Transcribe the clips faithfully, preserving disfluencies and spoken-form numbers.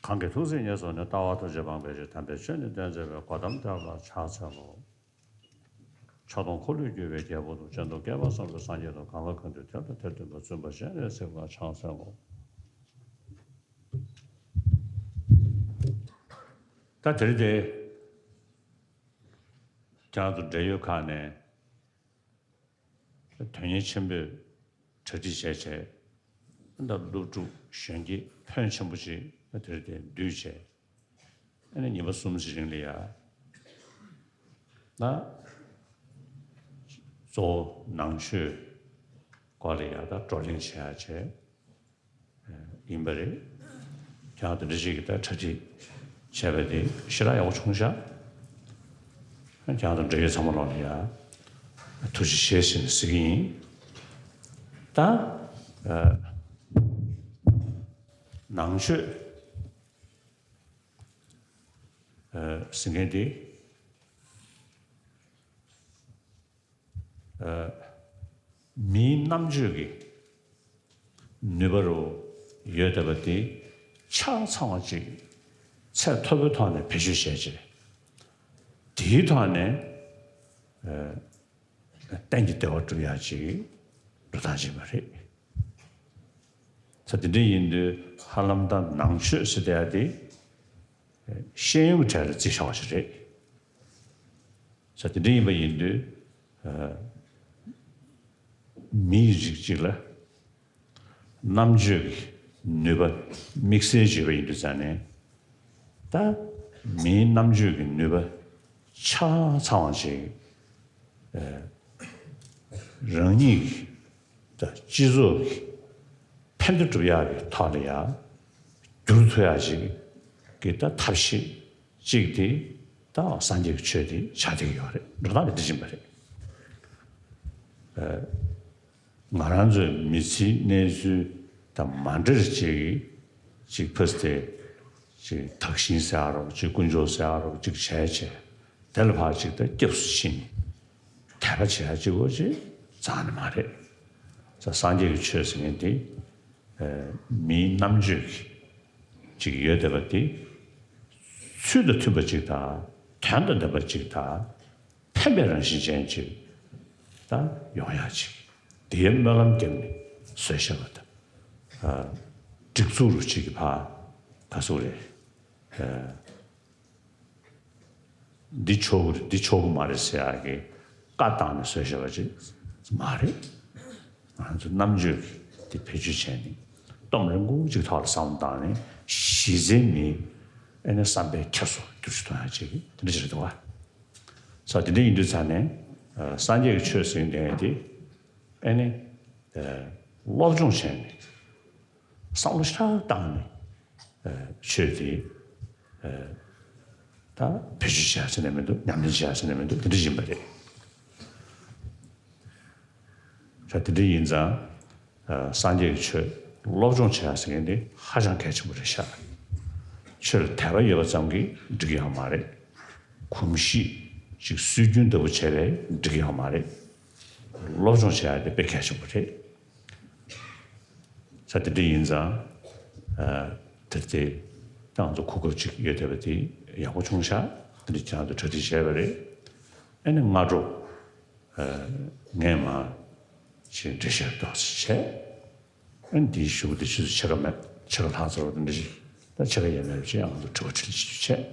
གང་གིས་ཐུགས་བརྩེ་ཉེར་བཟུང་ནས། ལྟ་བ་ཐམས་ཅད་སྤངས་པའི་ཕྱིར། དམ་པའི་ཆོས་ནི་སྟོན་མཛད་པའི། གོ་ཏམ་དེ་ལ་ཕྱག་འཚལ་ལོ། ཕྱག་སྟོང་འཁོར་ལོས་སྒྱུར་བའི་རྒྱལ་པོ་དང་། སྤྱན་སྟོང་བསྐལ་པ་བཟང་པོའི་སངས་རྒྱས་དང་། གང་ལ་གང་འདུལ་དེ་ལ་དེར་སྟོན་པ། བཙུན་པ་སྤྱན་རས་གཟིགས་ལ་ཕྱག་འཚལ་ལོ། ད་དེ་རིང་དེ་ཁྱེད་རང་ཚོ་འབྲེལ་ཡོད་ཁག་ནས། དོན་གཉེར་ཆེན་པོས་གྲ་སྒྲིག་བྱས་བྱས། ད་སློབ་ཕྲུག་གཞོན་སྐྱེས་ཕོན་ཆེན་པོ་ཞིག་དེར་དེ་འདུས་བྱས། ཨ་ནི་ཉིན་པ་གསུམ་ཞིག་རིང་ལ་ཡ། ད་གཙོ་བོ་ནང་ཆོས་སྐོར་ལ་ཡ་ད་བགྲོ་གླེང་བྱེད་ཡ་བྱས། ཡིན་པ་རེད། ཁྱེད་རང་དེ་འདྲ་ཞིག་གིས་ད་གྲ་སྒྲིག་བྱས་པ་དེ་ཞེ་དྲག་ཡག་པོ་བྱུང་ཤག་ཁྱེད་རང་དང་འབྲེལ་ཡོད་ཚང་མ་ལོག་ལ་ཡ་ཐུགས་རྗེ་ཆེ་ཟེར་ནས་ཟེར་གྱི་ཡིན། ད་ནང་ཆོས་ཟེར་མཁན་དེ། མིའི་རྣམ་དཔྱོད་ཀྱི་ནུས་པ་རུ་ཡོད་བསྡད་པ་དེ་ཆ་ཚང་བ་ཅིག་ཚད་མཐོ་པོའི་ཐོག་ནས་བེད་སྤྱོད་བྱས་རྗེས། དེའི་ཐོག་ནས་གཏན་གྱི་བདེ་བ་སྒྲུབ་ཡག་ཅིག་འགྲོ་སྟངས་ཅིག་མ་རེད། ས་དེ་འདྲ་ཡིན་དུས་ཧ་ལམ་ད་ནང་ཆོས་ཟེར་བསྡད་ཡག་དེ་ཤེས་ཡོན་གྱི་གྲས་ལ་བརྩི་བཞག་པ་ཞིག་རེད། ས་དེ་འདྲ་ཡིན་པ་ཡིན་དུས། མིའི་རིགས་གཅིག་ལ་རྣམ་དཔྱོད་ཀྱི་ནུས་པ་དམིགས་བསལ་ཅིག་ཡོད་པ་ཡིན་དུས་ཙང་ནས། ད་མིའི་རྣམ་དཔྱོད་ཀྱི་ནུས་པ་ཆ་ཚང་བ་ཅིག་རང་ཉིད་ཀྱི་ད་སྤྱི་ཚོགས་ཀྱི་ཕན་བདེ་སྒྲུབ་ཡག་གི་ཐོག་ལ་ཡང་བསྒྱུར་ཐུབ་ཡག་ཅིག་གི་ད་ཐབས་ཤེས་གཅིག་དེ་ད་སངས་རྒྱས་ཀྱི་ཆོས་དེ་ཆགས་བསྡད་ཀྱི་ཡོད་རེད། འགྲོ་སྟངས་དེ་འདི་བཞིན་པ་རེད། ང་རང་ཚོའི་མི་ཚེའི་གནས་ཚུལ་དང་མ་འདྲ་བ་ཅིག་གིས་ཅིག་ཕར་ཚུར་ཅིག་དག་ཞིང་ཟེར་ཡག་རོགས། ཅིག་དཀོན་མཆོག་ཟེར་ཡག་རོགས། ཅིག་བྱས་བྱས་དེ་ལ་ཕར་ཅིག་ད་སྐྱབས་སུ་ཕྱིན་ནས་དད་པ་བྱེད་ཡག་ཅིག་པོ་ཅིག་རྩ་ནས་མ་རེད། ས་སངས་རྒྱས་ཀྱི་ཆོས་ཟེར་མཁན་དེ་མིའི་རྣམ་དཔྱོད་ཀྱི་ཅིག་ཡོད་བསྡད་པ་དེ་ཚུལ་དང་མཐུན་པ་ཅིག་དང་། དོན་དང་ལྡན་པ་ཅིག་དང་། ཕན་པའི་རང་བཞིན་ཅན་ཅིག་ད་ཡོང་ཡག་ཅིག་དེའི་སྨོན་ལམ་བརྒྱབ་ནས་བཟོས་བཞག་པ་དང་། སྒྲིག་འཛུགས་རུ་ཅིག་གི་ཕར་ག་ཚོད་རེད། འདི་ཆོག་གི་རེད། འདི་ཆོག་གི་མ་རེད་ཟེར་ཡག་གི་བཀའ་བཏང་ནས་བཟོས་བཞག་པ་ཅིག་མ་རེད། ང་ཚོ་རྣམ་དཔྱོད་ཀྱི་དེ་བེད་སྤྱོད་བྱས་ནས་སྟོབས་རིང་པོ་ཅིག་ཐོག་ལ་བསམ་བློ་བཏང་ནས་གཞི་རྩའི་མིའི་ཨ་ནི་བསམ་པའི་ཁྱེར་སོ་བསྒྱུར་བཅོས་གཏོང་ཡག་ཅིག་དེ་འདྲ་ཅིག་རེད་འདུག་བ། ས་དེ་འདྲ་ཡིན་དུས་ཙང་ནས་སངས་རྒྱས་ཀྱི་ཆོས་ཟེར་མཁན་དེ་ཨ་ནི་སློབ་སྦྱོང་བྱས་ནས་བསམ་བློ་ཞེ་དྲག་བཏང་ནས་ཆོས་དེ་ད་བེད་སྤྱོད་བྱས་ཟེར་ནས་མི་འདུག་ཉམས་ལེན་བྱས་ཟེར་ནས་མི་འདུག་དེ་འདྲ་ཡིན་པ་རེད། ད་དེ་འདྲ་ཡིན་ཙང་། སངས་རྒྱས་ཀྱི་ཆོས་སློབ་སྦྱོང་བྱེད་ཡག་ཟེར་མཁན་དེ་ཧ་ཅང་གལ་ཆེན་པོ་རེད་ཤག་ཆོས་ལ་དད་པ་ཡོད་པ་ཙམ་གྱིས་འགྲིག་ཡག་མ་རེད། གོམས་གཤིས་ཅིག་སྲོལ་རྒྱུན་ལྟ་བུ་བྱས་པས་འགྲིག་ཡག་མ་རེད། སློབ་སྦྱོང་བྱེད་ཡག་དེ་དཔེ་གལ་ཆེན་པོ་རེད། ས་དེ་འདྲ་ཡིན་ཙང་། དེ་ལྟའི་ང་ཚོ་གོ་སྐབས་ཅིག་ཡོད་བསྡད་པ་དེ་ཡག་པོ་བྱུང་ཤག་དེ་འདྲ་ཁྱེད་རང་ཚོ་གྲ་སྒྲིག་བྱས་པ་རེད། ཨ་ནི་སྔ་དྲོ། ངས་མར་ཅིག་འགྲེལ་བཤད་ཏོག་ཙམ་བྱས། ཨ་ནི་དེའི་གཞུག་གུ་དེ་ཆུ་ཚོད་ཕྱེད་ཀ་མེད། ཕྱེད་ཀ་ལྷག་ཙམ་རེད་འདྲ་ཞིག་ད་ཕྱེད་ཀ་ཡས་མས་ཅིག་ང་ཚོ་དྲི་བ་དྲིས་ལན་ཅིག་བྱས།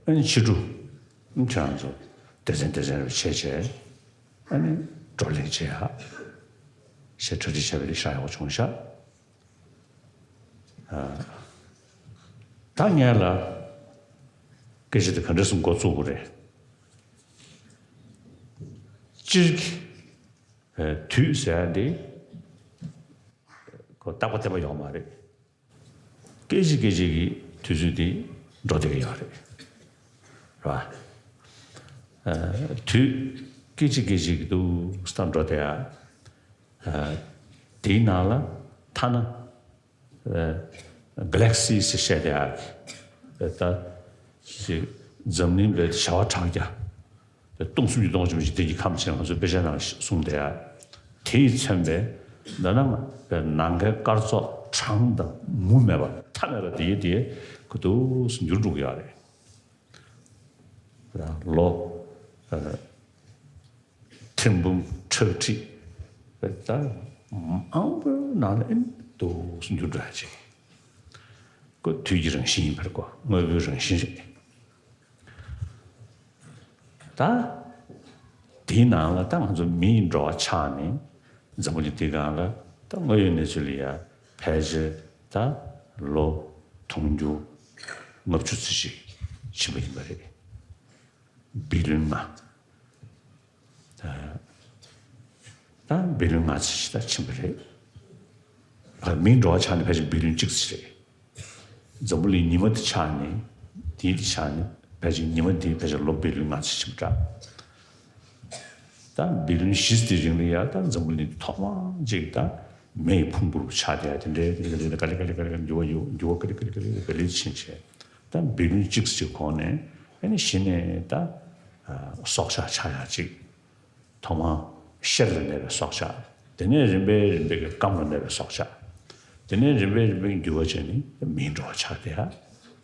ཨ་ནི་ཕྱི་དྲོ་ཁྱེད་རང་ཚོ་སྡེ་ཚན་སྡེ་ཚན་རེ་བྱས་བྱས། ཨ་ནི་བགྲོ་གླེང་བྱེད་ཡག་ཞེས་གྲ་སྒྲིག་བྱས་པ་དེ་ཤ་ཡག་པོ་བྱུང་ཤག་ད་ངས་ལ་སྐད་ཆ་དེ་ག་འདྲས་སེ་འགོ་བཙུགས་དགོས་རེད། སྤྱིར་གྱི་དུས་ཟེར་ཡག་འདི་ཁོ་རྟག་པ་བརྟན་པ་ཡོད་མ་རེད། སྐད་ཅིག་སྐད་ཅིག་གི་དུས་ཚོད་འདི་འགྲོ་བསྡད་ཀྱི་ཡོད་རེད། རེད་བ། དུས་སྐད་ཅིག་སྐད་ཅིག་གི་འདུག་སེ་འགྲོ་བསྡད་ཡག་དེའི་ནང་ལ་ཐ་ན། གྷ་ལེག་སི་ཟེར་བཤད་བསྡད་ཡག་གི་ད་ཅིག་འཛམ་གླིང་པའི་བྱེ་བ་ཕྲག་བརྒྱ། སྟོང་སུམ་ཅུ་སྟོང་ཕྲག་གཅིག་དེ་གི་ཁམས་ཆེན་ང་ཚོ་དཔེ་ཆ་ནང་གསུངས་བསྡད་ཡག་དེས་མཚོན་པའི་ འདི་ནང་གི་ནམ་མཁའི་སྐར་ཚོགས་གྲངས་དང་མུ་མེད་པ་མཐའ་མེད་པ་དེ་ཡི་དེ་ཁུ་ཐུག་སུ་འགྱུར་འགྲོ་གི་ཡོད་རེད། ལོ་ཐེར་འབུམ་ཁྲག་ཁྲིག་ད་མང་པོའི་ནང་ལ་ཨེ་འདུག་སུ་འགྱུར་འགྲོ་ཡ་ཅིག་ཁོ་དུས་ཀྱི་རང་བཞིན་ཡིན་པར་གོ། དངོས་པོའི་རང་བཞིན་རེད། ད་དེའི་ནང་ལ་ད་ང་ཚོ་མིའི་འགྲོ་བ་ཆགས་ནས་འཛམ་བུ་གླིང་འདི་སྒང་ལ་ད་དངོས་ཡོད་གནས་ཚུལ་ལ་ཡ་ཕལ་ཆེར་ད་ལོ་དུང་ཕྱུར་ལྔ་བཅུ་ཙམ་ཞིག་ཕྱིན་པ་ཡིན་པ་རེད། བི་ལིན་ལྔ། ད་ད་བི་ལིན་ལྔ་ཙམ་ཞིག་ད་ཕྱིན་པ་རེད། ད་མིའི་འགྲོ་བ་ཆགས་ནས་ཕལ་ཆེར་བི་ལིན་གཅིག་ཙམ་རེད། འཛམ་བུ་གླིང་ཉི་མ་དེ་ཆགས་ནས་དེའི་དེ་ཆགས་ནས་ཕལ་ཆེར་ཉི་མ་དེའི་ཕལ་ཆེར་ལོ་བི་ལིན་ལྔ་ཙམ་ཕྱིན་པ་འདྲ། ད་བི་ལིན་བཞི་ཙམ་རིང་ལ་ཡ་ད་འཛམ་བུ་གླིང་ཐོག་མ་གཅིག་ད་མེ་ཡི་ཕུང་པོ་རུ་ཆགས་བསྡད་ཡ་དེ་འདྲའི་ག་ལེ་ག་ལེ་ག་ལེ་ག་ལེ་འགྱུར་བ་ཡོད། འགྱུར་བ་ག་ལེ་ག་ལེ་ག་ལེ་ག་ལེ་ཕྱིན་བྱས། ད་བི་ལིན་གཅིག་ཙམ་གོང་ནས་ཨ་ནི་གཞི་ནས་ད་སྲོག་ཆགས་ཆགས་ཡ་གཅིག་ཐོག་མར་གཤེར་ལ་གནས་པའི་སྲོག་ཆགས། དེ་ནས་རིམ་པས་རིམ་པས་ཀྱི་སྐམ་ལ་གནས་པའི་སྲོག་ཆགས། དེ་ནས་རིམ་པས་རིམ་པས་འགྱུར་བ་བྱས་ནས་མིའི་འགྲོ་བ་ཆགས་བསྡད་ཡ།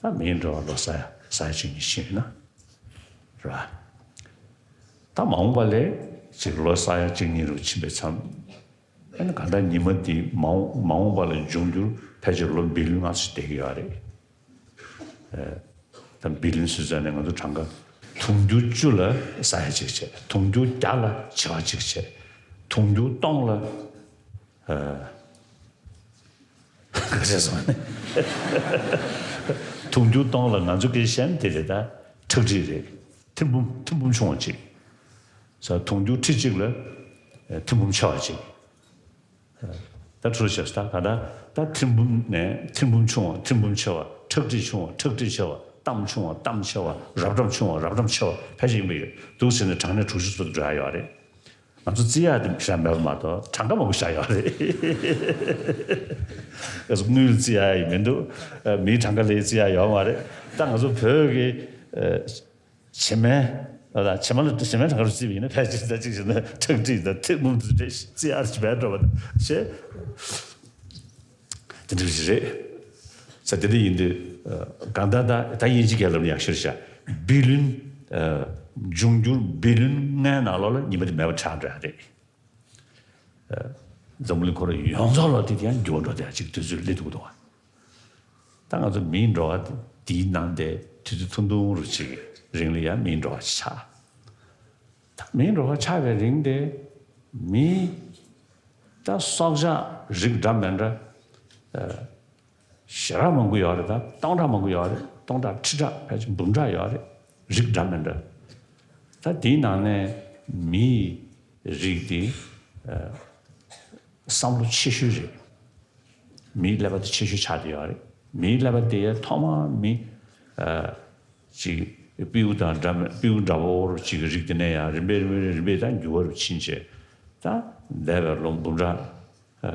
ད་མིའི་འགྲོ་བ་ལོ་ས་ཡ་ས་ཡ་གཅིག་གཉིས་ཕྱིན་ཡོད་ན་རེད་བ། ད་མ་འོངས་པ་ལ་ཅིག་ལོ་ས་ཡ་གཅིག་གཉིས་རུ་ཕྱིན་པའི་མཚམས། ཨ་ནི་གང་ལྟར་ཉི་མ་འདི་མ་འོངས་མ་འོངས་པ་ལ་འབྱུང་འགྱུར་ཕལ་ཆེར་ལོ་བི་ལིན་ལྔ་ཙམ་བསྡད་ཀྱི་ཡོད་རེད། ད་བི་ལིན་ཟེར་ཙང་ནས་ང་ཚོ་གྲངས་ཀ་དུང་ཕྱུར་བཅུ་ལ་ས་ཡ་གཅིག་བྱས། དུང་ཕྱུར་བརྒྱ་ལ་བྱེ་བ་གཅིག་བྱས། དུང་ཕྱུར་སྟོང་ལ་ཨ་ག་ཚད་སོང་ནས། དུང་ཕྱུར་སྟོང་ལ་ང་ཚོ་གི་ཤན་དེ་རེད། ད་ཁྲག་ཁྲིག་རེད། ཐེར་འབུམ་ཐེར་འབུམ་ཆུང་བ་གཅིག་ས་དུང་ཕྱུར་ཁྲི་གཅིག་ལ་ཐེར་འབུམ་ཆེ་བ་གཅིག་ད་འཕྲུལ་ཆེ་ས་ད་ག་ད་ད་ཐེར་འབུམ་ནས་ཐེར་འབུམ་ཆུང་བ། ཐེར་འབུམ་ཆེ་བ། ཁྲག་ཁྲིག་ཆུང་བ། ཁྲག་ཁྲིག་ཆེ་བ། གཏམ་ཆུང་བ། གཏམ་ཆེ་བ། རབ་འབྲམ་ཆུང་བ། རབ་འབྲམ་ཆེ་བ། ཕལ་ཆེར་ཡིན་པ་ཡོད། འདུག་ཟེར་ནས་གྲངས་གནས་དྲུག་ཅུ་ཚོ་འགྲོ་ཡ་ཡོད་རེད། ང་ཚོ་བརྩི་ཡ་དེ་བཞག་མེད་པ་མ་གཏོགས་གྲངས་ཀ་མང་པོ་བཞག་ཡོད་རེད། ང་ཚོ་དངུལ་བརྩི་ཡ་ཡི་མི་འདུག་མིའི་གྲངས་ཀ་ལ་བརྩི་ཡ་ཡོད་མ་རེད། ད་ང་ཚོ་བོད་ཀྱི་བྱེ་མའི་ལ་བྱེ་མ་ལ་བྱེ་མའི་གྲངས་ཀ་རུ་བརྩིས་པ་ཡིན་ན་ཕལ་ཆེར་ད་གཅིག་བྱས་ན་ཁྲག་ཁྲིག་དང་ཐེར་འབུམ་དུ་རེ་བརྩི་ཡ་རེ་བྱེ་མའི་འགྲོ་བ་དང་བྱེ། དེ་འདྲ་ཞིག་རེད། ས་དེ་འདྲ་ཡིན་དུས་གང་ལྟར་ད་ད་དབྱིན་ཇི་སྐད་ལབ་ན་ཡག་ཤོས་རེད་ཤག་བི་ལིན་འབྱུང་འགྱུར་བི་ལིན་ལྔའི་ནང་ལོགས་ལ་ཉི་མ་དེ་མེད་པ་ཆགས་འགྲོ་ཡ་རེད། འཛམ་བུ་གླིང་ཁོ་རང་ཡོངས་རྫོགས་ལ་དེ་དེ་ཡང་འགྱུར་བ་འགྲོ་བསྡད་ཡ་ཅིག་དུས་ཚོད་སླེབས་འདུག་འདུག་ད་ང་ཚོ་མིའི་འགྲོ་བ་དེ་དེའི་ནང་དེ་དུས་ཚོད་ཐུང་ཐུང་རུ་ཅིག་རིང་ལ་ཡང་མིའི་འགྲོ་བ་ཆགས། ད་མིའི་འགྲོ་བ་ཆགས་པའི་རིང་དེ་མི་ད་སྲོག་ཆགས་རིགས་འདྲ་མི་འདྲ་ཞེ་དྲག་མང་པོ་ཡོད་རེད། ད་སྟོང་ཕྲག་མང་པོ་ཡོད་རེད། སྟོང་ཕྲག་ཁྲི་ཕྲག་ཕལ་ཆེར་འབུམ་ཕྲག་ཡོད་རེད། རིགས་འདྲ་མི་འདྲ། ད་དེའི་ནང་ནས་མིའི་རིགས་དེ་བསམ་བློ་ཆེ་ཤོས་རེད། མིའི་ཀླད་པ་དེ་ཆེ་ཤོས་ཆགས་བསྡད་ཡོད་རེད། མིའི་ཀླད་པ་དེ་ཐོག་མ་མི་ཅིག་སྤྲེའུ་དང་འདྲ་མི་སྤྲེའུ་འདྲ་བོ་ཅིག་གི་རིགས་དེ་ནས་ཡང་རིམ་པས་རིམ་པས་རིམ་པས་ད་འགྱུར་བ་རུ་ཕྱིན་བྱས། ད་འདས་པའི་ལོ་འབུམ་ཕྲག་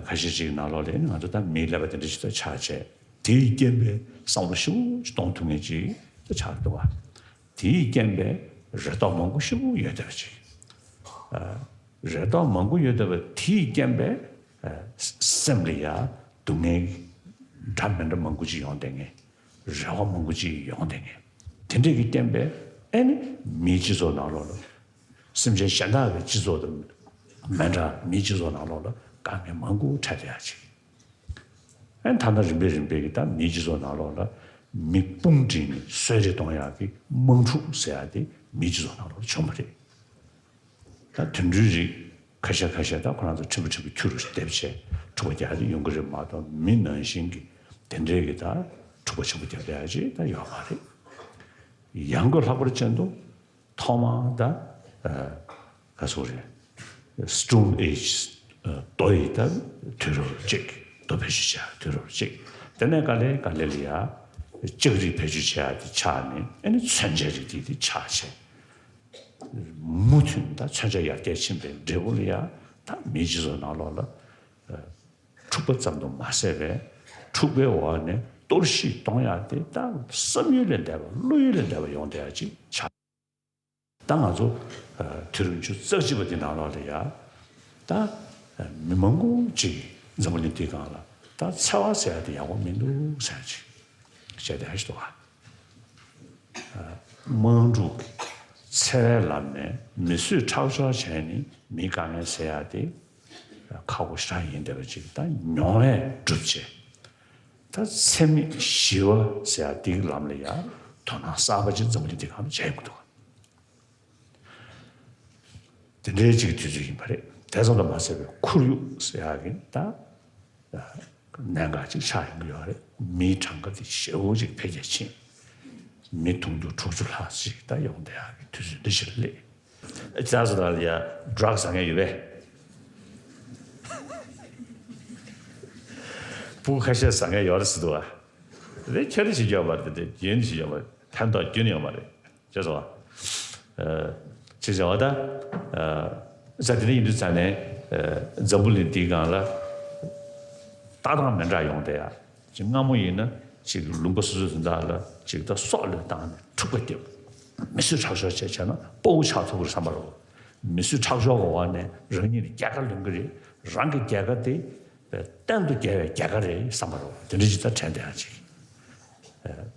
ཁ་ཤས་ཅིག་ནང་ལོགས་ལ་ང་ཚོ་ད་མིའི་ཀླད་པ་དེ་འདྲ་ཞིག་ད་ཆགས་བྱས། དེའི་རྐྱེན་པས་བསམ་བློ་ཞེ་པོ་ཅིག་གཏོང་ཐུབ་མཁན་ཅིག་ད་ཆགས་འདུག་བ། དེའི་རྐྱེན་པས་རེ་དོགས་མང་པོ་ཞེ་པོ་ཡོད་བསྡད་པ་ཅིག་རེ་དོགས་མང་པོ་ཡོད་བསྡད་པ་དེའི་རྐྱེན་པས་སེམས་ལ་ཡ་སྡུག་བསྔལ་འདྲ་མི་འདྲ་མང་པོ་ཅིག་ཡོང་བསྡད་མཁན། རེ་བ་མང་པོ་ཅིག་ཡོང་བསྡད་མཁན། དེ་འདྲས་ཀྱི་རྐྱེན་པས་ཨེ་ནི་མིའི་སྤྱི་ཚོགས་ནང་ལོགས་ལ། སེམས་ཅན་གཞན་དག་གི་སྤྱི་ཚོགས་དང་མི་འདྲ་མིའི་སྤྱི་ཚོགས་ནང་ལོགས་ལ་དཀའ་ངལ་མང་པོ་འཕྲད་བསྡད་ཡ་ཅིག་ཨེ་ཐ་ན་རིམ་པས་རིམ་པས་ཀྱི་ད་མིའི་སྤྱི་ཚོགས་ནང་ལོགས་ལ་མི་དཔུང་བསྒྲིགས་ནས་གསོད་རེས་གཏོང་ཡག་གི་དམག་འཁྲུག་ཟེར་ཡག་དེ་མིའི་སྤྱི་ཚོགས་ནང་ལོགས་ལ་བྱུང་བ་རེད། ད་དུད་འགྲོའི་རིགས་ཁ་ཤས་ཁ་ཤས་ད་ཁོ་རང་ཚོ་ཕྲན་བུ་ཕྲན་བུ་ཁྱུ་རུ་སྡེབ་བྱས་འཁྲུག་པ་རྒྱག་ཡག་དེ་ཡོང་གི་རེད་མ་གཏོགས་མི་ནང་བཞིན་གྱི་དེ་འདྲའི་གི་ད་འཁྲུག་པ་ཆེན་པོ་རྒྱག་ཡག་ཅིག་ད་ཡོད་མ་རེད། ཡང་སྒོས་ལྷག་པར་ཅན་དུ། ཐོག་མར་ད་ག་ཟེར་རེད། Stone Age། རྡོ་ཡི་ད་དུས་རབས་གཅིག་རྡོ་བེད་སྤྱོད་བྱས་དུས་རབས་གཅིག་དེ་ནས་ག་ལེ་ག་ལེ་ལ་ཡ་ལྕགས་རིགས་བེད་སྤྱོད་བྱས་ཡ་དེ་ཆགས་ནས་ཨ་ནི་མཚོན་ཆའི་རིགས་དེ་དེ་ཆགས་བྱས། མུ་མཐུད་ད་མཚོན་ཆ་ཡར་རྒྱས་ཕྱིན་པའི་འབྲས་བུ་ལ་ཡ་ད་མིའི་སྤྱི་ཚོགས་ནང་ལོགས་ལ་འཁྲུག་པ་ཙམ་དུ་མ་ཟད་པའི་འཁྲུག་པའི་འོག་ནས་གཏོར་བཤིག་གཏོང་ཡ་དེ་ད་བསམ་ཡུལ་ལས་འདས་པ་བློ་ཡུལ་ལས་འདས་པ་ཡོང་བསྡད་ཡ་ཅིག་ཆགས། ད་ང་ཚོ་དུས་རབས་ཉི་ཤུ་རྩ་གཅིག་པ་འདི་ནང་ལོགས་ལ་ཡ་ད་ མི་མང་པོ་ཅིག་འཛམ་བུ་གླིང་འདིའི་སྒང་ལ་ད་འཚེ་བ་ཟེར་ཡ་དེ་ཡག་པོ་མི་འདུག་ཟེར་ཅིག་བཤད་བསྡད་ཡ་ཞིག་འདུག་ག་དམག་འཁྲུག་གི་འཚེ་བའི་ལམ་ནས་མི་གསོད་ཁྲག་སྦྱོར་བྱས་ནས་མིའི་དཀའ་ངལ་སེལ་ཡ་དེ་ཁག་པོ་ཞེ་དྲག་ཡིན་བསྡད་པ་ཅིག་ད་མྱོང་བས་གྲུབ་བྱས། ད་འཚེ་མེད་ཞི་བ་ཟེར་ཡ་དེའི་ལམ་ལ་ཡ་དོ་སྣང་གསར་པ་ཅིག་འཛམ་བུ་གླིང་འདིའི་སྒང་ལ་བྱས་ཡོང་གི་འདུག་དེ་འདྲའི་ཅིག་དུས་ཚོད་ཡིན་པ་རེད། དེ་ཙམ་དུ་མ་ཟད་པའི་ཁོར་ཡུག་ཟེར་ཡག་གི་ད་གནད་འགག་ཅིག་ཆགས་ཡོང་གི་ཡོད་རེད། མིའི་གྲངས་ཀ་དེ་ཞེ་པོ་ཅིག་འཕེལ་རྒྱས་ཕྱིན། མི་དུང་ཕྱུར་དྲུག་ཅུ་ལྷག་ཅིག་ད་ཡོང་བསྡད་ཡག་གི་དུས་ཚོད་འདི་ཞིག་སླེབས། ཅག་སུ་དང་ཡ་ཌྲག་ཟ་མཁན་ཡོད་པས། སྤུ་གུ་ཁ་ཤས་ཟ་མཁན་ཡོད་རེད་ཟེར་འདུག་ཨ། རེད། ཁྱད་ནི་ཞིག་ཡོད་མ་རེད། དེ་རྒྱུན་ཞིག་ཡོད་མ་རེད། ཕན་ཐོགས་རྒྱུན་ཡོད་མ་རེད། ཅེས་སོ། ཅེས་བྱ་བ་ད། ས་དེ་འདྲ་ཡིན་དུས་ཙང་ནས་འཛམ་བུ་གླིང་འདིའི་སྒང་ལ་ལྟ་སྟངས་མི་འདྲ་ཡོང་བསྡད་ཡ། ཅིག་སྔ་མོ་ཡིན་ན་ཅིག་ལུང་པ་སོ་སོ་དེ་དག་ལ་ཅིག་ད་སྲོག་བློས་བཏང་ནས་འཁྲུག་པ་རྒྱབ། མི་གསོད་ཁྲག་སྦྱོར་བྱས་བྱས་ན་དཔའ་བོ་ཆགས་ཐུབ་ཀྱི་རེད་བསམ་པ་རེད། མི་གསོད་ཁྲག་སྦྱོར་གྱི་འོག་ནས་རང་ཉིད་ལ་རྒྱལ་ཁ་ལོན་གྱི་རེད། རང་གི་རྒྱལ་ཁ་དེ་གཏན་དུ་རྒྱལ་བའི་རྒྱལ་ཁ་རེད་བསམ་པ་རེད། དེ་འདྲ་ཅིག་ད་དྲན་བསྡད་ཡ་ཅིག་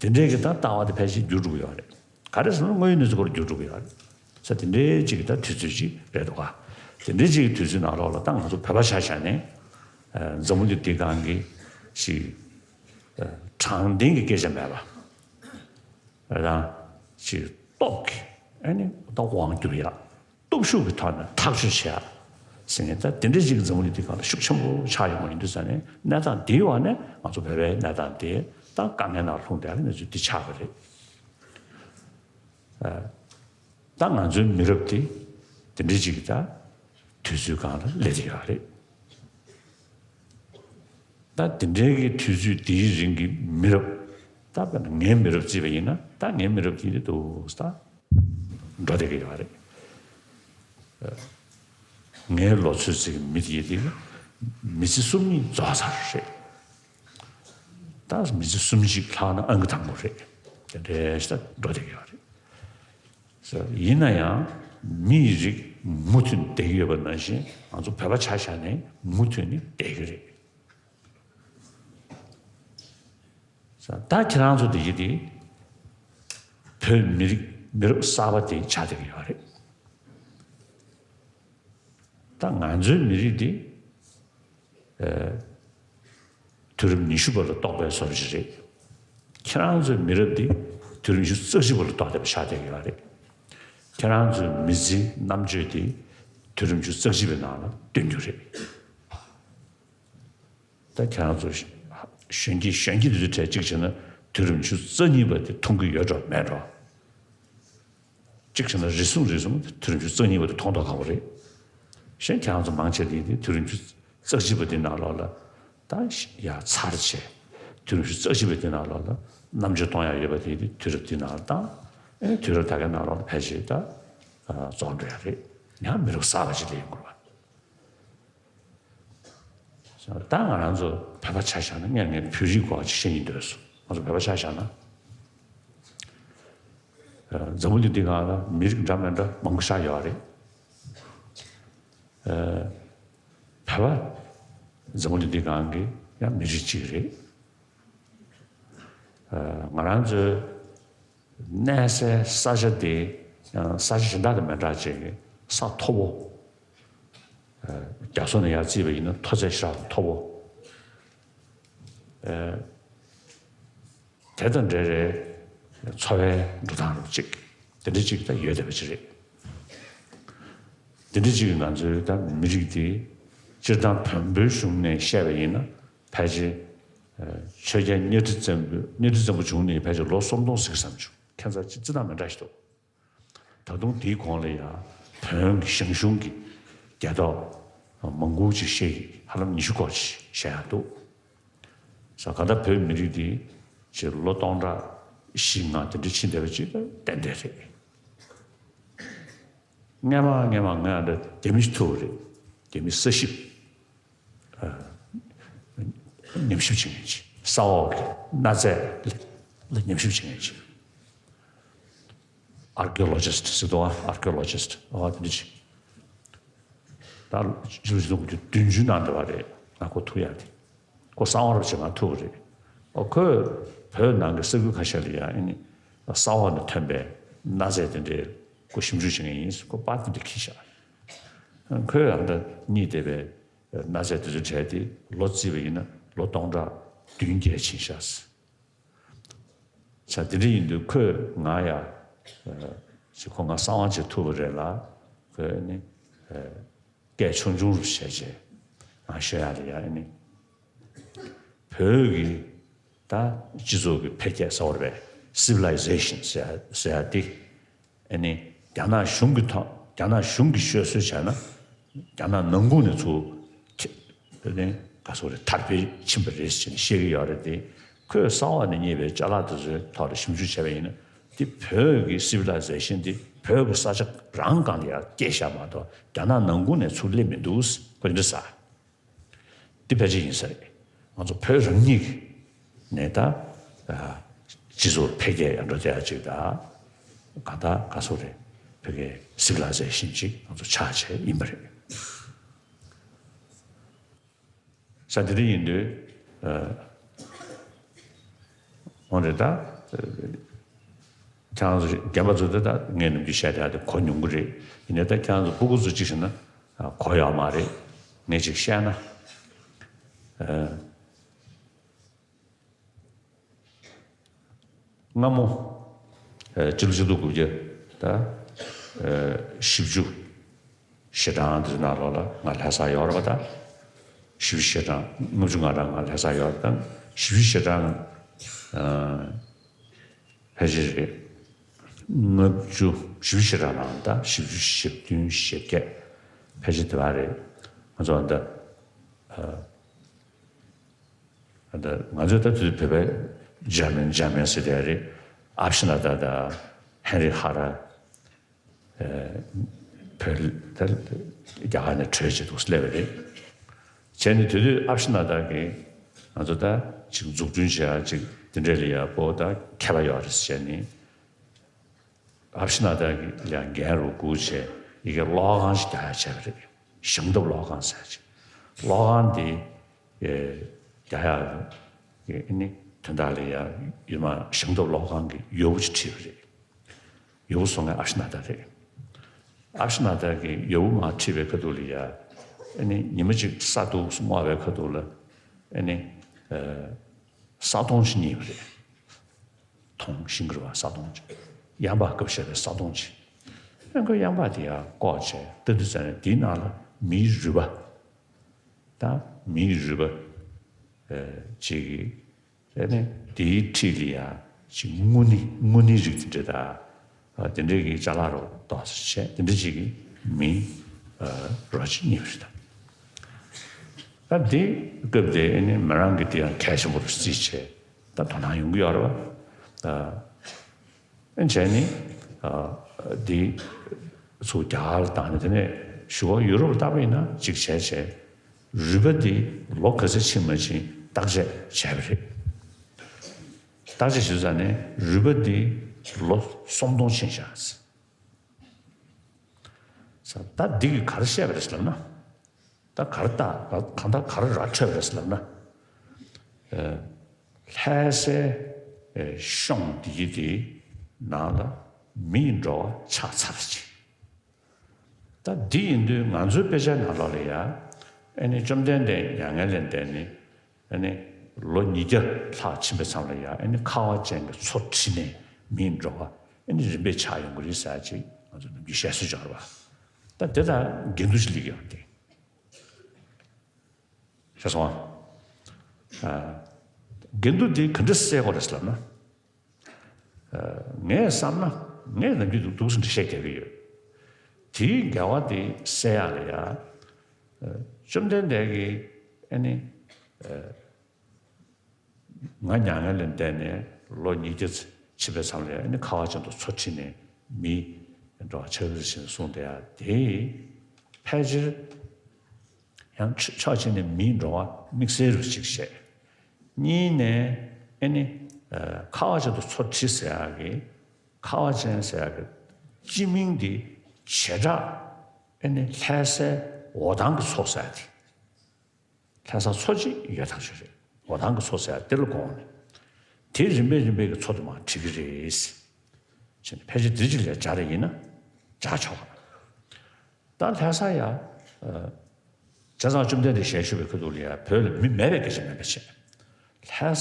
དེ་འདྲའི་གི་ད་ལྟ་བ་དེ་ཕལ་ཆེར་འགྱུར་འགྲོ་གི་ཡོད་རེད། ག་རེ་ཟེར་ན་དངོས་ཡོད་གནས་ཚུལ་སྐོར་འགྱུར་འགྲོ་གི་ཡོད་རེད། ས་དེ་འདྲའི་ཅིག་གི་ད་དུས་ཚོད་ཅིག་རེད་འདུག་ག་དེ་འདྲའི་ཅིག་གི་དུས་ཚོད་ནང་ལོགས་ལ་ད་ང་ཚོ་བོད་པ་ཆ་བཞག་ནས་འཛམ་བུ་གླིང་འདིའི་སྒང་གི་ཅིག་དྲང་བདེན་གྱི་སྐད་ཆ་མེད་པ་རང་ཅིག་སྟོབས་ཀྱིས་ཨ་ནི་ད་དབང་བསྒྱུར་ཡ། སྟོབས་ཤུགས་ཀྱི་ཐོག་ནས་ཐག་གཅོད་བྱེད་ཡ་ཟེར་མཁན་ད་དེ་འདྲ་ཅིག་འཛམ་བུ་གླིང་འདིའི་སྒང་ལ་ཤུགས་ཆེན་པོ་ཆགས་ཡོང་བ་ཡིན་དུས་ཙང་ནས་གནས་སྟངས་འདིའི་འོག་ནས་ང་ཚོ་བོད་པའི་གནས་སྟངས་འདི་ད་དཀའ་ངལ་ནང་ལྷུང་བསྡད་ཡ་གནས་ཚུལ་འདི་ཆགས་པ་རེད། ད་ང་ཚོའི་མི་རབས་འདི་དེ་འདྲ་ཅིག་ད་དུས་ཚོད་སྒང་ལ་སླེབས་བསྡད་ཡོད་རེད། ད་དེ་འདྲའི་གི་དུས་ཚོད་འདིའི་རིང་གི་མི་རབས། ད་དཔེར་ན་ངའི་མི་རབས་བརྩིས་པ་ཡིན་ན་ད་ངའི་མི་རབས་འདི་འདུག་ད། འགྲོ་བསྡད་ཀྱི་ཡོད་རེད། ངའི་ལོ་ཚོད་ཅིག་མི་དེ་དེ་མི་ཚེ་གསུམ་གཉིས་རྫོགས་ཚར་རེད། ད་མི་ཚེ་གསུམ་གཅིག་ལྷག་ན་ཨང་ཀི་དང་པོ་རེད། དེ་འདྲའི་ཞིག་ད་འགྲོ་བསྡད་ཀྱི་ཡོད་རེད། ཡིན་ན་ཡང་མིའི་རིགས་མུ་མཐུད་བསྡད་ཀྱི་ཡོད་པ་ནང་བཞིན་ང་ཚོ་བོད་པ་ཆ་བཞག་ནས་མུ་མཐུད་ནས་བསྡད་ཀྱི་རེད། ད་ཁྱེད་རང་ཚོ་དེ་གི་དེ་བོད་མི་རིགས་མི་རབས་གསར་པ་དེ་ཆགས་བསྡད་ཀྱི་ཡོད་རེད། ད་ང་ཚོའི་མི་རིགས་དེ་དུས་རབས་ཉི་ཤུ་པ་ལ་གཏོགས་པའི་བཟོ་འདྲ་ཞིག་རེད། ཁྱེད་རང་ཚོའི་མི་རབས་དེ་དུས་རབས་ཉི་ཤུ་རྩ་གཅིག་པ་ལ་གཏོགས་བསྡད་པ་ཆགས་བསྡད་ཀྱི་ཡོད་རེད། ཁྱེད་རང་ཚོའི་མི་ཚེའི་རྣམ་དཔྱོད་དེ་དུས་རབས་ཉི་ཤུ་རྩ་གཅིག་པའི་ནང་ལ་སྟོན་རྒྱུ་རེད། ད་ཁྱེད་རང་ཚོ་གཞོན་སྐྱེས་གཞོན་སྐྱེས་དེ་ཚོའི་གྲས་གཅིག་བྱས་ན་དུས་རབས་ཉི་ཤུ་རྩ་གཉིས་པ་དེ་མཐོང་གི་ཡོད་འགྲོ་མེད་འགྲོ། གཅིག་བྱས་ན་རེ་ཟུང་རེ་ཟུང་དུས་རབས་ཉི་ཤུ་རྩ་གཉིས་པ་དེ་མཐོང་མདོག་ཁ་པོ་རེད། གཞན་ཁྱེད་རང་ཚོ་མང་ཆེ་དེ་དེ་དུས་རབས་ཉི་ཤུ་རྩ་གཅིག་པ་དེ་ནང་ལོགས་ལ་ད་ཡ་ཚར་བྱས། དུས་རབས་ཉི་ཤུ་རྩ་གཅིག་པ་དེ་ནང་ལོགས་ལ་རྣམ་དཔྱོད་གཏོང་ཡ་ཡོད་པ་དེ་དེ་དུས་རབས་དེ་ནང་ལ་བཏང་། ཨེ་དུས་རབས་ད་གའི་ནང་ལོགས་ལ་ཕལ་ཆེར་ད་རྫོགས་འགྲོ་ཡ་རེད། ཡང་མི་རབས་གསར་པ་ཅིག་སླེབས་ཡོང་དགོས་པ། ད་ང་རང་ཚོ་བོད་པ་ཆ་བཞག་ན། སྔོན་ངས་བོད་རིགས་སྐོར་ཅིག་བཤད་སྙིང་འདོད་སོང་། ང་ཚོ་བོད་པ་ཆ་བཞག་ན། འཛམ་བུ་གླིང་འདི་སྒང་ལ་མི་རིགས་འདྲ་མི་འདྲ་མང་པོ་ཆགས་ཡོད་རེད། བོད་པ་འཛམ་བུ་གླིང་འདི་སྒང་གི་ཡང་མི་རིགས་གཅིག་རེད། ང་རང་ཚོའི་གནས་སའི་ས་ཆ་དེ་ཡང་ས་ཆ་གཞན་དག་དང་མི་འདྲ་ཅིག་ས་མཐོ་པོ། རྒྱ་མཚོ་ནས་ཡར་བརྩིས་པ་ཡིན་ན་མཐོ་ཚད་ཞེ་དྲག་མཐོ་པོ། དེ་དང་འབྲེལ་བའི་འཚོ་བའི་འགྲོ་སྟངས་རོབ་ཅིག་དེ་འདྲ་ཅིག་ད་ཡོད་བསྡད་པ་ཅིག་རེད། དེ་འདྲ་ཅིག་གིས་ང་ཚོའི་ད་མི་རིགས་དེ་སྤྱིར་བཏང་བོན་པོའི་གཞུང་ནས་བཤད་པ་ཡིན་ན་ཕལ་ཆེར་ཆོས་རྒྱལ་གཉའ་ཁྲི་བཙན་པོ། གཉའ་ཁྲི་བཙན་པོ་བྱུང་ནས་ཕལ་ཆེར་ལོ་སུམ་སྟོང་ཟིན་བསམ་བྱུང་། ཁྱད་མཚར་ཅིག་རྩི་སྟངས་མི་འདྲ་ཞིག་འདུག་ད་དུང་དེའི་གོང་ལ་ཡང་བོན་ཞང་ཞུང་གི་རྒྱལ་ཐབས་མང་པོ་ཅིག་བཤད་ཀྱི། ཧ་ལམ་ཉི་ཤུ་སྐོར་ཅིག་བཤད་ཡག་འདུག་ས་ག་ད་བོད་མི་རིགས་འདི་ཅིག་ལོ་སྟོང་ཕྲག་བཞི་ལྔ་དེ་འདྲ་ཕྱིན་བསྡད་པ་ཅིག་ཏན་ཏན་རེད། སྔས་མ་སྔས་མ་ང་འདྲ་ལྡེ་མིག་ཐུ་བོ་རེད། ལྡེ་མིག་ས་ཞིབ། ཉམས་ཞིབ་བྱེད་མཁན་ཅིག་ས་འོག་གི་གནའ་རྫས་ལ་ཉམས་ཞིབ་བྱེད་མཁན་ཅིག Archaeologist ཟེར་འདུག་ཨ། Archaeologist ཨ་དེ་འདྲ་ཅིག་ད་ཕྱི་ལོ་ཆིག་སྟོང་དགུ་བརྒྱ་བདུན་ཅུ་ནང་འདྲ་བ་རེད། ང་ཁོ་ཐུག་ཡག་དེ། ཁོ་གསང་བ་རིན་པོ་ཆེ་ང་ཐུག་པ་རེད། ཨོ་ཁོས་བོད་ནང་གི་ས་ཁུལ་ཁ་ཤས་ལ་ཡ་ཨ་ནི་གསང་བ་ནས་ཐོན་པའི་གནའ་རྫས་དེ་འདྲའི་ཁོ་ཞིབ་འཇུག་བྱེད་མཁན་ཡིན། ཁོ་པར་དེ་འདྲ་འཁྱེར་ཤག་ཁོས་ཨ་ད་གཉིས་བསྡད་པའི་གནའ་རྫས་དེ་ཚོའི་གྲས་དེ་ལོ་བརྩིས་པ་ཡིན་ན་ལོ་སྟོང་ཕྲག་བདུན་བརྒྱད་ཕྱིན་ཤག་ཟེར། ས་དེ་འདྲ་ཡིན་དུས་ཁོས་ང་ཡ། ཅི་ཁོ་ང་གསང་བ་ཅིག་ཐུག་པ་རེད་ལ། ཁོས་ནི། སྐད་ཆུང་ཆུང་རུ་བྱས་བྱས། ང་ཤོད་ཡ་ལ་ཡ་ཨ་ནི། བོད་ཀྱི་ད་སྤྱི་ཚོགས་ཀྱི་འཕེལ་རྒྱས་ཟེར་བ་རེད་པས། Civilization ཟེར་ཡ་ཟེར་ཡ་དེ། ཨ་ནི་རྒྱ་ནག་གཞུང་གི་ཐོག་རྒྱ་ནག་གཞུང་གིས་ཤོད་སྲོལ་བྱས་ན། རྒྱ་ནག་ནང་ཁུལ་ནས་ཚུར་ཁྱེ་ཨ་ནི་ག་ཚོད་རེད། དར་འཕེལ་ཕྱིན་པ་རེད་ཟེར་ནས་བཤད་ཀྱི་ཡོད་རེད་དེ། ཁོས་གསང་བ་ནས་རྙེད་པའི་ཅ་ལག་དེ་ཚོའི་ཐོག་ལ་ཞིབ་འཇུག་བྱས་པ་ཡིན་ན། དེ་བོད་ཀྱི་Civilization དེ་བོད་ཀྱི་ས་ཆ་རང་སྒང་ལ་ཡར་སྐྱེས་བཞག་མ་གཏོགས་རྒྱ་ནག་ནང་ཁུལ་ནས་ཚུར་སླེབས་མི་འདུག་ཁོས་འདི་ཟེར། འདི་ཕལ་ཆེར་ཡིན་ས་རེད། ང་ཚོ་བོད་རང་ཉིད་ནས་ད། ཨ། སྤྱི་ཚོགས་འཕེལ་རྒྱས་ཡར་འགྲོ་བསྡད་ཡ་ཅིག་དང་། གང་ལྟར་ག་ཚོད་རེད། བོད་ཀྱི་Civilization ཅིག་ང་ཚོ་ཆགས་བྱས་ཡིན་པ་རེད། ས་དེ་འདྲ་ཡིན་དུས། ཨ། འོ་རེད་ད། ཁྱེད་རང་ཚོ་རྒན་པ་ཚོ་དེ་ད་ངས་ནམ་རྒྱུན་བཤད་བསྡད་དེ་གོ་མྱོང་གི་རེད། ཡིན་ནའི་ད་ཁྱེད་རང་ཚོ་སྤུ་གུ་ཚོ་གཅིག་བྱས་ན་གོ་ཡོད་མ་རེད། ངས་ཅིག་བཤད་ན། ཨ། སྔ་མོ། ཨ། སྤྱི་ལོ་ཆིག་སྟོང་དགུ་བརྒྱ་ད། ཨ། བཞི་བཅུ་ཞེ་གྲངས་དེ་ནང་ལོགས་ལ་ང་ལྷ་སར་ཡོད་རེད་པ་ད། བཞི་བཅུ་ཞེ་གྲངས་ལྔ་བཅུ་ང་གྲངས་ང་ལྷ་སར་ཡོད་རེད་ད། བཞི་བཅུ་ཞེ་གྲངས། ཨ། ཕལ་ཆེར་རེད། ལྔ་བཅུ་བཞི་བཅུ་ཞེ་གྲངས་ནང་ད་བཞི་བཅུ་ཞེ་བདུན་ཞེ་བརྒྱད་ཕལ་ཆེར་དེ་བ་རེད། ང་ཚོ་ད། ཨ། ད་ང་ཚོས་ད་དུས་བོད་པའི་འཇར་མན་འཇར་མན་ཟེར་དེ་རེད། ཨབ་ཤི་ན་ད་དང་ཧན་རི་ཧ་ར། ཨ། བོད་ད་རྒྱ་གར་ནས་བྲོས་བྱས་འདུག་སླེབས་པ་རེད། བྱས་ནས་དེ་དུས་ཨབ་ཤི་ན་ད་གིས་ང་ཚོ་ད་ཅིག་འཛུགས་སྐྲུན་བྱེད་ཡ་ཅིག་དེ་འདྲས་ལ་ཡ་པོ་ད་མཁས་པ་ཡོད་རེད་ཟེར་ནས། ཨབ་ཤི་ན་ད་གིས་ལ་འགན་རུ་བསྐུར་བྱས་ཡ་གི་གློག་ཁང་ཞིག་རྒྱག་ཡ་བྱས་པ་རེད། ཞང་ཐབ་གློག་ཁང་ཟེར་ཅིག་གློག་ཁང་དེ། ཨེ། རྒྱག་ཡ་གི་ཨ་ནི་དོན་དག་ལ་ཡ་ཡུལ་མ་ཞང་ཐབ་གློག་ཁང་གི་ཡོལ་བ་ཅིག་བྲིས་པ་རེད། ཡོལ་བ་བཟོ་མཁན་ཨབ་ཤི་ན་ད་རེད། ཨབ་ཤི་ན་ད་གིས་ཡོལ་བ་མར་བྲིས་པའི་ཁ་ཐུག་ལ་ཡ། ཨ་ནི་ཉི་མ་གཅིག་ས་འདུག་སེ་སྔོག་པའི་ཁ་ཐུག་ལ། ཨ་ནི། ཨ། ས་དོང་ཞིག་རྙེད་པ་རེད། དོང་ཤིང་གི་རེད་པ། ས་དོང་ཅིག་གཡང་འབག་སྐབས་བཤད་པའི་ས་དོང་ཅིག་ཨ་ཁོས་གཡང་འབག་དེ་ཡར་བཀོག་བྱས་ལྟ་དུས་ཙམ་ནས་དེའི་ནང་ལ་མིའི་རུས་པ། ད་མིའི་རུས་པ། ཨ། ཅིག་ཨ་ནི་དེའི་འཁྲིས་ལ་ཡ་ཅིག་དངུལ་ནི་དངུལ་ནི་རིགས་དེ་འདྲ་དང་། ཨ། དེ་འདྲའི་གི་ཅ་ལག་རོ་ཏོག་ཙམ་བྱས་དེ་འདྲ་ཅིག་གི་མི། ཨ། རོ་ཅིག་རྙེད་པ་རེད་ད། ཨ། དེ་སྐབས་དེ་ཨ་ནི་མི་རང་གིས་དེ་ཡང་གལ་ཆེན་པོ་རུ་བརྩིས་བྱས་ད་དོ་སྣང་ཡོང་གི་ཡོད་རེད་པ། ཨ། ཨ་ནི་བྱས་ནས། ཨ། དེ་ཚུར་རྒྱ་གར་ལ་བཏང་ནས་དེ་ནས་གཞུག་གུ་ཡུ་རོབ་ལ་བཏང་པ་ཡིན་ན་གཅིག་བྱས་བྱས། རུས་པ་འདི་ལོ་ག་ཚོད་ཕྱིན་མ་ཕྱིན་བརྟག་དཔྱད་བྱས་པ་རེད། བརྟག་དཔྱད་བྱེད་དུས་ཙམ་ནས་རུས་པ་འདི་ལོ་སུམ་སྟོང་ཕྱིན་བཞག་ཟེར། ད་འདི་གིས་ག་རེ་བཤད་པ་རེད་ཟེར་ལབ་ན། ད་ག་རེ་ལྟ་གང་ལྟར་ག་རེ་ར་འཕྲོད་པ་རེད་ཟེར་ལབ་ན། ཨ། ལྷ་སའི་ཨ་གཤོང་འདི་གི་དེའི་ནང་ལ་མིའི་འགྲོ་བ་ཆགས་ཚར་ཅིག་ད་འདི་ཡིན་དུས་ང་ཚོའི་དཔེ་ཆའི་ནང་ལོགས་ལ་ཡ། ཨ་ནི་བཅོམ་ལྡན་འདས་མྱ་ངན་ལས་འདས་ནས་ཨ་ནི་ལོ་ཉིས་བརྒྱ་ལྷག་ཕྱིན་པའི་མཚམས་ལ་ཡ་ཨ་ནི་ཁ་བ་ཅན་གྱི་མཚོ་ཁྲི་ནས་མིའི་འགྲོ་བ་ཨ་ནི་རིམ་པས་ཆགས་ཡོང་གི་རེད་ཟེར་ཅིག་ང་ཚོ་ནམ་རྒྱུན་བཤད་སྲོལ་ཅིག་ཡོད་རེད་པ། ད་དེ་དང་འགལ་འདུ་ཞིག་སླེབས་ཀྱི་ཡོད་རེད་དེ། ཤེས་སོང་ཨ། ཨ། འགལ་འདུ་དེ་ག་འདྲ་སེལ་དགོས་རེད་ཟེར་ལབ་ན། ཨ། ངས་བསམ་ན་ངས་ནམ་རྒྱུན་འདུག་འདུག་སེ་འགྲེལ་བཤད་རྒྱག་གི་ཡོད། དེའི་འགལ་བ་དེ་སེལ་ཡག་ལ་ཡ། ཨ། བཅོམ་ལྡན་འདས་ཀྱིས་ཨ་ནི། ཨ། ང་མྱ་ངན་ལས་འདས་ནས་ལོ་ཉིས་བརྒྱ་ཕྱིན་པའི་མཚམས་ལ་ཡ་ཨ་ནི་ཁ་བ་ཅན་དུ་མཚོ་ཁྲིད་ནས་མིའི་འགྲོ་བ་ཆགས་ཀྱི་རེད་ཟེར་ནས་གསུངས་བསྡད་ཡ་དེ། ཕལ་ཆེར། ཡང་ཕྱོགས་གཅིག་ནས་མིའི་འགྲོ་བ་དམིགས་བསལ་རུ་གཅིག་བཤད། གཉིས་ནས་ཨ་ནི། ཨ། ཁ་བ་ཅན་དུ་མཚོ་ཁྲིད་ཟེར་ཡག་གི། ཁ་བ་ཅན་ཟེར་ཡག་གི་སྤྱི་མིང་འདི་བྱེ་བྲག་ཨ་ནི་ལྷ་སའི་ འོ་ཐང་གི་མཚོ་ཟེར་ཡ་དེ། ལྷ་ས་མཚོ་གཅིག་ཡོད་ཐག་ཆོད་རེད། འོ་ཐང་གི་མཚོ་ཟེར་ཡ་དེ་ལ་དགོངས་ནས། དེ་རིམ་པས་རིམ་པས་ཀྱི་མཚོ་དེ་མར་བྲི་གི་རེད། བྱས་ནས་ཕལ་ཆེར་འདི་གཅིག་ལ་སྦྱར་རེ་ཡིན་ན་སྦྱར་ཆོག་གི། ད་ལྷ་ས་ཡ། བྱས་ཙང་བཅོམ་ལྡན་འདས་ཞལ་བཞུགས་པའི་ཁ་ཐུག་ལ་ཡ་བོད་ལ་མི་མེད་པའི་སྐད་ཆ་མེད་པ་བྱས། ལྷ་ས་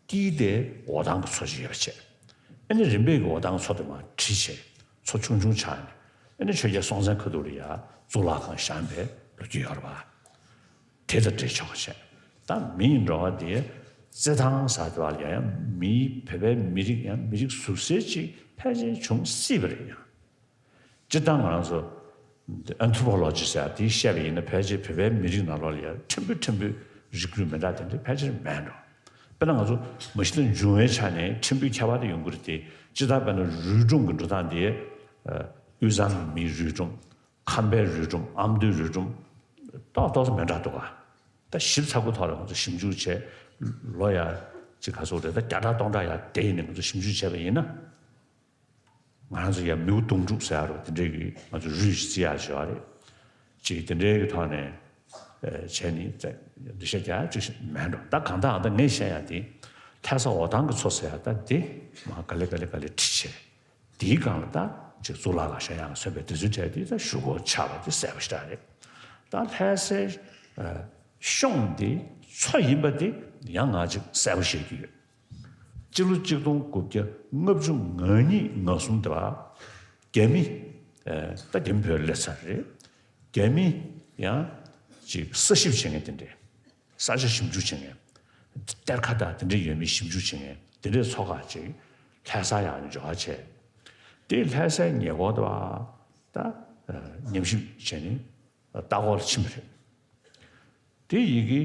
དཀྱིལ་དེ་འོ་ཐང་གི་མཚོ་ཞིག་ཡོད་པ་བྱས། ཨ་ནི་རིམ་པས་ཀྱི་འོ་ཐང་མཚོ་དེ་མར་བྲིས་བྱས། མཚོ་ཆུང་ཆུང་ཆགས་ནས། ཨ་ནི་ཆོས་རྒྱལ་སྲོང་བཙན་ཁ་ཐུག་ལ་ཡ་གཙུག་ལག་ཁང་བཞེངས་པའི་ལོ་རྒྱུས་ཡོད་རེད་པ། དེ་དང་འབྲེལ་ཆོག་པ་བྱས། ད་མི་ཡི་འགྲོ་བ་དེ་རྩེད་ཐང་ཟེར་དུས་ལ་ཡ་ཡང་མིའི་བོད་པའི་མི་རིགས་ཡང་མི་རིགས་ཟུར་གསལ་ཅིག་ཕལ་ཆེར་བྱུང་སྲིད་པ་རེད་ཡང་། སྤྱིར་བཏང་ང་རང་ཚོ་ཨན་ཐྲོ་པོ་ལོ་ཇི་ཟེར་དེ་བཤད་པ་ཡིན་ན་ཕལ་ཆེར་བོད་པའི་མི་རིགས་ནང་ལོགས་ལ་ཡང་ཕྲན་བུ་ཕྲན་བུ་རིགས་རུས་མི་འདྲ་དེ་འདྲ་ཕལ་ཆེར་མེད་འགྲོ། དཔེར་ན་ང་ཚོ་མ་གཞི་ནས་འབྱུང་བའི་ཆ་ནས་ཕྲན་བུ་ཁྱད་པར་དེ་ཡོང་གི་རེད་དེ། སྤྱིར་བཏང་དཔེར་ན་རུས་སྒྲོམ་གྱི་འགྲོ་སྟངས་དེ། དབུས་གཙང་གི་མིའི་རུས་སྒྲོམ། ཁམས་པའི་རུས་སྒྲོམ། ཨ་མདོའི་རུས་སྒྲོམ། ཏོག་ཏོག་ཙམ་མི་འདྲ་འདུག་ག་ད་ཞིབ་ཚགས་པོའི་ཐོག་ལ་ང་ཚོ་ཞིབ་འཇུག་བྱས། ལོ་ཡ་གཅིག་ག་ཚོད་རེད། ད་བརྒྱ་ཕྲག་སྟོང་ཕྲག་ཡ་དེ་ཡིན་ནས་ང་ཚོ་ཞིབ་འཇུག་བྱས་པ་ཡིན་ན། ང་རང་ཚོ་ཡ་མིའུ་གདུང་དྲུག་ཟེར་ཡ་རོ་དེ་འདྲའི་གི་ང་ཚོ་རུས་ཤིག་བརྩི་ཡ་བྱེད་པ་རེད། ཅིག་དེ་འདྲའི་གི་ཐོག་ནས་བྱས་ནི་འདི་ཤ་རྒྱག་ཅིག་མེད་འགྲོ། ད་གང་ལྟར་ཨ་ད་ངས་བཤད་ཡ་དེ་ལྷ་ས་འོ་ཐང་གི་མཚོ་ཟེར་ཡ་ད་དེ་མ་ག་ལེ་ག་ལེ་ག་ལེ་བྲིས་བྱས། དེའི་སྒང་ལ་ད་ཅིག་གཙུག་ལག་ཁང་བཞེངས་ཡག་སོན་པའི་དེ་ཚོའི་གྲས་དེ་ད་ཞུ་སྒོ་ཆགས་པ་དེ་གསལ་པོ་ཞེ་དྲག་རེད། ད་ལྷ་སའི་གཤོང་དེ་མཚོ་ཡིན་པ་དེ་ཡང་ང་ཅིག་གསལ་པོ་བཤད་ཀྱི་ཡོད། སྤྱི་ལོ་གཅིག་སྟོང་དགུ་བརྒྱ་ལྔ་བཅུ་ང་གཉིས་ང་གསུམ་དེ་བ། རྒྱ་མི། ད་རྒྱ་མི་བོད་སླེབས་ཚར་རེད། རྒྱ་མི་ཡང་ཅིག་ས་ཞིབ་བྱེད་མཁན་དེ་འདྲས། ས་ཆ་ཞིབ་འཇུག་བྱེད་མཁན། གཏེར་ཁ་དང་དེ་འདྲས་ཡོད་མེད་ཞིབ་འཇུག་བྱེད་མཁན་དེ་འདྲས་ཚོ་ཁག་ཅིག་ལྷ་ས་ཡང་འབྱོར་བ་བྱས། དེ་ལྷ་སའི་ཉེ་འཁོར་དུ་ད་ཉམས་ཞིབ་བྱས་ནས་ལྟ་སྐོར་ལ་ཕྱིན་པ་རེད། དེ་ཡི་གེ་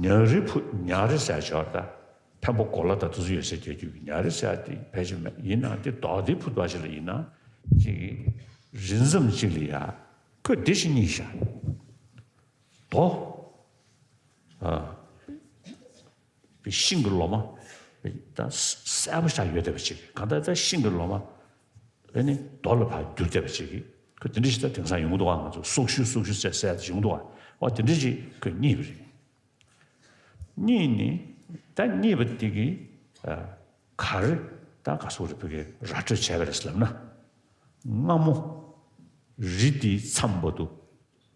ཉ་རི་ཕུ་ཉ་རི་ཟེར་ཞོར་ད་འཕན་པོ་གོ་ལ་དང་དུ་སུ་ཡོད་ཟེར་རྒྱ་རྒྱུད་ཀྱི་ཉ་རི་ཟེར་དེ་ཕལ་ཆེར་མེད། ཡིན་ནའང་དེ་རྡོ་དེ་ཕུ་ཐུ་བ་ཞིག་ལ་ཡིན་ན་ཅིག་རི་འཛམ་ཅིག་ལ་ཡ་ཁོས་དེ་ཞིག་རྙེད་ཤག་རྡོ། ཨ། ཤིང་གི་ལོ་མ། ད་གསལ་པོ་ཞིག་ཡོད་བསྡད་པ་ཅིག་གང་ལྟར་ད་ཤིང་གི་ལོ་མ། ཨེ་ནི་རྡོ་ལ་ཕར་བསྒྱུར་བསྡད་པ་ཅིག་ཁོས་དེ་འདྲ་ཞིག་ད་དེང་སང་ཡོང་གི་འདུག་ག་ང་ཚོ་སྲོག་ཤུལ་སྲོག་ཤུལ་ཟེར་ཟེར་ཡ་དེ་ཡོང་གི་འདུག་ག་འོ་དེ་འདྲ་ཞིག་ཁོས་རྙེད་པ་རེད། རྙེད་ནི། ད་རྙེད་པ་དེ་གི་ག་རེ་ད་ག་སོག་རེ་ཕ་གི་ར་སྤྲོད་བྱས་པ་རེད་ལབ་ན། སྔ་མོ་རི་དེའི་མཚམས་བར་དུ་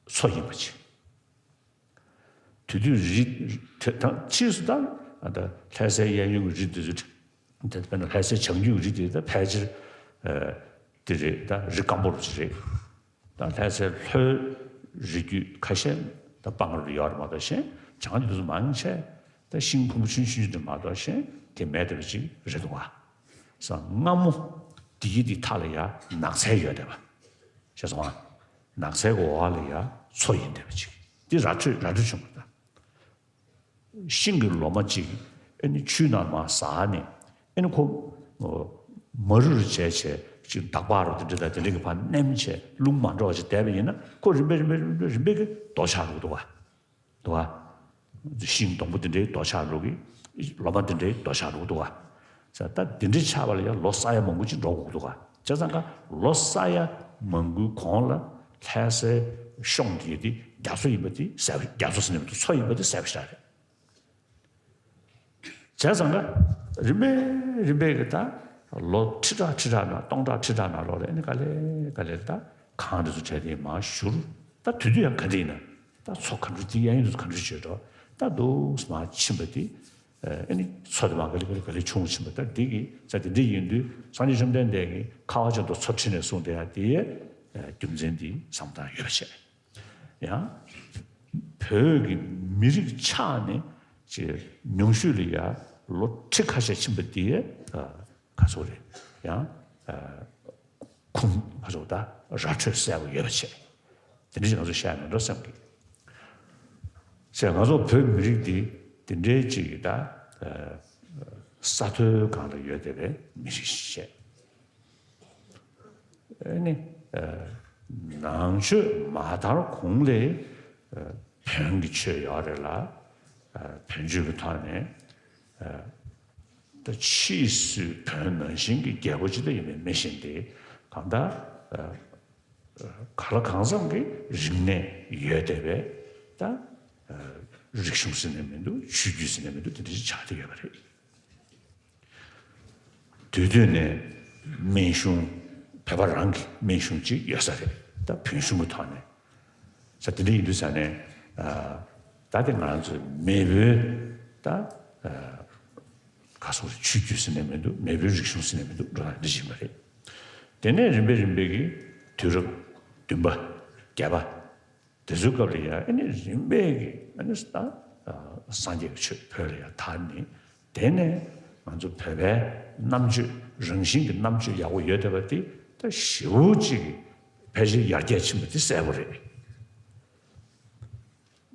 མཚོ་ཡིན་པ་ཅིག་དེ་དུས་རི་དེ་དང་ཕྱིས་སུ་ད་ད་ལྷ་སའི་གཡས་གཡོན་གྱི་རི་དེ་ཚོ་དེ་དཔེར་ན་ལྷ་སའི་བྱང་རྒྱུད་ཀྱི་རི་དེ་ད་ཕལ་ཆེར་དེ་རེད། ད་རི་སྐམ་པོ་རུ་ཅིག་རེད། ད་ལྷ་སའི་ལྷོའི་རི་རྒྱུད་ཁ་ཤས་ད་སྤང་རུ་ཡོད་རེད་མ་གཏོགས་གཞན་བྱང་རྒྱུད་དེ་ཚོ་མང་ཆེ་ད་ཤིང་ཕུང་པོ་ཆུང་ཆུང་དེ་མ་གཏོགས་གཞན་དེ་མེད་བསྡད་པ་ཅིག་རེད་འདུག་ག་ས་སྔ་མོ་དེ་ཡི་དེ་མཐའ་ལ་ཡ་ནགས་ཚལ་ཡོད་བསྡད་པ། ཤེས་སོང་ཨ། ནགས་ཚལ་གྱི་འོག་ལ་ཡ་མཚོ་ཡིན་བསྡད་པ་ཅིག་དེ་ར་འཕྲོད་ར་འཕྲོད་བྱུང་བ་དང་། ཤིང་གི་ལོ་མ་ཅིག་ཨེ་ནི་ཆུའི་ནང་མར་ཟགས་ནས་ཨེ་ནི་ཁོ་མ་རུལ་བྱས་བྱས་ཅིག་འདག་པ་རུ་དེ་འདྲ་དང་དེ་འདྲ་གི་བར་མནན་བྱས་རླུང་མ་འགྲོ་བ་ཅིག་བསྡད་པ་ཡིན་ན་ཁོ་རིམ་པས་རིམ་པས་རིམ་པས་རིམ་པས་ཀྱི་རྡོ་ཆགས་འགྲོ་གི་འདུག་བ། འདུག་བ། ཤིང་སྡོང་པོ་འདི་འདྲའི་རྡོ་ཆགས་འགྲོ་གི། ལོ་མ་འདི་འདྲའི་རྡོ་ཆགས་འགྲོ་གི་འདུག་བ། ས་ད་འདི་འདྲའི་ཆགས་པ་ལ་ཡང་ལོ་ས་ཡ་མང་པོ་ཅིག་འགྲོ་དགོས་ཀྱི་འདུག་བ། བྱས་ཙང་ཀ་ལོ་ས་ཡ་མང་པོའི་གོང་ལ་ལྷ་སའི་གཤོང་འདི་དེ་རྒྱ་མཚོ་ཡིན་པ་དེ་གསལ་པོ། རྒྱ་མཚོ་ཟེར་ནས་མི་འདུག་མཚོ་ཡིན་པ་དེ་གསལ་པོ་ཞེ་དྲག་རེད། བྱས་ཙང་ཀ་རིམ་པས་རིམ་པས་ཀྱི་ད་ལོ་ཁྲི་ཕྲག་ཁྲི་ཕྲག་ནང་སྟོང་ཕྲག་ཁྲི་ཕྲག་ནང་ལོགས་ལ་ཨ་ནི་ག་ལེ་ག་ལེ་ད་གངས་འདི་ཚོ་བྲལ་ཏེ་མར་བཞུར། ད་དུས་དུས་ཡང་ག་འདྲ་ཡིན་ན་ད་མཚོ་ག་འདྲ་དེ་གཡས་གཡོན་དུ་ག་འདྲ་བྱོས་འགྲོ། ད་འདུག་སེ་མར་ཕྱིན་པ་དེ་ཨ་ནི་མཚོ་དེ་མར་ག་ལེ་ག་ལེ་ག་ལེ་ཆུང་ཕྱིན་པ། ད་འདི་གི་ས་དེ་འདྲ་ཡིན་དུས་སངས་རྒྱས་བཅོམ་ལྡན་འདས་ཀྱིས་ཁ་བ་ཅན་དུ་མཚོ་ཁྲིད་ནས་གསུངས་བསྡད་ཡ་དེ་རྒྱུ་མཚན་འདི་བསམ་སྟངས་ཡོད་པ་བྱས། ཡང་བོད་ཀྱི་མི་རིགས་ཆགས་ནས་ཅིག་ཉུང་ཤོས་ལ་ཡ་ལོ་ཁྲི་ཁ་ཤས་ཕྱིན་པ་དེ་ག་ཚོད་རེད། ཡང་ཁུངས་ག་ཚོད་ད་ར་འཕྲོད་གསལ་པོ་ཡོད་པ་བྱས། དེ་འདྲ་ཞིག་ང་ཚོ་བཤད་ཡོང་འགྲོ་བསམ་གི། བྱས་ང་ཚོ་བོད་མི་རིགས་འདི་དེ་འདྲའི་ཅིག་ད་ས་མཐོའི་སྒང་ལ་ཡོད་བསྡད་པའི་མི་རིགས་ཤིག་བྱས། ཨ་ནི། ནང་ཆོས་མ་དར་གོང་ལས་བོན་གྱི་ཆོས་ཡོད་རེད་ལ། བོན་ཆོས་ཀྱི་ཐོག་ནས་ད་ཕྱིས་སུ་བོན་ནང་བཞིན་གྱི་རྒྱལ་པོ་ཅིག་ད་ཡིན་པའི་མི་གཞན་དེ་གང་ལྟར་ གང་ལ་གང་འཚམ་གྱི་རིག་གནས་ཡོད་བསྡད་པའི་ད་རིག་གཞུང་ཟེར་ནས་མི་འདུག་ཆོས་བརྒྱུད་ཟེར་ནས་མི་འདུག་དེ་འདྲ་ཞིག་ཆགས་བསྡད་ཡོད་པ་རེད། དུས་དུས་ནས་སྨན་གཞུང་བོད་པ་རང་གི་སྨན་གཞུང་ཅིག་ཡོད་ས་རེད། ད་བོན་གཞུང་གི་ཐོག་ནས་ས་དེ་འདྲ་ཡིན་དུས་ས་ནས་ད་དེ་ང་རང་ཚོའི་མེས་པོའི་ད་ག་སོགས་ཆོས་བརྒྱུད་ཟེར་ནས་མི་འདུག་མེས་པོའི་རིག་གཞུང་ཟེར་ནས་མི་འདུག་འགྲོ་ཡ་འདི་བཞིན་པ་རེད། དེ་ནས་རིམ་པས་རིམ་པས་ཀྱི་དུས་རབས་བདུན་པ་བརྒྱད་པ། དེ་ཚོའི་སྐབས་ལ་ཡང་ཨ་ནི་རིམ་པས་ཀྱིས་ཨ་ནི་ད་སངས་རྒྱས་ཀྱི་ཆོས་བོད་ལ་ཡང་དར་ནས། དེ་ནས་ང་ཚོ་བོད་པའི་རྣམ་དཔྱོད་རང་བཞིན་གྱི་རྣམ་དཔྱོད་ཡག་པོ་ཡོད་བསྡད་པ་དེ་ད་ཞེ་པོ་ཅིག་ཕལ་ཆེར་ཡར་རྒྱས་ཕྱིན་པ་དེ་གསལ་པོ་རེད།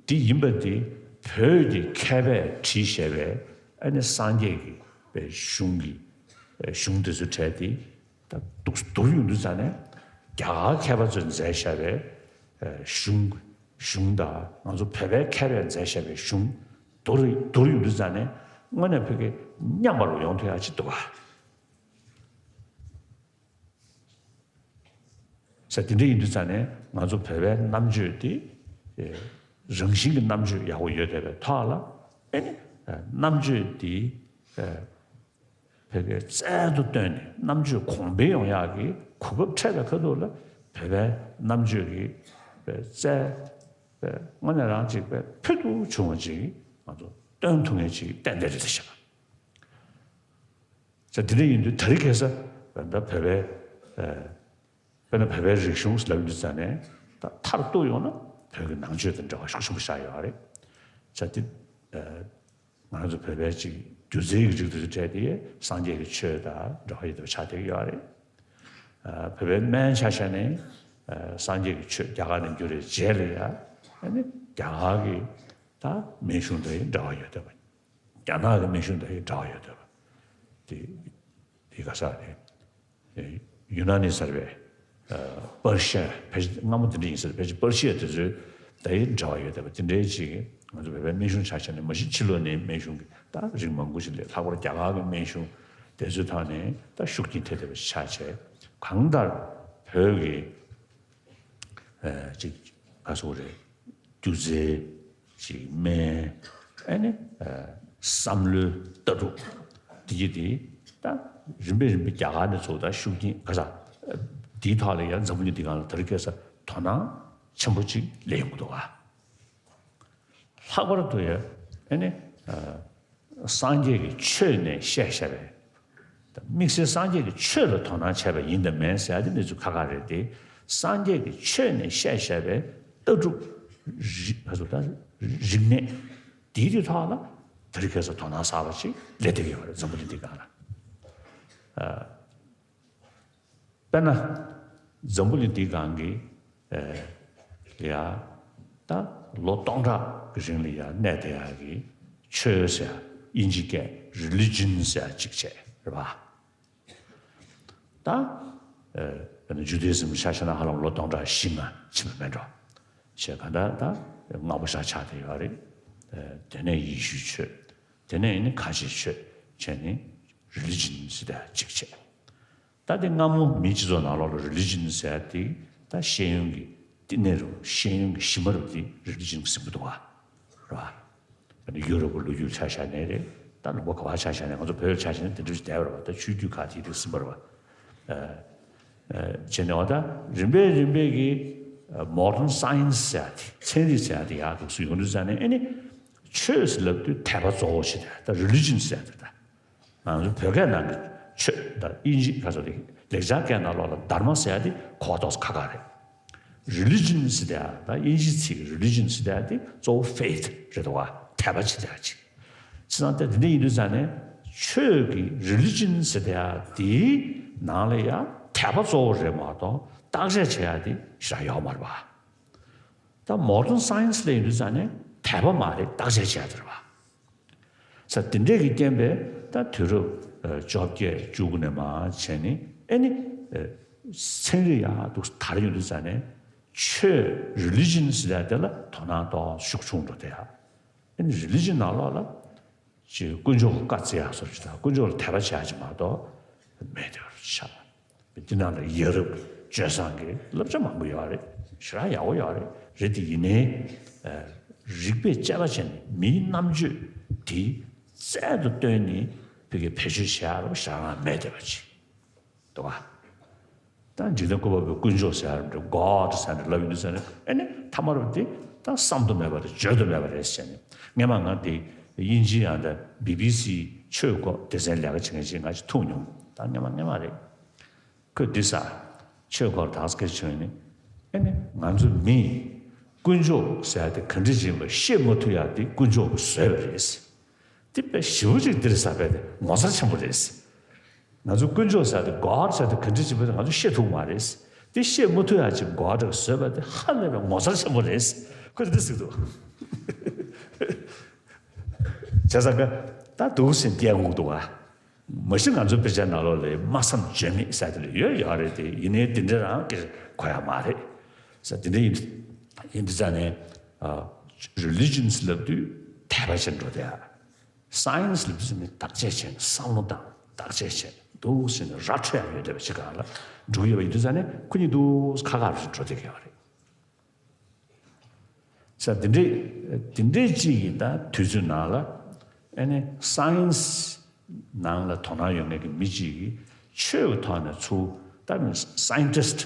དེ་ཡིན་པ་དེ་བོད་ཀྱི་མཁས་པས་བྲིས་བཞག་པའི་ཨ་ནི་སངས་རྒྱས་ཀྱི་པའི་གཞུང་གི་གཞུང་དེ་ཚོའི་གྲས་དེ། ད་འདུག་འདུག་ཡོང་དུས་ཙང་ནས་རྒྱ་གར་མཁས་པ་ཚོས་མཛད་བཞག་པའི་གཞུང་གཞུང་དང་ང་ཚོ་བོད་པའི་མཁས་པས་མཛད་བཞག་པའི་གཞུང་འདུག་འདུག་ཡོང་དུས་ཙང་ནས་དངོས་གནས་བོད་ཀྱི་མཉམ་པར་ཡོང་ཐུབ་ཡག་ཅིག་འདུག་ག་ས་དེ་འདྲ་ཡིན་དུས་ཙང་ནས་ང་ཚོ་བོད་པའི་རྣམ་དཔྱོད་དེ་རང་བཞིན་གྱི་རྣམ་དཔྱོད་ཡག་པོ་ཡོད་བསྡད་པའི་ཐོག་ལ་ཨེ་ནི་རྣམ་དཔྱོད་དེ། བོད་པའི་རྩལ་དུ་བཏོན་ནས་རྣམ་དཔྱོད་གོང་འཕེལ་ཡོང་ཡག་གི་གོ་སྐབས་འཕྲད་པའི་ཁ་ཐུག་ལ་བོད་པའི་རྣམ་དཔྱོད་ཀྱི་རྩལ་དངོས་གནས་རང་ཅིག་པའི་ཕུལ་དུ་བྱུང་བ་ཅིག་ང་ཚོ་སྟོན་ཐུབ་མཁན་ཅིག་ཏན་ཏན་རེད་ཤག་ས་དེ་འདྲ་ཡིན་དུས་ད་རེས་ཁ་སང་ད་བོད་པའི་དཔེར་ན་བོད་པའི་རིག་གཞུང་ལབ་དུས་ཙང་ནས་ད་མཐར་གཏུགས་ཡོང་ན་བོད་ཀྱི་ནང་ཆོས་དང་འབྲེལ་བ་ཤུགས་ཆེན་པོ་ཞིག་ཡོད་རེད། ས་དེ། ང་རང་ཚོ་བོད་པའི་ཅིག་སྒྱུ་རྩལ་གྱི་རིགས་དེ་ཚོ་གྲས་དེ་སངས་རྒྱས་ཀྱི་ཆོས་དང་འབྲེལ་བ་ཡོད་པ་ཆགས་བསྡད་ཀྱི་ཡོད་རེད། བོད་པའི་སྨན་ཆ་བཞག་ནས་སངས་རྒྱས་ཀྱི་ཆོས་རྒྱ་གར་ནས་བསྒྱུར་བའི་རྗེས་ལ་ཡང་ཨ་ནི་རྒྱ་གར་གྱི་ད་སྨན་གཞུང་དང་འབྲེལ་བ་ཡོད་བསྡད་པ། རྒྱ་ནག་གི་སྨན་གཞུང་དང་འབྲེལ་བ་ཡོད་བསྡད་པ། དེ་དེ་ག་ས་རེད། ཡུ་ན་ནི་ཟེར་བའི་པར་ཤ་ཕལ་ཆེར་སྔ་མོ་དེ་འདྲ་ཡིན་ཟེར། ཕལ་ཆེར་པར་ཤ་དེ་ཚོའི་ད་ཡི་འབྲེལ་བ་ཡོད་བསྡད་པ་དེ་འདྲའི་ཅིག་ང་ཚོ་བོད་པའི་སྨན་གཞུང་ཆ་བཞག་ནས་མ་གཞི་ཕྱི་ལོགས་ནས་སྨན་གཞུང་གི་ད་རིགས་མང་པོ་ཞིག་སླེབས། ལྷག་པར་རྒྱ་གར་གྱི་སྨན་གཞུང་དེ་ཚོའི་ཐོག་ནས་ད་ཤུགས་རྐྱེན་ཐེབས་བསྡད་པ་ཞིག་ཆགས་བྱས། གང་ལྟར་བོད་ཀྱི་ཅིག་ག་སོགས་རེད། སྒྱུ་རྩལ་ཅིག་སྨན་ཨ་ནི་བསམ་བློའི་ལྟ་གྲུབ་དེ་གྱིས་དེ་ད་རིམ་པས་རིམ་པས་རྒྱ་གར་ནས་ཚུར་ད་ཤུགས་རྐྱེན་ག་ས་དེའི་ཐོག་ལ་ཡང་འཛམ་བུ་གླིང་འདི་སྒང་ལ་དེ་རིང་ཁ་སང་དོ་སྣང་ཆེན་པོ་ཅིག་སླེབས་ཡོང་གི་འདུག་ག་ལྷག་པར་དུ་ཡང་ཨ་ནི་སངས་རྒྱས་ཀྱི་ཆོས་ནས་བཤད་བཞག་པའི། དམིགས་བསལ་སངས་རྒྱས་ཀྱི་ཆོས་ལ་དོ་སྣང་བྱས་པ་ཡིན་དང་མིན་ཟེར་ཡ་དེ་གནས་ཚུལ་ཁག་ཁག་རེད་དེ། སངས་རྒྱས་ཀྱི་ཆོས་ནས་བཤད་བཞག་པའི་ལྟ་གྲུབ་རིག་ད་རིག་གནས་དེའི་དེ་ཐོག་ལ་དེ་རིང་ཁ་སང་དོ་སྣང་གསར་པ་ཅིག་སླེབས་བསྡད་ཀྱི་ཡོད་རེད། འཛམ་བུ་གླིང་འདི་སྒང་ལ། དཔེར་ན། འཛམ་བུ་གླིང་འདིའི་སྒང་གི་ཡ་ད་ལོ་སྟོང་ཕྲག་གི་རིང་ལ་ཡ་གནས་བསྡད་ཡག་གི་ཆོས་ཟེར་ཡ་དབྱིན་ཇི་སྐད་religion ཟེར་ཡ་གཅིག་བྱས་རེད་པ། ད་དཔེར་ན་Judaism ཆ་བཞག་ན་ཧ་ལམ་ལོ་སྟོང་ཕྲག་བཞི་ལྔ་ཕྱིན་པ་མེད་འགྲོ། བྱས་ག་ད་ད་སྔ་པོ་ཞིག་ཆགས་བསྡད་ཡོད་རེད། དེ་ནས་ཡེ་ཤུའི་ཆོས། དེ་ནས་ཡིན་ན་ཁ་ཆེའི་ཆོས་བྱས་ནས་religion ཟེར་ཡ་གཅིག་བྱས། ད་དེ་སྔ་མོ་མིའི་སྤྱི་ཚོགས་ནང་ལོགས་ལ་religion ཟེར་ཡ་དེ་ད་ཤེས་ཡོན་གྱི་བསྟི་གནས་རུ་ཤེས་ཡོན་གྱི་གཞི་མ་རུ་དེ་religion ཟེར་གྱི་འདུག་ག་རེད་པ། ཨ་ནི་ཡུ་རོབ་ཀྱི་ལོ་རྒྱུས་ཆ་བཞག་ནའི་རེད། ད་ལུང་པ་ག་པར་ཆ་བཞག་ནའི་ང་ཚོ་བོད་ཆ་བཞག་ནའི་དེ་འདྲ་ཞིག་བསྡད་པ་རེད་པ། ད་ཆོས་བརྒྱུད་ཁག་དེ་དེ་ཟིན་པ་རེད་པ། བྱས་ནས་འོ་ད་རིམ་པས་རིམ་པས་ཀྱི་modern science ཟེར་ཡ་དེ་ཚན་རིག་ཟེར་ཡ་དེ་ཡར་འདུག་སེ་ཡོང་དུས་ཙང་ནས་ཨ་ནི་ཆོས་ཟེར་ལབ་དུས་དད་པ་གཙོ་བོ་ཞིག་རེད། ད་religion ཟེར་ཡ་དེ་ད། ང་ཚོ་བོད་སྐད་ནང་གི་ཆོས་དང་དབྱིན་ཇི་ག་ཚོད་རེད། ལེགས་སྦྱར་སྐད་ནང་ལོགས་ལ་dharma ཟེར་ཡ་དེ་གོ་བ་ཏོག་ཙམ་ཁག་ཁག་རེད། religion ཟེར་ཡ་ད་དབྱིན་ཇིའི་ཚིག་གི་religion ཟེར་ཡ་དེ་གཙོ་བོ་faith རེད་འདུག་ག་དད་པ་བྱེད་ཡ་ཅིག་བྱས་ཙང་དེ་འདྲ་ཡིན་དུས་ཙང་ནས་ཆོས་ཀྱི་religion ཟེར་ཡ་དེའི་ནང་ལ་ཡ་དད་པ་གཙོ་བོ་རེད་མ་གཏོགས་བརྟག་དཔྱད་བྱེད་ཡ་དེ་ཞེ་དྲག་ཡོད་མ་རེད་པ། ད་modern science ལ་ཡིན་དུས་ཙང་ནས་དད་པ་མ་རེད། བརྟག་དཔྱད་བྱེད་ཡ་དེ་རེད་པ། ས་དེ་འདྲས་ཀྱི་རྐྱེན་པས་ད་དུས་རབས་བཅོ་བརྒྱད་བཅུ་དགུ་ནས་མར་བྱས་ནས་ཨེ་ནི་ཚན་རིག་ཡག་ཏུ་དར་ཡོང་དུས་ཙང་ནས་ཆོས་religion ཟེར་ཡ་དེ་ལ་དོ་སྣང་ཏོག་ཙམ་ཤུགས་ཆུང་འགྲོ་བསྡད་ཡ། ཨེ་ནི་religion ནང་ལོགས་ལ་ཅིག་དཀོན་མཆོག་གི་བཀའ་བརྩི་ཡག་བཟོ་ཅིག་དང་དཀོན་མཆོག་ལ་དད་པ་བྱེད་ཡག་ཅིག་མ་གཏོགས་མེད་དེ་བར་ཆགས། དེ་ནང་ལ་ཡ་རབས་ སྤྱོད་བཟང་གི་བསླབ་བྱ་མང་པོ་ཡོད་རེད། ཞེ་དྲག་ཡག་པོ་ཡོད་རེད། རེད་དེ་ཡིན་ནའི་རིགས་པས་དཔྱད་པ་བྱས་ནས་མིའི་རྣམ་དཔྱོད་དེ་རྩལ་དུ་བཏོན་ནས་བོད་ཀྱི་བེད་སྤྱོད་བྱེད་ཡག་རོགས་ཞེ་དྲག་མེད་བསྡད་པ་ཅིག་འདུག་ག་ད་འཇིག་རྟེན་བཀོད་པ་པོའི་དཀོན་མཆོག་ཟེར་ཡ་རེད། God ཟེར་ནས་ལབ་ཡོང་དུས་ཙ་ནས་ཨེ་ནི་ཐ་མར་དེ་ད་བསམ་དུ་མེད་པ་རེད། བརྗོད་དུ་མེད་པ་རེད་ཟེར་ནས། སྔན་མ་ང་དེ་དབྱིན་ཇི་ཡང་ད་བི་བི་སི་ཆོས་སྐོར་སྡེ་ཚན་ལས་ཀ་བྱེད་མཁན་ཅིག་ང་ཅིག་ཐུག་མྱོང་། ད་སྔན་མ་སྔན་མ་རེད། ཁོས་འདི་ཟེར། ཆོས་སྐོར་དག་སྐད་ཆ་བྱུང་ནས་ཨེ་ནི་ང་ཚོ་མིས་དཀོན་མཆོག་ཟེར་ཡ་དེ་ག་འདྲ་ཅིག་ཡིན་པ་ཤེས་མ་ཐུབ་ཡ་དེ་དཀོན་མཆོག་གིས་བཟོས་པ་རེད། དེ་དཔེ་ཞེ་པོ་ཅིག་འདིར་ཟ་བས་དེ་ངོ་མཚར་ཆེན་པོ་རེད། ང་ཚོ་དཀོན་མཆོག་ཟེར་དེ་God ཟེར་དེ་ག་འདྲ་ཅིག་བས་ང་ཚོ་ཤེས་ཐུབ་མ་རེད། དེ་ཤེས་མ་ཐུབ་ཡ་ཅིག་God ཟེར་བས་དེ་ཧ་ལས་པའི་ངོ་མཚར་ཆེན་པོ་རེད། ཁོས་འདི་ཟེར་འདུག་བྱས་ཙང་ཀ་ད་འདུག་སེ་སྐད་ངོ་འདུག་ཨ། མ་གཞི་ང་ཚོ་དཔེ་ཆ་ནང་ལོགས་ལ་སྨྲ་བསམ་བརྗོད་མེད་ཟེར་དེ་ལ་ཡོད་ཡོད་རེད་དེ། ཡིན་ནའི་དེ་འདྲ་རང་གི་གོ་ཡ་མ་རེད་ཟེར། དེ་འདྲ་ཡིན་ཡིན་དུས་ཙ་ནས་religions ལབ་དུས་དད་པ་བྱེད་འགྲོ་དེ་ཨ། Science ལབ་དུས་ནི་བརྟག་དཔྱད་བྱས་ནས་བསམ་བློ་བཏང་། བརྟག་དཔྱད་བྱས་འདུག་ཟེར་ནས་ར་འཕྲོད་ཡ་ཡོད་བསྡད་པ་ཅིག་གང་ལ་འགྲོ་གི་ཡོད་པ་ཡིན་དུས་ཙ་ནས་ཁོ་གཉིས་འདུག་ཁ་ཁ་རུ་འགྲོ་བསྡད་ཀྱི་ཡོད་རེད་ཟེར། དེ་འདྲས་དེ་འདྲས་ཅིག་གི་ད་དུས་ཚོད་ནང་ལ་ཨེ་ནི་Science ནང་ལ་དོ་སྣང་ཡོད་མཁན་གྱི་མི་གཅིག་གིས་ཆོས་ཀྱི་ཐོག་ནས་ཚུར་ད་ནི་Scientist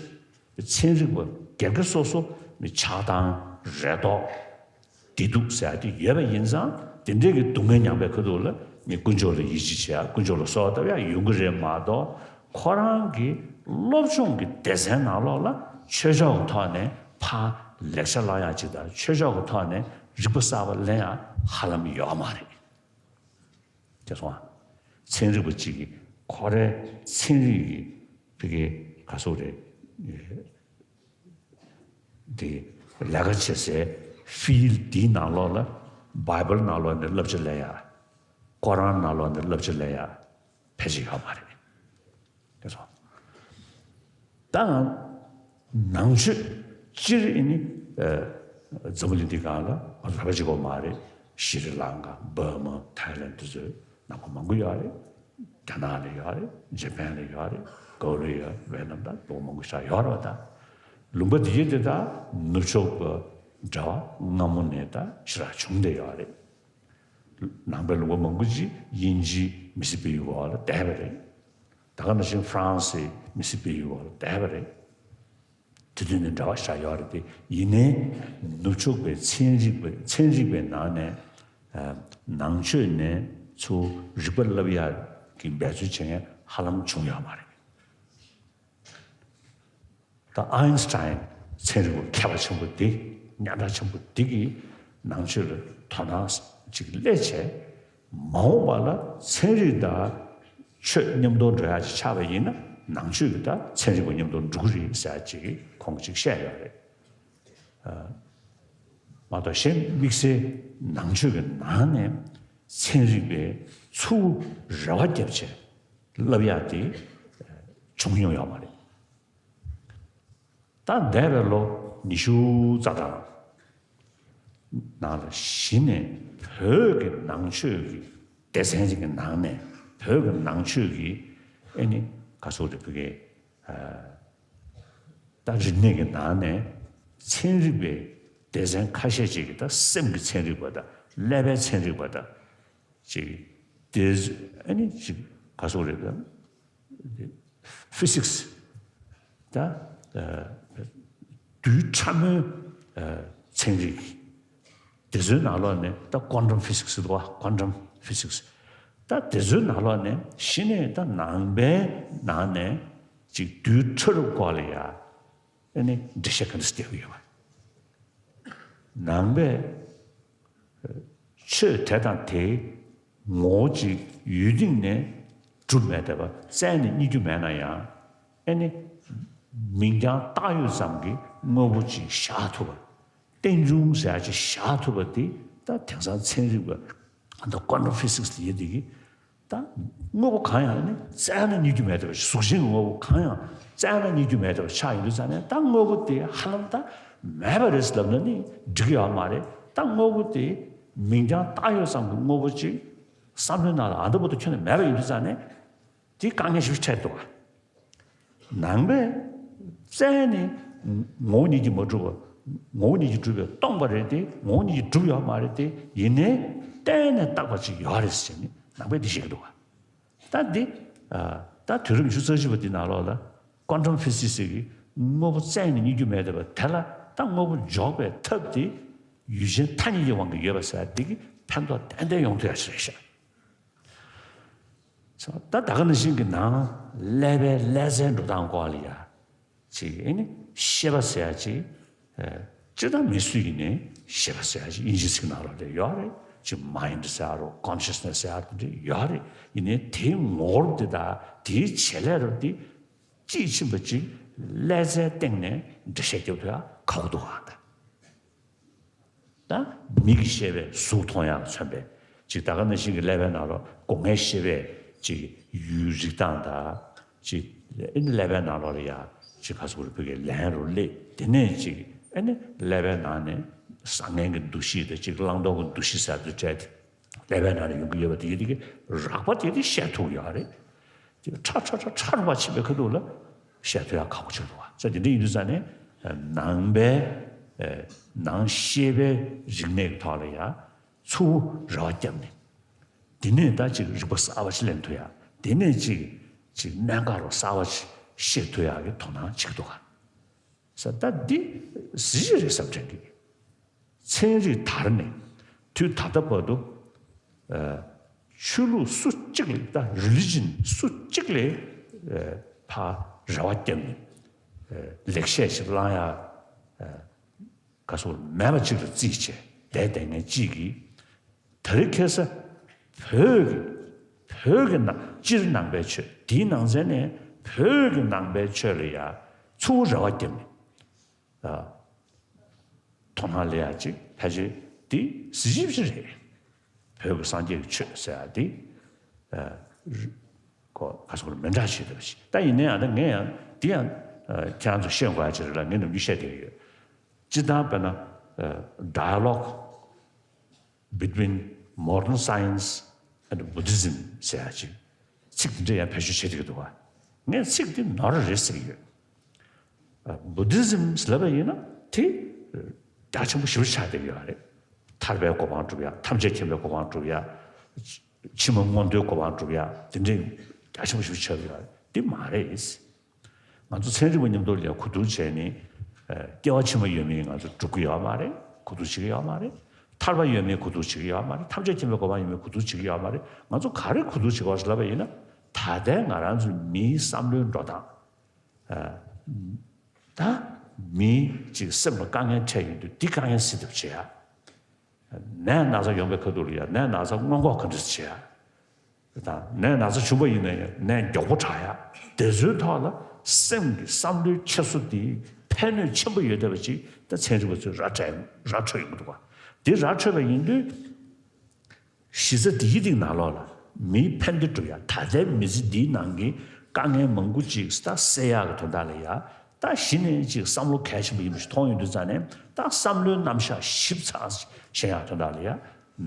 ཚན་རིག་པ་སྒེར་སྒེར་སོ་སོ་ནི་ཆགས་སྡང་རེ་དོགས་བདེ་སྡུག་ཟེར་ཡ་དེ་ཡོད་པ་ཡིན་ཙང་། དེ་འདྲའི་གི་སྡུག་བསྔལ་མྱངས་པའི་ཁ་ཐུག་ལ་ངས་དཀོན་མཆོག་ལ་ཡིད་ཆེས་བྱེད་ཡ། དཀོན་མཆོག་ལ་གསོལ་བ་བཏབ་ཡ་ཡོང་གི་རེད་མ་གཏོགས། ཁོ་རང་གི་སློབ་སྦྱོང་གི་སྡེ་ཚན་ནང་ལོགས་ལ་ཆོས་ཕྱོགས་ཀྱི་ཐོག་ནས་ཕར་ལེགས་ཆ་བླང་ཡ་ཅིག་དང་། ཆོས་ཕྱོགས་ཀྱི་ཐོག་ནས་རིག་པ་གསར་པ་ལེན་ཡ་ཧ་ལམ་ཡོད་མ་རེད། དེ་སོང་ཨ། ཚན་རིག་པ་གཅིག་གིས་ཁོ་རའི་ཚན་རིག་གི་ཕ་གི་ག་ཟེར་དགོས་རེད། དེ་ལས་ཀ་བྱེད་སའི་field དེའི་ནང་ལོགས་ལ་Bible ནང་ལོགས་ནས་བསླབ་བྱ་ལེན་ཡ། ཀོ་རཱན་ནང་ལོགས་ནས་བསླབ་བྱ་ལེན་ཡ་ཕལ་ཆེར་ཡོད་མ་རེད། དེ་སོང་། ད་ནང་ཆོས་སྤྱིར་ཨེ་ནི་འཛམ་བུ་གླིང་འདི་སྒང་ལ་ང་ཚོ་བོད་པ་གཅིག་པོ་མ་རེད། ཤྲི་ལང་ཀ། འབར་མ། ཐའི་ལན། དེ་ཚོའི་ནང་པ་མང་པོ་ཡོད་རེད། རྒྱ་ནག་ལ་ཡོད་རེད། ཇ་པན་ལ་ཡོད་རེད། ཀོ་རི་ཡ། ཝེ་ནམ། ད་ལོ་མང་པོ་ཞིག་ཡོད་རེད་བ། ད་ལུང་པ་འདི་གའི་དེ་ད་ནུབ་ཕྱོགས་པ་འདྲ་བ་སྔ་མོ་ནས་ད་ཞེ་དྲག་བྱུང་བསྡད་ཡོད་རེད། ནང་པའི་ལུང་པ་མང་པོ་ཅིག་དབྱིན་ཇི་མི་སི་པི་ཡུ་འོག་ལ་བསྡད་པ་རེད། ད་ག་ནང་བཞིན་ཧྥ་རན་སི་མི་སི་པི་ཡུ་འོག་ལ་བསྡད་པ་རེད། དེ་དུས་ནས་འབྲེལ་བ་ཞེ་དྲག་ཡོད་རེད་དེ། ཡིན་ནའི་ནུབ་ཕྱོགས་པའི་ཚན་རིག་པའི་ཚན་རིག་པའི་ནང་ནས་ཨ་ནང་ཆོས་ནས་ཚུར་རིག་པ་བསླབ་ཡག་གི་འབད་རྩོལ་བྱེད་མཁན་ཧ་ལམ་བྱུང་ཡོད་མ་རེད། ད་ཨའིན་སི་ཊའིན་ཚན་རིག་པ་མཁས་པ་ཆེན་པོ་འདི། སྙན་གྲགས་ཆེན་པོ་འདི་གིས་ནང་ཆོས་ལ་དོ་སྣང་ཅིག་སླེབས་བྱས། མ་འོངས་པ་ལ་ཚན་རིག་དང་ཆོས་མཉམ་དུ་འགྲོ་ཡག་ཅིག་ཆགས་པ་ཡིན་ན། ནང་ཆོས་ཀྱིས་ད་ཚན་རིག་པ་མཉམ་དུ་འགྲོ་གི་རེད་ཟེར་ཡག་ཅིག་ཁོང་གིས་ཅིག་བཤད་ཡོད་རེད། མ་གཏོགས་གཞན་དམིགས་བསལ་ནང་ཆོས་ཀྱི་ནང་ནས་ཚན་རིག་པས་ཚུར་རེ་བ་བརྒྱབ་བྱས་བསླབ་ཡག་དེ་བྱུང་མྱོང་ཡོད་མ་རེད། ད་འདས་པའི་ལོ་ཉི་ཤུ་རྩ་གྲངས་ནང་ལ་གཞི་ནས་བོད་ཀྱི་ནང་ཆོས་ཀྱི་སྡེ་ཚན་ཅིག་གི་ནང་ནས་བོད་ཀྱི་ནང་ཆོས་ཀྱི་ཨེ་ནི་ག་ཟེར་དགོས་རེད། བོད་ཀྱི་ད་རིག་གནས་ཀྱི་ནང་ནས་ཚན་རིག་པའི་སྡེ་ཚན་ཁ་ཤས་ཅིག་གིས་ད་སེམས་ཀྱི་ཚན་རིག་པ་དང་། ཀླད་པའི་ཚན་རིག་པ་དང་ཅིག་དེ་ཨ་ནི་ཅིག་ག་ཟེར་དགོས་རེད། ད་ཕི་སིག་སི་ད་རྡུལ་ཕྲ་མོའི་ཚན་རིག་དེ་ཚོའི་ནང་ལོགས་ནས་ད་ཀོན་ཊམ་ཕི་སིག་སི་འདུག་བ། ཀོན་ཊམ་ཕི་སིག་སི། ད་དེ་ཚོའི་ནང་ལོགས་ནས་གཞི་ནས་ད་ནང་པའི་ནང་ནས་ཅིག་རྡུལ་ཕྲ་རབ་སྐོར་ལ་ཡ་ཨ་ནི་འགྲེལ་བཤད་ག་འདྲ་སྟེར་གྱི་ཡོད་པ། ནང་པས་ཆོས་དེ་དང་དེའི་ངོ་བོ་ཅིག་ཡུལ་སྟེང་ནས་གྲུབ་མེད་བསྡད་པ་བཙལ་ནས་རྙེད་རྒྱུ་མེད་ན་ཡང་། ཨེ་ནི་མིང་རྐྱང་བཏགས་ཡོད་ཙམ་གྱི་དངོས་པོ་ཅིག་བཞག་ཐུབ་པ། རྟེན་འབྱུང་ཟེར་ཡག་ཅིག་བཞག་ཐུབ་པ་དེ་ད་དེང་སང་ཚན་རིག་པ་ད་ཀོན་ཊམ་ཕི་སིག་སི་དེ་ཡོད་དེ་གི། ད་དངོས་པོ་གང་ཡང་ནི་བཙལ་ན་རྙེད་རྒྱུ་མེད་བསྡད་པ། གཟུགས་ཅན་གྱི་དངོས་པོ་གང་ཡང་བཙལ་ན་རྙེད་རྒྱུ་མེད་བསྡད་པ་ཆགས་ཡོང་དུས་ཙ་ནས། ད་དངོས་པོ་དེ་ཧ་ལམ་ད་མེད་པ་རེད་ལབ་ན་ནི་འགྲིག་གི་ཡོད་མ་རེད། ད་དངོས་པོ་དེ་མིང་རྐྱང་བཏགས་ཡོད་ཙམ་གྱི་དངོས་པོ་ཅིག་བསམ་བློའི་ནང་ལ་ཨ་འདྲ་པོ་དེ་ཁྱོན་ནས་མེད་པ་ཡིན་དུས་ཙ་ནས། དེ་དཀའ་ངལ་ཞིག་འཕྲད་འདུག་ག་ནང་པས་ བཙལ་ནས་ངོ་བོ་ཉིད་ཀྱིས་མ་གྲུབ་པ། ངོ་བོ་ཉིད་ཀྱིས་གྲུབ་པས་སྟོང་པ་རེད་དེ། ངོ་བོ་ཉིད་ཀྱིས་གྲུབ་ཡོད་མ་རེད་དེ། ཡིན་ནའི་བརྟེན་ནས་བཏགས་པ་ཅིག་ཡོད་རེད་ཟེར་ནས་ནང་པས་འདི་བཤད་ཀྱི་འདུག་ག་ད་འདི། ད་དུས་རབས་ཉི་ཤུ་རྩ་གཅིག་པ་འདི་ནང་ལོགས་ལ་ཀོན་ཊམ་ཕི་སིག་སི་ཟེར་གྱི་དངོས་པོ་བཙལ་ནས་རྙེད་རྒྱུ་མེད་བསྡད་པ་དེ་ལ། ད་དངོས་པོ་འཇོག་པའི་ཐབས་དེ་ཡུལ་ཅན་ཐ་སྙད་ཀྱི་དབང་གིས་ཡོད་པ་ཟེར་བ་འདི་གིས་ཕན་ཐོགས་ཏན་ཏན་ཡོང་ཐུབ་ཡ་ཞིག་རེད་ཤག་ད་ད་ག་ནང་བཞིན་གྱི་ནང་ཀླད་པའི་ཀླད་རྩའི་འགྲོ་སྟངས་སྐོར་ལ་ཡ། ཅིག་ཨེ་ནི་ཤེས་པ་ཟེར་ཡ་ཅིག་ཨེ། སྤྱིར་བཏང་མི་སུ་ཡིན་ནའི་ཤེས་པ་ཟེར་ཡ་ཅིག་དབྱིན་ཇིའི་ཚིག་ནང་ལོགས་ལ་ཡོད་རེད། ཅིག་མའིན་ཌི་ཟེར་ཡ་རོ། ཀོན་ཤི་ཡས་ནེ་སི་ཟེར་ཡ་དེ་འདྲ་ཡོད་རེད། ཡིན་ནའི་དེའི་ངོ་བོ་དེ་དང་དེའི་བྱེད་ལས་རོ་དེ་དཔྱིས་ཕྱིན་པ་ཅིག་ཀླད་རྩའི་སྟེང་ནས་འགྲེལ་བཤད་རྒྱབ་ཐུབ་ཡ་ཁག་པོ་འདུག་ག་ད། ད་མིག་གི་ཤེས་པས་གཟུགས་མཐོང་ཡག་མཚོན་པས་ཅིག་ད་ག་ནང་བཞིན་གྱི་ཀླད་པའི་ནང་ལོགས་སྒོ་ལྔའི་ཤེས་པས་ཅིག་ཡུལ་རིག་སྟངས་དང་། ཅིག་ཨེ་ནི་ཀླད་པའི་ནང་ལོགས་ལ་ཡ་ཅིག་ག་ཟེར་དགོས་རེད། བོད་ཀྱི་ལན་རུ་སླེབས། དེ་ནས་ཅིག་ཨེ་ནི་ཀླད་པའི་ནང་ནས་བཟང་ངན་གྱི་འདུ་ཤེས་དང་ཅིག་བླང་དོར་གྱི་འདུ་ཤེས་ཟེར་དུ་བྲལ་ཏེ། ཀླད་པའི་ནང་ནས་ཡོང་གི་ཡོད་པ་དེ་ཡིན་དེ་གི་རགས་པ་དེ་དེ་བཤད་ཐུབ་ཡོད་རེད། དེ་ཕྲ་ཕྲ་ཕྲ་ཕྲ་རུ་བ་ཕྱིན་པའི་ཁ་ཐུག་ལ་བཤད་ཐུབ་ཡག་ཁག་པོ་ཆགས་འདུག་བ། ས་དེ་འདྲ་ཡིན་དུས་ཙང་ནས་ནང་པའི་ནང་ཤེས་པའི་རིག་གནས་ཀྱི་ཐོག་ལ་ཡ་ཚུར་རེ་བ་བརྒྱབ་ནས། དེ་ནས་ད་ཅིག་རིག་པ་གསར་བ་ཞིག་ལེན་ཐུབ་ཡག་དེ་ནས་ཅིག་ཅིག་གནད་འགག་རོ་གསར་བ་ཞིག་ཤེས་ཐུབ་ཡག་གི་དོ་སྣང་བྱེད་ཀྱི་འདུག་ག་ས་ད་འདི་གཟི་བརྗིད་རེད་བསམ་དྲན་གི། ཚན་རིག་དར་ནས་དུས་ད་ལྟ་བར་དུ་ཨ་ཆོས་ལུགས་སུ་གཅིག་ལ། ད་རི་ལི་ཇན་སུ་གཅིག་ལ་ཨ་ཕར་རེ་བ་བརྒྱབ་ནས་ཨ་ལེགས་བཤད་ཞིག་བླང་ཡག་ཨ་ག་ཟེར་མེད་པ་གཅིག་ལ་རྩིས་བྱས་བསྡད་བསྡད་མཁན་གཅིག་གིས། དེ་རིང་ཁ་སང་བོད་ཀྱི་བོད་ཀྱི་ནང་སྤྱིར་ནང་པའི་ཆོས་དེའི་ནང་ཚན་ནས་བོད་ཀྱི་ནང་པའི་ཆོས་ལ་ཡ་ཚུར་རེ་བ་བརྒྱབ་ནས་ཨ་དོ་སྣང་སླེབས་ཡག་ཅིག་ཕལ་ཆེར་དེ་གཟི་བརྗིད་ཅིག་རེད། བོད་ཀྱི་སངས་རྒྱས་ཀྱི་ཆོས་ཟེར་ཡག་དེ་ཨ་རི་གོ་ག་ཟེར་མི་འདྲ་ཞིག་རེད་པ་ཞིག་ད་ཡིན་ན་ཡང་ད་ངས་ཡང་དེ་ཡང་ཨ་ཁྱེད་རང་ཚོ་ཤེས་དགོས་ཡག་ཅིག་རེད་ལ། ངས་ནམ་རྒྱུན་བཤད་བསྡད་ཀྱི་ཡོད། སྤྱིར་བཏང་དཔེར་ན་ཨ་dialogue between modern science and Buddhism ཟེར་ཡག་ཅིག་ཚིག་འདི་འདྲ་ཡང་བེད་སྤྱོད་བྱེད་ཀྱི་འདུག་བ། ངས་ཚིག་འདི་ནོར་རེད་ཟེར་གྱི་ཡོད། ཨ་Buddhism ཟེར་ལབ་པ་ཡིན་ན་དེ་རྒྱ་ཆེན་པོ་ཞེ་པོ་ཆགས་བསྡད་ཀྱི་ཡོད་རེད། ཐར་པའི་གོ་འཕང་སྒྲུབ་ཡག་ཐམས་ཅད་མཁྱེན་པའི་གོ་འཕང་སྒྲུབ་ཡག་ཕྱི་མ་མངོན་མཐོའི་གོ་འཕང་སྒྲུབ་ཡག་དེ་འདྲའི་རྒྱ་ཆེན་པོ་ཞེ་པོ་ཆགས་ཀྱི་ཡོད་རེད། དེ་མ་རེད། ང་ཚོ་ཚན་རིག་པ་མཉམ་དུ་ལ་གོ་བསྡུར་བྱས་ནས་ཨ་སྐྱེ་བ་ཕྱི་མ་ཡོད་མེད་ང་ཚོ་སྒྲུབ་ཀྱི་ཡོད་མ་རེད། གོ་བསྡུར་བྱེད་ཀྱི་ཡོད་མ་རེད། ཐར་པ་ཡོད་མེད་གོ་བསྡུར་བྱེད་ཀྱི་ཡོད་མ་རེད། ཐམས་ཅད་མཁྱེན་པའི་གོ་འཕང་ཡོད་མེད་གོ་བསྡུར་བྱེད་ཀྱི་ཡོད་མ་རེད། ང་ཚོ་ག་རེ་གོ་བསྡུར་བྱེད་དགོས་ཟེར་ལབ་པ་ཡིན་ན། ད་ལྟའི་ང་རང་ཚོའི་མིའི་བསམ་བློའི་འགྲོ་སྟངས། ཨ་ད་མིའི་ཅིག་སེམས་ལ་དཀའ་ངལ་འཕྲད་ཡོང་དུས་འདི་དཀའ་ངལ་སེལ་ཐབས་བྱེད་ཡག་ནད་ན་ཚ་ཡོང་པའི་ཁ་ཐུག་ལ་ཡ་ནད་ན་ཚ་སྔོན་འགོག་ག་འདྲ་བྱེད་ཡ། དང་ནད་ན་ཚ་བྱུང་པ་ཡིན་ན་ཡང་ནད་མགྱོགས་པོ་དྲག་ཡ། དེ་ཚོའི་ཐོག་ལ་སེམས་ཀྱི་བསམ་བློའི་འཁྱེར་སོ་དེ་ཕན་ནུས་ཆེན་པོ་ཡོད་བསྡད་པ་ཅིག་ད་ཚན་རིག་པ་ཚོས་ར་སྤྲད་ར་འཕྲོད་ཡོང་གི་འདུག་ག་དེ་ར་འཕྲོད་པ་ཡིན་དུས་གཞི་རྩ་དེའི་སྟེང་ནང་ལོགས་ལ་མིའི་ཕན་བདེ་སྒྲུབ་ཡ། ད་ལྟའི་མི་ཚེ་འདིའི་ནང་གི་དཀའ་ངལ་མང་པོ་ཅིག་ད་སེལ་ཡག་གི་དོན་དག་ལ་ཡ། ད་གཞི་ནས་ཅིག་བསམ་བློ་གལ་ཆེན་པོ་ཡིན་པ་ཞིག་མཐོང་ཡོང་དུས་ཙང་ནས། ད་བསམ་བློའི་རྣམ་གཞག་ཞིབ་ཚགས་ཤེས་ཡག་དོན་དག་ལ་ཡ།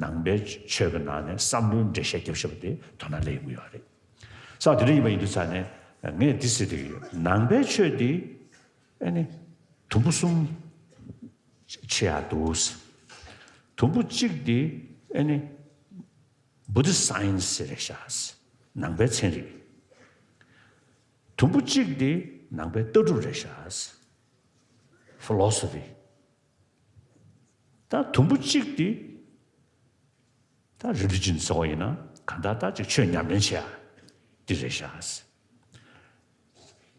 ནང་པའི་ཆོས་ཀྱི་ནང་ནས་བསམ་བློའི་འགྲེལ་བཤད་རྒྱབ་ཤེས་པ་དེ་དོ་སྣང་སླེབས་ཡོང་གི་ཡོད་རེད། ས་དེ་འདྲ་ཡིན་པ་ཡིན་དུས་ཙང་ནས་ངས་འདི་ཟེར་གྱི་ཡོད། ནང་པའི་ཆོས་འདི་ཨ་ནི་དུམ་བུ་གསུམ་ཕྱེ་ཡག་འདུག་དུམ་བུ་གཅིག་འདི་ཨ་ནི་Buddhist science ཟེར་རེད་ཤག་ནང་པའི་ཚན་རིག་དུམ་བུ་གཅིག་དེ་ནང་པའི་ལྟ་གྲུབ་རེད་ཤག Philosophy། ད་དུམ་བུ་གཅིག་དེ་ད་Religion ཟེར་བ་ཡིན་ན་གང་ལྟར་ད་ཅིག་ཆོས་ཉམས་ལེན་བྱེད་ཡ་དེ་རེད་ཤག་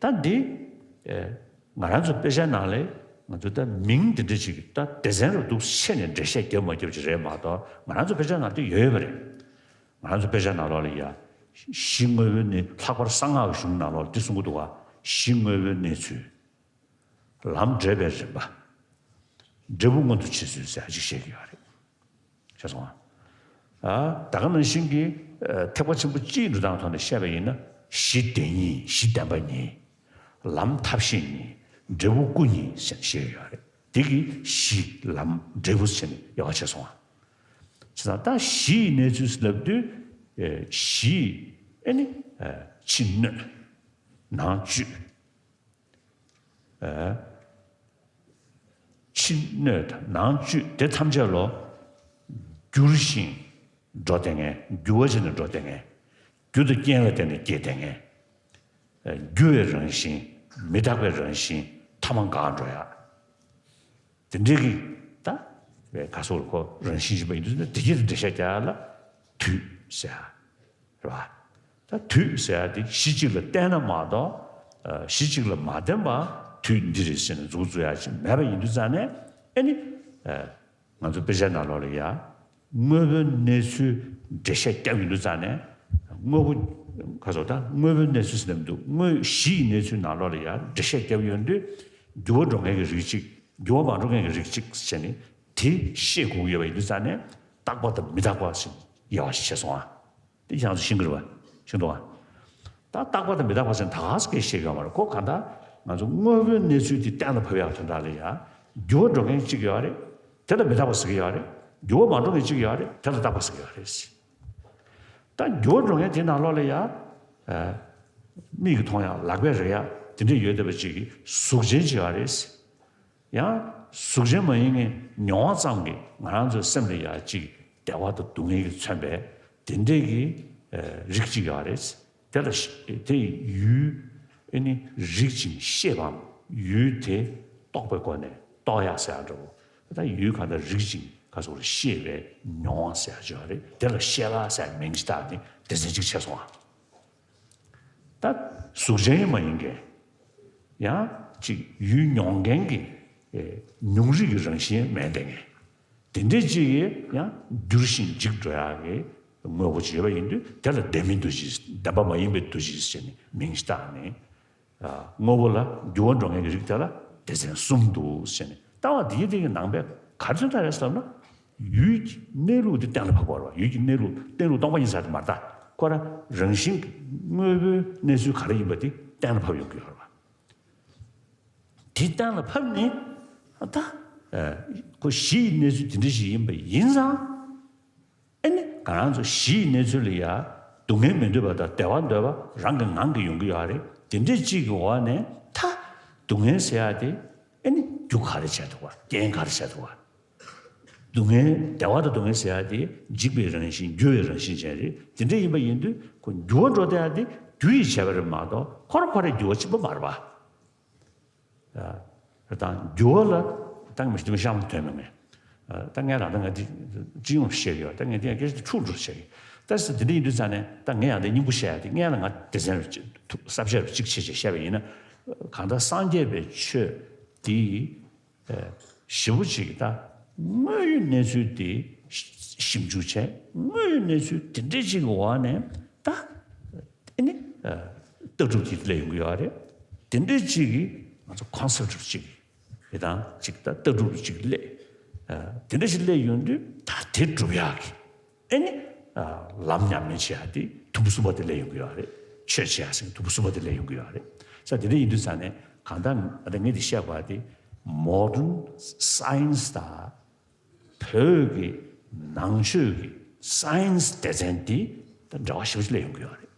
ད་འདི་ཨེ་ང་རང་ཚོ་དཔེ་ཆའི་ནང་ལ་ང་ཚོ་ད་མིང་འདི་འདྲ་ཅིག་ད་སྡེ་ཚན་རུ་འདུག་ཕྱེ་ནས་འགྲེལ་བཤད་རྒྱབ་མ་རྒྱབ་ཅིག་རེད་མ་གཏོགས། ང་རང་ཚོ་དཔེ་ཆའི་ནང་འདི་ཡོད་ཡོད་པ་རེད། ང་རང་ཚོ་དཔེ་ཆ་ནང་ལོགས་ལ་ཡ། གཞི་དངོས་པོའི་གནས། ལྷག་པར་གསང་སྔགས་ཀྱི་གཞུང་ནང་ལོགས་ལ་འདི་གསུང་གི་འདུག་ག་གཞི་དངོས་པོའི་གནས་ཚུལ། ལམ་འབྲས་པའི་རིམ་པ། འབྲས་བུ་མངོན་དུ་བྱེད་ཚུལ་ཟེར་ཡ་ཅིག་བཤད་ཀྱི་ཡོད་རེད། ཤེས་སོང་ཨ། ད་ག་ནང་བཞིན་གྱི་ཨ་ཐེག་པ་ཆེན་པོ་སྤྱིའི་འགྲོ་སྟངས་ཐོག་ནས་བཤད་པ་ཡིན་ན། གཞི་བདེན་གཉིས། གཞི་བདེན་པ་གཉིས། ལམ་ཐབས་ཤེས་གཉིས། འབྲས་བུ་སྐུ་གཉིས་ཟེར་ནས་བཤད་ཀྱི་ཡོད་རེད། འདི་གི་གཞི་ལམ་འབྲས་བུ་ཟེར་ནས་དབྱེ་བ་ཕྱེ་སོང་ཨ། བྱས་ཙང་ད་གཞི་ཡི་གནས་ཚུལ་ལབ་དུས་ཨེ་གཞི་ཨེ་ནི་ཨེ་ཕྱི་སྣོད་ནང་བཅུད། ཕྱི་སྣོད་དང་ནང་བཅུད་དེ་ཐམས་ཅད་ལོ་འགྱུར་ཞིང་འགྲོ་བསྡད་མཁན། འགྱུར་བ་བྱས་ནས་འགྲོ་བསྡད་མཁན། རྒྱུ་དང་རྐྱེན་ལ་བརྟེན་ནས་སྐྱེ་བསྡད་མཁན། འགྱུར་བའི་རང་བཞིན། མི་རྟག་པའི་རང་བཞིན། ཐ་མ་འགག་འགྲོ་ཡ། དེ་འདྲའི་གི་ད་བའི་ག་སོགས་ཁོ་རང་བཞིན་ཡིན་པ་ཡིན་དུས་ན། དེ་གྱིས་འགྲེལ་བཤད་རྒྱག་ཡ་ལ་དུས་ཟེར་ཡ་རེད་བ། ད་དུས་ཟེར་ཡ་དེ་གཞི་གཅིག་ལ་བརྟེན་ན་མ་གཏོགས་གཞི་གཅིག་ལ་མ་བརྟེན་པ་དུས་འདི་རེད་ཟེར་ནས་མཛུབ་བཙུགས་ཡ་ཅིག་མེད་པ་ཡིན་དུས་ཙང་ནས། ཨེ་ནི། ང་ཚོ་དཔེ་ཆའི་ནང་ལོགས་ལ་ཡ། དངོས་པོའི་གནས་ཚུལ་འགྲེལ་བཤད་བརྒྱབ་ཡོང་དུས་ཙང་ནས། དངོས་པོ། ག་ཚོད་ད་དངོས་པོའི་གནས་ཚུལ་ཟེར་ནས་མི་འདུག་དངོས་གཞི་ཡི་གནས་ཚུལ་ནང་ལོགས་ལ་ཡ་འགྲེལ་བཤད་བརྒྱབ་ཡོང་དུས། འགྱུར་བ་འགྲོ་མཁན་གྱི་རིགས་གཅིག་འགྱུར་བ་མ་འགྲོ་མཁན་གྱི་རིགས་གཅིག་བྱས་ནས་དེ་ཤེས་དགོས་ཀྱི་ཡོད་པ་ཡིན་དུས་ཙང་ནས། རྟག་པ་དང་མི་རྟག་པ་ཟེར་དབྱེ་བ་ཕྱེ་སོང་ཨ། དེ་ཡང་ཤིང་གི་རེད་བ། ཤིང་ཏོག་བ། ད་རྟག་པ་དང་མི་རྟག་པ་ཟེར་ད་ག་ཟེ་གས་བཤད་ཡོད་མ་རེད། ཁོ་གང་ལྟར་ང་ཚོ་དངོས་པོའི་གནས་ཚུལ་དེ་གཏན་ལ་ཕབ་ཡག་དོན་དག་ལ་ཡ། འགྱུར་བ་འགྲོ་མཁན་གཅིག་ཡོད་རེད། དེ་ལ་མི་རྟག་པ་ཟེར་གྱི་ཡོད་རེད། འགྱུར་བ་མ་འགྲོ་མཁན་གཅིག་ཡོད་རེད། དེ་ལ་རྟག་པ་ཟེར་གྱི་ཡོད་རེད། ད་འགྱུར་བ་འགྲོ་མཁན་དེ་ནང་ལོགས་ལ་ཡ། མིག་གིས་མཐོང་ཡག་ལག་པས་རེག་ཡག་དེ་འདྲས་ཡོད་བསྡད་པ་ཅིག་གི་གཟུགས་ཅན་ཅིག་ཡོད་རེད། ཡང་གཟུགས་ཅན་མ་ཡིན་མཁན་མྱོང་བ་ཙམ་གྱིས་ང་རང་ཚོའི་སེམས་ལ་ཡ་གཅིག་བདེ་བ་དང་སྡུག་བསྔལ་གྱིས་མཚོན་པའི་དེ་འདྲས་ཀྱི་རིགས་གཅིག་ཡོད་རེད། དེ་ལ་དེ་ཡུལ། ཨེ་ནི་རིག་ཅིང་ཤེས་པའམ། ཡུལ་དེ་རྟོགས་པའི་སྒོ་ནས་རྟོགས་ཡག་ཟེར་ཡག་འདྲ་བོ། ད་ཡུལ་གང་ལྟར་རིག་ཅིང་ག་ཚོད་ཤེས་པའི་མྱོང་བ་ཟེར་ཡག་ཅིག་ཡོད་རེད། དེ་ལ་ཤེས་པ་ཟེར་མིང་ཅིག་བཏགས་ནས་སྡེ་ཚན་གཅིག་བྱས་སོང་ཨ། ད་གཟུགས་ཅན་ཡང་མ་ཡིན་མཁན། ཡང་ཅིག་ཡུལ་མྱོང་མཁན་གྱི་ཨེ་མྱོང་རིག་གི་རང་བཞིན་མེད་བསྡད་མཁན། དེ་འདྲས་ཅིག་གིས་ཡང་འགྱུར་ཞིང་འཇིག་འགྲོ་ཡག་གི་དངོས་པོ་ཅིག་ཡོད་པ་ཡིན་དུས། དེ་ལ་བདེན་མིན་འདུ་བྱེད། བདེན་པ་མ་ཡིན་པའི་འདུ་བྱེད་ཟེར་ནས་མིང་ཞིག་བཏགས་ནས། ཨ། དངོས་པོ་ལ་འགྱུར་བ་འགྲོ་མཁན་གྱི་རིགས་དེ་ལ་སྡེ་ཚན་གསུམ་འདུག་ཟེར་ནས། ལྟ་བ་འདིའི་སྟེང་གི་ནང་པའི་ག་རེ་མཚོན་རྟགས་རེད་ཟེར་ན། ཡུལ་གྱི་གནས་ལུགས་དེ་གཏན་ལ་ཕབ་དགོས་རེད་བ། ཡུལ་གྱི་གནས་ལུགས་གནས་ལུགས་སྟོང་པ་ཉིད་ཟེར་དེ་མ་རེད་ད། ཁོ་རང་རང་བཞིན་གྱི་དངོས་པོའི་གནས་ཚུལ་ག་རེ་ཡིན་པ་དེ་གཏན་ལ་ཕབ་ཡོང་གི་ཡོད་རེད་བ། དེ་གཏན་ལ་ཕབ་ནས་ད། ཨ། ཁོ་གཞི་ཡི་གནས་ཚུལ་དེ་འདྲ་ཞིག་ཡིན་པ་ཡིན་ཙང་། ཨེ་ནི་ང་རང་ཚོ་གཞི་ཡི་གནས་ཚུལ་ལ་ཡ་སྡུག་བསྔལ་མི་འདོད་པ་དང་བདེ་བ་འདོད་པ་རང་གི་ངང་གིས་ཡོང་གི་ཡོད་རེད། དེ་འདྲས་གཅིག་གི་འོག་ནས་ད་སྡུག་བསྔལ་ཟེར་ཡ་དེ་ཨེ་ནི་རྒྱུ་ག་རེ་བྱས་འདུག་བ། རྐྱེན་ག་རེ་བྱས་འདུག་བ། སྡུག་བསྔལ་བདེ་བ་དང་སྡུག་བསྔལ་ཟེར་ཡ་དེ་འཇིག་པའི་རང་བཞིན་འགྱུར་བའི་རང་བཞིན་ཅན་རེད། དེ་འདྲས་ཡིན་པ་ཡིན་དུས་ཁོ་འགྱུར་བ་འགྲོ་བསྡད་ཡ་དེ་རྒྱུ་ཡིས་བྱས་པ་རེད་མ་གཏོགས་ཁོ་རང་ཁོ་རང་འགྱུར་བ་གཅིག་པ་མ་རེད་པ། ཨ། དང་འགྱུར་བ་ལ་ད་ངས་མི་ཤ་མ་ཐོན་མི་ངས། ཨ། ད་ངས་རང་ད་ང་འདི་སྤྱི་ཡོངས་བཤད་ཀྱི་ཡོད། ད་ངས་འདི་ཡང་སྐད་ཆ་འཁྲུག་འགྲོ་བཤད་ཀྱི། ད་སི་འདི་འདྲ་ཡིན་དུས་ཙང་ནས་ད་ངས་ཡང་འདི་སྙིང་པོ་བཤད་ཡ་དེ་སྔོན་ལ་ང་སྡེ་ཚན་རུ་གཅིག་ཐུབ་ས་བཤད་རུ་གཅིག་བྱེད་ཅེས་བཤད་པ་ཡིན་ན། གང་ལྟར་སངས་རྒྱས་པའི་ཆོས་འདི། ཨ། ཞེ་པོ་ཅིག་ད་དངོས་ཡོད་གནས་ཚུལ་དེ་ཞིབ་འཇུག་བྱས། དངོས་ཡོད་གནས་ཚུལ་དེ་འདྲ་ཅིག་གི་འོག་ནས་ད་ཨེ་ནི་ཨ་ལྟ་གྲུབ་ཅིག་སླེབས་ཡོང་གི་ཡོད་རེད། དེ་འདྲ་ཅིག་གི་ང་ཚོ་ཁོན་སེབ་ཊི་ཅིག་གི་དང་ཅིག་ད་ལྟ་གྲུབ་ཅིག་སླེབས། ཨ། དེ་འདྲ་ཞིག་སླེབས་ཡོང་དུས་ད་དེ་སྒྲུབ་ཡག་གི་ཨེ་ནི་ཨ་ལམ་ཉམས་ལེན་བྱེད་ཡག་དེ་དུམ་བུ་གསུམ་པ་དེ་སླེབས་ཡོང་གི་ཡོད་རེད། ཆོས་བྱེད་ཡག་ཟེར་དུམ་བུ་གསུམ་པ་དེ་སླེབས་ཡོང་གི་ཡོད་རེད། ས་དེ་འདྲ་ཡིན་དུས་ཙང་ནས་གང་ལྟར་ཨ་ད་ངས་འདི་བཤད་པ་དེ་མོ་ཌན་སའེན་སི་དང་བོད་ཀྱི་ནང་ཆོས་ཀྱི་སའེན་སི་སྡེ་ཚན་དེ་ད་འབྲེལ་བ་ཞེ་པོ་ཅིག་སླེབས་ཡོང་གི་ཡོད་རེད།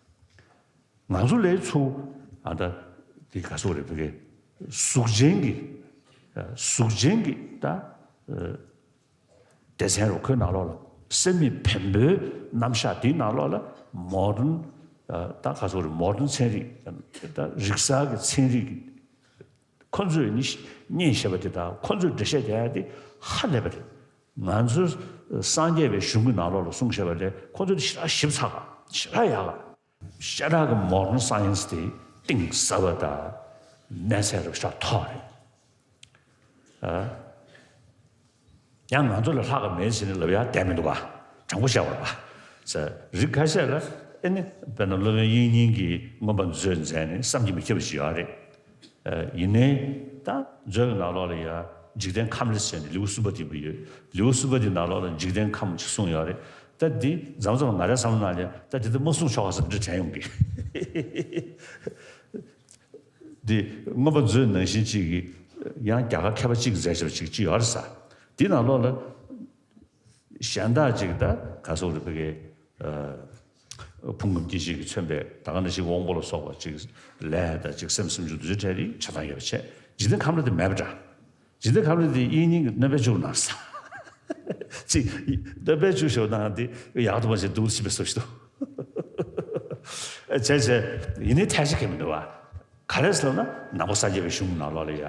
ང་ཚོ་ལས་ཚུར་ཨ་ད་དེ་ག་སོགས་རེད། བོད་ཀྱི་གཟུགས་ཅན་གྱི་གཟུགས་ཅན་གྱི་ད་སྡེ་ཚན་རུ་ཁོའི་ནང་ལོགས་ལ་སེམས་མེད་བེམ་པོའི་རྣམ་གཞག་དེའི་ནང་ལོགས་ལ་མོ་ཌན་ད་ག་སོགས་རེད། མོ་ཌན་ཚན་རིག་ད་རིག་གསར་གྱི་ཚན་རིག་གི་ཁོ་ཚོས་ནི་རྙེད་བཞག་པ་དེ་དང་ཁོ་ཚོས་འགྲེལ་བཤད་རྒྱག་ཡ་དེ་ཧ་ལས་པ་རེད། ང་ཚོ་སངས་རྒྱས་པའི་གཞུང་གི་ནང་ལོགས་ལ་གསུངས་བཞག་པ་དེ་ཁོ་ཚོས་དེ་ཞེ་དྲག་ཞིབ་ཚགས་པ། ཞེ་དྲག་ཡག་པ། ཞེ་དྲག་གི་མོ་ཌན་སའེན་སི་དེ་གཏིང་ཟབ་པ་དང་གནས་ཚད་རུ་ཞེ་དྲག་མཐོ་བ་རེད། ཨ། ཡང་ང་ཚོ་ལས་ལྷག་ག་མེད་ཟེར་ནས་ལབ་ཡ་དེ་མི་འདུག་ག་དྲང་པོ་བཤད་པ་རེད་པ། ས་རིགས་ཁ་ཤས་ལ་ཨེ་ནི་དཔེར་ན་སློབ་དཔོན་དབྱིག་གཉེན་གྱིས་མངོན་པ་མཛོད་མཛད་ནས་བསམ་གྱིས་མི་ཁྱབ་པ་ཞིག་ཡོད་རེད། ཨ། ཡིན་ནའི་ད་མཛོད་ཀྱི་ནང་ལོགས་ལ་ཡ་འཇིག་རྟེན་ཁམས་རེ་ཟེར་ནས་ལེའུ་གསུམ་པ་དེ་ཡོད། ལེའུ་གསུམ་པ་དེ་ནང་ལོགས་ལ་འཇིག་རྟེན་ཁམས་ཅིག་གསུངས་ཡོད་རེད། ད་འདི་མཚམས་མཚམས་ང་རའི་བསམ་བློ་ནང་ལ་ད་འདི་ད་མ་གསུངས་ཆོག་ག་ཟེར་འདི་དྲན་ཡོང་གི། འདི་མངོན་པ་མཛོད་ནང་བཞིན་གཅིག་གིས་ཡང་རྒྱ་གར་མཁས་པ་གཅིག་གིས་མཛད་བྱ་བ་གཅིག་གཅིག་ཡོད་རེད་ས། འདི་ནང་ལོགས་ལ་གཞན་དག་ཅིག་ད་ག་སོགས་རེད། བོད་ཀྱི་ཨ་ཕུང་ཁམས་སྐྱེ་མཆེད་ཀྱིས་མཚོན་པའི་ད་ག་ནང་བཞིན་དབང་པོ་ལ་སོགས་པ་ཅིག་ལས་དང་ཅིག་སེམས་སུམ་ཅུ་རྡོ་རྗེ་ཕྲད་རིགས་ཆ་ཚང་ཡོད་པ་བྱས། འཇིག་རྟེན་ཁམས་ར་དེ་མེད་པ་འདྲ། འཇིག་རྟེན་ཁམས་ར་དེ་དབྱིག་གཉེན་གྱི་སྣོན་པའི་ཆུ་ནང་ས། ཅིག་སྣོན་པའི་ཆུ་ཞོ་ནང་དེ་ཡག་ཏུ་མ་བྱེད་སྡུག་ཏུ་ཕྱིན་པའི་བཟོ་ཞིག་འདུག། བྱས་བྱས་ཡིན་ནའི་ཐལ་ཆ་གང་ཡང་མི་འདུག་བ། ག་རེ་ཟེར་ན་ནང་པ་སངས་རྒྱས་པའི་གཞུང་ནང་ལོགས་ལ་ཡ་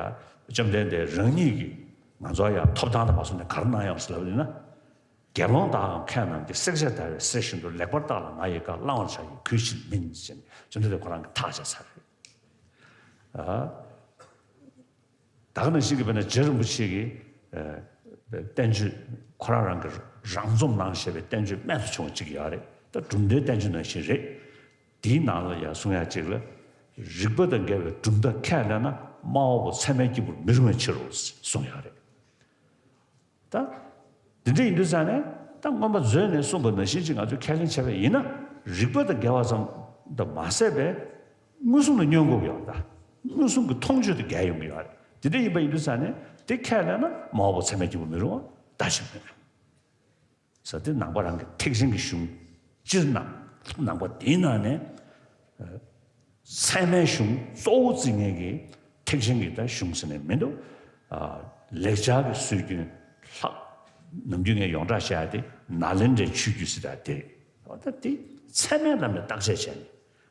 བཅོམ་ལྡན་འདས་རང་ཉིད་ཀྱིས་ང་ཚོ་ཡ་ཐོབ་ཐང་དང་མ་སོང་ནས་ག་རེ་གནང་ཡོང་ཟེར་ལབ་ཡིན་ན། དགེ་སློང་དག་གམ་མཁས་རྣམས་ཀྱིས། བསྲེག་བཅད་བརྡར་བའི་གསེར་བཞིན་དུ། ལེགས་པར་བརྟགས་ལ་ང་ཡི་བཀའ། བླང་བར་བྱ་ཡི་གུས་ཕྱིར་མིན་ཟེར་ནས་བཅོམ་ལྡན་འདས་ཁོ་རང་གིས་ཐག་བཅད་ཚར་རེད། ཨ། ད་ག་ནང་བཞིན་གྱི་དཔེར་ན་རྗེ་རིན་པོ་ཆེ་གིས་ཨ་བསྟན་བཅོས་ཁོ་རང་རང་གིས་རང་རྩོམ་གནང་བཞག་པའི་བསྟན་བཅོས་རྨད་དུ་བྱུང་བ་གཅིག་ཡོད་རེད། ད་གྲུབ་མཐའི་བསྟན་བཅོས་ནང་བཞིན་རེད། དེའི་ནང་ལ་ཡང་གསུང་ཡག་གཅིག་ལ། རིགས་པ་དང་འགལ་བའི་གྲུབ་མཐའ་ཁས་ལེན་ན་སྨྲ་བ་པོ་ཚད་མས་སྐྱེས་བུར་མི་རུང་བའི་ཕྱིར་རོ་གསུངས་ཡོད་རེད། ད། འདི་འདྲ་ཡིན་དུས་ཙང་ནས་ད་མངོན་པ་མཛོད་ནས་གསུངས་པ་ནང་བཞིན་ཅིག་ང་ཚོས་ཁས་ལེན་བྱས་པ་ཡིན་ན། རིགས་པ་དང་འགལ་བ་ཙམ་དུ་མ་ཟད་པའི་མངོན་སུམ་དུ་བསྙོན་དགོས་ཀྱི་ཡོད་རེད། ད་མངོན་སུམ་གྱི་མཐོང་ཆོས་དང་འགལ་ཡོང་གི་ཡོད་རེད། འདི་འདྲ་ཡིན་པ་ཡིན་དུས་ཙང་ནས་དེ་ཁས་ལེན་ན་སྨྲ་བ་པོ་ཚད་མས་སྐྱེས་བུར་མི་རུང་བ་ལྟ་ཞིག་མེད། ས་དེ་ནང་པ་རང་གི་ཐེག་ཆེན་གྱི་གཞུང་སྤྱིར་ན་ནང་པ་དེའི་ནང་ནས་ཚད་མའི་གཞུང་གཙོ་བོ་བརྩི་མཁན་གྱི་ཐེག་ཆེན་གྱི་ད་གཞུང་ཟེར་ནས་མི་འདུག། ལེགས་སྦྱར་གྱི་སྲོལ་རྒྱུན་ལྷག་ནམ་རྒྱུན་ངས་ཡོངས་གྲགས་བཤད་ཡ་དེ་ནཱ་ལེནྡྲའི་ཆོས་བརྒྱུད་ཟེར་ཡ་དེ་རེད། འོ་ད་དེ་ཚད་མའི་ལམ་ནས་བརྟག་དཔྱད་བྱས་ནས་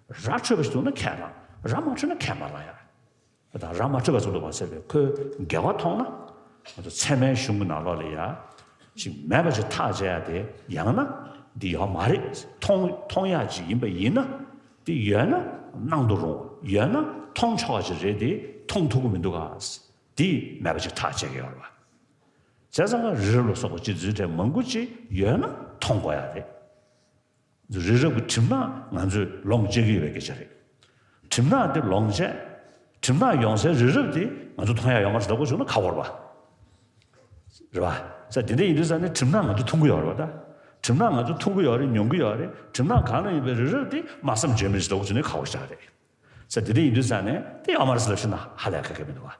ར་འཕྲོད་པ་ཞིག་འདུག་ན་ཁས་བླངས། ར་མ་འཕྲོད་ན་ཁས་མ་བླངས་ཡ། དང་ར་མ་འཕྲོད་པ་ཙམ་དུ་མ་ཟད་པའི་ཁོའི་འགལ་བ་མཐོང་ན། ང་ཚོ་ཚད་མའི་གཞུང་གི་ནང་ལོགས་ལ་ཡ། ཅིག་མེད་པ་ཅིག་ཐག་བཅད་ཡ་དེ་ཡང་ན་འདི་ཡོད་མ་རེད་མཐོང་མཐོང་ཡ་ཅིག་ཡིན་པ་ཡིན་ན། འདི་ཡོད་ན་སྣང་དུ་རུང་བ་ཡོད་ན་མཐོང་ཆོག་པ་ཅིག་རེད་དེ་མཐོང་ཐུབ་ཀྱི་མི་འདུག་ག། འདི་མེད་པ་ཅིག་ཐག་བཅད་ཀྱི་ཡོད་རེད་བ། བྱས་ཙང་ཀ་རི་རབ་ལ་སོགས་པ་སྤྱི་འཛིན་གྲས་མང་པོ་ཅིག་ཡོད་ན་མཐོང་དགོས་ཡ་རེད། རི་རབ་ཀྱི་གྲིབ་ནག་ང་ཚོས་ལོངས་སྤྱད་ཀྱི་ཡོད་པའི་སྐད་ཆ་རེད། གྲིབ་ནག་དེ་ལོངས་སྤྱད། གྲིབ་ནག་ཡོང་སའི་རི་རབ་དེ་ང་ཚོ་མཐོང་ཡ་ཡོད་མ་རེད་ལབ་དགོས་བྱུང་ན་ཁག་པོ་རེད་པ། རེད་པ། ས་དེ་འདྲ་ཡིན་དུས་ས་ནས་གྲིབ་ནག་ང་ཚོ་མཐོང་གི་ཡོད་རེད་པ་ད། གྲིབ་ནག་ང་ཚོ་མཐོང་གི་ཡོད་རེད་མྱོང་གི་ཡོད་རེད་གྲིབ་ནག་གང་ན་ཡོད་པའི་རི་རབ་དེ་མ་བསམ་བརྗོད་མེད་ཞིག་ལབ་དགོས་བྱུང་ན་ཁག་པོ་ཞིག་རེད། ས་དེ་འདྲ་ཡིན་དུས་ས་ནས་དེ་ཡོད་མ་རེད་ལབ་ཤེས་ན་ཧ་ལས་ཁ་ཁ་མི་འདུག་པ།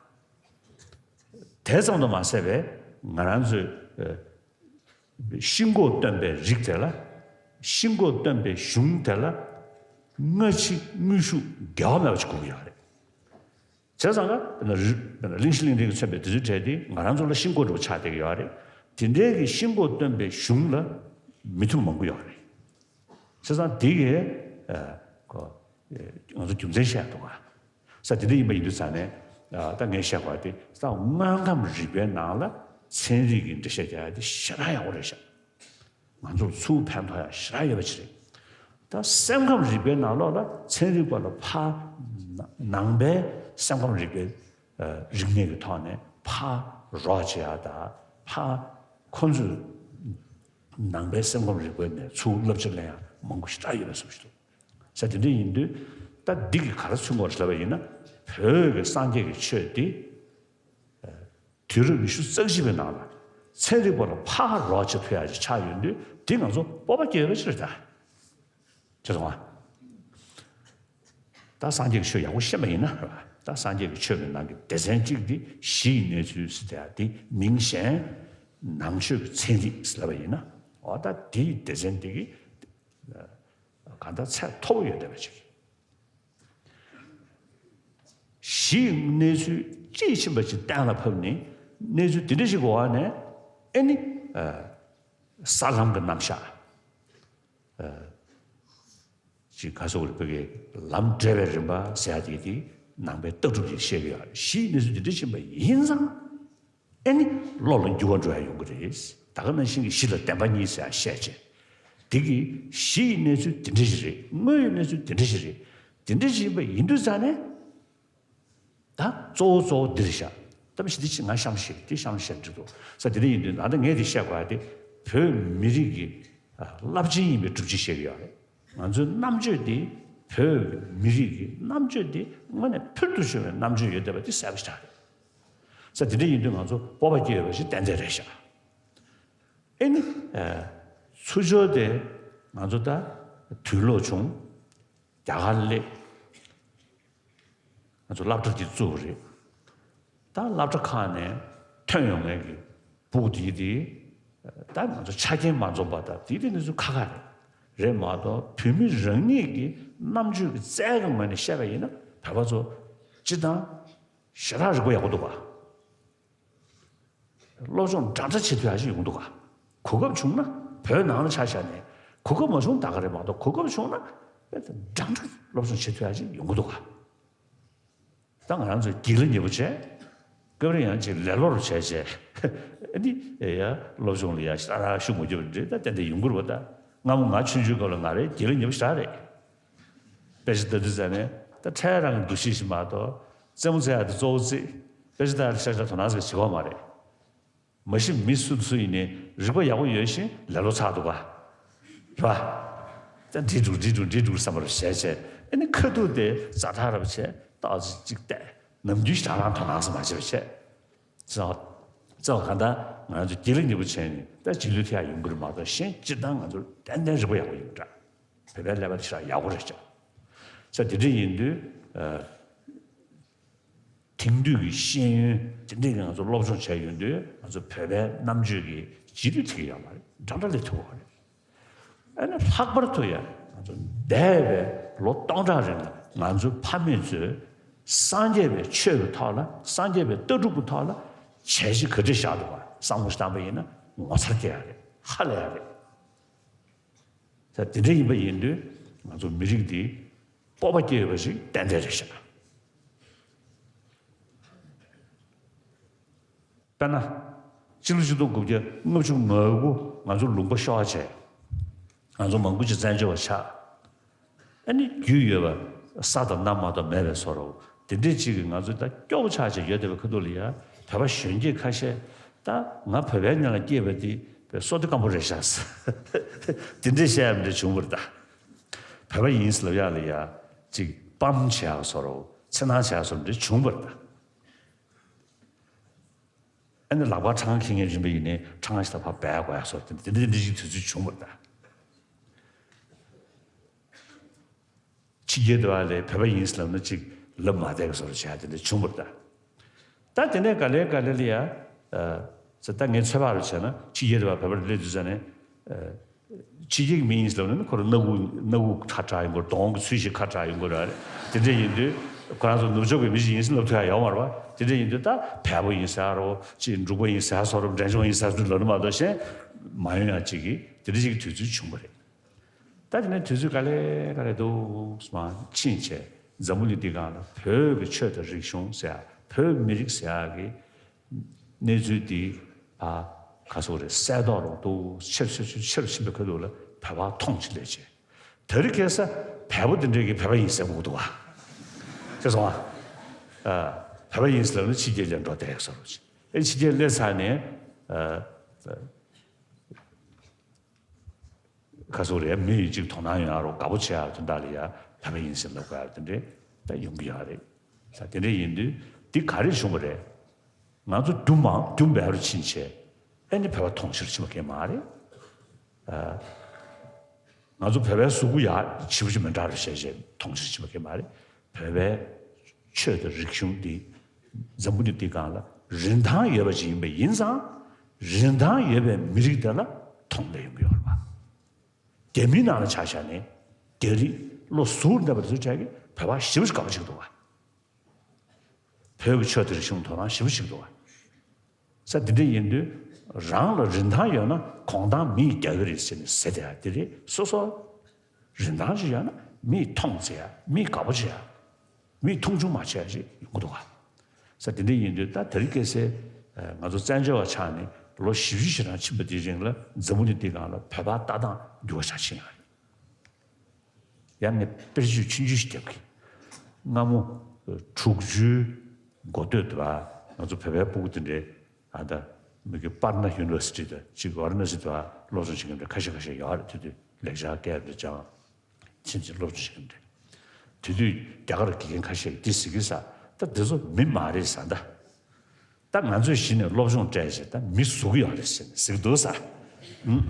དེ་ཙམ་དུ་མ་ཟད་པའི་ང་རང་ཚོས། ཤིན་ལྐོག་སྟོན་པའི་རིགས་དེ་ལ། ཤིན་ལྐོག་སྟོན་པའི་གཞུང་དེ་ལ། སྔ་ཕྱི་དངོས་ཤུགས་འགལ་བ་མེད་པ་ཞིག་དགོས་ཀྱི་ཡོད་རེད། བྱས་ཙང་ཀ་དཔེར་ན་རི་དཔེར་ན་གླིང་བཞི་གླིང་ཕྲན་གྱིས་མཚོན་པའི་དུས་ཚོད་གྲས་དེ་ང་རང་ཚོ་ལ་ཤིན་ལྐོག་འདྲ་བོ་ཆགས་བསྡད་ཀྱི་ཡོད་རེད། དེ་འདྲའི་གི་ཤིན་ལྐོག་སྟོན་པའི་གཞུང་ལ་མི་མཐུན་མང་པོ་ཡོད་རེད། བྱས་ཙང་དེ་གི་ཨ་ཁོ་ང་ཚོ་རྒྱུ་མཚན་བཤད་འདུག་ག། ས་དེ་འདྲ་ཡིན་པ་ཡིན་དུས་ཙང་ནས་ཨ་ད་ངས་བཤད་པ་དེ་ས་དངོས་ཁམས་རིག་པའི་ནང་ལ་ཚན་རིག་གི་འགྲེལ་བཤད་རྒྱག་ཡ་དེ་ཞེ་དྲག་ཡག་པོ་རེད་ཤག། ང་ཚོར་ཚུར་ཕན་ཐོགས་ཡ་ཞེ་དྲག་ཡོད་པ་ཅིག་རེད། ད་སེམས་ཁམས་རིག་པའི་ནང་ལོགས་ལ་ཚན་རིག་པ་ལ་ཕ་ནང་པའི་སེམས་ཁམས་རིག་པའི་རིག་གནས་ཀྱི་ཐོག་ནས་ཕ་རོགས་བྱེད་ཡ་དང་ཕ་ཁོ་ཚོས་ནང་པའི་སེམས་ཁམས་རིག་པའི་ནས་ཚུར་བསླབ་བྱ་ལེན་ཡ་མང་པོ་ཞེ་དྲག་ཡོད་པའི་བཟོ་ཞིག་འདུག། ས་དེ་འདྲ་ཡིན་དུས་ད་འདི་གི་ག་རེ་མཚོན་དགོས་རེད་ལབ་པ་ཡིན་ན་བོད་ཀྱི་སངས་རྒྱས་ཀྱི་ཆོས་འདི་དུས་རབས་ཉི་ཤུ་རྩ་གཅིག་པའི་ནང་ལ་ཚན་རིག་པ་ལ་ཕར་རོགས་བྱེད་ཐུབ་ཡ་ཅིག་ཆགས་ཡོད་དུས་འདི་ང་ཚོ་སྤོབས་པ་སྐྱེ་ཡོད་པ་ཅིག་རེད་ད། ཅེས་སོང་ང་། ད་སངས་རྒྱས་ཀྱི་ཆོས་ཡག་པོ་ཤེས་པ་ཡིན་ན་རེད་པ། ད་སངས་རྒྱས་ཀྱི་ཆོས་ཀྱི་ནང་གི་སྡེ་ཚན་གཅིག་འདི་གཞི་ཡི་གནས་ཚུལ་ཟེར་ཡ་འདི་མིང་གཞན་ནང་ཆོས་ཀྱི་ཚན་རིག་ཟེར་ལབ་པ་ཡིན་ན་འོ་ད་འདི་ཡི་སྡེ་ཚན་འདི་གི་གང་ལྟར་ཚད་མཐོ་པོ་ཡོད་བསྡད་པ་ཅིག། གཞི་ཡི་གནས་ཚུལ་དཔྱིས་ཕྱིན་པ་ཅིག་གཏན་ལ་ཕབ་ནས་གནས་ཚུལ་འདི་འདྲ་ཞིག་གི་འོག་ནས་ཨེ་ནི་ས་ལམ་གྱི་རྣམ་གཞག་ཅིག་ག་སོགས་རིག་པའི་ལམ་འབྲས་བའི་རིམ་པ་ཟེར་ཡ་དེ་དེ་ནང་པའི་ལྟ་གྲུབ་ཅིག་བཤད་ཀྱི་ཡོད་རེད། གཞི་ཡི་གནས་ཚུལ་འདི་འདྲ་ཕྱིན་པ་ཡིན་ཙང་ཨེ་ནི་བློ་ལ་འགྱུར་བ་འགྲོ་ཡ་ཡོང་གི་རེད། ད་ག་ནང་བཞིན་གྱི་གཞི་ལ་བདེན་པ་གཉིས་ཟེར་ཡ་བཤད་བྱས། འདི་གི་གཞི་ཡི་གནས་ཚུལ་འདི་འདྲ་ཞིག་རེད། དངོས་ཡོད་གནས་ཚུལ་འདི་འདྲ་ཞིག་རེད། འདི་འདྲ་ཞིག་ཡིན་པ་ཡིན་དུས་ཙང་ནས། ད་གཙོ་བོ་གཙོ་བོ་འདི་རེད་ཤག། ད་མི་ཤི་འདི་ཅི་ང་གཤམ་ཤི་འདི་གཤམ་ཤི་འགྲིག་འདུག་ས། འདི་འདྲ་ཡིན་དུས་ད་ལྟ་ངས་འདི་བཤད་དགོས་ཡ་དེ་བོད་མི་རིགས་ཀྱི་རླབས་ཆེན་ཡིན་པའི་སྒྲུབ་བྱེད་བཤད་ཀྱི་ཡོད་རེད། ང་ཚོའི་རྣམ་དཔྱོད་འདི་བོད་མི་རིགས་ཀྱི་རྣམ་དཔྱོད་འདི་དངོས་གནས་ཕུལ་དུ་བྱུང་བའི་རྣམ་དཔྱོད་ཡོད་བསྡད་པ་འདི་གསལ་པོ་ཞིག་རེད། ས། འདི་འདྲ་ཡིན་དུས་ང་ཚོ་སྤོབས་པ་སྐྱེ་ཡོད་པ་ཞིག་ཏན་ཏན་རེད་ཤག། ཨེ་ནི། ཚུར་ཕྱོགས་དེ་ང་ཚོ་ད་དུས་ལོག་བྱུང་། རྒྱ་གར་སླེབས། ང་ཚོ་སློབ་གྲྭ་འདི་བཙུགས་པ་རེད། ད་སློབ་གྲྭ་ཁག་ནས་ཐོན་ཡོང་མཁན་གྱི་ཕྲུ་གུ་དེ་དེ་ད་ང་ཚོ་ཆ་རྐྱེན་མ་འཛོམས་པ་དང་དེ་དེ་ནི་ཚོ་ཁག་ཁག་རེད། རེད་མ་གཏོགས་བོད་མི་རང་ཉིད་ཀྱི་རྣམ་དཔྱོད་ཀྱི་རྩལ་གྱི་ངོས་ནས་བཤད་པ་ཡིན་ན་བོད་པ་ཚོ་སྤྱི་བཏང་། ཞེ་དྲག་རིག་པ་ཡག་པོ་འདུག་ག། སློབ་སྦྱོང་འདྲ་འདྲ་བྱེད་ཐུབ་ཡག་ཞིག་ཡོང་འདུག་ག། གོ་སྐབས་བྱུང་ན་བོད་ནང་ལ་ཆ་བཞག་ནས་གོ་སྐབས་མ་བྱུང་ད་ག་རེད་མ་གཏོགས། གོ་སྐབས་བྱུང་ན་འདྲ་འདྲ་སློབ་སྦྱོང་བྱེད་ཐུབ་ཡག་ཞིག་ཡོང་གི་འདུག་ག། ད་ང་རང་ཚོ་སྒྱིད་ལ་ཉེ་པོ་བྱས། སྐབས་རེ་ཡང་ཅིག་ལེ་ལོ་རུ་བྱས་བྱས། ཨ་ནི་ཡ་སློབ་སྦྱོང་ལ་ཡ་ཤ་ར་ཤུགས་མ་རྒྱབ་པ་འདྲ་ད་ཏན་ཏན་ཡོང་གི་རེད་པ། ད་སྔ་མོ་ང་ཆུང་ཆུང་སྐབས་ལ་ང་རང་སྒྱིད་ལ་ཉེ་པོ་ཞེ་དྲག་རེད། དཔེ་ཆ་ལྟ་དུས་ཙ་ནས་ད་འཕྲལ་རང་གི་འདུ་ཤེས་ཤིག་མ་གཏོགས་རྩེད་མོ་རྩེ་ཡག་དེ་གཙོ་བོ་རྩེ། དཔེ་ཆ་ལྟ་ཡག་དེ་ཤ་ཤ་དོ་སྣང་ཟིག་བྱེད་ཀྱི་ཡོད་མ་རེད། མ་གཞི་མི་སུ་སུ་ཡིན་ནའི་རིག་པ་ཡག་པོ་ཡོད་ཤིང་ལེ་ལོ་ཚ་འདུག་ག། རེད་པ། ད་འདྲི་འདུག་འདྲི་འདུག་འདྲི་འདུག་བསམ་པ་རུ་བྱས་བྱས། ཨ་ནི་ཁ་ཐུག་དེ་ཛ་དྲག་ར་བྱས་ཏོག་ཙམ་ཅིག་བལྟས། ནམ་རྒྱུན་ཞེ་དྲག་རང་དོ་སྣང་ཟིག་མ་བྱས་པ་བྱས། ཙང་ཙང་གང་ལྟར་ང་ཚོ་སྒྱིད་ལ་ཉེ་པོ་བྱས་ནས་ད་རྗེས་ལུས་ཐེབས་ཡག་ཡོང་གི་རེད་མ་གཏོགས། གཞན་སྤྱིར་བཏང་ང་ཚོ་ཏན་ཏན་རིག་པ་ཡག་པོ་ཡོད་འདྲ། བོད་པའི་ཀླད་པ་དེ་ཞེ་དྲག་ཡག་པོ་རེད་ཤག། ཙང་དེ་འདྲ་ཡིན་དུས་ཨ། དེང་དུས་ཀྱི་ཤེས་ཡོན་དེ་འདྲས་ཀྱི་ང་ཚོ་སློབ་སྦྱོང་བྱས་ཡོང་དུས་ང་ཚོ་བོད་པའི་རྣམ་དཔྱོད་ཀྱི་རྗེས་ལུས་ཐེབས་ཀྱི་ཡོད་མ་རེད། འདྲ་འདྲ་སླེབས་ཐུབ་ཀྱི་ཡོད་རེད། ཨ་ནི་ལྷག་པར་དུ་ཡང་ང་ཚོ་འདས་པའི་ལོ་སྟོང་ཕྲག་རིང་ལ་ང་ཚོའི་ཕ་མེས་ཚོས་སངས་རྒྱས་པའི་ཆོས་ཀྱི་ཐོག་ལ། སངས་རྒྱས་པའི་ལྟ་གྲུབ་ཀྱི་ཐོག་ལ་བྱས་རྗེས་ག་འདྲས་བཞག་འདུག་ག་བསམ་བློ་ཞིག་བཏང་པ་ཡིན་ན་ངོ་མཚར་སྐྱེ་ཡག་རེད། ཧ་ལས་ཡག་རེད། ད་དེ་འདྲ་ཡིན་པ་ཡིན་དུས་ང་ཚོ་མི་རིགས་འདི་སྤོབས་པ་སྐྱེ་ཡོད་པ་ཞིག་ཏན་ཏན་རེད་ཤག། དཔེར་ན། སྤྱི་ལོ་ཆིག་སྟོང་དགུ་བརྒྱ་ལྔ་བཅུ་ང་དགུ་ང་ཚོ་ལུང་པ་ཤོར་བྱས། ང་ཚོ་མང་པོ་ཅིག་བཙན་བྱོལ་བ་ཆགས། ཨ་ནི་རྒྱུས་ཡོད་པ་ས་དང་གནམ་མ་གཏོགས་མེད་པའི་བཟོ་འདྲ་བོ་དེ་འདྲས་ཅིག་གིས་ང་ཚོ་ད་སྐྱོ་པོ་ཆགས་བྱས་ཡོད་བསྡད་པའི་ཁ་ཐུག་ལ་ཡ། བོད་པ་གཞོན་སྐྱེས་ཁ་ཤས་ད་ང་བོད་པའི་ནང་ལ་སྐྱེས་པ་དེ་བོད་བསོད་བདེ་སྐམ་པོ་རེད་ཤག་ཟེར། དེ་འདྲས་བཤད་ཡག་འདྲ་བྱུང་བ་རེད་ད། བོད་པ་ཡིན་ཟེར་ལབ་ཡག་ལ་ཡ་ཅིག་སྤམ་བྱེད་ཡག་བཟོ་འདྲ་བོ། འཚེར་སྣང་བྱེད་ཡག་བཟོ་འདྲ་བྱུང་བ་རེད་ད། ཨ་ནི་ལག་པར་ཁྲང་ཁྲང་འཁྱེར་མཁན་ཡིན་པ་ཡིན་ནའི་ཁྲང་ཁྲང་ཞིག་ད་ཕར་སྦས་དགོས་ཡག་བཟོ་འདྲ་དེ་འདྲ་དེ་འདྲ་ཞིག་དུས་ཚོད་བྱུང་བ་རེད་ད། ཕྱི་རྒྱལ་དུ་བ་ལས་བོད་པ་ཡིན་ཟེར་ལབ་ན་ཅིག་ལབ་མ་བསྡད་པའི་བཟོ་འདྲ་བྱེད་ཡག་དེ་འདྲ་བྱུང་བ་རེད་ད། ད་དེ་ནས་ག་ལེ་ག་ལེ་ལ་ཡ། ཨ། ད་ངས་ཚོད་དཔག་རུ་བྱས་ན་ཕྱི་རྒྱལ་དུ་བ་བོད་པར་སླེབས་དུས་ཙ་ནས། ཨ། ཕྱི་རྒྱལ་གྱི་མི་ཡིན་ཟེར་ལབ་ན་ཁོ་རང་སྣ་ཁུག་སྣ་ཁུག་ཁྲ་ཁྲ་ཡོང་གི་རེད། གདོང་གི་ཚུལ་ཞིག་ཁྲ་ཁྲ་ཡོང་གི་རེད། དེ་འདྲ་ཡིན་དུས་ཁོ་རང་ཚོ་ནུབ་ཕྱོགས་པའི་མི་ཞིག་ཡིན་ཟེར་ལབ་ཐུབ་ཡག་ཡོད་མ་རེད་པ། དེ་འདྲ་ཡིན་དུས་ད་བལ་པོ་ཡིན་ཟེར་ཡག་རོ། ཅིག་འབྲུག་པ་ཡིན་ཟེར་ཡག་བཟོ་འདྲ་བོ། འབྲས་ལྗོངས་ཡིན་ཟེར་ཡག་བཟོ་འདྲ་ལབ་ན་མ་གཏོགས་གཞན་མ་ཡོང་ཡག་ཅིག་གི་དེ་འདྲ་ཞིག་གི་དུས་ཚོད་བྱུང་བ་རེད། ད་དེ་ནས་དུས་ཚོད་ག་ལེ་ག་ལེ་འདུག་སེ་མར་ཕྱིན་བྱས་འཛམ་བུ་གླིང་འདིའི་སྒང་ལ་བོད་ཀྱི་ཆོས་དང་རིག་གཞུང་ཟེར་ཡག་བོད་མི་རིགས་ཟེར་ཡག་གི་གནས་ཚུལ་འདི་ཕར་ག་ཟེར་དགོས་རེད། གསལ་ཏོག་རུ་འདུག་ཆེ་རུ་ཆེ་རུ་ཆེ་རུ་ཕྱིན་པའི་ཁ་ཐུག་ལ་བོད་པ་མཐོང་ཅིག་ལས་བྱས། དེ་རིང་ཁ་སང་བལ་པོ་འདི་འདྲས་ཀྱིས་བོད་པ་ཡིན་ཟེར་གོ་གི་འདུག་ག། ཤེས་སོང་ཨ། བོད་པ་ཡིན་ཟེར་ལབ་ན་ཕྱི་རྒྱལ་ལ་འགྲོ་བསྡད་ཡག་བཟོ་འདྲ་ཅིག། ཨེ་ཕྱི་རྒྱལ་སླེབས་ཚར་ནས། ཨ། ག་ཟེར་དགོས་རེད། མི་ཡིས་ཅིག་དོ་སྣང་ཡོང་ཡག་རོ། དགའ་པོ་བྱེད་ཡག་དོན་དག་ལ་ཡ་བོད་པ་ཡིན་ཟེར་ལབ་དགོས་ཡག་དེ་འདྲས་ད་ཡོང་གི་ཡོད་རེད། ད་དེ་འདྲས་ཡིན་དུས་འདི་ག་རེ་བྱུང་བ་རེད། ང་ཚོ་རྒྱུ་མང་རྒྱུ་འབའ་རུ་ཕྱིན་བྱས་ཨེ་ནི་བོད་པ་མཐོང་ཕྱིར་ཕྱིན་པ་གང་ཡང་མ་རེད། ཨ། ང་ཚོ་བོད་པའི་གཟུགས་པོ་ཡག་ཞེ་པོ་ཅིག་མི་འདྲ་རུ་བྱས་བྱས་མཐོང་ཕྱིར་ཕྱིན་པ་གང་ཡང་མ་རེད། བོད་པའི་ཆོས་དང་རིག་གཞུང་འདི་འཛམ་བུ་གླིང་འདིའི་སྒང་ལ་རིན་ཐང་ཡོད་པ་ཅིག་ཡིན་པ་ཡིན་ཙང་། རིན་ཐང་ཡོད་པའི་མི་རིགས་དེ་ལ་མཐོང་སླེབས་ཡོང་གི་ཡོད་རེད་པ། རྒྱ་མིའི་ནང་ལ་ཆ་བཞག་ནས་རྒྱ་རིགས་ལོ་ཟུར་འདས་པ་དེ་ཚོ་བྱས་ཀྱི་བོད་པ་ཞེ་པོ་ཅིག་དགའ་པོ་བྱེད་ཀྱི་འདུག་ག། བོད་ཀྱི་ཆོས་དང་རིག་གཞུང་དོ་སྣང་ཞེ་པོ་ཅིག་འདུག་ག། ས་འདི་འདྲ་ཡིན་དུས་རང་ལ་རིན་ཐང་ཡོད་ན་གོང་ཐང་མིས་རྒྱག་གི་རེད་ཟེར་ནས་ཟེར་བསྡད་ཡག་དེ་རེད། སོ་སོ་རིན་ཐང་ཅིག་ཡོད་ན་མིས་མཐོང་བྱེད་ཡག། མིས་དགའ་པོ་བྱེད་ཡག། མིས་མཐོང་ཆུང་མ་བྱེད་ཡག་ཅིག་ཡོང་གི་འདུག་ག། ས་འདི་འདྲ་ཡིན་དུས་ད་དེ་རིང་ཁ་སང་ང་ཚོ་བཙན་བྱོལ་བ་ཆགས་ནས་ལོ་བཞི་བཅུ་ཞེ་གྲངས་ཕྱིན་པ་དེའི་རིང་ལ་འཛམ་བུ་གླིང་འདིའི་སྒང་ལ་བོད་པ་ལྟ་སྟངས་འགྱུར་བ་ཆགས་ཕྱིན་ཡོད་རེད། ཡང་ངས་དཔེར་བརྗོད་ཆུང་ཆུང་ཞིག་རྒྱབ་ཀྱི། སྔ་མོ་དྲུག་ཅུའི་འགོ་སྟོད་དུ་ང་ཚོ་བོད་པའི་སྤུ་གུ་དེ་འདྲའི་ཨ་ད་མི་གི་པར་ན་ཡུ་ནི་ཝར་སི་ཊི་དང་གཅིག་ཝ་ར་ཎ་སི་དུ་སློབ་སྦྱོང་བྱེད་མཁན་འདྲ་ཁ་ཤས་ཁ་ཤས་ཡོད་རེད། དེ་དུས་ལེགས་སྦྱར་སྐད་དུ་སྦྱང་། ཕྱིན་ཅི་སློབ་སྦྱོང་བྱེད་མཁན་འདྲ། དེ་དུས་རྒྱ་གར་དགེ་རྒན་ཁ་ཤས་ཀྱིས་འདི་ཟེར་གི་ས། ད་འདི་ཚོ་མི་མ་རེད་ས་ད། ད་ང་ཚོས་གཞི་ནས་སློབ་སྦྱོང་སྤྲད་བྱས་ད་མི་བཟོ་གི་ཡོད་རེད་ཟེར་ནས་ཟེར་གི་འདུག་ས། ཨུམ།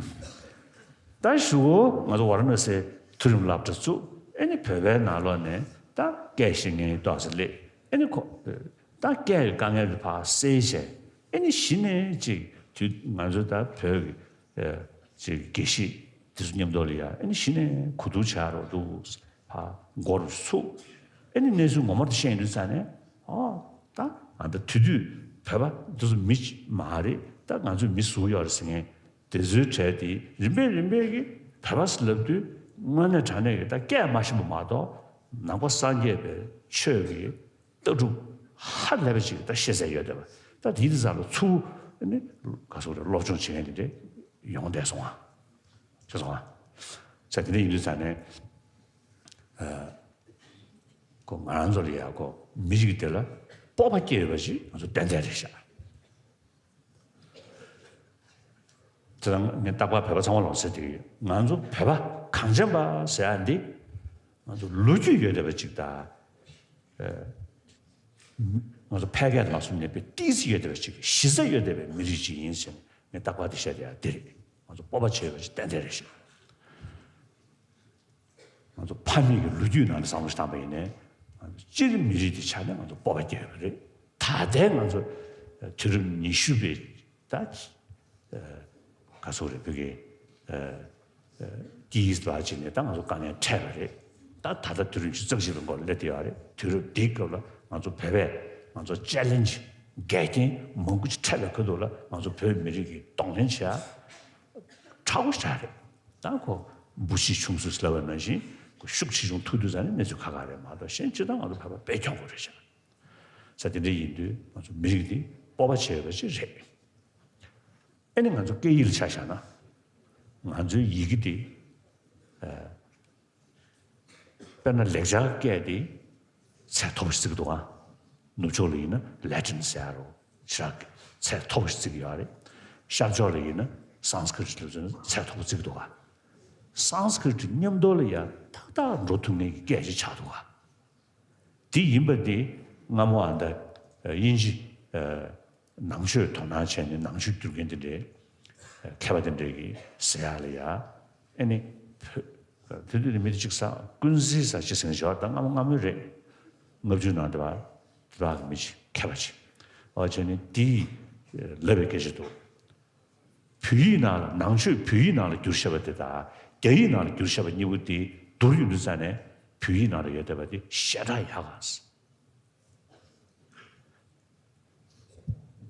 ད་གཞུག་གུ་ང་ཚོ་ཝ་ར་ཎ་སིའི་མཐོ་རིམ་སློབ་གྲྭ་བཙུགས། ཨེ་ནི་བོད་པའི་ནང་ལོགས་ནས་ད་སྐད་ཤེས་མཁན་ཏོག་ཙམ་སླེབས། ཨེ་ནི་ཁོ་ད་སྐད་ཀྱི་དཀའ་ངལ་དེ་ཕར་སེལ་བྱས། ཨེ་ནི་གཞི་ནས་ཅིག་དུས་ང་ཚོ་ད་བོད་ཀྱི་ཨེ་ཅིག་དགེ་བཤེས་དེ་ཚོ་མཉམ་དུ་ལ་ཡ་ཨེ་ནི་གཞི་ནས་གོ་བསྡུར་བྱ་རོགས་འདུག་ཕར་འགོ་རུ་ཚུགས། ཨེ་ནི་གནས་ཚུལ་ངོ་མ་དེ་ཤེས་ཡོང་དུས་ཙ་ནས་ཨ། ད་ང་ད་དེ་དུས་བོད་པ་འདི་ཚོ་མི་མ་རེད། ད་ང་ཚོས་མི་བཟོ་ཡོད་རེད་ཟེར་མཁན་དེ་ཚོའི་གྲས་དེ་རིམ་པས་རིམ་པས་ཀྱིས་བོད་པ་ཟེར་ལབ་དུས་དངོས་གནས་དྲང་གནས་ཀྱི་ད་སྐད་མ་ཤེས་པ་མ་གཏོགས། ནང་པ་སངས་རྒྱས་པའི་ཆོས་ཀྱི་ལྟ་གྲུབ་ཧ་ལས་པ་ཅིག་ད་ཤེས་ཚད་ཡོད་བསྡད་པ། ད་དེའི་དེ་ཚོ་ལ་ཚུར་ནི་ག་ཟེར་དགོས་རེད། སློབ་སྦྱོང་བྱེད་མཁན་དེ་འདྲས་ཡོང་བསྡད་སོང་ང་། ཤེས་སོང་ང་། ས་དེ་འདྲ་ཡིན་དུས་ཙང་ནས། ཨ། ཁོ་ང་རང་ཚོ་ལ་ཡ་ཁོ་མི་རིགས་དེ་ལ་སྤོབས་པ་སྐྱེ་ཡོད་པ་ཞིག་ང་ཚོ་ཏན་ཏན་རེད་ཤག་དེ་ལ་ངས་རྟག་པར་བོད་པ་ཚང་མ་ལ་ཟེར་དེ་ཡོད། ང་ཚོ་བོད་པ་གངས་ཅན་པ་ཟེར་ཡ་འདི་ང་ཚོ་ལོ་རྒྱུས་ཡོད་བསྡད་པ་ཅིག་དང་། ཨ། ང་ཚོ་ཕལ་སྐད་ལ་སོགས་ནས་པའི་ཏིས་ཡོད་བསྡད་པ་ཅིག་གཞི་རྩ་ཡོད་བསྡད་པའི་མི་རིགས་ཅིག་ཡིན་ཟེར་ནས་ངས་རྟག་པར་དེ་བཤད་བསྡད་ཡ་དེ་རེད། ང་ཚོ་སྤོབས་པ་བྱེད་ཡོད་པ་ཅིག་ཏན་ཏན་རེད་ཤག་ང་ཚོ་ཕ་མེས་ཀྱི་ལོ་རྒྱུས་ནང་ནས་བསམ་བློ་ཞིག་བཏང་པ་ཡིན་ནའི། ང་ཚོ་སྤྱིར་མི་རིགས་དེ་ཆ་ནས་ང་ཚོ་སྤོབས་པ་སྐྱེ་ཡོད་པ་རེད། ད་ལྟའི་ང་ཚོ་དུས་རབས་ཉི་ཤུ་པའི་ད་ག་ཚོད་རེད། བོད་ཀྱི་དཀྱིལ་འཛིན་པ་ཅིག་ནས་ད་ང་ཚོ་དཀའ་ངལ་འཕྲད་པ་རེད། ད་ད་ལྟ་དུས་རབས་ཉི་ཤུ་རྩ་གཅིག་པའི་མགོ་ལ་སླེབས་བསྡད་ཡོད་རེད། དུས་རབས་འདིའི་སྐབས་ལ་ང་ཚོ་བོད་པས་ང་ཚོ་ཅེ་ལེན་ཇི་འགལ་རྐྱེན་མང་པོ་ཅིག་འཕྲད་པའི་ཁུལ་དུ་ལ་ང་ཚོ་བོད་མི་རིགས་ཀྱི་གདོང་ལེན་བྱེད་ཡ་མཁྲེགས་པོ་ཞིག་རེད། ད་ཁོ་འབུ་ཤི་ཆུང་སུ་ལབ་པ་ནང་བཞིན་ཁོ་ཤུགས་ཆེ་ཆུང་ཐུག་དུས་ཙང་ནས་གནས་ཚུལ་ཁག་ཁག་རེད་མ་གཏོགས། གཞན་སྤྱིར་བཏང་ང་ཚོ་བོད་པ་དཔེ་སྐྱོ་པོ་རེད་ཤག་ས་དེ་འདྲ་ཡིན་དུས་ང་ཚོ་མི་རིགས་འདི་སྤོབས་པ་བྱེད་འོས་པ་ཞིག་རེད། ཨ་ནི་ང་ཚོ་སྐད་ཡིག་ལ་ཆ་བཞག་ན། ང་ཚོའི་ཡི་གེ་འདི། ཨ། དཔེར་ན་ལེགས་སྦྱར་སྐད་དེ་ཚད་མཐོ་པོ་ཞིག་བརྩི་གི་འདུག་ག་ནུབ་ཕྱོགས་ལ་ཡིན་ན་ལེ་ཊིན་ཟེར་ཡ་རོ་ཞེ་དྲག་ཚད་མཐོ་པོ་ཞིག་བརྩི་གི་ཡོད་རེད། ཤར་ཕྱོགས་ལ་ཡིན་ན་སཾ་སྐྲྀ་ཊ་ལ་ཚད་མཐོ་པོ་བརྩི་གི་འདུག་ག་སཾ་སྐྲྀ་ཊ་མཉམ་དུ་ལ་ཡ་ཏག་ཏག་འགྲོ་ཐུབ་མཁན་གྱི་སྐད་ཅིག་ཆགས་འདུག་ག་དེ་ཡིན་པ་དེ་སྔ་མོ་ཨ་ད་དབྱིན་ཇི་ནང་ཆོས་དོ་སྣང་བྱས་ནས་ནང་ཆོས་བསྒྱུར་མཁན་དེ་འདྲའི་མཁས་པ་དེ་འདྲས་ཀྱིས་ཟེར་ཡག་ལ་ཡ། ཨ་ནི་བོད་དེ་དུས་ནས་མི་དེ་གཅིག་ས་ཀུན་གཟིགས་ས་ཅི་ཟེར་ནས་བྱས་པ་ད་སྔ་མོ་སྔ་མོ་རེད། ལྔ་བཅུ་ནང་དེ་བ་དེ་བ་གི་མི་ཅིག་མཁས་པ་ཅིག་འོ་བྱས་ནས་དེས་ལབ་པའི་སྐད་ཆ་འདུག་བོད་ཡིག་ནང་ལ་ནང་ཆོས་བོད་ཡིག་ནང་ལ་བསྒྱུར་བཞག་པ་དེ་དང་རྒྱ་ཡིག་ནང་ལ་བསྒྱུར་བཞག་པ་གཉིས་པོ་དེ་བསྡུར་ཡོང་དུས་ཙང་ནས་བོད་ཡིག་ནང་ལ་ཡོད་བསྡད་པ་དེ་ཞེ་དྲག་ཡག་ག་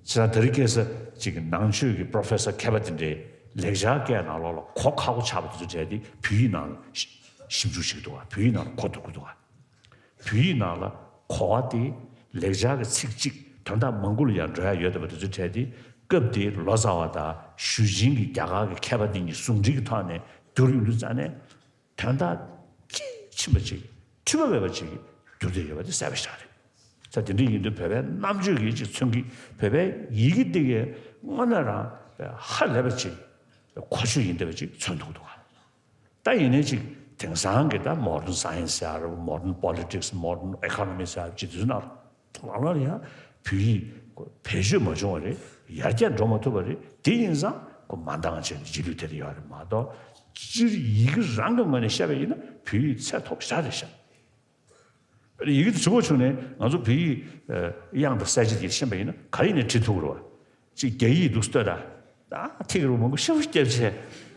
ཅི་ད་དེ་རིང་ཁ་སང་ཅིག་གི་ནང་ཆོས་ཀྱི་པྲོ་ཕེ་སར་མཁས་པ་དེ་འདྲས་ལེགས་སྦྱར་སྐད་ནང་ལོགས་ལ་གོ་ཁག་པོ་ཆགས་པ་དེ་ཚོ་བྲལ་ཏེ་བོད་ཡིག་ནང་ལ་ཞིབ་འཇུག་བྱེད་ཀྱི་འདུག་ག་བོད་ཡིག་ནང་ལ་གོ་ཐུབ་ཀྱི་འདུག་ག་བོད་ཡིག་ནང་ལ་གོ་བ་དེ་ལེགས་སྦྱར་གྱི་ཚིག་གཅིག་དོན་དག་མང་པོ་ལ་ཡང་འགྲོ་ཡ་ཡོད་བསྡད་པ་དེ་ཚོ་བྲལ་ཏེ་སྐབས་དེའི་ལོ་ཙཱ་བ་དང་ཞུས་ཅིན་གྱི་རྒྱ་གར་གྱི་མཁས་པ་དེ་གཉིས་ཟུང་འབྲེལ་གྱི་ཐོག་ནས་བསྒྱུར་ཡོང་དུས་ཙང་ནས། དོན་དག་དཔྱིས་ཕྱིན་པ་ཅིག་འཁྲུལ་པ་མེད་པ་ཅིག་བསྒྱུར་བསྡད་ཡོད་པ་དེ་གསལ་པོ་ཞིག་རེད། ས་དེ་འདྲ་ཡིན་དུས་བོད་པའི་རྣམ་དཔྱོད་ཀྱི་ཅིག་མཚོན་གྱི་བོད་པའི་ཡི་གེ་འདི་གའི་དངོས་གནས་རང་ཧ་ལས་པ་ཅིག་གོ་ཆོད་ཡིན་བསྡད་པ་ཅིག་མཚོན་ཐུབ་འདུག་ག་ད་ཡིན་ནའི་ཅིག་དེང་སང་གི་ད་མོ་ཌན་སའེན་སི་ཟེར་ཡ་རེད། མོ་ཌན་པོ་ལི་ཊིག་སི། མོ་ཌན་ཨེ་ཁོ་ནོ་མི་ཟེར་ཡ་ཅིག་དེ་ཚོ་ནང་ལ་ལ་ལ་ཡང་བོད་ཡིག་བེད་སྤྱོད་མ་བྱུང་བ་རེད། ཡར་རྒྱས་འགྲོ་མ་ཐུབ་པ་རེད། དེ་ཡིན་ཙང་ཁོ་མ་འདང་བྱས་ནས་རྗེས་ལུས་དེ་རེད་ཡོད་རེད་མ་གཏོགས། སྤྱིར་ཡི་གེ་རང་གི་ངོས་ནས་བཤད་པ་ཡིན་ན་བོད་ཡིག་ཚད་མཐོ་ཤ་རེད་ཤག་ཡི་གེ་དེ་གྲུབ་པ་བྱུང་ནས་ང་ཚོ་བོད་ཡིག་དབྱངས་དང་གསལ་བྱེད་དེ་ཤེས་པ་ཡིན་ན་ག་རེ་ཡིན་ནའི་བྲིས་ཐུབ་ཀྱི་རེད་བ། ཅིག་རྒྱ་ཡིག་འདུག་ལྟོས་དང་། ད་ཐིག་རིང་མང་པོ་ཞེ་པོ་བརྒྱབ་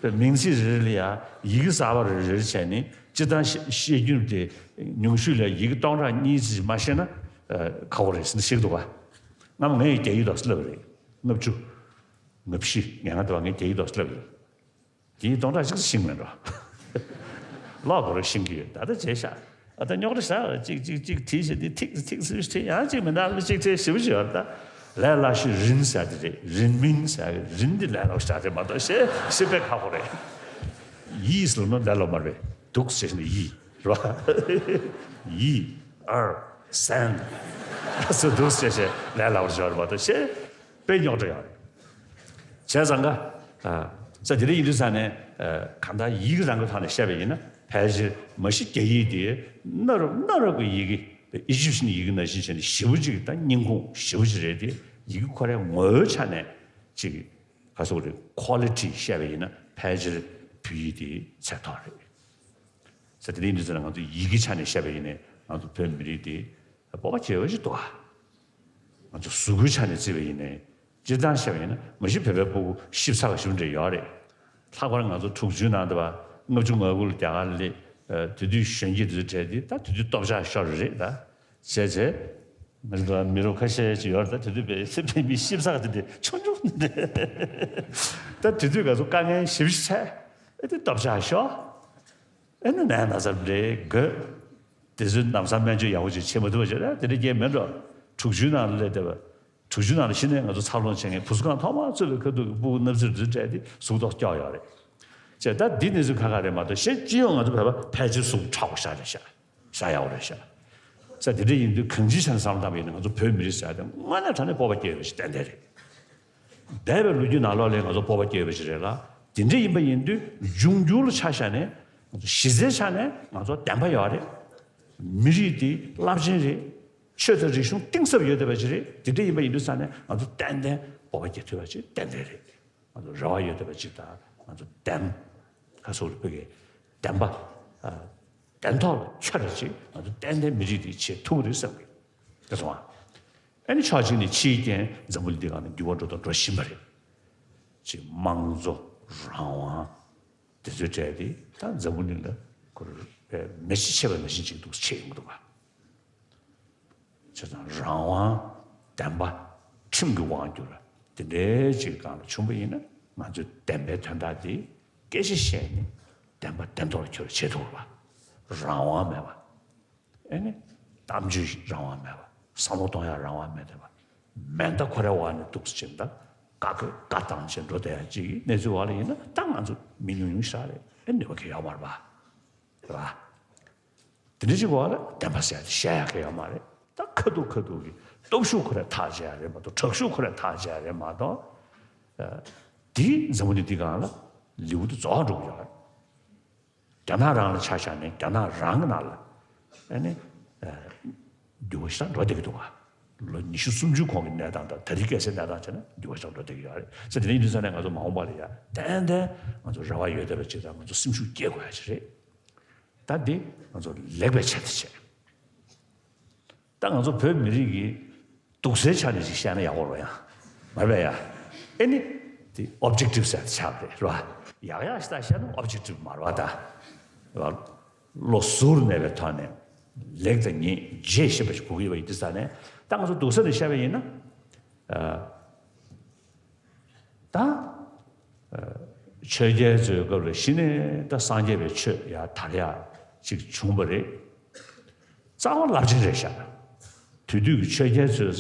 བྱས་མིང་ཚིག་རེ་རེ་ལ་ཡང་ཡི་གེ་གསར་པ་རེ་རེ་བྱས་ནས་སྤྱིར་བཏང་བཤད་བཤད་རྒྱུན་དེ་ཉུང་ཤོས་ལ་ཡི་གེ་སྟོང་ཕྲག་གཉིས་ཙམ་མ་ཤེས་ན་ཁག་པོ་རེད་ཟེར་ནས་བཤད་ཀྱི་འདུག་ག་སྔ་མོ་ངས་རྒྱ་ཡིག་ཏོག་ཙམ་བསླབས་པ་རེད། ལྔ་བཅུ། ལྔ་བཞི་ངན་ང་དེ་བ་ངས་རྒྱ་ཡིག་ཏོག་ཙམ་བསླབས་པ་རེད། དེའི་སྟོང་ཕྲག་གཅིག་ཙམ་ཤེས་མེད་འགྲོ། ལོག་གོ་རེ་ཤེས་ཀྱི་ཡོད། ད་ལྟ་བྱས་ཤག་ཨ་ད་རྙོག་དྲ་ཤག་གཅིག་གཅིག་གཅིག་བྲིས་བྱས་དེ་ཐིག་ཐིག་ཙམ་བྲིས་ཡང་གཅིག་མི་འདང་ལ་གཅིག་བྲིས་ཞིབ་ཞིབ་ཡོད། ད་ལས་སླ་ཤོས་རིན་ཟེར་དེ་རེད། རིན་མིན་ཟེར་རིན་འདི་ལས་སླ་ཤོས་རེད་མ་གཏོགས་ཤེས་ཤེས་པའི་ཁག་པོ་རེད། ཡིད་ཟེར་ནོ་ལས་སླ་མ་རེད། འདུག་ཟེར་ནི་ཡིད་རེད་བ། ཡིད་ཨར་སན་སུ་འདུག་ཟེར་ཤེས་ལས་སླ་པོ་ཞིག་རེད་མ་གཏོགས་ཤེས། དཔེ་རྙོག་དྲ་ཡོད་རེད། བྱས་ཙང་ཀ་ས་དེ་རིང་ཡིན་དུས་ས་ནས་གང་ལྟར་ཡིག་རང་གི་ཐོག་ནས་བཤད་པ་ཡིན་ན་ཕལ་ཆེར་མ་གཞི་རྒྱ་ཡིག་དེ་གནའ་རབས་གནའ་རབས་ཀྱི་ཡི་གེ་ཨི་ཇིབ་ཤན་ཡི་གེ་ནང་བཞིན་བྱས་ནས་ཞེ་པོ་ཅིག་ད་རྙིང་ཁུངས་ཞེ་པོ་ཅིག་རེད་དེ། ཡི་གེ་ཁོ་རའི་ངོ་བོའི་ཆ་ནས་ཅིག་ག་སོག་རེད། ཁོ་ལི་ཊི་བཤད་པ་ཡིན་ན་ཕལ་ཆེར་བོད་ཡིག་དེ་ཚད་མཐོ་རེད། ས་དེ་རིང་འདི་ཚོ་ལ་ང་ཚོ་ཡི་གེ་ཆ་ནས་བཤད་པ་ཡིན་ནའི་ང་ཚོ་བོད་མི་རིགས་དེ་སྤོབས་པ་བྱེད་འོས་ཅིག་འདུག་ཨ། ང་ཚོ་གཟུགས་པོའི་ཆ་ནས་བརྩིས་པ་ཡིན་ནའི་སྤྱིར་བཏང་བཤད་པ་ཡིན་ན་མ་གཞི་བོད་པའི་ཕྲུ་གུ་ཞིབ་ཚགས་པ་ཞིབ་འདྲ་ཡོད་རེད། ལྷག་པར་ང་ཚོ་དྲུག་ཅུའི་ནང་དུ་བ་ལྔ་བཅུ་ང་དགུ་ལ་རྒྱ་གར་སླེབས། དེ་དུས་གཞོན་སྐྱེས་དེ་ཚོ་གྲས་དེ་ད་དེ་དུས་སྟོབས་ཆག་ཤོར་རེད། ད་བྱས་བྱས་ མི་རིགས་མི་རབས་ཁ་ཤས་ཅིག་ཡོད་རེད། ད་དེ་དུས་པའི་སེམས་པའི་མི་ཤི་བསགས་དེ་འདྲ་ཆུང་ཆུང་འདི་འདྲ། ད་དེ་དུས་ང་ཚོ་དཀའ་ངལ་ཞེ་པོ་ཅིག་འཕྲད། ཨེ་དེ་སྟོབས་ཆག་ཤོར། ཨེ་ནི་ནད་ན་ཚ་འདྲ་འགོས། དེ་ཚོའི་ལམ་སང་སྨན་བཅོས་ཡག་པོ་ཅིག་བྱེད་མ་ཐུབ་པ་བྱས་ན་དེ་འདྲ་སྐྱེ་མེད་འགྲོ། དྲུག་ཅུའི་ནང་ལ་སླེབས་བསྡད་པ། དྲུག་ཅུ་ནང་ལ་གཞི་ནས་ང་ཚོ་འཚར་ལོངས་བྱེད་མཁན་བུ་གསོ་ཁང་ཐོག་མར་བཙུགས་པའི་ཁ་ཐུག་གི་སྤུ་གུ་སྣབས་རྩེར་འཛུལ་བསྡད་དེ་གཟུགས་ཐོག་སྐྱོ་ཡོད་རེད། བྱས་ད་འདི་གནས་ཚུལ་ཁ་ཁ་རེད་མ་གཏོགས་གཞན་སྤྱི་ཡོངས་ང་ཚོ་བོད་པ་ཕལ་ཆེར་གཟུགས་མཁྲེགས་པོ་ཤ་རེད་ཤག་ཤ་ཡག་པོ་རེད་ཤག་ས་དེ་འདྲ་ཡིན་དུས་གང་ཅིའི་ཆ་ནས་བསམ་བློ་བཏང་པ་ཡིན་ན་ང་ཚོ་བོད་མི་རིགས་ཟེར་ཡ་དེ་དངོས་གནས་དྲང་གནས་སྤོབས་པ་སྐྱེ་ཡོད་པ་ཞིག་ཏན་ཏན་རེད། འདས་པའི་ལོ་རྒྱུས་ནང་ལོགས་ལ་ང་ཚོ་སྤོབས་པ་སྐྱེ་ཡོད་པ་ཞིག་རེད་ལ། དེ་འདྲ་ཡིན་པ་ཡིན་དུས་འབྱུང་འགྱུར་ལ་ཆ་བཞག་ནས་ང་ཚོ་གཞི་རྩའི་ཆ་ནས་ང་ཚོ་བདེན་པ་ཡོད་རེད། མི་རིགས་འདི་རླབས་ཆེན་རེད། ཆོས་དང་རིག་གཞུང་གཏིང་ཟབ་ཡོད་བསྡད་པ་ཞིག་རེད། དེ་འདྲ་ཡིན་པ་ཡིན་དུས་ཙང་ནས་ང་ཚོ་ཏན་ཏན་སྤོབས་པ་སྐྱེ་ཐུབ་པ་ཞིག་ཏན་ཏན་རེད། ང་ཚོ་རེ་བ་ཡོད་བསྡད་པ་ཅིག་དང་ང་ཚོ་བདེན་ཁ་སོགས་ལ་ཕུགས་ཀྱི་བདེན་པ། ཨ། བདེན་ཐོག་ལ་འཁྱོལ་རེ་ཅིག་ང་ཚོ་ཏན་ཏན་མི་རིགས་འདི་བྱེད་ཐུབ་ཀྱི་རེད་བསམ་གི། དེ་སོང་ཨ། ཨ་ནི་ཕྱོགས་གཅིག་ནས་ཕྱིའི་རྐྱེན་འཛམ་བུ་གླིང་འདི་སྒང་ནས་འགྱུར་བ་འགྲོ་དང་འགྲོ་བཞིན་པ་རེད། ཅིག་དམངས་གཙོ་རང་དབང་དེ་ཚོའི་གྲས་དེ་ད་འཛམ་བུ་གླིང་ལ་ཁོ་རེ་མེ་ལྕེ་མཆེད་པ་ནང་བཞིན་ཅིག་འདུག་མཆེད་ཡོང་གི་འདུག་ག་བྱས་ཙང་རང་དབང་བདེན་པ་ཁྲིམས་ཀྱི་དབང་བསྒྱུར་དེ་འདྲའི་ཅིག་སྒང་ལ་བྱུང་པ་ཡིན་ན་ང་ཚོས་བདེན་པའི་དོན་དག་དེ་སྐད་ཆ་བཤད་ནས་བདེན་པ་བདེན་ཐོག་ལ་འཁྱོལ་བྱེད་ཐུབ་པ། རང་དབང་མེད་པ། ཨེ་ནི། གཏམ་བརྗོད་རང་དབང་མེད་པ། བསམ་བློ་གཏོང་ཡག་རང་དབང་མེད་བསྡད་པ། མེ་མདའ་ཁོ་རའི་འོག་ནས་གཏུགས་ཟེར་ད། བཀའ་བཀའ་བཏང་བྱས་འགྲོ་བསྡད་ཡག་ཅིག་གི་གནས་ཚུལ་འོག་ལ་ཡིན་ན་ད་ང་ཚོ་མི་ཉུང་ཉུང་ཞིག་རེད། ཨེ་ནུས་པ་གང་ཡང་ཡོད་མ་རེད་པ། རེད་པ། དེ་འདྲ་ཅིག་འོག་ལ་བདེན་པ་ཟེར་ཡག་དེ་བཤད་ཡག་གང་ཡང་ཡོད་མ་རེད། ད་ཁ་ཐུག་ཁ་ཐུག་གི་སྟོབས་ཤུགས་ཁོ་རའི་ཐག་བཅད་ཡག་རེད་མ་གཏོགས་དྲག་ཤུགས་ཁོ་རའི་ཐག་བཅད་ཡག་རེད་མ་གཏོགས། ཨ། དེ་འཛམ་བུ་གླིང་འདི་སྒང་ལ་ལེའུ་དེ་རྫོགས་འགྲོ་གི་ཡོད་རེད། རྒྱ་ནག་རང་ལ་ཆ་བཞག་ནས་རྒྱ་ནག་རང་གི་ནང་ལ་ཨ་ནི་འགྱུར་བ་ཞིག་འགྲོ་བསྡད་ཀྱི་འདུག་ག་ལོ་ཉི་ཤུ་སུམ་ཅུ་གོང་གི་གནས་སྟངས་དང་ད་རེས་གལ་སྲིད་གནས་སྟངས་བྱས་ན་འགྱུར་བ་ཞིག་འགྲོ་བསྡད་ཀྱི་ཡོད་རེད་ཟེར། དེ་འདྲ་ཡིན་དུས་ཙང་ནས་ང་ཚོ་མ་འོངས་པ་ལ་ཡ་ཏན་ཏན་ང་ཚོ་རེ་བ་ཡོད་བསྡད་པ་ཅིག་དང་ང་ཚོ་སེམས་ཤུགས་སྐྱེད་དགོས་ཡ་ཅིག་རེད། ད་འདི་ང་ཚོ་ལེགས་པའི་ཆེད་དུ་བྱས། ད་ང་ཚོ་བོད་མི་རིགས་ཀྱི་སྡུག་སའི་ཆ་ནས་ཅིག་བཤད་ན་ཡག་པོ་རེད་ཡ། མ་རེད་པས་ཡ། ཨེ་ནི། དེ་ཨོབ་ཇེག་ཊིབ་ཟེར་ཆགས་རེད་རེད་པ། ཡག་ཡག་ཞིག་ད་བཤད་ན་ཨོབ་ཇེག་ཊིབ་མ་རེད་པ་ད། རེད་པ། བློ་གཟུར་གནས་པའི་ཐོག་ནས་ལེགས་དང་ཉེས་འབྱེད་ཤེས་པ་ཞིག་དགོས་ཀྱི་ཡོད་པ་ཡིན་དུས་ཙང་ནས་ད་ང་ཚོ་སྡུག་ས་ནས་བཤད་པ་ཡིན་ན། ཨ། ད། ཨ། ཆོས་རྒྱལ་ཚོའི་སྐབས་ལ་གཞི་ནས་ད་སངས་རྒྱས་པའི་ཆོས་ཡར་དར་ཡག་ཅིག་བྱུང་བ་རེད། རྩ་བ་རླབས་ཆེན་རེད་ཤག་དེ་དུས་ཀྱི་ཆོས་རྒྱལ་ཚོའི་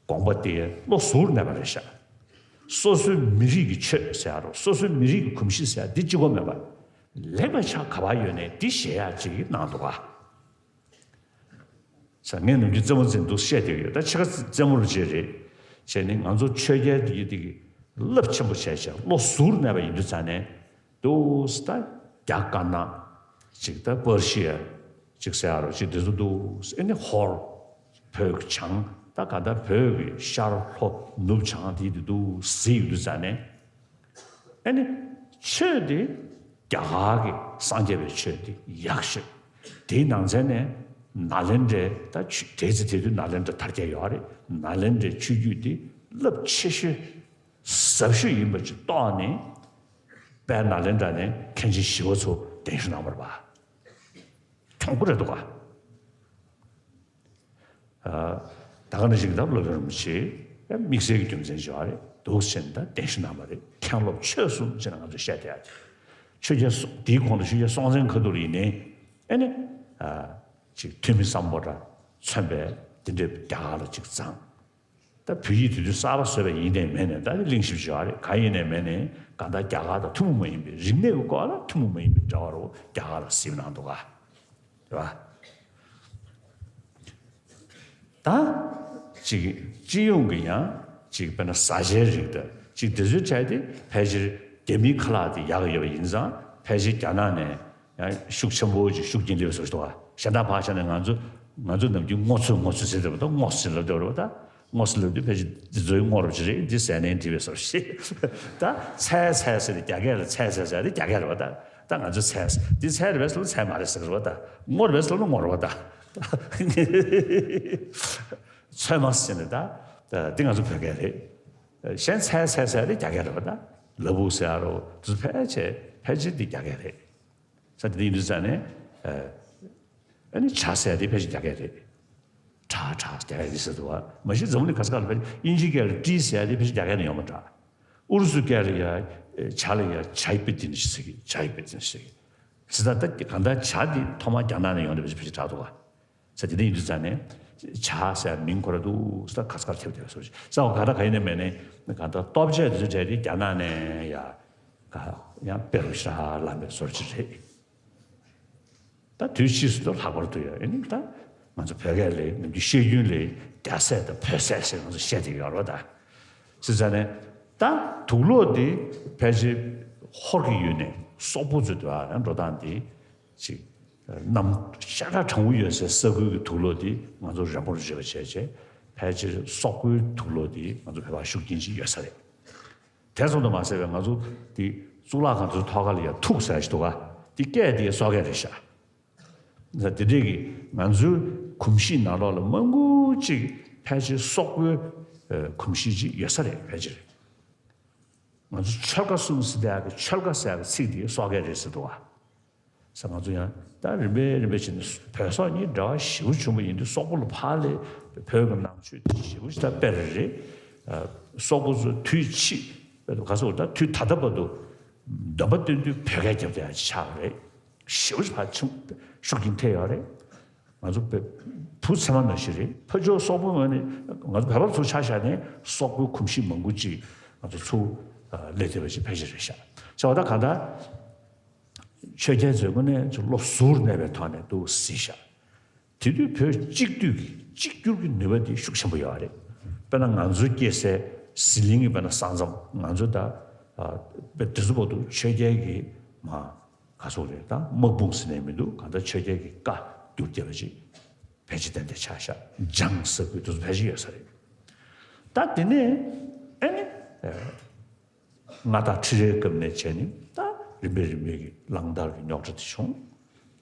དགོངས་པ་དེ་བློ་གཟུར་གནས་པ་རེད་ཤག་སོ་སོའི་མི་རིགས་ཀྱི་ཆོས་ཟེར་ཡག་རོ་སོ་སོའི་མི་རིགས་ཀྱི་གོམས་གཤིས་ཟེར་ཡག་འདི་གཅིག་པོ་མེད་པ། ལེགས་པའི་ཆ་ག་པར་ཡོད་ནའི་འདི་བཞེས་ཡག་ཅིག་གནང་འདུག་ག་ས་ངས་ནམ་རྒྱུན་རྩེད་མོ་རྩེ་འདུག་བཤད་བསྡད་ཡོད། ད་ཕྱི་ཁ་རྩེད་མོ་རུ་བྱེད་རེད། བྱས་ནས་ང་ཚོ་ཆོས་རྒྱལ་དེ་དེ་རླབས་ཆེན་པོ་བྱས་བྱས་བློ་གཟུར་གནས་པ་ཡིན་དུས་ཙང་ནས་འདུག་ད་རྒྱ་དཀར་ནག་ཅིག་ད་པར་ཤི་ཡ་ཅིག་ཟེར་ཡ་རོ་ཅིག་དེ་ཚོ་འདུག་ཨེ་ནི་ཧོར་བོད་ཀྱི་བྱང་ད་ག་ད་བོད་ཀྱི་ཤར་ལྷོ་ནུབ་བྱང་དེ་དེ་འདུག་ཟེར་ཡོད་དུས་ཙང་ནས། ཨ་ནི། ཆོས་དེ་རྒྱ་གར་གྱི་སངས་རྒྱས་པའི་ཆོས་དེ་ཡག་ཤོས། དེའི་ནང་ཚན་ནས་ནཱ་ལེནྡྲའི་ད་ཆོས་དེའི་ཚེ་དེ་དུས་ནཱ་ལེནྡྲ་དར་རྒྱས་ཡོད་རེད། ནཱ་ལེནྡྲའི་ཆོས་བརྒྱུད་དེ་རླབས་ཆེ་ཤོས་ཟབ་ཤོས་ཡིན་པ་ཅིག་རྟོགས་ནས། དཔལ་ནཱ་ལེནྡྲ་ནས་མཁན་ཆེན་ཞི་བ་འཚོ་གདན་ཞུ་གནང་བ་རེད་པ། གྱོང་པོ་རེད་འདུག་ག་ད་ག་ནང་བཞིན་གྱི་ད་སློབ་དཔོན་རིན་པོ་ཆེ་དམིགས་བསལ་གྱི་རྒྱུ་མཚན་ཞིག་ཡོད་རེད་འདུག་ཟེར་ནས་ད་གདན་ཞུ་གནང་བ་རེད། མཁན་སློབ་ཆོས་གསུམ་ཟེར་ནས་ང་ཚོས་བཤད་བསྡད་ཡ་དེ། ཆོས་རྒྱལ་སྲོང་དེའི་གོང་དུ་ཆོས་རྒྱལ་སྲོང་བཙན་ཁ་ཐུག་ལ་ཡིན་ནའི་ཨེ་ནི། ཅིག་ཐོན་མི་སམ་བྷོ་ཊ་མཚོན་པའི་དེ་འདྲའི་རྒྱ་གར་ལ་ཅིག་བརྫངས། ད་བོད་ཡིག་དེ་དུས་གསར་པ་བཟོས་པ་ཡིན་ནའི་མིན་ནའི་ད་གླེང་ཞིབ་བྱེད་ཡ་རེད། གང་ཡིན་ནའི་མིན་ནའི་གང་ལྟར་རྒྱ་གར་དང་ཐུན་མོང་མ་ཡིན་པའི་རིག་གནས་ཀྱི་སྐོར་ལ་ཐུན་མོང་མ་ཡིན་པའི་འབྲེལ་བ་རུ་རྒྱ་གར་ལ་གཟིགས་གནང་འདུག་ག་རེད་པ། ད། ཅིག་སྤྱི་ཡོངས་ཀྱི་ཡང་ཅིག་དཔེར་ན་བཟའ་བཅའི་རིགས་དང་ཅིག་དེ་ཚོའི་གྲས་དེ་ཕལ་ཆེར་རྒྱ་མིའི་ཁ་ལག་དེ་ཡག་ཡོད་པ་ཡིན་ཙང་ཕལ་ཆེར་རྒྱ་ནག་ནས་ཡང་ཤུགས་ཆེན་པོ་ཅིག་ཤུགས་རྐྱེན་སླེབས་བཟོ་ཞིག་འདུག་ག་གཞན་དག་ཕར་བཞག་ན་ང་ཚོ་ང་ཚོ་ནམ་རྒྱུན་སྔོ་ཚོད་སྔོ་ཚོད་ཟེར་བསྡད་པ་དང་སྔོ་ཟེར་ལབ་བསྡད་པ་རེད་པ་ད། སྔོ་ཟེར་ལབ་དུས་ཕལ་ཆེར་འདི་ཚོའི་སྔོ་རབས་ཅིག་རེད། འདི་ཟས་ནས་འབྲི་བའི་བཟོ་ཞིག་ད་ཚལ་ཚལ་ཟེར་ཏེ་རྒྱ་སྐད་ལ་ཚལ་ཚལ་ཟེར་ཏེ་རྒྱ་སྐད་རེད་པ་ད། ད་ང་ཚོ་ཚལ་འདི་ཚལ་རེད་པས་ཟེར་ན་ཚལ་མ་རེད་ཟེར་གི་རེད་པ་ད། སྔོ་རེད་པས་ཟེར་ན་སྔོ་རེད་པ་ད། ཚོད་མ་ཟེར་ནས་ད། འདི་ང་ཚོ་བོད་སྐད་རེད། གཞན་ཚལ་ཚལ་ཟེར་ཏེ་རྒྱ་སྐད་རེད་པ་ད། ལ་ཕུག་ཟེར་ཡ་རོ་དེ་ཚོ་ཕལ་ཆེར་ཕལ་ཆེར་འདི་རྒྱ་སྐད་རེད། ས་དེ་འདི་ཡིན་དུས་ཙང་ནས། ཨ་ནི་ཇ་ཟེར་དེ་ཕལ་ཆེར་རྒྱ་སྐད་རེད། ད་དྲག་རྒྱ་སྐད་རེད་ཟེར་འདུག་བ། མ་གཞི་འཛམ་གླིང་ག་ས་ག་ལ་ཕལ་ཆེར་དབྱིན་ཇིའི་སྐད་ལ་ཏྲི་ཟེར་ཡ་དེ་ཕལ་ཆེར་རྒྱ་སྐད་ནས་ཡོང་མ་འདྲ། ཨུ་རུ་སུའི་སྐད་ལ་ཡ་ཇ་ལ་ཡ་ཇའི་པེ་ཏི་ནི་ཟེར་གི། ཇའི་པེ་ཏི་ནི་ཟེར་གི། ཟེར་ད་ད་གང་ལྟར་ཇ་དེ་ཐོག་མར་རྒྱ་ནག་ནས་ཡོང་དེ་ཕལ་ཆེར་དྲག་འདུག་བ། ས་དེ་འདྲ་ཡིན་དུས་ཙང་ནས་ཇ་ཟེར་མིང་ཁོ་ར་འདུག་ས་ད་ག་ས་གར་ཐེབས་བསྡད་པ་བཟོ་ཞིག་ས་འོ་ག་ད་ག་ཡིན་ནའི་མེད་ནའི་གང་ལྟར་ལྟོ་ཆས་དེ་ཚོ་གྲས་དེ་རྒྱ་ནག་ནས་ཡ་ག་ཡང་དཔེ་རུ་ཤ་ལངས་པའི་བཟོ་ཞིག་རེད། ད་དུས་ཕྱིས་སུ་ད་ལྷག་པར་དུ་ཡ་ཨེ་ནི་ད་ང་ཚོ་བོད་སྐད་ལས་ནམ་རྒྱུན་བཤད་རྒྱུན་ལས་རྒྱ་སྐད་དང་བོད་སྐད་ཟེར་ང་ཚོ་བཤད་བསྡད་ཡོད་རེད་པ། ད་ཟེར་ཙང་ནས་ད་དུག་ལོག་འདི་ཕལ་ཆེར་ཧོར་གྱི་ཡུལ་ནས་སོག་པོ་ཚོས་འདུག་ཨ་འགྲོ་སྟངས་འདི་ཅིག་གནམ་ཤ་ཁྲག་གྲང་མོ་ཡོད་སའི་ས་ཁུལ་གྱི་དུག་ལོག་འདི་ང་ཚོ་རན་པོར་བརྗོད་པ་བྱས་བྱས་ཕལ་ཆེར་སོག་པོའི་དུག་ལོག་འདི་ང་ཚོ་བོད་པར་ཤུགས་རྐྱེན་ཅིག་ཡོད་ས་རེད། དེ་ཙམ་དུ་མ་ཟད་པའི་ང་ཚོ་འདི་གཙུག་ལག་ཁང་ཚོའི་ཐོག་ཁ་ལ་ཡ་ཐུག་ཟེར་ཞིག་འདུག་ག་འདི་སྐད་འདི་སོག་སྐད་རེད་ཤག་དེ་འདྲས་ཀྱི་ང་ཚོའི་གོམས་གཤིས་ནང་ལོགས་ལ་མང་པོ་ཅིག་ཕལ་ཆེར་སོག་པོའི་ཨ་གོམས་གཤིས་ཅིག་ཡོད་ས་རེད་ཕལ་ཆེར། ང་ཚོ་ཆོལ་ཁ་གསུམ་ཟེར་དེ་ཨ་ཀི་ཆོལ་ཁ་ཟེར་ཨ་ཀི་ཚིག་དེ་སོག་སྐད་རེད་ཟེར་འདུག་བ། ས་ང་ཚོ་ཡང་ད་རིམ་པས་རིམ་པས་བྱས་ནས་བོད་སོག་གཉིས་འབྲེལ་བ་ཞེ་པོ་བྱུང་བ་ཡིན་དུས་སོག་པོ་ལ་ཕར་ལས་བོད་ཀྱི་ནང་ཆོས་དེ་ཞེ་པོ་ཞིག་ད་སྤེལ་རེད། ཨ་སོག་པོ་ཚོ་དུས་ཕྱིས་བོད་དུ་ག་སོག་ད་དུས་ད་ལྟ་བར་དུ་འདོན་པ་བཏོན་དུས་བོད་སྐད་རྒྱབ་བསྡད་ཡ་ཆགས་པ་རེད། ཞེ་པོ་ཞིག་ཕར་ཕྱིན་ཤུགས་རྐྱེན་ཐེབས་ཡོད་རེད། ང་ཚོ་བོད་བུ་ཚང་མ་ནང་བཞིན་རེད། ཕར་ཕྱོགས་སོག་པོའི་ངོས་ནས་ང་ཚོ་བོད་པ་ཚོ་ཆ་བཞག་ནས་སོག་པོའི་གོམས་གཤིས་མང་པོ་ཅིག་ང་ཚོ་ཚུར་ཨ་སླེབས་བསྡད་པ་ཅིག་ཕལ་ཆེར་རེད་ཤག་བྱས་པ་ད་གང་ལྟར། ཆོས་རྒྱལ་ཚོའི་ངོས་ནས་ཚུར་བློ་གཟུར་གནས་པའི་ཐོག་ནས་འདུག་སྲིད་ཤག་དེ་དུས་བོད་གཅིག་སྡུད་ཀྱི་གཅིག་གྱུར་གྱི་ནུས་པ་དེ་ཤུགས་ཆེན་པོ་ཡོད་རེད། དཔེར་ན་ང་ཚོའི་སྐྱེས་སའི་ཟི་ལིང་གི་དཔེར་ན་ས་མཚམས་ང་ཚོ་ད་ཨ་དཔེ་དེ་ཚོ་བར་དུ་ཆོས་རྒྱལ་གྱི་མ་ག་ཚོད་རེད་ད་དམག་དཔུང་ཟེར་ནས་མི་འདུག་གང་ལྟར་ཆོས་རྒྱལ་གྱི་བཀའ་བསྒྱུར་བསྡད་པ་ཅིག་ཕལ་ཆེར་ཏན་ཏན་ཆགས་ཤག་འཇང་ས་ཁུལ་དེ་ཚོ་ཕལ་ཆེར་ཡོད་ས་རེད། ད་དེ་ནས་ཨ་ནི་ཨ། མངའ་བདག་ཁྲི་རལ་སྐབས་ནས་བྱས་ནས་ད་རིམ་པས་རིམ་པས་ཀྱི་གླང་དར་གྱི་རྙོག་དྲ་དེ་བྱུང་།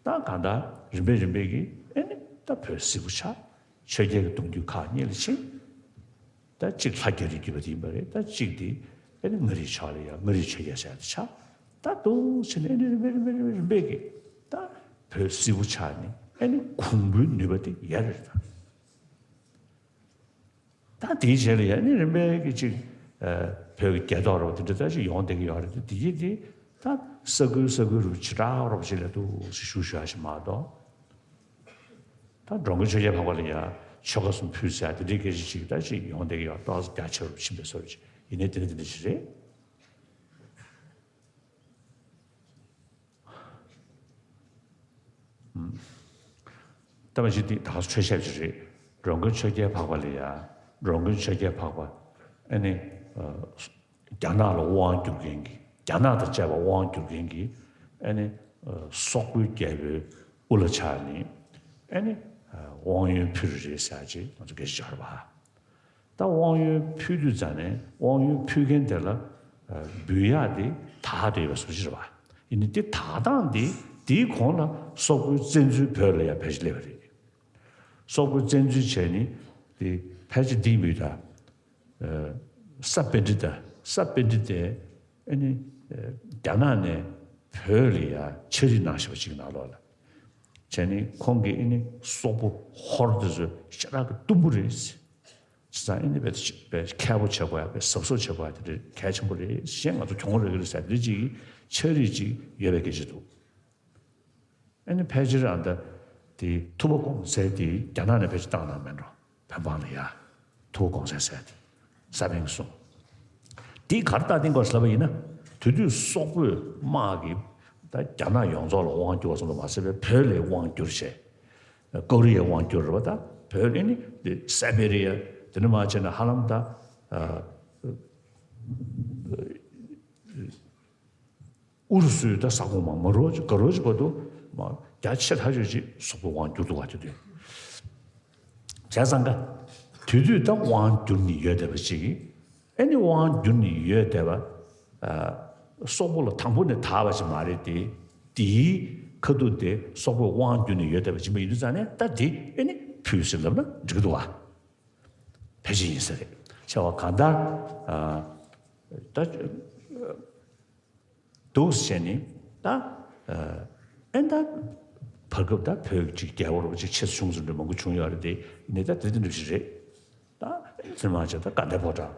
ད་གང་ལྟར་རིམ་པས་རིམ་པས་ཀྱི་ཨེ་ནི་ད་བོད་སིལ་བུ་ཆགས། ཆོས་རྒྱལ་གྱི་གདུང་རྒྱུད་ཁག་གཉིས་ལ་ཕྱིན། ད་གཅིག་ལྷ་རྒྱ་རི་བརྒྱུད་པ་དེ་ཡིན་པ་རེད། ད་གཅིག་དེ་ཨེ་ནི་མངའ་རིས་ཕྱོགས་ལ་ཡ་མངའ་རིས་ཆོས་རྒྱལ་ཟེར་ཡ་དེ་ཆགས། ད་འདུག་བྱས་ནས་ཨེ་ནི་རིམ་པས་རིམ་པས་རིམ་པས་རིམ་པས་ཀྱི་ད་བོད་སིལ་བུ་ཆགས་ནས་ཨེ་ནི་གུང་པོའི་ནུས་པ་དེ་ཡལ་རེད་ད། ད་དེའི་རྗེས་ལ་ཡང་ནི་རིམ་པས་ཀྱི་ཅིག་ཨ་བོད་ཀྱི་རྒྱལ་ཐོག་རོགས་དེ་འདྲ་ད་ཅིག་ཡོང་བསྡད་ཀྱི་ཡོད་རེད་དེ། དེ་ཡིན་དེ་ད་ས་ཁུལ་ས་ཁུལ་རུ་བྱེ་བྲག་རོགས་བྱེད་ལས་འདུག་ཞུ་ཞུ་ཡ་ཞིག་མ་གཏོགས། ད་འགྲོ་མགོན་ཆོས་རྒྱལ་འཕགས་པ་ལ་ཡང་ཆོལ་ཁ་གསུམ་ཕུལ་ཟེར་དེ་འདྲའི་སྐད་ཆ་ཅིག་ད་ཅིག་ཡོང་བསྡད་ཀྱི་ཡོད། ཏོག་ཙམ་རྒྱ་ཆེ་རུ་ཕྱིན་པའི་བཟོ་འདྲ་ཅིག་ཡིན་ནའི་དེ་འདྲ་དེ་འདྲ་ཞིག་རེད། ལྟ་བ་ཅི་སྟེ་ད་ག་ཆོས་བཤད་ཅིག་རེད། འགྲོ་མགོན་ཆོས་རྒྱལ་འཕགས་པ་ལ་ཡ། འགྲོ་མགོན་ཆོས་རྒྱལ་འཕགས་པ་ཨ་ནི་རྒྱ་ནག་ལ་དབང་བསྒྱུར་མཁན་གྱི། རྒྱ་ནག་དང་བཅས་པ་དབང་བསྒྱུར་མཁན་གྱི་ཨ་ནི་སོག་པོའི་རྒྱལ་པོའི་དབུ་ལ་ཆགས་ནས་ཨ་ནི་དབང་ཡོན་ཕུལ་རེད་ཟེར་ཅིག་ང་ཚོ་སྐད་ཆ་བྱ་བ། ད་དབང་ཡོན་ཕུལ་དུས་ཙང་ནས་དབང་ཡོན་ཕུལ་མཁན་དེ་ལ་འབུལ་ཡག་དེ་དག་བསྡད་ཡོད་པ་བཟོ་ཅིག་རེད་བ། ཡིན་ནའི་དེ་དག་སྟངས་དེ་དེའི་གོང་ལ་སོག་པོའི་བཙན་འཛུལ་བོད་ལ་ཡང་ཕལ་ཆེར་སླེབས་པ་རེད། སོག་པོའི་བཙན་འཛུལ་བྱས་ནས་དེ་ཕལ་ཆེར་འདི་འབུལ་ད། ས་པཎྜི་ཏ། ས་པཎྜི་ཏས་ཨ་ནི་རྒྱ་ནག་ནས་བོད་ལ་ཡང་ཕྱག་བྲིས་གནང་བཞག་པ་ཅིག་ནང་ལོགས་ལ། བྱས་ནས་ཁོང་གིས་ཨ་ནི་སོག་པོ་ཧོར་དེ་ཚོ་ཞེ་དྲག་གི་གཏུམ་པོ་རེད། བྱས་ཙང་ཨ་ནི་དཔེ་དཔེ་མཁས་པོ་བྱེད་དགོས་ཡ། དཔེ་གཟབ་གཟབ་བྱེད་དགོས་ཡ་དེ་འདྲ་གལ་ཆེན་པོ་རེད། གཞན་ང་ཚོ་གྱོང་རག་གི་རེད་ཟེར་དེ་འདྲ་ཅིག་ཕྱག་བྲིས་ཅིག་ཡོད་པའི་སྐད་ཆ་འདུག་ཨ་ནི་ཕལ་ཆེར་ཨ་ད་དེ་ཐུབ་པ་གོང་ཚད་དེ་རྒྱ་ནག་ནས་ཕལ་ཆེར་བཏང་གནང་མེད་འགྲོ། བོད་འབངས་ལ་ཡ། ཐུབ་པ་གོང་ཚད་ཟེར་དེ། ས་པཎ་གསུངས། དེ་ག་རེ་རྟགས་བསྟན་དགོས་ཟེར་ལབ་པ་ཡིན་ན། དེ་དུས་སོག་པོས་དམག་གིས་ད་རྒྱ་ནག་ཡོངས་རྫོགས་ལ་དབང་བསྒྱུར་བ་ཙམ་དུ་མ་ཟད་པའི་བོད་ལ་དབང་བསྒྱུར་བྱས། ཀོ་རི་ཡའི་དབང་བསྒྱུར་རེད་བ། ད་བོད་ལ་ནི་དེ་སེ་བེ་རི་ཡ་དེ་ནས་མར་བྱས་ན་ཧ་ལམ་ད་ཨ། ཨུ་རུ་སུའི་ད་ས་ཁོངས་མ་མ་རོ་ག་རོ་ཅིག་བར་དུ་མ་རྒྱ་ཆེ་ཐག་ཆོད་ཅིག་སོག་པོས་དབང་བསྒྱུར་འདུག་བ། དེ་དུས་བྱས་ཙང་ཀ་དེ་དུས་ད་དབང་བསྒྱུར་ནས་ཡོད་བསྡད་པ་ཅིག་གིས་ཨ་ནི་དབང་བསྒྱུར་ནས་ཡོད་བསྡད་པ། ཨ་སོག་པོ་ལ་དང་པོ་ནས་དག་པ་ཅིག་མ་རེད་དེ། དེའི་ཁ་ཐུག་དེ་སོག་པོས་དབང་བསྒྱུར་ནས་ཡོད་བསྡད་པ་ཅིག་མ་ཡིན་དུས་ཙང་ནས་ད་དེ་ཨ་ནི་ཕུལ་ཟེར་ལབ་ན་འགྲིག་གི་འདུག་བ། ཕལ་ཆེར་ཡིན་ས་རེད། བྱས་པ་གང་ལྟར་ཨ་ད། འདུག་ཟེར་ནས་ད་ཨ་ཨེ་ད་ བར་སྐབས་ད་བོད་ཀྱི་རྒྱལ་བ་རོ་ཅིག་ཆེས་ཆུང་ཟིན་འགྲོ་མང་པོ་བྱུང་ཡོད་རེད་དེ། ཡིན་ནའི་ད་དེ་དེ་འདྲ་ཞིག་རེད། ད་ཚེ་མ་ཆ་ད་དགའ་ལྡན་ཕོ་བྲང་།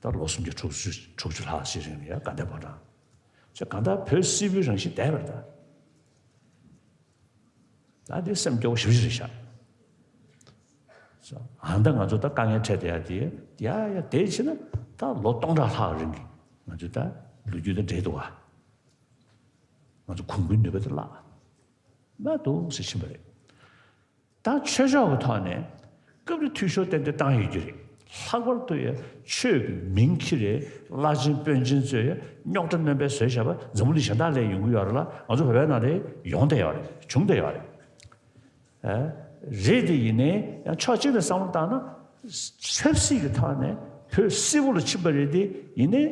ད་ལོ་སུམ་བརྒྱ་དྲུག་ཅུ་དྲུག་ཅུ་ལྷག་ཞིག་རིང་ལ་ཡ་དགའ་ལྡན་ཕོ་བྲང་། ཅེས་གང་ལྟར་བོད་སིལ་བུའི་རང་བཞིན་དེ་རེད་ད། ད་དེ་སེམས་སྐྱོ་བོ་ཞེ་པོ་ཞིག་རེད་ཤག་ཨ་ད་ང་ཚོ་ད་དཀའ་ངལ་འཕྲད་བསྡད་ཡ་དེ་ཡ་ཡ་དེ་བྱས་ན་ད་ལོ་སྟོང་ཕྲག་ལྷག་རིང་གི་ང་ཚོ་ད་ལོ་རྒྱུས་དང་འབྲེལ་འདུག་ག་ང་ཚོ་གོང་བུའི་ནུས་པ་དེ་བརླག་མ་འདུག་ཟེར་ཕྱིན་པ་རེད། ད་ཆོས་ཕྱོགས་ཀྱི་ཐོག་ནས་སྐབས་རེ་འཐུས་ཤོར་ཏན་ཏན་བཏང་ཡོད་རྒྱུ་རེད། ལྷག་པར་དུ་ཡ་ཆོས་ཀྱི་མིང་ཁྱེར་རེད། བླ་ཆེན་དཔོན་ཆེན་ཚོས་ཡ་རྙོག་དྲ་སྣོན་པའི་བཟོས་བཞག་པ་འཛམ་བུ་གླིང་གཞན་དག་ལ་ཡོང་གི་ཡོད་རེད་ལ། ང་ཚོ་བོད་པའི་ནང་ལ་ཡོང་བསྡད་ཡོད་རེད། བྱུང་བསྡད་ཡོད་རེད། ཨ། རེད་དེ་ཡིན་ནའི་ཡང་ཕྱོགས་གཅིག་ནས་བསམ་བློ་བཏང་ན། ཆབ་སྲིད་ཀྱི་ཐོག་ནས་བོད་སིལ་བུ་ལ་ཕྱིན་པ་རེད་དེ། ཡིན་ནའི་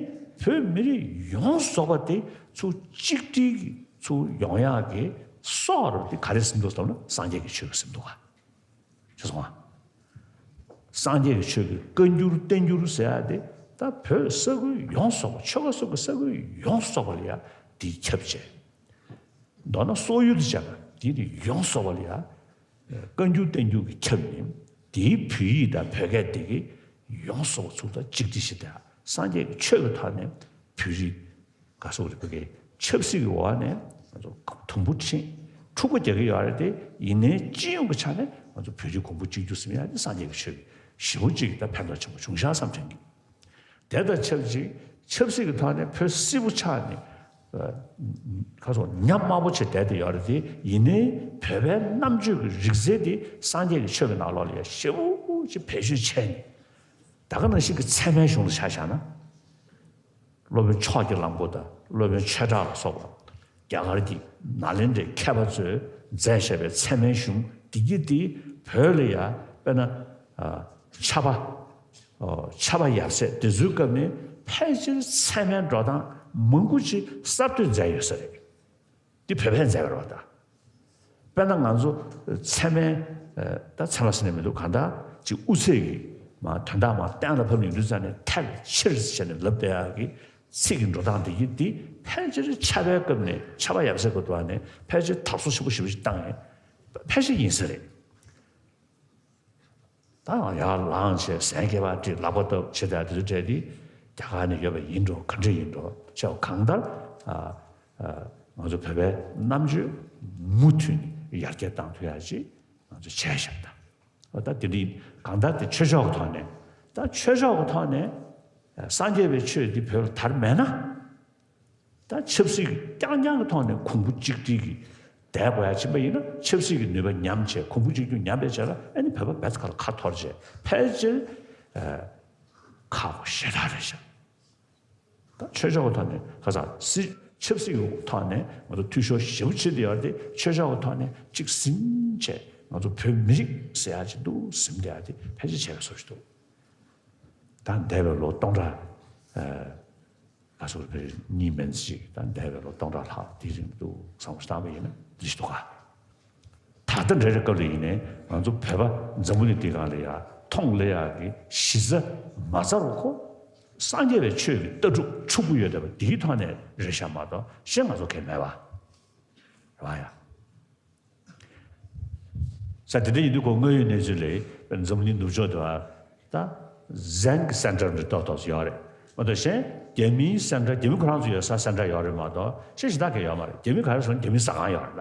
བོད་མི་རིགས་ཡོངས་རྫོགས་པ་དེ་ཚུར་གཅིག་སྒྲིལ་གྱི་ཚུར་ཡོང་ཡག་གི་སྲོག་རུ་དེ་ག་རེ་ཟིན་འདུག་ཟེར་ན་སངས་རྒྱས་ཀྱི་ཆོས་ཀྱིས་ཟིན་འདུག་ག་ཤེས་སོང་ང་། སངས་རྒྱས་ཀྱི་ཆོས་ཀྱི་བཀའ་འགྱུར་བསྟན་འགྱུར་ཟེར་ཡག་དེ་ད་བོད་ས་ཁུལ་ཡོངས་རྫོགས་པ། ཆོལ་ཁ་སོགས་ཀྱི་ས་ཁུལ་ཡོངས་རྫོགས་པ་ལ་ཡ་དེ་ཁྱབ་བྱས། མདོར་ན་སོག་ཡུལ་དུ་བྱས་པ་དེ་ནི་ཡོངས་རྫོགས་པ་ལ་ཡ་བཀའ་འགྱུར་བསྟན་འགྱུར་གྱི་ཁྱབ་ནས། དེའི་བོད་ཡིག་དང་བོད་སྐད་དེ་གི་ཡོངས་རྫོགས་པ་ཚུར་ད་གཅིག་སྒྲིལ་ཞིག་དང་། སངས་རྒྱས་ཀྱི་ཆོས་ཀྱི་ཐོག་ནས་བོད་རིགས་ག་སོགས་རིག་པ་གི་ཆབ་སྲིད་ཀྱི་འོག་ནས་ང་ཚོ་དུམ་བུ་ཕྱིན། འཁྲུག་པ་རྒྱག་གི་ཡོད་རེད་དེ། ཡིན་ནའི་སྤྱི་ཡོངས་ཀྱི་ཆ་ནས་ང་ཚོ་བོད་རིགས་གོང་བུ་གཅིག་གྱུར་ཟིན་ཡག་དེ་སངས་རྒྱས་ཀྱི་ཆོས་ཀྱི་ཞེ་པོ་ཅིག་ད་ཕན་ཐོགས་ཆེན་པོ་བྱུང་ཤག་བསམ་དྲན་གྱི། དེ་དང་ཆབས་ཅིག་ཆབ་སྲིད་ཀྱི་ཐོག་ནས་བོད་སིལ་བུ་ཆགས་ནས། ཨ། ཁ་སོགས་ཉམས་དམའ་པོ་བྱས་བསྡད་དེ་ཡོད་རེད་དེ། ཡིན་ནའི་བོད་པའི་རྣམ་དཔྱོད་ཀྱི་རིག་རྩལ་དེ་སངས་རྒྱས་ཀྱི་ཆོས་ཀྱི་ནང་ལོགས་ལ་ཡ་ཞེ་པོ་ཅིག་བེད་སྤྱོད་བྱས་ནས། ད་ག་ནང་བཞིན་གྱི་ཚད་མའི་གཞུང་ལ་ཆ་བཞག་ན། སློབ་དཔོན་ཕྱོགས་ཀྱི་གླང་པོ་དང་སློབ་དཔོན་ཆོས་གྲགས་ལ་སོགས་པ་རྒྱ་གར་གྱི་ནཱ་ལེནྡྲའི་མཁས་པ་ཚོས་མཛད་བཞག་པའི་ཚད་མའི་གཞུང་འདི་གྱིས་འདི་བོད་ལ་ཡ་དཔེར་ན། ཨ། ཕྱྭ་པ། ཨོ། ཕྱྭ་པ་ཡབ་སྲས་དེ་ཚོའི་སྐབས་ནས་ཕལ་ཆེར་ཚད་མའི་འགྲོ་སྟངས་མང་པོ་ཅིག་གསར་གཏོད་མཛད་ཡོད་ས་རེད། འདི་བོད་པས་མཛད་པ་རེད་པ། ད་དཔེར་ན་ང་ཚོ་ཚད་མའི། ཨ། ད་ཚད་མ་ཟེར་ནས་མི་འདུག་གང་ལྟར་ཅིག་དབུ་ཚད་ཀྱི་མ་དོན་དག་མ་གཏན་ལ་ཕབ་ནས་ཡོང་དུས་ཙང་ནས་ཐལ་ཆེར་བྱས་ནས་ལབ་བསྡད་ཡག་གི་ཚིག་གི་འགྲོ་སྟངས་དེ་གྱིས་འདི་ཕལ་ཆེར་ཕྱྭ་པའི་སྐབས་ནས། ཕྱྭ་པ་ཡབ་སྲས་སྐབས་དུ་བ་ནས་ཕལ་ཆེར་དར་སྲོལ་ཆེན་པོ་ཞེ་པོ་ཞིག་བཏང་ཡས་ཕལ་ཆེར་ཡིན་ས་རེད། ད་ཡར་ལངས་བྱས་གཟན་སྐེད་པ་བསྒྲིགས། ལག་པ་བརྡབ་བྱས། ད་དེ་ཚོ་བྲལ་ཏེ་རྒྱ་གར་ནས་ཡོད་པ་ཡིན་འགྲོ། ག་འདྲ་ཡིན་འགྲོ་བྱས། གང་ལྟར། ཨ། ཨ། ང་ཚོ་བོད་པའི་རྣམ་དཔྱོད་མུ་མཐུད་ནས་ཡར་རྒྱས་བཏང་ཐུབ་ཡག་ཅིག་ང་ཚོ་བྱས་བཞག་ད། ད་དེ་འདྲའི་གང་ལྟར་དེ་ཆོས་ཕྱོགས་ཀྱི་ཐོག་ནས། ད་ཆོས་ཕྱོགས་ཀྱི་ཐོག་ནས་སངས་རྒྱས་པའི་ཆོས་འདི་བོད་ལ་དར་མེད་ན། ད་ཆབ་སྲིད་རྐྱང་རྐྱང་གི་ཐོག་ནས་གོང་བུ་གཅིག་སྒྲིལ་གྱིས་བསྡད་དགོས་ཡ་ཕྱིན་པ་ཡིན་ན། ཆབ་སྲིད་ཀྱི་ནུས་པ་ཉམས་བྱས། གོང་བུ་གཅིག་གྱུར་ཉམས་པའི་རྗེས་ལ་ཨ་ནི་བོད་པ་རྦད་དེ་ཁ་ལ་ཁ་འཐོར་བྱས། ཕལ་ཆེར། ཨ། ཁག་པོ་ཞེ་དྲག་རེད་ཤག་ད་ཆོས་ཕྱོགས་ཀྱི་ཐོག་ནས་ཁ་སང་སྲིད། ཆབ་སྲིད་ཀྱི་ཐོག་ནས་ང་ཚོ་འཐུས་ཤོར་ཞེ་པོ་ཕྱིན་བསྡད་ཡོད་རེད་དེ། ཆོས་ཕྱོགས་ཀྱི་ཐོག་ནས་གཅིག་ཟིན་བྱས། ང་ཚོ་བོད་མི་རིགས་ཟེར་ཡ་ཅིག་འདུག་ཟིན་བསྡད་ཡ་དེ་ཕལ་ཆེར་བྱས་པའི་བཟོ་ཞིག་འདུག་ད་འདས་པའི་ལོ་སྟོང་ཕྲག་ཨ། ང་ཚོ་བོད་གཉིས་མན་ཞིག་ད་འདས་པའི་ལོ་སྟོང་ཕྲག་ལྷག་དེའི་རིང་དུ་བསམ་བློ་བཏང་བ་ཡིན་ན་འདི་ཞིག་འདུག་ག་ད་ལྟ་འདྲ་རེ་སྐབས་ལ་ཡིན་ནའི་ང་ཚོ་བོད་པ་འཛམ་བུ་གླིང་འདིའི་སྒང་ལ་ཡ་མཐོང་སླེབས་ཡག་གི་གཞི་རྩ་མ་རྩ་རུ་ཁོ་སངས་རྒྱས་པའི་ཆོས་ཀྱི་ལྟ་གྲུབ་ཕྱུག་པོ་ཡོད་བསྡད་པ་འདིའི་ཐོག་ནས་རེད་ཤག་མ་གཏོགས་གཞན་ང་ཚོ་གང་ཡང་མེད་པ་རེད་པ་ཡ། ས་དེ་འདྲ་ཡིན་དུས་ཁོ་དངོས་ཡོད་གནས་ཚུལ་ལ་འཛམ་གླིང་ནུབ་ཕྱོགས་དུ་ད་ཟན་གྱི་སེན་ཊར་འདྲ་ཏོག་ཏོག་ཙམ་ཡོད་རེད་མ་གཏོགས། གཞན་རྒྱ་མིའི་སེན་ཊར། རྒྱ་མི་ཁོ་རང་ཚོ་ཡོད་ས་སེན་ཊར་ཡོད་རེད་མ་གཏོགས། གཞན་གཞན་དག་གང་ཡང་ཡོད་མ་རེད། རྒྱ་མི་ག་རེ་ཟེར་ན་རྒྱ་མིའི་ཟ་ཁང་ཡོད་རེད་ད།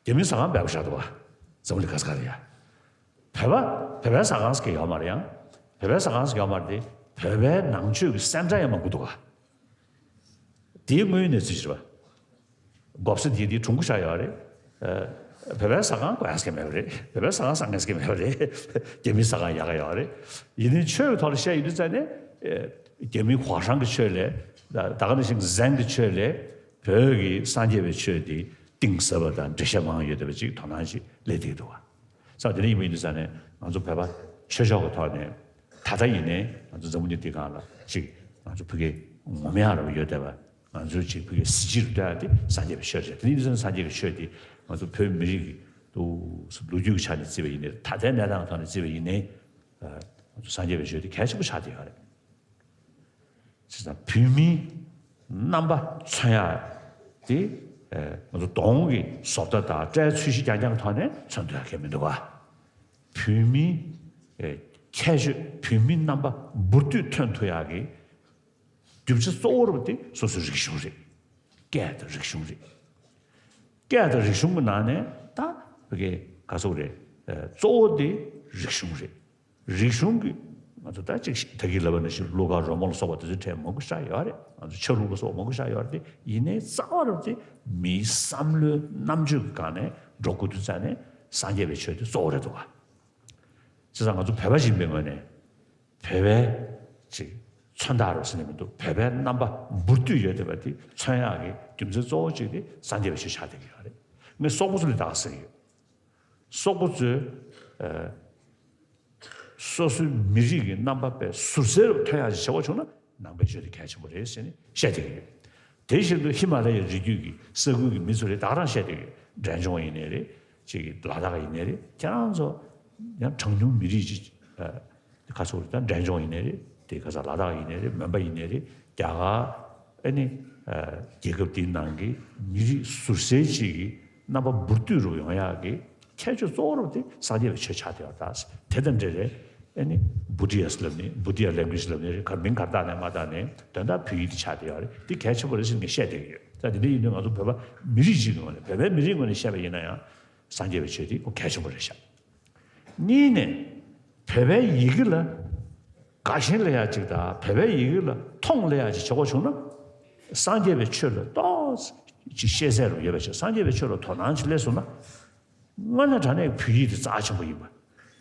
རྒྱ་མིའི་ཟ་ཁང་འབེལ་པོ་ཞིག་འདུག་ག་འཛམ་གླིང་ག་ས་ག་ལ་ཡ། བོད་པ་བོད་པའི་ཟ་ཁང་ཟེར་མཁན་ཡོད་མ་རེད་ཡང་། བོད་པའི་ཟ་ཁང་ཟེར་མཁན་ཡོད་མ་རེད་དེ། བོད་པའི་ནང་ཆོས་ཀྱི་སེན་ཊར་ཡང་མང་པོ་འདུག་ག་དེའི་དངོས་ཡོད་གནས་ཚུལ་ཞིག་རེད་པ། མགོ་སེར་དེ་དེའི་གྲུང་པོ་ཆགས་ཡོད་རེད། ཨ། བོད་པའི་ཟ་ཁང་དགོས་ཡག་ཟེར་མཁན་མེད་པ་རེད། བོད་པའི་ཟ་ཁང་བཟང་ངན་ཟེར་མཁན་མེད་པ་རེད། རྒྱ་མིའི་ཟ་ཁང་ཡག་ག་ཡོད་རེད། ཡིན་ནའི་ཆོས་ཀྱི་ཐོག་ལ་བཤད་ཡོང་དུས་ཙང་ནས། ཨ། རྒྱ་མིའི་ཧྭ་ཤང་གི་ཆོས་ལས། ད་ག་ནང་བཞིན་ཟན་གྱི་ཆོས་ལས་བོད་ཀྱི་སངས་རྒྱས་པའི་ཆོས་དེ་གཏིང་ཟབ་པ་དང་འགྲེལ་བཤད་མང་ཡོད་བསྡད་པ་ཅིག་དོ་སྣང་ཞིག་སླེབས་བསྡད་འདུག་ག་ས་དེ་འདྲ་ཡིན་པ་ཡིན་དུས་ཙང་ནས་ང་ཚོ་བོད་པ་ཆོས་ཕྱོགས་ཀྱི་ཐོག་ནས་ད་ལྟ་ཡིན་ནའི་ང་ཚོ་འཛམ་བུ་གླིང་འདིའི་སྒང་ལ་ཅིག་ང་ཚོ་བོད་སྐད་ངོམ་ཡག་རེ་བ་ཡོད་བསྡད་པ། ང་ཚོའི་ཅིག་བོད་སྐད་གཟི་བརྗིད་རུ་གཏོང་ཡག་དེ་སངས་རྒྱས་པའི་ཆོས་རེད། དེ་ཡིན་དུས་ཙང་ནས་སངས་རྒྱས་ཀྱི་ཆོས་དེ་ང་ཚོ་བོད་མི་རིགས་ཀྱི་ལོ་རྒྱུས་ཀྱི་ཆ་ནས་བརྩིས་པ་ཡིན་ནའི། ད་ལྟའི་གནས་སྟངས་ཐོག་ནས་བརྩིས་པ་ཡིན་ནའི། ང་ཚོ་སངས་རྒྱས་པའི་ཆོས་དེ་གལ་ཆེན་པོ་ཆགས་བསྡད་ཡོད་རེད། བྱས་ཙང་བོད་མིའི་རྣམ་པ་མཚོན་ཡག་དེ་ ཨ་ང་ཚོ་གདོང་གི་བཟོ་ལྟ་དང་སྐྲའི་ཚོས་གཞི་རྐྱང་རྐྱང་གི་ཐོག་ནས་མཚོན་ཐུབ་ཡག་གི་མི་འདུག་ག་བོད་མིའི་ཨ་ཁྱད་ཆོས། བོད་མིའི་རྣམ་པ་འབུར་དོད་ཐོན་ཐུབ་ཡག་གི་རྒྱུ་ཆ་གཙོ་བོ་རུ་དེ་སོ་སོའི་རིག་གཞུང་རེད། སྐད་དང་རིག་གཞུང་རེད། སྐད་དང་རིག་གཞུང་གི་ནང་ནས་ད་བོད་སྐད་ག་ཚོད་རེད། ཨ་གཙོ་བོ་དེ་རིག་གཞུང་རེད། རིག་གཞུང་གི་ང་ཚོ་ད་ཅིག་ད་གིན་ལབ་པ་ནང་བཞིན་གླུ་གར་རོལ་མོ་ལ་སོགས་པ་དེ་ཚོའི་གྲས་མང་པོ་ཞིག་ཡོད་རེད། ང་ཚོ་ཆ་ལུགས་ལ་སོགས་པ་མང་པོ་ཞིག་ཡོད་རེད་དེ། ཡིན་ནའི་རྩ་བ་རུ་དེ་མིའི་བསམ་བློའི་རྣམ་དཔྱོད་ཀྱི་སྒང་ནས་འགྲོ་དགོས་དུས་ཙང་ནས་སངས་རྒྱས་པའི་ཆོས་དེ་གཙོ་བོ་རེད་འདུག་ག་བྱས་ཙང་ང་ཚོ་བོད་པ་ཞིག་ཡིན་པའི་ངོས་ནས་བོད་པའི་ཅིག་མཚོན་རྟགས་རུ་ཟེར་ནས་མི་འདུག་བོད་པའི་རྣམ་པ་འབུར་དོད་ཡོད་བསྡད་པ་དེ་མཚོན་ཡག་གི་རྒྱུ་མཚན་གཙོ་བོ་གཅིག་དེ་སངས་རྒྱས་པའི་ཆོས་ཆགས་བསྡད་ཀྱི་ཡོད་རེད། ངས་སོག་པོ་ཚོ་ལ་ད་ག་ཟེར་གྱི་ཡོད། སོག་པོ་ཚོས་ཨ་སོ་སོའི་མི་རིགས་ཀྱི་རྣམ་པ་དཔེ་ཟུར་གསལ་རུ་ཐོན་ཡག་ཅིག་བྱེད་དགོས་བྱུང་ན་ནང་པའི་ཆོས་དེ་གལ་ཆེན་པོ་རེད་ཟེར་ནས་བཤད་བསྡད་ཀྱི་ཡོད། དེ་བཞིན་དུ་ཧི་མ་ལ་ཡའི་རི་རྒྱུད་ཀྱི་ས་ཁུལ་གྱི་མི་ཚོ་རེད། ད་ག་རང་བཤད་བསྡད་ཀྱི་ཡོད། འབྲས་ལྗོངས་ཡིན་ནའི་རེད། ཅིག་ལ་དྭགས་ཡིན་ནའི་རེད། ཁྱེད་རང་ཚོ་ཡང་གྲངས་ཉུང་མི་རིགས་ཅིག་ཨ་ཁ་ཚུགས་རེད། ད་འབྲས་ལྗོངས་ཡིན་ནའི་རེད། དེ་ག་ས་ལ་དྭགས་ཡིན་ནའི་རེད། མོན་པ་ཡིན་ནའི་རེད། རྒྱ་གར་ཨ་ནི་ཨ་རྒྱལ་ཁབ་དེའི་ནང་གི་མི་རིགས་ཟུར་གསལ་ཅིག་གི་རྣམ་པ་འབུར་དོད་རུ་ཡོང་ཡག་གི་ཁྱད་ཆོས་གཙོ་བོ་རུ་དེ་སངས་རྒྱས་པའི་ཆོས་ཆགས་བསྡད་ཡོད་རེད། ད་དེ་དང་འབྲེལ་རེད། ཨ་ནི་བྷུ་ཏི་ཡ་ལབ་ནི་བྷུ་ཏི་ཡ་ལེང་གུ་ཨེ་ཇི་ལབ་ནི་རེད། ག་མིང་ག་རེ་བཏགས་ནའི་མ་བཏགས་ནའི་དོན་དག་བོད་ཡིག་དེ་ཆགས་བསྡད་ཡོད་རེད། དེ་གལ་ཆེན་པོ་རེད་ཟེར་ནས་བཤད་བསྡད་ཀྱི་ཡོད། ད་དེ་འདྲ་ཡིན་དུས་ང་ཚོ་བོད་པ་མི་རིགས་གཅིག་གི་ངོས་ནས་བོད་པའི་མི་རིགས་ངོས་ནས་བཤད་པ་ཡིན་ན་ཡང་སངས་རྒྱས་པའི་ཆོས་དེ་ཁོ་གལ་ཆེན་པོ་རེད་ཤག་གཉིས་ནས་བོད་པའི་ཡི་གེ་ལ་དགའ་ཞེན་སླེབས་ཡག་ཅིག་དང་བོད་པའི་ཡི་གེ་ལ་མཐོང་སླེབས་ཡག་ཅིག་བྱེད་དགོས་བྱུང་ན། སངས་རྒྱས་པའི་ཆོས་ལ་ཏོག་ཙམ་ཤེས་ཚད་རུ་ཡོད་པ་ཞིག་སངས་རྒྱས་པའི་ཆོས་ལ་དོ་སྣང་ཅིག་སླེབས་སོང་ན། དངོས་གནས་དྲང་གནས་བོད་ཡིག་དེ་རྩ་ཆེན་པོ་ཡིན་པ།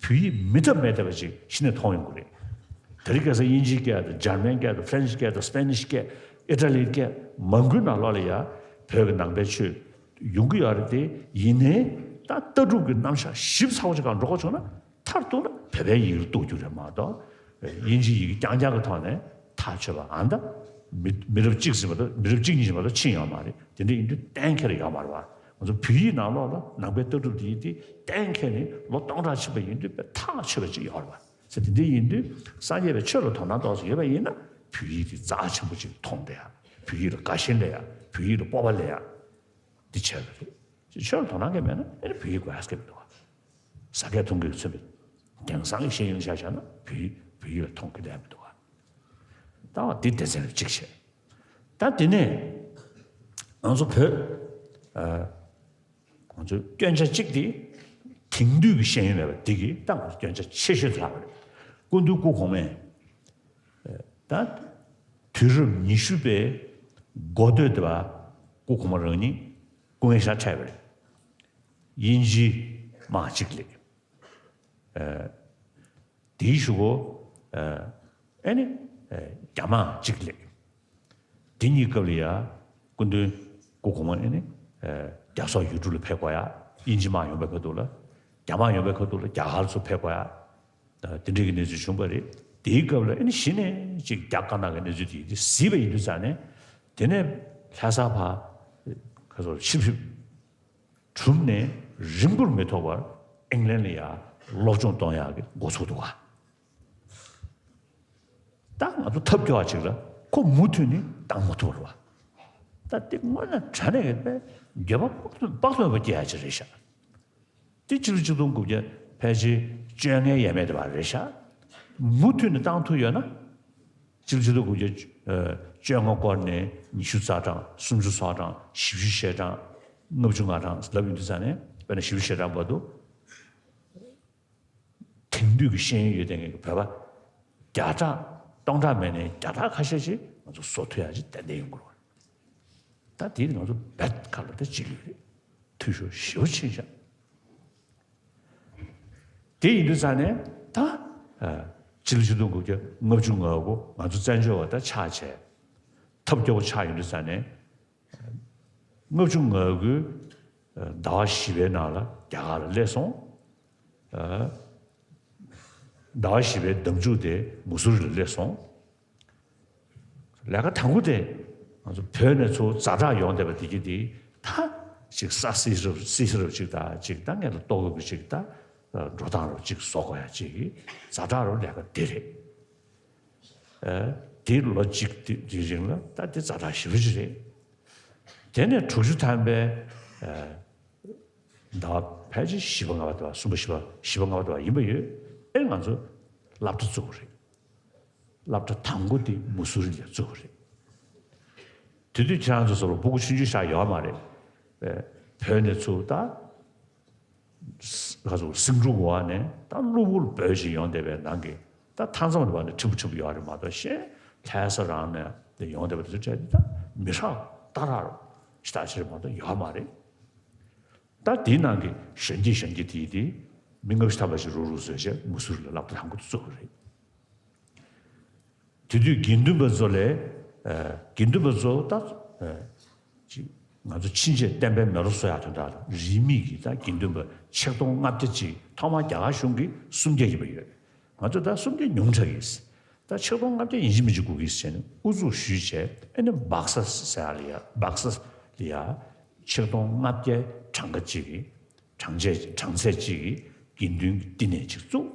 བོད་ཡིག་མེད་ཐབས་མེད་བསྡད་པ་ཅིག་གཞི་ནས་མཐོང་ཡོང་གི་རེད། དེ་རིང་ཁ་སང་དབྱིན་ཇིའི་སྐད་དང་འཇར་མན་སྐད་དང་ཧྥ་རན་སི་སྐད་དང་སི་པེ་ནིཤ་སྐད། ཨི་ཊ་ལིའི་སྐད་མང་པོའི་ནང་ལོགས་ལ་ཡ་བོད་ཀྱི་ནང་པའི་ཆོས་ཡོང་གི་ཡོད་རེད་དེ། ཡིན་ནའི་ད་ལྟ་གྲུབ་ཀྱི་རྣམ་གཞག་ཞིབ་ཚགས་པོ་ཅིག་སྒང་འགྲོ་དགོས་བྱུང་ན། མཐར་གཏུགས་ན་བོད་པའི་ཡིག་ལ་གཏུག་རྒྱུ་རེད་མ་གཏོགས། དབྱིན་ཇིའི་ཡི་གེ་རྐྱང་རྐྱང་གི་ཐོག་ནས་ཐག་ཆོད་པ་ཨ་འདྲ་མི་མི་རབས་གཅིག་ཟིན་པ་དང་མི་རབས་གཅིག་གཉིས་ཟིན་པ་དང་ཕྱིན་ཡོད་མ་རེད། དེ་འདྲ་ཡིན་དུས་གཏན་འཁེལ་ཡོད་མ་རེད་བ། ང་ཚོ་བོད་ཡིག་ནང་ལོགས་ལ་ནང་པའི་ལྟ་གྲུབ་འདི་ཡིན་དེ་གཏན་འཁེལ་ནས་ལོ་སྟོང་ཕྲག་ཕྱིན་པ་ཡིན་དུས་དཔེ་ཐག་ཆོད་པ་ཅིག་ཡོད་རེད་བ། ཟེར་དེ་འདྲ་ཡིན་དུས་སངས་རྒྱས་པའི་ཆོས་ལ་དོ་སྣང་ཏོག་ཙམ་ཡོད་པ་ཡིན་ན་བོད་ཡིག་དེ་རྩ་ཆེན་པོ་ཅིག་མཐོང་བསྡད་ཡ། བོད་ཡིག་ལ་དགའ་ཞེན་སླེབས་ཡ། བོད་ཡིག་ལ་སྤོབས་པ་སླེབས་ཡ། འདི་བྱས་པ་རེད། ཆོས་ལ་དོ་སྣང་གང་ཡང་མེད་ན་ཨེ་ནི་བོད་ཡིག་དགོས་ཡ་གང་ཡང་མི་འདུག་ག་ཟ་སྐད་འཐུང་སྐད་ཀྱི་མཚོན་པའི་དེང་སང་གི་ཤེས་ཡོན་ཆ་བཞག་ན་བོད་ཡིག་བོད་ཡིག་ལ་མཐོང་གི་ལས་མི་འདུག་ག་ད་བ་འདི་སྡེ་ཚན་ལ་གཅིག་བྱས། ད་དེ་ནས་ང་ཚོ་བོད་ཨ་ང་ཚོ་སྐྱོན་ཆ་གཅིག་དེ་དེང་དུས་ཀྱི་ཤེས་ཡོན་མེད་པ་འདི་གིས་ད་ང་ཚོ་སྐྱོན་ཆ་ཆེ་ཤོས་དེ་ལྷག་པ་རེད། སྐུ་མདུན་སྐུ་གོང་མས་ད་དུས་རབས་ཉི་ཤུ་པའི་འགོ་སྟོད་དེ་བ་སྐུ་གོང་མ་རང་ཉིད་སྐུ་ངལ་ཤག་འཕྲད་པ་རེད། དབྱིན་ཇིའི་དམག་གཅིག་སླེབས། ཨ་དེའི་གཞུག་གུ་ཨ་ཨེ་ནི་ཨ་རྒྱ་དམག་གཅིག་སླེབས། དེ་གཉིས་སྐབས་ལ་ཡ་སྐུ་མདུན་སྐུ་གོང་མ་ཨེ་ནི་ཨ་རྒྱ་སོག་ཡུལ་གྲུ་ལ་ཕེབས་དགོས་ཡ། དབྱིན་ཇི་དམག་ཡོང་བའི་ཁ་ཐུག་ལ། རྒྱ་དམག་ཡོང་བའི་ཁ་ཐུག་ལ་རྒྱ་གར་ཚུར་ཕེབས་དགོས་ཡ། ཨ་དེ་འདྲའི་གི་གནས་ཚུལ་བྱུང་བ་རེད། དེའི་སྐབས་ལ་ཨེ་ནི་གཞི་ནས་ཅིག་རྒྱ་དཀར་ནག་གི་གནས་ཚུལ་དེ་དེ་གཟིགས་པ་ཡིན་དུས་ཙང་ནས། དེ་ནས་ལྷ་ས་ཕ་ཁ་སོར་ཆིབས་ཞིབ་གྲུབ་ནས་རིང་པོར་མི་ཐོགས་པར་ཨིང་ལན་ལ་ཡ་སློབ་སྦྱོང་གཏོང་ཡག་གི་འགོ་ཚུགས་འདུག་ག་ད་ང་ཚོ་ཐབས་སྐྱོ་བ་ཅིག་ལ་ཁོ་མུ་མཐུད་ནས་བཏང་མ་ཐུབ་པ་རེད་བ། ད་དེ་དངོས་གནས་དྲང་གནས་ཀྱི་དཔེ་འགྱོད་པ་དཔག་ཏུ་དཔག་ཏུ་མེད་པ་སྐྱེ་ཡ་ཅིག་རེད་ཤག་དེ་ཕྱི་ལོ་ཆིག་སྟོང་དགུ་བརྒྱ་ཕལ་ཆེར་བཅོ་ལྔའི་ཡས་མས་དེ་བ་རེད་ཤག་མུ་མཐུད་ནས་བཏང་ཐུབ་ཡོད་ན། ཕྱི་ལོ་ཆིག་སྟོང་དགུ་བརྒྱ་བཅོ་ལྔ་འགོར་ནས་ཉི་ཤུ་རྩ་གྲངས། སུམ་ཅུ་སོ་གྲངས། བཞི་བཅུ་ཞེ་གྲངས། ལྔ་བཅུ་ང་གྲངས་ལབ་ཡོང་དུས་ཙང་ནས། དཔེར་ན་བཞི་བཅུ་ཞེ་གྲངས་བར་དུ། དེང་དུས་ཀྱི་ཤེས་ཡོན་ཡོད་བསྡད་མཁན་གྱི་བོད་པ་བརྒྱ་ཕྲག་སྟོང་ཕྲག་མེད་ནའི་བརྒྱ་ཕྲག་ཁ་ཤས་ཤིག་ང་ཚོ་བཟོ་ཐུབ་ཡག་ཅིག་ཏན་ཏན་ཡོང་གི་རེད། ད་དེ་ང་ཚོ་རྦད་ཁ་ལོ་ད་བྱེད་ཀྱི་ཡོད་རེད། འཐུས་ཤོར་ཞེ་པོ་ཕྱིན་ཤག་དེ་ཡིན་དུས་ཙང་ནས་ད་ཨ་ཕྱི་ལོ་ཆིག་སྟོང་དགུ་བརྒྱ་ལྔ་བཅུ་ང་དགུ་ང་ཚོ་བཙན་བྱོལ་བ་ད་ཆགས་བྱས། ཐབས་སྐྱོ་བོ་ཆགས་ཡོང་དུས་ཙང་ནས། ལྔ་བཅུ་ང་དགུའི་ཟླ་བ་བཞི་པའི་ནང་ལ་རྒྱ་གར་ལ་སླེབས་སོང་། ཟླ་བ་བཞི་པའི་ཟླ་མཇུག་དེ་མུ་སུ་རི་ལ་སླེབས་སོང་། ལས་ཀ་དང་པོ་དེ་ང་ཚོ་བོད་ནས་ཚུར་ཛ་དྲག་ཡོང་བསྡད་པ་དེ་གྱིས་དེ་ད་ཅིག་ས་སྲིད་རབས་སྲིད་རབས་ཅིག་དང་ཅིག་ད་ངེད་ལ་ལྟོ་གོས་ཀྱི་ཅིག་ད་འགྲོ་སྟངས་རབས་ཅིག་བཟོ་དགོས་ཡ་ཅིག་གི་ཛ་དྲག་རུ་ལས་ཀ་དེ་རེད། ཨ་དེ་ལོ་གཅིག་དེ་དེའི་རིང་ལ་ད་དེ་ཛ་དྲག་ཞེ་པོ་ཅིག་རེད། དེ་ནས་དྲུག་ཅུ་ཐམ་པའི་ཟླ་བ་ཕལ་ཆེར་བཞི་པ་ལྔ་པ་དེ་བ་གསུམ་པ་བཞི་པ་བཞི་པ་ལྔ་པ་དེ་བ་ཡིན་པ་ཡོད། ཨེ་ང་ཚོ་སློབ་གྲྭ་བཙུགས་པ་རེད། སློབ་གྲྭ་དང་པོ་དེ་མུ་སུ་རི་ལ་བཙུགས་པ་རེད། དེ་དུས་ཁྱེད་རང་ཚོ་ཚོར་བ་སྤུ་གུ་ཆུང་ཆུང་ཞིག་ཡོད་མ་རེད། བོད་ནས་ཚུར་ད། ཁ་ཚུར་སེང་འབྲུག་འོག་ནས་ད་གློ་བུར་བོད་ཅིག་ཡོང་བསྡད་པའི་ནང་གི་ད་མཐའ་མཚམས་དེ་བ་ནས་ཁྲི་པོ་ཁྲི་པོ་ཡོད་རེད་མ་གཏོགས་གཞན་ལྷ་ས་རང་ནས་དེ་ཡོང་བསྡད་པ་དེ་ཚོ་བྲལ་ཏེ་ད་མི་ཧྲག་སྟག་ཧྲག་ཞེ་དྲག་ཅིག་རེད་མ་གཏོགས་ཡོད་མ་རེད། ད་དེའི་ནང་གི་གཞོན་སྐྱེས་གཞོན་སྐྱེས་དེ་དེ་མི་ལྔ་བཅུ་ཐམ་པ་ཞིག་རུག་རུག་བཟོས་བྱས་མུ་སུ་རི་ལ་སློབ་གྲྭ་དང་པོ་དེ་བཙུགས་པ་རེད། དེ་དུས་དགེ་འདུན་པ་ཚོ་ལས། ཨ། དགེ་འདུན་པ་ཚོ་ད། ཨ། ཅིག་ང་ཚོ་ཕྱིན་ཆད་བསྟན་པའི་མེ་རོ་གསོ་ཡག་དོན་དག་ལ་རིས་མེད་ཀྱི་ད་དགེ་འདུན་པ་ཆིག་སྟོང་ལྔ་བརྒྱ་ཅིག་ཐོག་མར་རྒྱ་གར་གཞུང་གིས་སུམ་བརྒྱ་ཡིན་པ་ཡོད། ང་ཚོ་ད་སུམ་བརྒྱ་ཉུང་དྲགས་ཡིན། ད་ཆིག་སྟོང་ལྔ་བརྒྱ་ཡིན་གཅིག་མིན་གཅིག་དགོས་ཀྱི་ཟེར་ནས་ཨུ་ཚུགས་ཞུས་བྱས་ཨེ་ནི་སྦག་ས་ཟེར་ཡག་ལ་ཡ་སྦག་ས་ལ་ཡ་ཆིག་སྟོང་ལྔ་བརྒྱ་གྲངས་ཀ་ཅིག་གི་གྲངས་ཆད་གྲངས་ཚད་ཅིག་གི་དགེ་འདུན་གྱི་བསྟི་གནས་ཅིག་བཙུགས།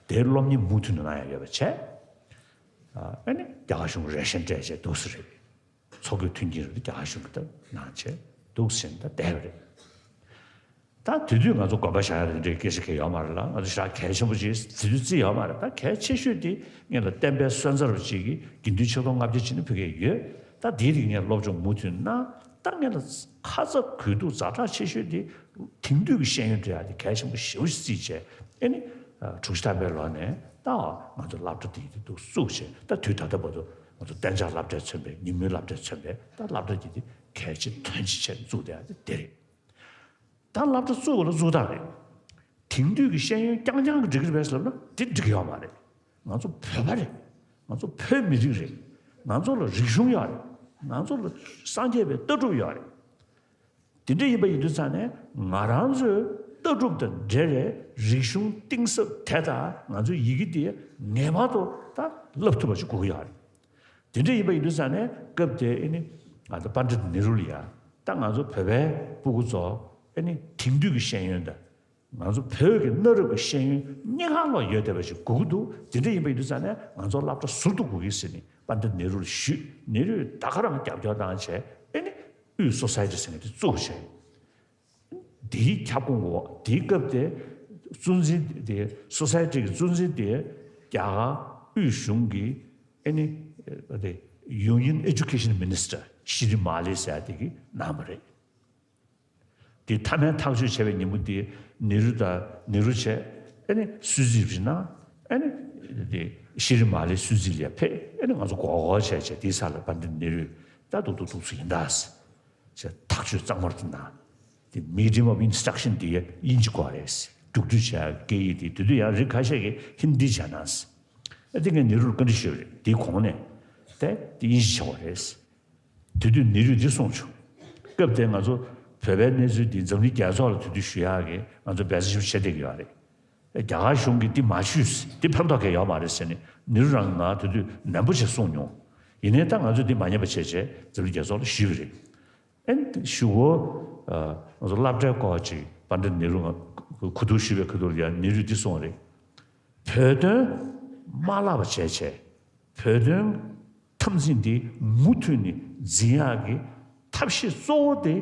དེའི་སློབ་གཉེར་མུ་མཐུད་ནས་གནང་ཡག་ཡོད་པ་བྱས། ཨ་ནི་རྒྱ་གར་གཞུང་རེ་ཞན་སྤྲད་བྱས་འདུག་སེ་རེད། འཚོ་གོས་མཐུན་རྐྱེན་རེ་རྒྱ་གར་གཞུང་གིས་ད་གནང་བྱས་འདུག་སེ་ད་བསྡད་པ་རེད། ད་དེ་དུས་ང་ཚོ་དགོན་པ་བཞག་ཡག་དེ་འདྲའི་སྐད་ཆ་གང་ཡང་ཡོད་མ་རེད་ལ། ང་ཚོ་ཞེ་དྲག་གལ་ཆེན་པོ་ཅིག་དེ་དུས་བརྩིས་ཡོད་མ་རེད། ད་གལ་ཆེ་ཤོས་དེ་ངེད་ལ་བསྟན་པའི་སོན་རྩ་རུ་ཅིག་གིས་དགེ་འདུན་ཆིག་སྟོང་ལྔ་བརྒྱ་ཅིག་ནི་ཕ་གིར་ཡོད། ད་དེའི་རིགས་ངས་སློབ་སྦྱོང་མུ་མཐུད་གནང་། ད་ངེད་ལ་ཁ་ཚ་དགོས་གཏུགས་ཛ་དྲག་ཆེ་ཤོས་དེ་དེང་དུས་ཀྱི་ཤེས་ཡོན་སྤྲད་ཡག་དེ་གལ་ཆེན་པོ་ཞེ་པོ་ཅིག་བརྩིས་བྱས་ཨེ་ནི་དྲུག་ཅུ་ཐམ་པའི་ལོ་ནས་ད་ང་ཚོ་སློབ་གྲྭ་དེ་དེ་འདུག་བཙུགས་བྱས། ད་དུས་ད་ལྟ་བར་དུ་ང་ཚོ་གཏན་འཇགས་སློབ་གྲྭས་མཚོན་པའི་ཉིན་མོའི་སློབ་གྲྭས་མཚོན་པའི་ད་སློབ་གྲྭ་དེ་དེ་གལ་ཆེ་དོན་ཆེ་བྱས་བཙུགས་བསྡད་ཡག་དེ་དེ་རེད། ད་སློབ་གྲྭ་བཙུགས་པ་ལ་བཙུགས་སྟངས་རེད། དེང་དུས་ཀྱི་ཤེས་ཡོན་རྐྱང་རྐྱང་གིས་འགྲིག་གི་རེད་པས་ལབ་ན་དེ་འགྲིག་གི་ཡོད་མ་རེད། ང་ཚོ་བོད་པ་རེད། ང་ཚོ་བོད་མི་རིགས་རེད། ང་ཚོ་ལ་རིག་གཞུང་ཡོད་རེད། ང་ཚོ་ལ་སངས་རྒྱས་པའི་ལྟ་གྲུབ་ཡོད་རེད། དེ་འདྲ་ཡིན་པ་ཡིན་དུས་ཙང་ནས་ང་རང་ཚོའི་ལྟ་གྲུབ་དང་འབྲེལ་བའི་རིག་གཞུང་གཏིང་ཟབ་དེ་དག་ང་ཚོའི་ཡི་གེ་དེ་ངེས་པར་དུ་ད་བསླབ་ཐུབ་པ་ཞིག་དགོས་ཀྱི་ཡོད་རེད། དེ་འདྲ་ཡིན་པ་ཡིན་དུས་ཙང་ནས་སྐབས་དེ་ཨེ་ནི་ང་ཚོ་པཎྜི་ཏ་ནེ་རུ་ལ་ཡ་ད་ང་ཚོ་བོད་པའི་སྤུ་གུ་ཚོ་ཨེ་ནི་དེང་དུས་ཀྱི་ཤེས་ཡོན་དང་ང་ཚོ་བོད་ཀྱི་གནའ་རབས་ཀྱི་ཤེས་ཡོན་གཉིས་ཀ་ལོག་ཡོད་བསྡད་པ་ཞིག་དགོས་ཀྱི་འདུག་དེ་འདྲ་ཡིན་པ་ཡིན་དུས་ཙང་ནས་ང་ཚོ་སློབ་གྲྭ་ཟུར་དུ་དགོས་ཀྱི་ཟེར་ནས་པཎྜི་ཏ་ནེ་རུ་ལ་ཞུས། ནེ་རུས་ད་ག་རང་རྒྱབ་སྐྱོར་བཏང་བྱས་ཨེ་ནི་དབུས་སོ་སའི་ཊི་ཟེར་མཁན་དེ་བཙུགས་བྱས། དེའི་ཁྱབ་ཁོངས་འོག་དེའི་སྐབས་དེ་གཙོ་འཛིན་དེ་སོ་སའི་ཊི་གི་གཙོ་འཛིན་དེ་རྒྱ་གར་དབུས་གཞུང་གི་ཨེ་ནི་དེ་Union Education Minister ཤི་རི་མ་ལི་ཟེར་ཡ་དེ་གིས་གནང་བ་རེད། དེ་མཐའ་མའི་ཐག་གཅོད་བྱས་པའི་ཉིན་མོ་དེ་ནེ་རུ་དང་ནེ་རུ་བྱས་ཨེ་ནི་སུད་སི་རི་ན་ཨེ་ནི་དེ་ཤི་རི་མ་ལི་སུད་སི་ལ་ཕེབས། ཨེ་ནི་ང་ཚོ་མགོ་སྐོར་བྱས་བྱས་དེའི་ས་ལ་པཎྜི་ཏ་ནེ་རུས་ད་འདུག་འདུག་འདུག་ཚུལ་ཡིན་ད། ཅེས་ཐག་གཅོད་གཙང་མར་དུ་གནང་། དེ་Medium of Instruction དེ་དབྱིན་ཇི་སྐོར་རེད། རྒྱུགས་སྤྲོད་བྱ་སྐད་ཡིག་དེ་དེ་དུས་ཡང་རིགས་ཁ་ཤས་ཀྱིས་ཧིན་དི་བྱས་ན། ཨ་དེ་ངས་ནེ་རུར་བཀའ་འདྲི་ཞུས་པ་རེད། དེའི་གོང་ནས་དེ་དེ་དབྱིན་ཇི་བྱ་བ་རེད། དེ་དུས་ནེ་རུས་འདི་གསུངས་བྱུང་། སྐབས་དེ་ང་ཚོ་བོད་པའི་གནས་ཚུལ་འདི་འཛམ་གླིང་རྒྱལ་ཚོགས་ལ་དེ་དུས་ཞུ་ཡག་གི་ང་ཚོ་འབད་བརྩོན་ཞིག་བྱེད་བསྡད་ཀྱི་ཡོད་རེད། རྒྱ་གར་གཞུང་གིས་འདི་མ་ཞུས། འདི་ཕན་ཐོགས་གང་ཡང་ཡོད་མ་རེད་ཟེར་ནས་ནེ་རུ་རང་གིས་ང་དེ་དུས་ནན་པོ་བྱས་གསུངས་མྱོང་། ཡིན་ནའི་ད་ང་ཚོས་འདི་མ་ཉན་པ་བྱས་བྱས་འཛམ་གླིང་རྒྱལ་ཚོགས་ལ་ཞུས་པ་རེད། ཨེ་ཞུ་གོ་ང་ཚོ་སློབ་གྲྭའི་སྐོར་ཅིག་པཎྜི་ཏ་ནེ་རུ་ང་གོ་བསྡུར་ཞུས་པའི་ཁ་ཐུག་ལ་ཡང་ནེ་རུས་འདི་གསུངས་པ་རེད། བོད་དོན་མ་བརླག་པ་བྱས་བྱས་བོད་དོན་འཐབ་འཛིང་འདི་མུ་མཐུད་ནས་འཛིན་ཡག་གི་ཐབས་ཤེས་གཙོ་བོ་དེ།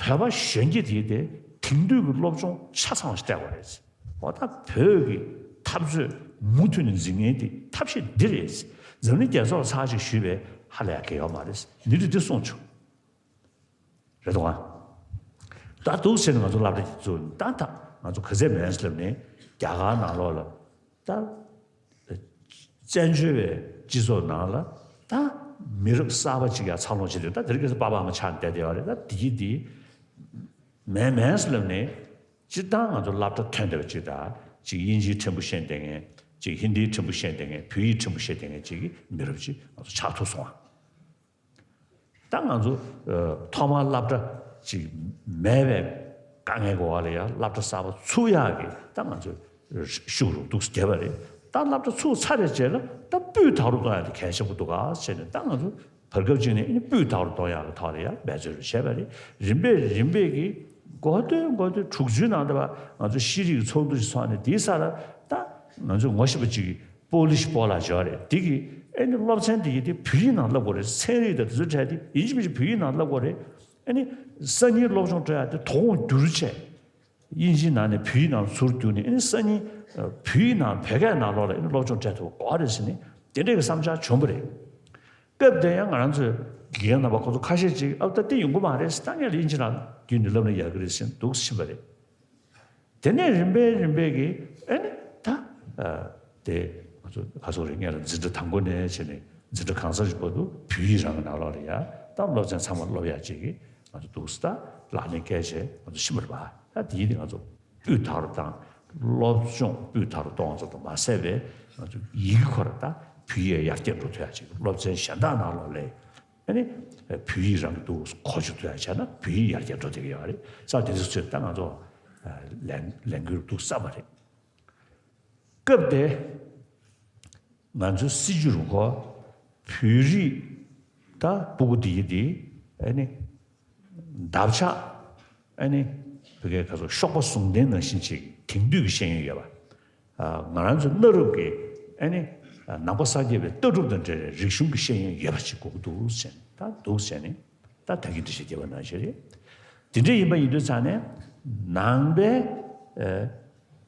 བོད་པ་གཞོན་སྐྱེས་དེ་དེ་དེང་དུས་ཀྱི་སློབ་སྦྱོང་ཆ་ཚང་བ་ཞིག་སྤྲད་དགོས་རེད། འོ་ད་བོད་ཀྱི་འཐབ་རྩོད་མུ་མཐུད་ནས་འཛིང་མཁན་དེ་ཐབས་ཤེས་འདི་རེད། འཛམ་གླིང་རྒྱལ་ཚོགས་ལ་ཚར་གཅིག་ཞུས་པས་ཧ་ལས་ཡག་གི་ཡོད་མ་རེད། འདི་རེད་འདི་གསུངས་བྱུང་། རེད་དོ་ཨ། ད་འདུག་ཟེར་ནས་ང་ཚོ་སློབ་གྲྭ་དེ་བཙུགས་ད་ད་ང་ཚོ་ག་ཚད་མེད་ལབ་ནས་རྒྱ་གར་ནང་ལོགས་ལ་ད། བཙན་བྱོལ་བའི་སྤྱི་ཚོགས་ནང་ལ་ད་མི་རབས་གསར་པ་ཅིག་ཡང་འཚར་ལོངས་བྱེད་དུས་ད་དེ་རིང་ཁ་སང་པ་ཕ་མ་ཆགས་བསྡད་བསྡད་ཡོད་རེད། ད་དེ་གི་དེ་མེད་མེད་ཟེར་ལབ་ནས་སྤྱིར་བཏང་ང་ཚོ་སློབ་གྲྭ་ཐོན་བསྡད་པ་ཅིག་ད་ཅིག་དབྱིན་ཇིའི་ཕྲན་བུ་ཤེས་བསྡད་མཁན་ཅིག་ཧིན་དིའི་ཕྲན་བུ་ཤེས་བསྡད་མཁན་བོད་ཡིག་ཕྲན་བུ་ཤེས་བསྡད་མཁན་ཅིག་གི་མི་རབས་ཅིག་ང་ཚོ་ཆགས་ཐུབ་སོང་ཨ། ད་ང་ཚོ་ཐོག་མར་སློབ་གྲྭ་ཅིག་མེད་པའི་དཀའ་ངལ་གྱི་འོག་ལ་ཡང་སློབ་གྲྭ་གསར་པ་ཚུགས་ཡག་གི་ད་ང་ཚོས་ཤུགས་རུ་འདུག་བསྡད་པ་རེད། ད་སློབ་གྲྭ་ཚུགས་ཚར་བའི་རྗེས་ལ་ད་སྤུས་དག་རུ་གཏོང་ཡག་དེ་གལ་ཆེན་པོ་འདུག་ག་བྱས་ནས་ད་ང་ཚོ་བར་སྐབས་ཅིག་ནས་ཨ་ནི་སྤུས་དག་རུ་གཏོང་ཡག་གི་ཐོག་ལ་ཡང་འབད་རྩོལ་རུ་བྱས་པ་རེད། རིམ་པས་རིམ་པས་ཀྱིས་འགོ་སྟོད་འགོ་སྟོད་དྲུག་ཅུའི་ནང་དུ་ང་ཚོ་ཤེས་རིག་ཚོགས་འདུ་ཞིག་ཚོགས་ནས་དེའི་ས་ལ་ད་ང་ཚོས་ངོ་ཤེས་པ་ཅིག་གིས་པོ་ལི་ཤི་པོ་ལ་འབྱོར་རེད། དེ་གིས་ ཨེ་ནི་སློབ་ཚན་དེ་ཡི་དེ་བོད་ཡིག་ནང་བསླབ་དགོས་རེད། ཚན་རིག་དང་དེ་ཚོ་བྲལ་ཏེ་ཡིན་གཅིག་མིན་གཅིག་བོད་ཡིག་ནང་བསླབ་དགོས་རེད། ཨེ་ནི་སང་ཉིན་སློབ་སྦྱོང་སྤྲོད་ཡག་དེ་དོ་དགོང་བསྒྱུར་བྱས། དབྱིན་ཇིའི་ནང་ནས་བོད་ཡིག་ནང་ཟུར་བསྒྱུར་ནས། ཨེ་ནི་སང་ཉིན་ཨ་བོད་ཡིག་ནང་བོད་སྐད་ནང་ལོགས་ལ་ཨེ་ནི་སློབ་སྦྱོང་སྤྲད་ཐུབ་པ་དགོས་རེད་ཟེར་ནས་དེ་འདྲའི་གི་བསམ་འཆར་བྱུང་བ་རེད། སྐབས་དེ་ཡང་ང་རང་ཚོའི་དགེ་རྒན་རྣམ་པ་ཁོ་ཚོ་ཁ་ཤས་ཅིག་ཨ་ད་དེ་ཡོང་གི་མ་རེད། ད་ངས་དབྱིན་ཇི་ནང་བསྒྱུར་ནས་བསླབ་ན་ཡག་གི་རེད་ཟེར་འདུག་ཕྱིན་པ་རེད། དེ་ནས་རིམ་པས་རིམ་པས་ཀྱིས་ཨེ་ནི་ད་ཨ་དེ་ང་ཚོ་ག་ཚོད་རེད། ངས་ལ་འཛིན་གྲྭ་དང་པོ་ནས་བྱས་ནས་འཛིན་གྲྭ་གང་ས་ཅིག་བར་དུ་བོད་ཡིག་རང་གི་ནང་ལོགས་ལ་ཡ་ད་སློབ་ཚན་ཚང་མ་སློབ་ཡག་ཅིག་གི་ང་ཚོ་འདུག་སེ་ད་ལག་ལེན་བཀལ་བྱས་ང་ཚོ་ཕྱིན་པ་རེད་པ། ད་དེ་ཡིན་དུས་ང་ཚོ་སྤུས་དག་རུ་བཏང་། སློབ་སྦྱོང་སྤུས་དག་རུ་གཏོང་ཚོད་དུ་མ་ཟད་པའི་ང་ཚོ་ཡི་གེ་ཁོ་ར་ད་བོད་ཡིག་ཡར་རྒྱས་འགྲོ་ཐུབ་ཡག་ཅིག་སློབ་ཚན་གཞན་དག་ནང་ལོགས་ལས། ཨ་ནི་བོད་ཡིག་རང་གི་འདུག་གོ་ཆོད་ཐུབ་ཡག་བྱས་ན་བོད་ཡིག་ཡར་རྒྱས་འགྲོ་བསྡད་ཀྱི་ཡོད་རེད། ས་དེ་ཚོ་ཚོས་ད་ང་ཚོ་ལས་ལས་འགུལ་འདུག་བསམ་པ་རེད། སྐབས་དེ་ང་ཚོའི་སྲིད་བྱུས་རུ་ཁོ་བོད་རིགས་ད་སྤུ་གུ་དེ་ཡི་དེ་ཨ་ནི་འདབ་ཆགས། ཨ་ནི་བོད་སྐད་ཁ་སོགས་གཤོག་པ་ཟུང་ལྡན་ནང་བཞིན་ཅིག་དེང་དུས་ཀྱི་ཤེས་ཡོན་ཡོད་པ། ང་རང་ཚོ་གནའ་རབས་ཀྱི་ཨ་ནི་ནང་པ་སངས་རྒྱས་པའི་ལྟ་གྲུབ་དང་འབྲེལ་བའི་རིག་གཞུང་གི་ཤེས་ཡོན་ཡོད་པ་ཅིག་དགོས་ཀྱི་འདུག་ཟེར་ནས་ད་འདུག་ཟེར་ནས་ད་ད་གིན་འགྲེལ་བཤད་བརྒྱབ་པ་ནང་བཞིན་རེད། དེ་འདྲ་ཡིན་པ་ཡིན་དུས་ཙང་ནས་ནང་པའི་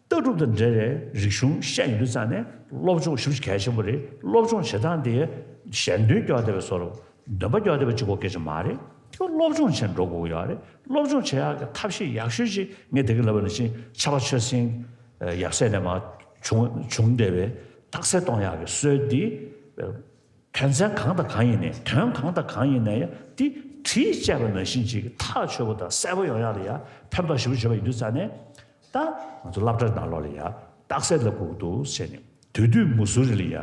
ལྟ་གྲུབ་དང་འབྲེལ་བའི་རིག་གཞུང་བཤད་ཡོང་དུས་ཙང་ནས་སློབ་སྦྱོང་ཞེ་པོ་ཅིག་གལ་ཆེན་པོ་རེད། སློབ་སྦྱོང་བྱེད་སྟངས་དེ་ཞལ་འདོན་སྐྱོར་བསྡད་པའི་བཟོ་འདྲ། འདོན་པ་སྐྱོར་བསྡད་པ་གཅིག་པོ་སྐད་ཆ་མ་རེད། ཁྱོད་སློབ་སྦྱོང་བྱས་འགྲོ་དགོས་ཀྱི་ཡོད་རེད། སློབ་སྦྱོང་བྱེད་ཡག་གི་ཐབས་ཤེས་ཡག་ཤོས་ཅིག་ངས་དེ་གི་ལབ་པ་ནང་བཞིན་ཕྱྭ་པ་ཆོས་སེང་ཡབ་སྲས་ནས་མར་བྱུང་བྱུང་བསྡད་པའི་རྟགས་གསལ་གཏོང་ཡག་གི་སྲོལ་འདི། དོན་ཚན་གང་དང་གང་ཡིན་ནའི་དོན་གང་དང་གང་ཡིན་ནའི་འདི་བྲིས་བཅད་པ་ནང་བཞིན་ཅིག་ཐག་ཆོད་པོ་དང་གསལ་པོ་ཡོང་ཡག་ལ་ཡ་ཕན་ཐོགས་ཞེ་པོ་བྱེད་པ་ཡིན་དུས་ཙང་ནས། ད་ང་ཚོ་སློབ་གྲྭ་ནང་ལོགས་ལ་ཡ་རྟགས་གསལ་ལབ་དགོས་ཀྱི་འདུག་ཟེར་ནས། དེ་དུས་མུ་སུ་རི་ལ་ཡ་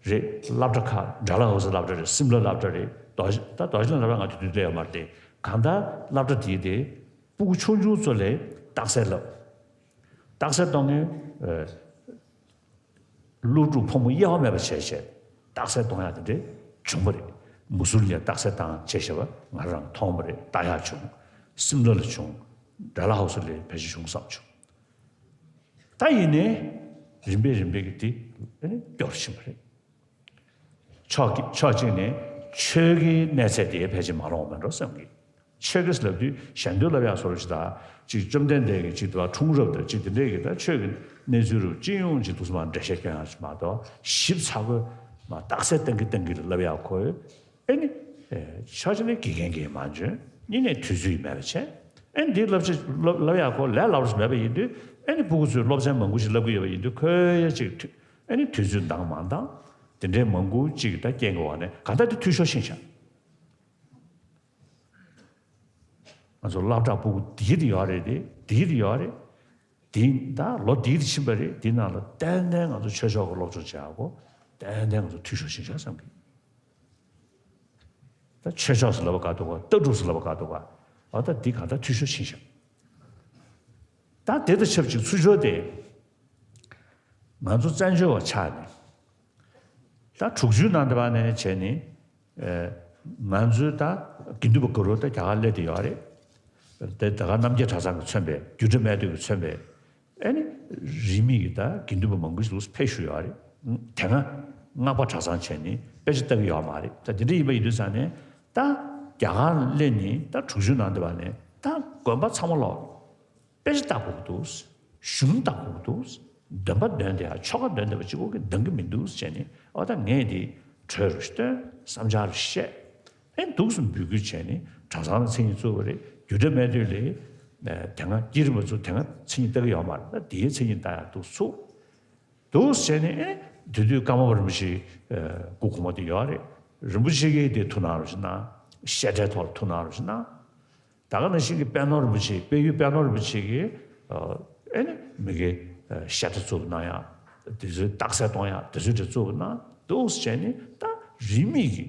རེད། སློབ་གྲྭ་ཁག་ཌལ་ཧོ་སི་སློབ་གྲྭ་རེད། སིམ་ལ་སློབ་གྲྭ་རེད། རྡོ་རྗེ་ད་རྡོ་རྗེ་གླིང་སློབ་གྲྭ་ང་དེ་དུས་སླེབས་ཡོད་མ་རེད་དེ། གང་ལྟར་སློབ་གྲྭ་དེའི་དེ་སྤུ་གུ་ཆུང་ཆུང་ཚོ་ལ་རྟགས་གསལ་ལབ། རྟགས་གསལ་གཏོང་མཁན་ཨ་སློབ་ཕྲུག་ཕོ་མོ་དབྱེ་བ་མེད་པ་བྱས་བྱས་རྟགས་གསལ་གཏོང་ཡག་དེ་འདྲས་བྱུང་བ་རེད། མུ་སུ་རི་ལ་ཡ་རྟགས་གསལ་བཏང་བྱས་བྱས་པ་ང་རང་མཐོང་བ་རེད། ལྟ་ཡག་བྱུང་། སིམ་ལ་ལ་བྱུང་། ཌལ་ཧོ་སི་ལ་ཕལ་ཆེར་བྱུང་བསམ་བྱུང་། ད་ཡིན་ནའི་རིམ་པས་རིམ་པས་ཀྱི་དེ་ཨ་ནི་སྐྱོ་རུ་ཕྱིན་པ་རེད། ཕྱོགས་ཀྱི་ཕྱོགས་གཅིག་ནས་ཆོས་ཀྱི་གནས་ཚད་དེ་ཕལ་ཆེར་མ་ལོངས་པ་མེད་འགྲོ་བསམ་གི། ཆོས་ཀྱི་ལབ་དུས་གཞན་དོན་ལབ་ཡག་བཟོ་འདྲ་ཞིག་དང་། གཅིག་བཅོམ་ལྡན་འདས་ཀྱི་གཅིག་དེ་བ་འཁྲུངས་རབས་དང་གཅིག་དེ་འདྲས་ཀྱི་ད་ཆོས་ཀྱི་གནས་ཚུལ་རུ་སྤྱི་ཡོངས་ཀྱི་འདུག་སེ་མར་འགྲེལ་བཤད་སྐྱོན་ཡག་ཅིག་མ་གཏོགས་ཞིབ་ཚགས་པོ་མར་རྟགས་གསལ་བཏང་གི་བཏང་གི་ལབ་ཡག་ཁོ། ཨེ་ནི། ཨེ་ཕྱོགས་གཅིག་ནས་དགེ་རྒན་གྱིས་མ་འཇོན། གཉིས་ནས་དུས་ཚོད་ཀྱིས་མེད་པ་བྱས། ཨེ་ནི་འདི་བསླབ་བྱ་བསླབ་བསླབ་ཡག་ཁོ་ལས་སླ་པོ་ཞིག་མེད་པ་ཡིན་དུས། ཨེ་ནི་སྤུ་གུ་ཚོས་སློབ་ཚན་མང་པོ་ཞིག་བསླབ་ཀྱི་ཡོད་པ་ཡིན་དུས་ཁོའི་ཡ་གཅིག་དུས་ཨེ་ནི་དུས་ཚོད་འདང་མ་འདང་། དེ་འདྲའི་མང་པོ་ཅིག་ད་རྐྱེན་གྱི་འོག་ནས་གང་ལྟར་དེ་འཐུས་ཤོར་ཕྱིན་ཤག་ང་ཚོ་སློབ་གྲྭ་སྤུ་གུ་དེ་གི་དེ་ཡོད་རེད་དེ། དེ་གི་དེ་ཡོད་རེད། དེ་ད་ལོ་དེ་གི་དེ་ཕྱིན་པ་རེད། དེ་ནང་ལ་ཏན་ཏན་ང་ཚོ་ཆོས་ཕྱོགས་ཀྱི་སློབ་སྦྱོང་བྱེད་ཡག་གོ། ཏན་ཏན་ང་ཚོ་འཐུས་ཤོར་ཕྱིན་ཤག་བསམ་གི། ད་ཆོས་ཕྱོགས་སུ་ལབ་པ་ག་འདུག་ག་ལྟ་གྲུབ་སུ་ལབ་པ་ག་འདུག་ག་འོ་ད་འདི་གང་ལྟར་འཐུས་ཤོར་ཕྱིན་ཤག་ད་དེ་དང་ཆབས་ཅིག་ཚུར་ཕྱོགས་དེ་ང་ཚོ་བཙན་བྱོལ་བ་ཆགས་ནས། ད་དྲུག་ཅུའི་ནང་དེ་བ་ནས་བྱས་ནས། ཨེ་ང་ཚོའི་ད་དགེ་འདུན་པ་ག་རུ་ད་རྒྱ་གར་སླེབས་བསྡད་ཡོད་རེད། དེ་ད་ག་རྣམ་རྒྱལ་གྲྭ་ཚང་གིས་མཚོན་པའི་རྒྱུད་གྲྭ་སྨད་སྟོད་ཀྱིས་མཚོན་པའི། ཨེ་ནི་རིས་མེད་ཀྱི་ད་དགེ་འདུན་པ་མང་པོ་ཞིག་ལོགས་སུ་ཕེབས་བཞུགས་ཡོད་རེད། དེ་སྔ་སྔགས་པ་གྲྭ་ཚང་བྱས་ནས་དཔེ་ཆ་ལྟ་གི་ཡོད་མ་རེད། ད་དེ་འདྲ་ཡིན་པ་ཡིན་དུས་ཙང་ནས་ད་རྒྱ་གར་སླེབས་ནས་ད་དྲུག་ཅུ་ནང་དེ་བ་ནས་ད་དགོན་པ་ཚང་མ་ལོག་དཔེ་ཆ་ལྟ་དགོས་ཀྱི་འདུག་གཞུང་ལྟ་དགོས་ཀྱི་འདུག་འདོན་པ་འདོན་དེ་ཡང་ཆོ་ག་འདོན་བསྡད་པ་གཅིག་པོ་གིས་འདང་གི་མི་འདུག་བྱས་ནས། འོ་ད་ངས་དེ་གྲོས་རུ་བཏོན། བསམ་འཆར་རུ་བཤད། ཨེ་འདུག་སེ་འབོད་སྐུལ་བྱས་ནས་གྲྭ་ཚང་ལ་མཚན་ཉིད་བཙུགས་པ་རེད། རྒྱུད་གྲྭ་སྨད་སྟོད་ལ་དེ་སྔ་བསྐྱེད་རིམ་པ་ཚོ་དེ་སྔ་མཚན་ཉིད་ལྟ་གི་ཡོད་མ་རེད། ད་དེའི་མཚན་ཉིད་ལྟ་ཡག་འདུག་ཚུགས། འདུག་ཟེར་ནས། ཨེ་དེ་དུས་ཀརྨ་པ་རིན་པོ་ཆེའི་སྐུ་གོང་མ་དེ་ཡོད་རེད། རིན་པོ་ཆེ་གིས་དེ་ཐུགས་སྣང་རུ་ཞིག་གནང་། བཤད་གྲྭའི་ཐོག་ལ་ཐུགས་སྣང་རུ་ཞིག་གནང་། ད་ག་ནང་བཞིན་གྱི་དཔལ་ནོར་རིན་པོ་ཆེ། དཔལ་ཡུལ་དཔལ་ནོར་རིན་པོ་ཆེ་གིས་ཨེ་ནི་མི་དགེ་བཤད་གྲྭ་བཙུགས་གནང་ཡག་དེ་ཚོའི་རྟགས་གསལ་གཏོང་ཡག་དེ་ཚོའི་གྲས་བཙུགས་གནང་། འདུག་ཟེར་ནས་ད་རིས་མེད་ཀྱི་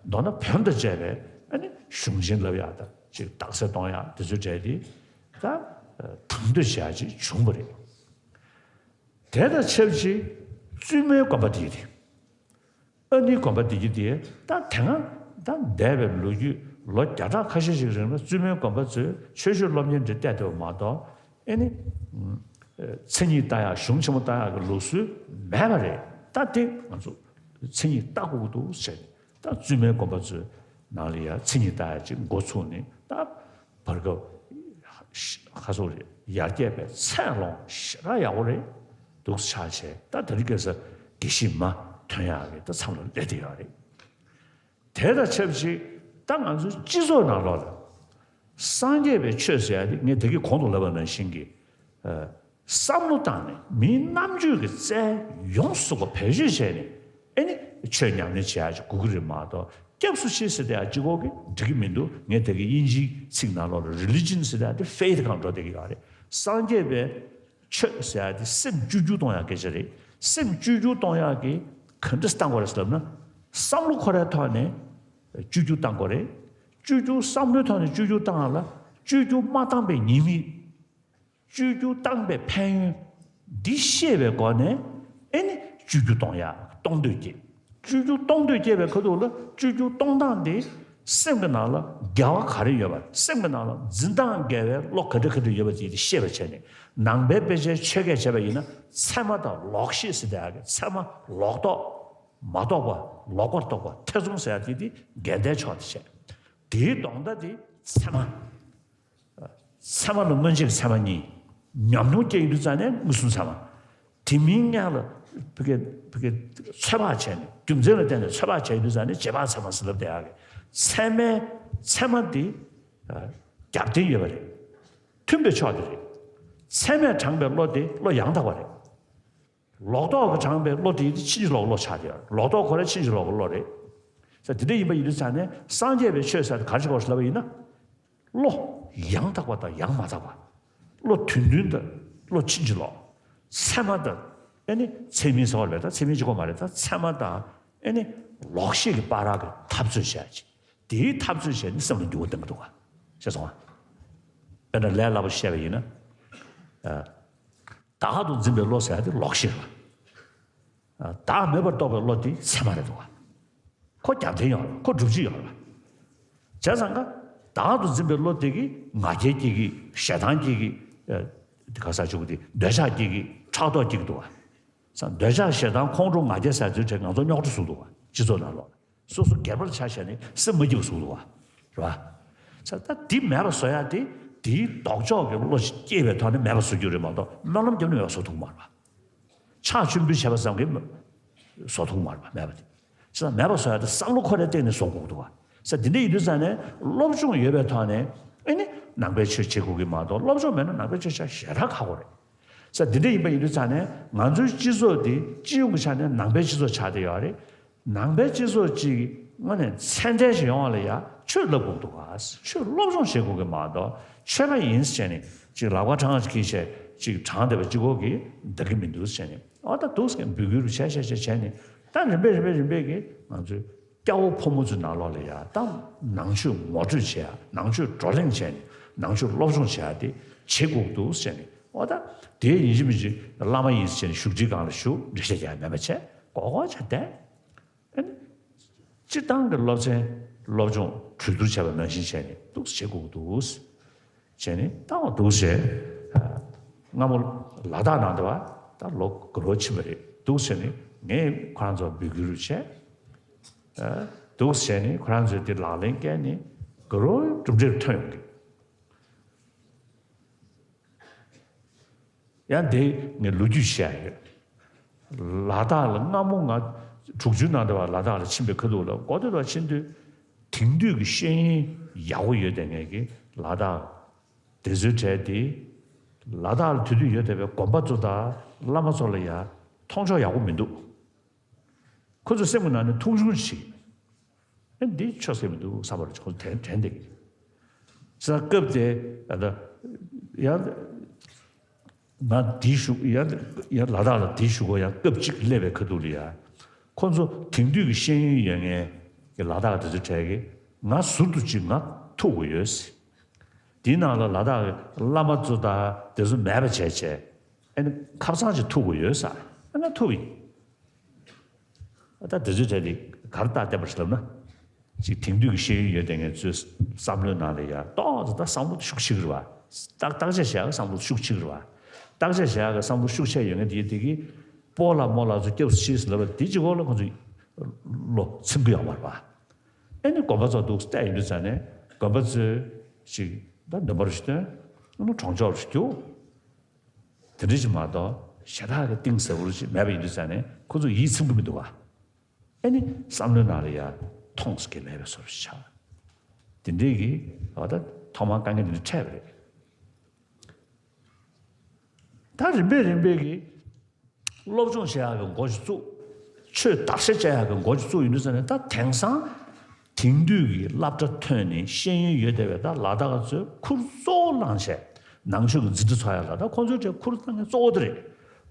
མདོར་ན་བོན་དང་བཅས་པའི་ཨེ་ནི་གཞུང་ཆེན་ལབ་ཡག་དང་ཅིག་རྟགས་གསལ་གཏོང་ཡག་དེ་ཚོའི་གྲས་དེ་ད་དང་དོད་བྱེད་ཡག་ཅིག་བྱུང་བ་རེད། དེ་དང་ཆབས་ཅིག་བཙུན་མོའི་དགོན་པ་དེ་ཡིན་ཏེ། ཨ་ནི་དགོན་པ་འདི་གི་དེ་ད་དེ་སྔ་ད་འདས་པའི་ལོ་རྒྱུས་ལོ་བརྒྱ་ཕྲག་ཁ་ཤས་ཤིག་རིང་ལ་བཙུན་མོའི་དགོན་པ་ཚོས་ཆོས་ཞུ་སློབ་གཉེར་འདི་བལྟས་ཐུབ་པ་མ་གཏོགས། ཨེ་ནི་མཚན་ཉིད་ལྟ་ཡག་གཞུང་ཆེན་མོ་ལྟ་ཡག་གི་ལུགས་སྲོལ་མེད་པ་རེད། ད་དེ་ང་ཚོ་ མཚན་ཉིད་བལྟ་དགོས་ཀྱི་འདུག་ཟེར་ནས། ད་བཙུན་མའི་དགོན་པ་ཚོའི་ནང་ལ་ཡང་མཚན་ཉིད་བལྟ་ཡ་ཅིག་འགོ་ཚུགས་ནས། ད་བར་སྐབས་ཁ་སོག་རེད། ཡར་རྒྱས་པའི་ཚད་ལོངས་ཞེ་དྲག་ཡག་པོ་རེད་འདུག་ཆགས་བྱས། ད་དེ་རིང་ཁ་སང་དགེ་བཤེས་མ་ཐོན་ཡག་གི་ད་མཚམས་ལ་སླེབས་བསྡད་ཡོད་རེད། དེ་དང་ཆབས་ཅིག་ད་ང་ཚོའི་སྤྱི་ཚོགས་ནང་ལོགས་ལ་སངས་རྒྱས་པའི་ཆོས་ཟེར་ཡ་དེ། ངས་ད་གིན་གོང་དུ་ལབ་པ་ནང་བཞིན་གྱི་ཨ་བསམ་བློ་བཏང་ནས། མིའི་རྣམ་དཔྱོད་ཀྱི་རྩལ་ཡོངས་སུ་རྫོགས་པ་བེད་སྤྱོད་བྱས་ནས། ཨེ་ནི་ཆོས་ཉམས་ལེན་བྱེད་ཡ་ཅིག་དགོས་ཀྱི་རེད་མ་གཏོགས། སྐྱབས་སུ་མཆི་ཟེར་དེ་ཡ་གཅིག་པོ་གིས་འགྲིག་གི་མི་འདུག་ངས་ད་གིན་དབྱིན་ཇིའི་ཚིག་ནང་ལོགས་ལ་རི་ལི་ཇན་ཟེར་དེ་ཡ་དེ་ཕེ་ཐི་སྒང་འགྲོ་བསྡད་ཀྱི་ཡོད་རེད། སངས་རྒྱས་པའི་ཆོས་ཟེར་ཡ་དེ་སེམས་བཅོས་བསྒྱུར་གཏོང་ཡག་སྐད་ཆ་རེད། སེམས་བཅོས་བསྒྱུར་གཏོང་ཡག་གི་ག་འདྲ་བཏང་དགོས་རེད་ཟེར་ལབ་ན། བསམ་བློ་ཁོ་རའི་ཐོག་ནས་བཅོས་བསྒྱུར་བཏང་དགོས་རེད། བཅོས་བསྒྱུར་བསམ་བློའི་ཐོག་ནས་བཅོས་བསྒྱུར་བཏང་ཡག་ལ། བཅོས་བསྒྱུར་མ་བཏང་པའི་ཉེས་དམིགས། བཅོས་བསྒྱུར་བཏང་པའི་ཕན་ཡོན་འདི་ཤེས་པའི་སྒོ་ནས། ཨེ་ནི་བཅོས་བསྒྱུར་གཏོང་ཡག་གཏོང་འདོད་སྐྱེས། བཅོས་བསྒྱུར་གཏོང་འདོད་སྐྱེས་པའི་ཁ་ཐུག་ལ། བཅོས་བསྒྱུར་གཏོང་སྟངས་འདི་སེམས་ཀྱི་ནང་ལ་དགེ་བ་ག་རེ་ཡོད་པ། སེམས་ཀྱི་ནང་ལ་འཛིན་སྟངས་དགེ་བའི་བློ་ག་འདྲ་ག་འདྲ་ཡོད་པ་དེ་ཤེས་པ་བྱས་ནས། ནང་པའི་དཔེ་ཆའི་ཆོས་སྐད་བྱས་པ་ཡིན་ན། ཚད་མ་དང་ལོག་ཤེས་ཟེར་དེ་ཡ་གི། ཚད་མ་ལོག་རྟོག་མ་རྟོགས་པ། ལོག་པར་རྟོག་པ། ཐེ་ཚོམ་ཟེར་ཡ་དེ། དེ་འགལ་ཟླའི་ཕྱོགས་དེ་བྱས། དེའི་ལྡོག་ཟླ་དེ་ཚད་མ། ཚད་མ་ལ་སྔོན་ཆད་ཀྱི་ཚད་མ་གཉིས། ཉམས་མྱོང་སྐྱེ་ཡོང་དུས་ཙམ་ནས་མངོན་སུམ་ཚད་མ། དེ་མིན་སྔོན་ལ་ཕ་གི་ཕ་གི་ཚོད་དཔག་བྱས་ནས། རྒྱུ་མཚན་ལ་བརྟེན་ནས་ཚོད་དཔག་བྱས་ཡོང་དུས་ཙམ་ནས་རྗེས་དཔག་ཚད་མ་ཟེར་ལབ་བསྡད་ཡག་གི། ཚད་མའི་ཚད་མ་འདི་རྒྱབ་རྟེན་ཡོད་པ་རེད། མཐུན་པའི་ཕྱོགས་དེ་རེད། ཚད་མས་དྲངས་པའི་བློ་དེ་བློ་ཡང་དག་པ་རེད། ལོག་རྟོག་གིས་དྲངས་པའི་བློ་དེ་ཕྱིན་ཅི་ལོག་གི་བློ་ཆགས་ཡོད། ལོག་རྟོག་ཁོ་རང་ཕྱིན་ཅི་ལོག་གི་བློ་རེད། ས་དེ་འདྲ་ཡིན་པ་ཡིན་དུས་ཙམ་ནས། སངས་རྒྱས་པའི་ཆོས་ཟེར་དེ་ག་རེ་ཞིག་དགོས་ཞེས་ལབ་པ་ཡིན་ན། བློ་ཡང་དག་པ་དང་ཡང་མ་དག་པ། བློ་དོན་མཐུན་དང་བློ་ཕྱིན་ཅི་ལོག་ཚད་མ་དང་། ཨེ་ནི་ཚད་མིན་ཟེར་བ་རེད། ད་ཚད་མིན་གཅིག་པོ་མ་རེད། ད་ཚད་མ་དང་ཨེ་ནི་ལོག་ཤེས་ཀྱི་བར་གྱི་འཐབ་རྩོད་བྱ་ཡ་ཅིག་དེའི་འཐབ་རྩོད་བྱས་ནས་སེམས་ལ་འགྱུར་བ་གཏོང་གི་འདུག་ག་ཤེས་སོང་ང་། དཔེར་ན་ལས་སླ་པོ་བཤད་པ་ཡིན་ན། ཨ། བདག་ཏུ་འཛིན་པའི་བློ་ཟེར་ཡ་དེ་ལོག་ཤེས་རེད་པ། བདག་མེད་པར་རྟོགས་པའི་བློ་དེ་ཚད་མ་རེད་འདུག་ག་ཁོ་རྒྱབ་རྟེན་ཡོད་རེད། ཁོ་སྒྲུབ་བྱེད་ཡོད་རེད་པ། བྱས་ཙང་ཀ་བདག་ཏུ་འཛིན་པའི་བློ་དེ་གིས་ང་རྒྱལ་སྐྱེ་གི། ཞེ་སྡང་སྐྱེ་གི། ཨ། དེ་ག་ས་ཆུ་གི་དེ་འདོད་ཆགས་སྐྱེ་གི། ཕྲག་དོག་སྐྱེ་གི་འདུག་ག་ས་འདོད་ཆགས་ཞེ་སྡང་ཁོང་ཁྲོ་ང་རྒྱལ་ཟེར་ཚུལ་དེ་ང་ཚོ་རྙོག་དྲ་བཟོས་འདུག་ག་སྤྱི་ཚོགས་ནང་ལོགས་ལ། སོ་སོ་སྒེར་པར་ཆ་བཞག་ནས་སེམས་མ་སྐྱིད་པ་བཟོས་འདུག་ག་རེད་པ། ས་ད་འདི་མེད་པ་བཟོ་ཡ་དེ། དེའི་ལྡོག་ཕྱོགས་ཀྱི་བློ་ཞིག་སྐྱེས་པའི་ཐོག་ནས་མེད་པ་བཟོ་རྒྱུ་རེད་མ་གཏོགས། སྨོན་ལམ་བརྒྱབ་ནས་མེད་པ་བཟོ་ཐུབ་ཀྱི་མ་རེད་པ། ཕྱག་མཆོད་འབུལ་བྱས་པ་ཙམ་གྱིས་བཟོ་ཐུབ་ཀྱི་མ་རེད་པ། མེད་པ་དེ། ས་མེད་པ་བཟོ་ཡ་དེ་བསམ་བློ་ཁོ་རའི་སྟེང་ནས་བཟོ་དགོས་ཀྱི་འདུག་ག་ས་དེ་འདྲ་ཡིན་དུས་ཙང་ནས། སློབ་སྦྱོང་ཡོད་པའི་ཐོག་ནས་ཨེ་ནི་ནང་པའི་ཆོས་བྱེད་དགོས་ཀྱི་མ་གཏོགས། སློབ་སྦྱོང་མེད་ན་ནང་པའི་ཆོས་བྱ་ཞེ་དྲག་ཁག་པོ་རེད། ས་འདི་འདྲ་ཡིན་པ་ཡིན་དུས་ཙང་ནས། ང་ཚོའི་སྤྱི་ཚོགས་འདི་སྤྱི་ཡོངས་ཀྱི་ཆ་ནས་ནང་པའི་སྤྱི་ཚོགས་ཆགས་བསྡད་ཡོད་རེད། ནང་པའི་སྤྱི་ཚོགས་ཅིག་དངོས་གནས་ཚད་ལྡན་ཞིག་ཡོང་བ་ལ་ཡ་ཆོས་བསླབ་དགོས་འདུག་ག་ཆོས་སློབ་སྦྱོང་བྱེད་དགོས་ཀྱི་མ་གཏོགས། ཆོས་པ་ཡིན་ཟེར་ནས་ཅིག་ལག་པ་འཕྲང་ཅིག་བྱས། ཅིག་དྲངས་བསྡད་པ་གཅིག་པོ་གིས་འགྲིག་གི་མི་འདུག་ཟེར་ནས། ཨོ་ད་འདུག་ཟེར་འབོད་སྐུལ་བྱས་བྱས་བྱས་བྱས་ནས། ད་རིམ་པས་རིམ་པས་རིམ་པས་ཀྱིས་ང་ཚོའི་སྐྱ་བོ་ཕོ་མོ་ཚོའི་ནང་ལོགས་ལ་ཡ། ད་ནང་ཆོས་ངོ་སྤྲོད་བྱེད་ཡ། ནང་ཆོས་བགྲོ་གླེང་བྱས་ནས། ནང་ཆོས་སློབ་སྦྱོང་བྱེད་ཡ་དེ་བྱེད་དགོས་འདུག་ཟེར་ནས། ཨོ་ད་དེ་ཡིན་གཅིག་མིན་གཅིག་བླ་མ་ཡིན་ཟེར་ནས་བཞུགས་ཁྲིའི་སྒང་ལ་བཞུགས། འགྲེལ་བཤད་རྒྱག་ཡ་མེད་པ་བྱས། ཀོ་ཀོ་བྱས་བསྡད། ཨ་ནི་སྤྱིར་བཏང་གི་སློབ་ཚན་སློབ་སྦྱོང་གྲོས་བསྡུར་བྱས་པ་ནང་བཞིན་བྱས་ནས་འདུག་སེ་བྱེད་དགོས་འདུག་ཟེར་ནས། ད་འོ་འདུག་སེ་བྱས། ཨ། སྔ་མོ་ལ་དྭགས་ནང་དུ་བ་ད་ལོ་དགུ་ལོ་ཕྱིན་པ་རེད། འདུག་སེ་བྱས་ནས་ངས་ཁོ་རང་ཚོ་འབོད་སྐུལ་བྱས། ཨ། འདུག་སེ་བྱས་ནས་ཁོ་རང་ཚོས་དེ་ལག་ལེན་བཀལ་ནས་དགུ་ལོ་གྲུབ་འབྲས་ཐོན་ཡོང་གི། ཡང་དེ་ངས་ལོ་རྒྱུས་བཤད་ཡོད། ལ་དྭགས་ལ་སྔ་མོ་ང་དྲུག་ཅུའི་ནང་དུ་བ་ལ་དྭགས་ལ་ཕྱིན་པའི་ཁ་ཐུག་ལ། འགོ་དེ་དུ་བ་ཕྱིན་དུས་དེང་དུས་ཀྱི་ཤེས་ཡོན་ཡག་པོ་ཡོད་བསྡད་མཁན་གྱི་ལ་དྭགས་དེ་ཚོའི་གྲས་དེ། ལ་དྭགས་ལ་དེ་དུས་ཡོད་བསྡད་པའི་དགོན་པ་ཚོ་དང་བླ་མ་ཚོ་ལ་ཡ་མཐོང་ཕྱོགས་ཡག་པོ་མི་འདུག་ཁོ་ཚོ་སེམས་ཀྱི་ནང་ནས་ཐུགས་ཆུང་ཞིག་ཨེ། འདི་ཆོས་སྐད་མི་འདུག་བསམ་པ་རེད། ཁོ་ཚོ་དྲན་དྲན་བསྡད་ཀྱི། ས་སྐབས་དེ་ཨ་ད་ཡང་ང་དེའི་གཞུག་ཡང་ཡང་ལ་དྭགས་ལ་དེའི་གཞུག་གུ་ཡང་སྐབས་གཅིག་སླེབས་པའི་ཁ་ཐུག་ལ་ཡ། ཁོ་ཚོ་དེང་དུས་ཀྱི་ཤེས་ཡོན་ཡོད་མཁན་གྱི་ལ་དྭགས་དེ་ཚོ་གྲས་ཀྱིས་ང་ཟུར་དུ་ཅིག་ང་ཐུག་དགོས་ཡོད་ཟེར། དེའི་ནང་ལ་ལ་དྭགས་ཀྱི་བླ་མ་ཚོ་དང་དེ་ཚོ་མེད་པ་བྱས་བྱས། ཨ་ནི་ཁབ་ཚང་ཅིག་ཐུག་དགོས་ཡོད་ཟེར། ཨ་ན་ཐུག་ཡིན། ད་དེ་ཚོའི་གྲས་དེ་ག་རེ་བཏགས་བསྡད་པ་རེད་ལབ་ན། ཅིག་དེང་དུས་ཀྱི་ཤེས་ཡོན་ཡོད་བསྡད་མཁན་ཚོའི་བསམ་བློའི་ནང་ལ་ཡ་ཏོག་ཙམ་ད་བསམ་བློ་ཤུགས་ཆེ་གི་རེད་བ། བརྟག་བརྟག་དཔྱད་བྱེད་ཡག་གི་བསམ་བློ་ཤུགས་ཆེ་གི་རེད་བ། བརྟག་དཔྱད་བྱེད་ཡག་གི་བསམ་བློ་ཤུགས་ཆེ་ཡོད་མཁན་དེ་དེ་གིས་སྤོ་ལགས་རྨོ་ལགས་ཚོ་སྐྱབས་སུ་མཆི་ཟེར་ལབ་པ་དེ་གཅིག་པོ་ལ་ཁོང་ཚོ་ བློ་ཚིམ་གི་ཡོད་མ་རེད་པ། ཨེ་ནི་དགོན་པ་ཚོ་འདུག་བལྟས་ཡིན་དུས་ཙང་ནས་དགོན་པ་ཚོས་ཅིག་ད་འདོན་པ་རུ་ཞིག་བཏོན། ཨ་ནི་གྲོང་ཆོག་རུ་ཞིག་རྒྱུག་དེ་འདྲ་ཞིག་མ་གཏོགས་ཞེ་དྲག་གི་གཏིང་ཟབ་པོ་ཞིག་མེད་པ་ཡིན་དུས་ཙང་ནས་ཁོ་ཚོ་ཡིད་ཚིམ་གི་མི་འདུག་བ། ཨེ་ནི་བསམ་བློའི་ནང་ལ་ཡ་མཐོང་ས་གི་མེད་པའི་བཟོ་འདྲ་ཞིག་ཆགས། དེ་འདྲའི་གི་ཨ་ད་ཐོག་མར་དཀའ་ངལ་འདི་འདྲ་འཕྲད་པ་རེད། ད་རིམ་པས་རིམ་པས་ཀྱིས་སློབ་སྦྱོང་བྱེད་ཡག་གི་འགོ་ཞིག་བཙུགས། ཆོས་བརྡར་ཤ་བཅད་ཡག་གི་འགོ་ཞིག་བཙུགས་ཡོང་དུས་ཙང་ནས། ད་དེང་སང་དེང་དུས་ཀྱི་སློབ་གྲྭ་ཐོན་ནས་ཤེས་ཡོན་ཡོད་བསྡད་པའི་ད་ལ་དྭགས་ཚོས་ཁུར་གཙོ་བོ་བླངས་བྱས་ནང་ཆོས་ཀྱི་འཛིན་གྲྭ་ཚོགས་ཡག་ལ། ད་ཁོང་ཚོའི་གྲས་ཁུར་བཏང་མཁན་གཙོ་བོ་དེ་རེད།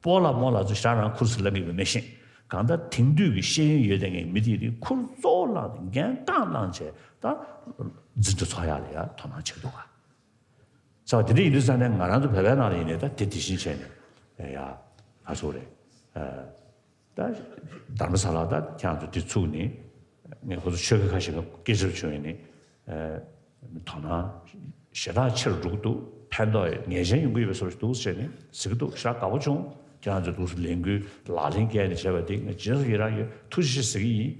སྤོ་ལགས་རྨོ་ལགས་ཚོ་ཞེ་དྲག་རང་ཁུར་ཚུར་ལེན་གྱི་ཡོད་མེད་མི་ཤེས། གང་ལྟར་དེང་དུས་ཀྱི་ཤེས་ཡོན་ཡོད་བསྡད་མཁན་མི་དེ་དེ་ཁུར་གཙོ་བོ་བླངས་ནས་འགན་རྐང་བླངས་བྱས་ད་འཛིན་གྲྭ་ཚོགས་ཡག་ལ་ཡ་དོ་སྣང་བྱེད་ཀྱི་འདུག་ག། ས་དེ་འདྲ་ཡིན་དུས་ཙང་ནས་ང་རང་ཚོ་བོད་པའི་ནང་ལ་ཡིན་ནའི་ད་དེ་དེ་བཞིན་བྱས་ནས་ཡ་ང་ཚོ་རེད། ད་དྷརྨ་ས་ལ་ད་ཁྱེད་རང་ཚོ་དེ་ཚུགས་ནས་ངས་ཁོ་ཚོ་ཆོས་དགེ་ཁ་ཤས་ཀྱི་སྐད་ཆ་བྱུང་ཡིན་ནི། དོ་སྣང་ཞེ་དྲག་ཆེ་རུ་འགྲོ་གི་འདུག་ཕན་ཐོགས་ངེས་ཅན་ཡོང་གི་ཡོད་པའི་བཟོ་འདྲ་འདུག་ཟེར་ནས་ཟེར་གི་འདུག་ཞེ་དྲག་དགའ་པོ་བྱུང་། ཁྱེད་རང་ཚོས་འདུག་སེ་ལས་འགུལ་ལག་ལེན་བཀལ་ནས་བྱས་པ་དེ་ངས་རྗེས་སུ་ཡི་རང་ཡོད། ཐུགས་རྗེ་ཆེ་ཟེར་གི་ཡིན།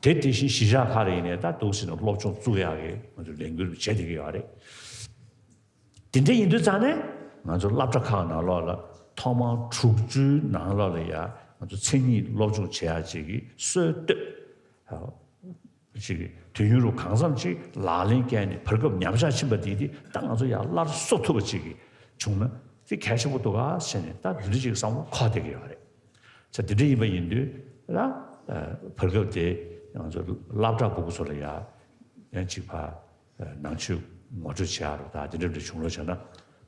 དེ་དེ་བཞིན་གཞིས་ཆགས་ཁག་ལ་ཡིན་ནའི་ད་འདུག་སེ་ནས་སློབ་སྦྱོང་བཙུགས་ཡག་གི་ང་ཚོས་ལས་འགུལ་བྱེད་བསྡད་ཀྱི་ཡོད་རེད། དེ་འདྲ་ཡིན་དུས་ཙང་ནས་ང་ཚོ་སློབ་གྲྭ་ཁག་ནང་ལོགས་ལ་ཐོག་མར་དྲུག་ཅུའི་ནང་ལོགས་ལ་ཡ་ང་ཚོ་མཚན་ཉིད་སློབ་སྦྱོང་བྱེད་ཡག་ཅིག་གི་སྲོལ་བཏོད། ཅིག་དུས་ཡུན་རུ་གང་འཚམ་ཅིག་ལག་ལེན་བཀལ་ནས་བར་སྐབས་ཉམས་ཆག་ཕྱིན་པ་དེ་དེ་ད་ང་ཚོ་ཡར་སླར་གསོ་ཐུབ་པ་ཅིག་གི་བྱུང་ན་དེ་གལ་ཆེན་པོ་འདུག་ག་ཟེར་ནས་ད་འདི་འདྲ་ཅིག་བསམ་བློ་འཁོར་བསྡད་ཀྱི་ཡོད་རེད། ས་དེ་འདྲ་ཡིན་པ་ཡིན་དུས་ལ་བར་སྐབས་དེ་ང་ཚོ་སློབ་གྲྭ་སྤུ་གུ་ཚོ་ལ་ཡ་ཡང་ཅིག་ཕ་ནང་ཆོས་ངོ་སྤྲོད་བྱེད་ཡག་རུ་ད་དེ་འདྲ་འདྲ་བྱུང་རོགས་བྱས་ན་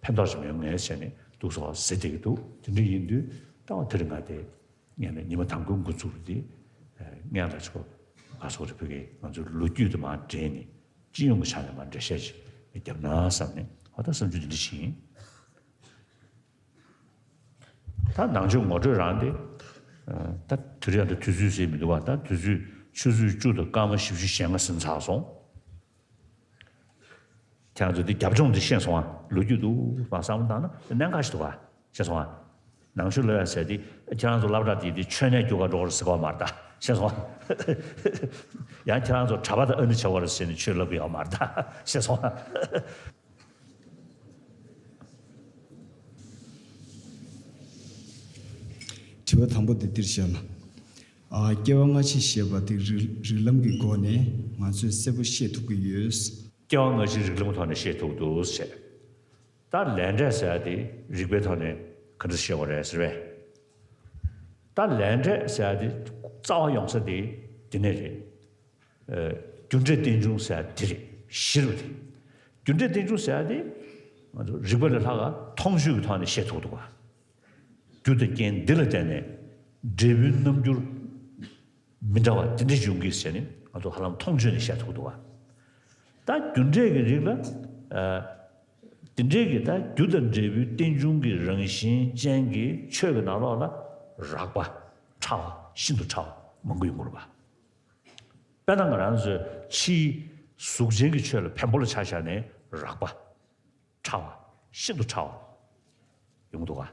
ཕན་ཐོགས་ཅིག་མེད་ངེས་ཟེར་ནས་འདུག་སོ་ཟེར་བསྡད་ཀྱི་འདུག་དེ་འདྲ་ཡིན་དུས་ད་བ་དེ་རིང་ང་དེ་ངས་ནས་ཉི་མ་དང་པོའི་འགོ་འཛུགས་རུ་དེ་སྔན་ལ་ཆོ་ག་སོགས་རེ་ཕུལ་གི་ང་ཚོའི་ལོ་རྒྱུས་དུ་མ་འདྲེས་ནས་སྤྱི་ཡོངས་ཀྱི་ཆ་ནས་མ་འགྲེལ་བཤད་ཅིག་བརྒྱབ་ན་བསམ་ནས་ཧ་ད་བསམ་ཚུལ་འདི་འདྲ་ཞིག་ཡིན། ད་ནང་ཆོས་ངོ་སྤྲོད་རང་དེ། ད་དུས་རེ་ཡང་དུ་དུས་ཚོད་ཟེར་མི་འདུག་བ། ད་དུས་ཚོད་ཆུ་ཚོད་བཅུ་དང་སྐར་མ་བཞི་བཅུ་ཞེ་ལྔ་ཟིན་ཚར་སོང་། ཁྱེད་རང་ཚོ་འདི་རྒྱབ་ལྗོངས་འདི་ཤེས་སོང་ཨ། ལོ་རྒྱུས་འདུག་མ་བསམ་བློ་བཏང་ན་གནད་འགག་ཞིག་འདུག་བ། ཤེས་སོང་ཨ། ནང་ཆོས་སློབ་ཡག་ཟེར་དེ་ཁྱེད་རང་ཚོ་སློབ་གྲྭ་དེ་དེ་ཆོས་ནས་རྒྱུགས་ག་འགྲོ་གི་རེད་ཟེར་གོ་མ་རེད་ད། ཤེས་སོང་ཨ། ཡང་ཁྱེད་རང་ཚོ་གྲྭ་པ་དང་ཨ་ནི་བྱ་བ་རེད་ཟེར་ནས་ཆོས་སློབ་གི་ཡོད་མ་རེད་ད། ཤེས་སོང་ཨ། དྲི་བ་དང་པོ་དེ་འདིར་བཞག་ན། ཨ། སྐྱེ་བ་སྔ་ཕྱི་ཞེས་པ་དེ་རིགས་རིགས་ལམ་གྱི་སྒོ་ནས་ང་ཚོས་གསལ་པོ་ཤེས་ཐུབ་ཀྱི་ཡོད། སྐྱེ་བ་སྔ་ཕྱི་རིགས་ལམ་ཐོག་ནས་ཤེས་ཐུབ་འདུག་ཟེར། ད་ལས་འབྲས་ཟེར་ཡ་དེ་རིགས་པའི་ཐོག་ནས་ག་འདྲ་ཤེས་དགོས་རེད་ཟེར་བས། ད་ལས་འབྲས་ཟེར་ཡ་དེ་རྩ་བ་ཡོང་ས་དེ་དེ་ནས་རེད། རྒྱུ་འབྲས་རྟེན་འབྱུང་ཟེར་ཡ་དེ་རེད། གཞི་རུ་དེ། རྒྱུ་འབྲས་རྟེན་འབྱུང་ཟེར་ཡ་དེ་ང་ཚོ་རིགས་པ་ལས་ལྷག་ག་མཐོང་ཆོས་ཀྱི་ཐོག་ནས་ཤེས་ཐུབ་འདུག་ག་རྒྱུ་དང་རྐྱེན་འདི་ལ་བརྟེན་ནས་འབྲས་བུའི་རྣམ་འགྱུར་མི་འདྲ་བ་དེ་འདྲ་འབྱུང་གི་ཟེར་ནས་ང་ཚོ་ཧ་ལམ་མཐོང་ཆོས་ནས་བཤད་ཐུབ་འདུག་བ། ད་རྒྱུ་འབྲས་ཀྱི་རིགས་ལ། ཨ། དེ་འདྲའི་གི་ད་རྒྱུ་དང་འབྲས་བུའི་རྟེན་འབྱུང་གི་རང་བཞིན་ཅན་གྱི་ཆོས་ཀྱི་ནང་ལོགས་ལ་རགས་པ་ཕྲ་བ་ཤིན་ཏུ་ཕྲ་བ་མང་པོ་ཡོང་གི་རེད་བ། དཔེར་ན་ང་རང་ཚོའི་ཕྱིའི་གཟུགས་ཅན་གྱི་ཆོས་ལ་བེམ་པོ་ལ་ཆ་བཞག་ནས་རགས་པ། ཕྲ་བ། ཤིན་ཏུ་ཕྲ་བ། ཡོང་གི་འདུག་ག་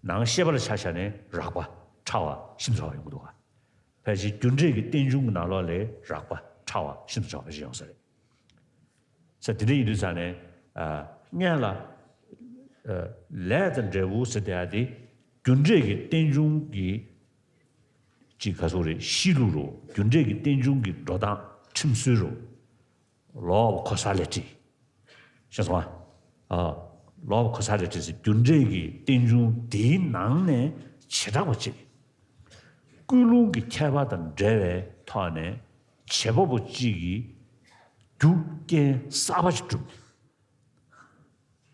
ནང་ཤེས་པ་ལ་ཆ་བཞག་ནས་རགས་པ། ཕྲ་བ། ཤིན་ཏུ་ཕྲ་བ་ཡོང་གི་འདུག་ག་ཕལ་ཆེར་རྒྱུ་འབྲས་ཀྱི་རྟེན་འབྱུང་གི་ནང་ལོགས་ལས་རགས་པ། ཕྲ་བ། ཤིན་ཏུ་ཕྲ་བ་ཕལ་ཆེར་ཡོང་ས་རེད། ས་དེ་འདྲ་ཡིན་དུས་ཙང་ནས། ཨ། སྔན་ལ། ཨ། ལས་དང་འབྲས་བུ་ཟེར་བསྡད་ཡ་དེ་རྒྱུ་འབྲས་ཀྱི་རྟེན་འབྱུང་གི་ཅིག་ག་ཟེར་དགོས་རེད། གཤིས་ལུགས་རུ་རྒྱུ་འབྲས་ཀྱི་རྟེན་འབྱུང་གི་འགྲོ་སྟངས་ཁྲིམས་སྲོལ་རུ། Law of causality། ཤེས་སོང་ཨ། ཨ། Law of causality ཟེར་རྒྱུ་འབྲས་ཀྱི་རྟེན་འབྱུང་དེའི་ནང་ནས་བྱེ་བྲག་པ་གཅིག་ཀུན་སློང་གི་ཁྱད་པར་དང་འབྲེལ་བའི་ཐོག་ནས་བྱེད་པ་པོ་གཅིག་གིས་རྒྱུ་རྐྱེན་གསར་པ་ཞིག་བསྒྲུབས།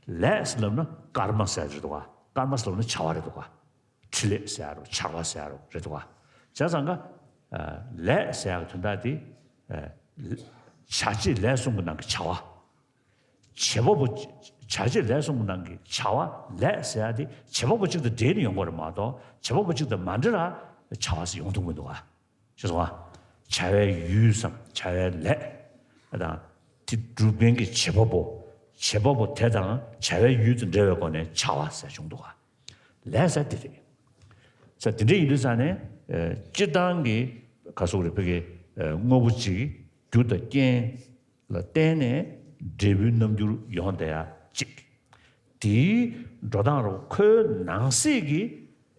ལས་ཟེར་ལབ་ན་ཀརྨ་ཟེར་རེད་འདུག་ག་ཀརྨ་ཟེར་ལབ་ན་བྱ་བ་རེད་འདུག་ག་འཕྲིན་ལས་ཟེར་ཡ་རུ་བྱ་བ་ཟེར་ཡ་རུ་རེད་འདུག་ག་བྱས་ཙང་ཀ་ལས་ཟེར་ཡ་གི་དོན་དག་དེ། བྱ་བྱེད་ལས་གསུམ་གྱི་ནང་གི་བྱ་བ། བྱེད་པ་པོ། བྱ་བྱེད་ལས་གསུམ་གྱི་ནང་གི་བྱ་བ་ལས་ཟེར་ཡ་དེ་བྱེད་པ་པོ་གཅིག་དང་འབྲེལ་ནས་ཡོང་དགོས་རེད་མ་གཏོགས་བྱེད་པ་པོ་གཅིག་དང་མ་འབྲེལ་ལ་བྱ་བ་ཟེར་ཡོང་ཐུབ་མི་འདུག་ག་ཤེས་སོང་ཨ། བྱ་བའི་ཡུལ་སམ་བྱ་བའི་ལས་དང་། དེ་སྒྲུབ་མཁན་གྱི་བྱེད་པ་པོ། བྱེད་པ་པོ་དེ་དང་བྱ་བའི་ཡུལ་དུ་འབྲེལ་བའི་སྒོ་ནས་བྱ་བ་ཟེར་བྱུང་འདུག་ག་ལས་ཟེར་དེ་རེད། ས་དེ་འདྲ་ཡིན་དུས་ཙང་ནས། ཨ། སྤྱིར་བཏང་གི་ ག་སོག་རེད་ཕ་གི་དངོས་པོ་གཅིག་རྒྱུ་དང་རྐྱེན་ལ་བརྟེན་ནས་འབྲས་བུའི་རྣམ་འགྱུར་ཡོང་བསྡད་ཡ་གཅིག་དེའི་འགྲོ་སྟངས་རུ་ཁོའི་ནང་གསེས་ཀྱི་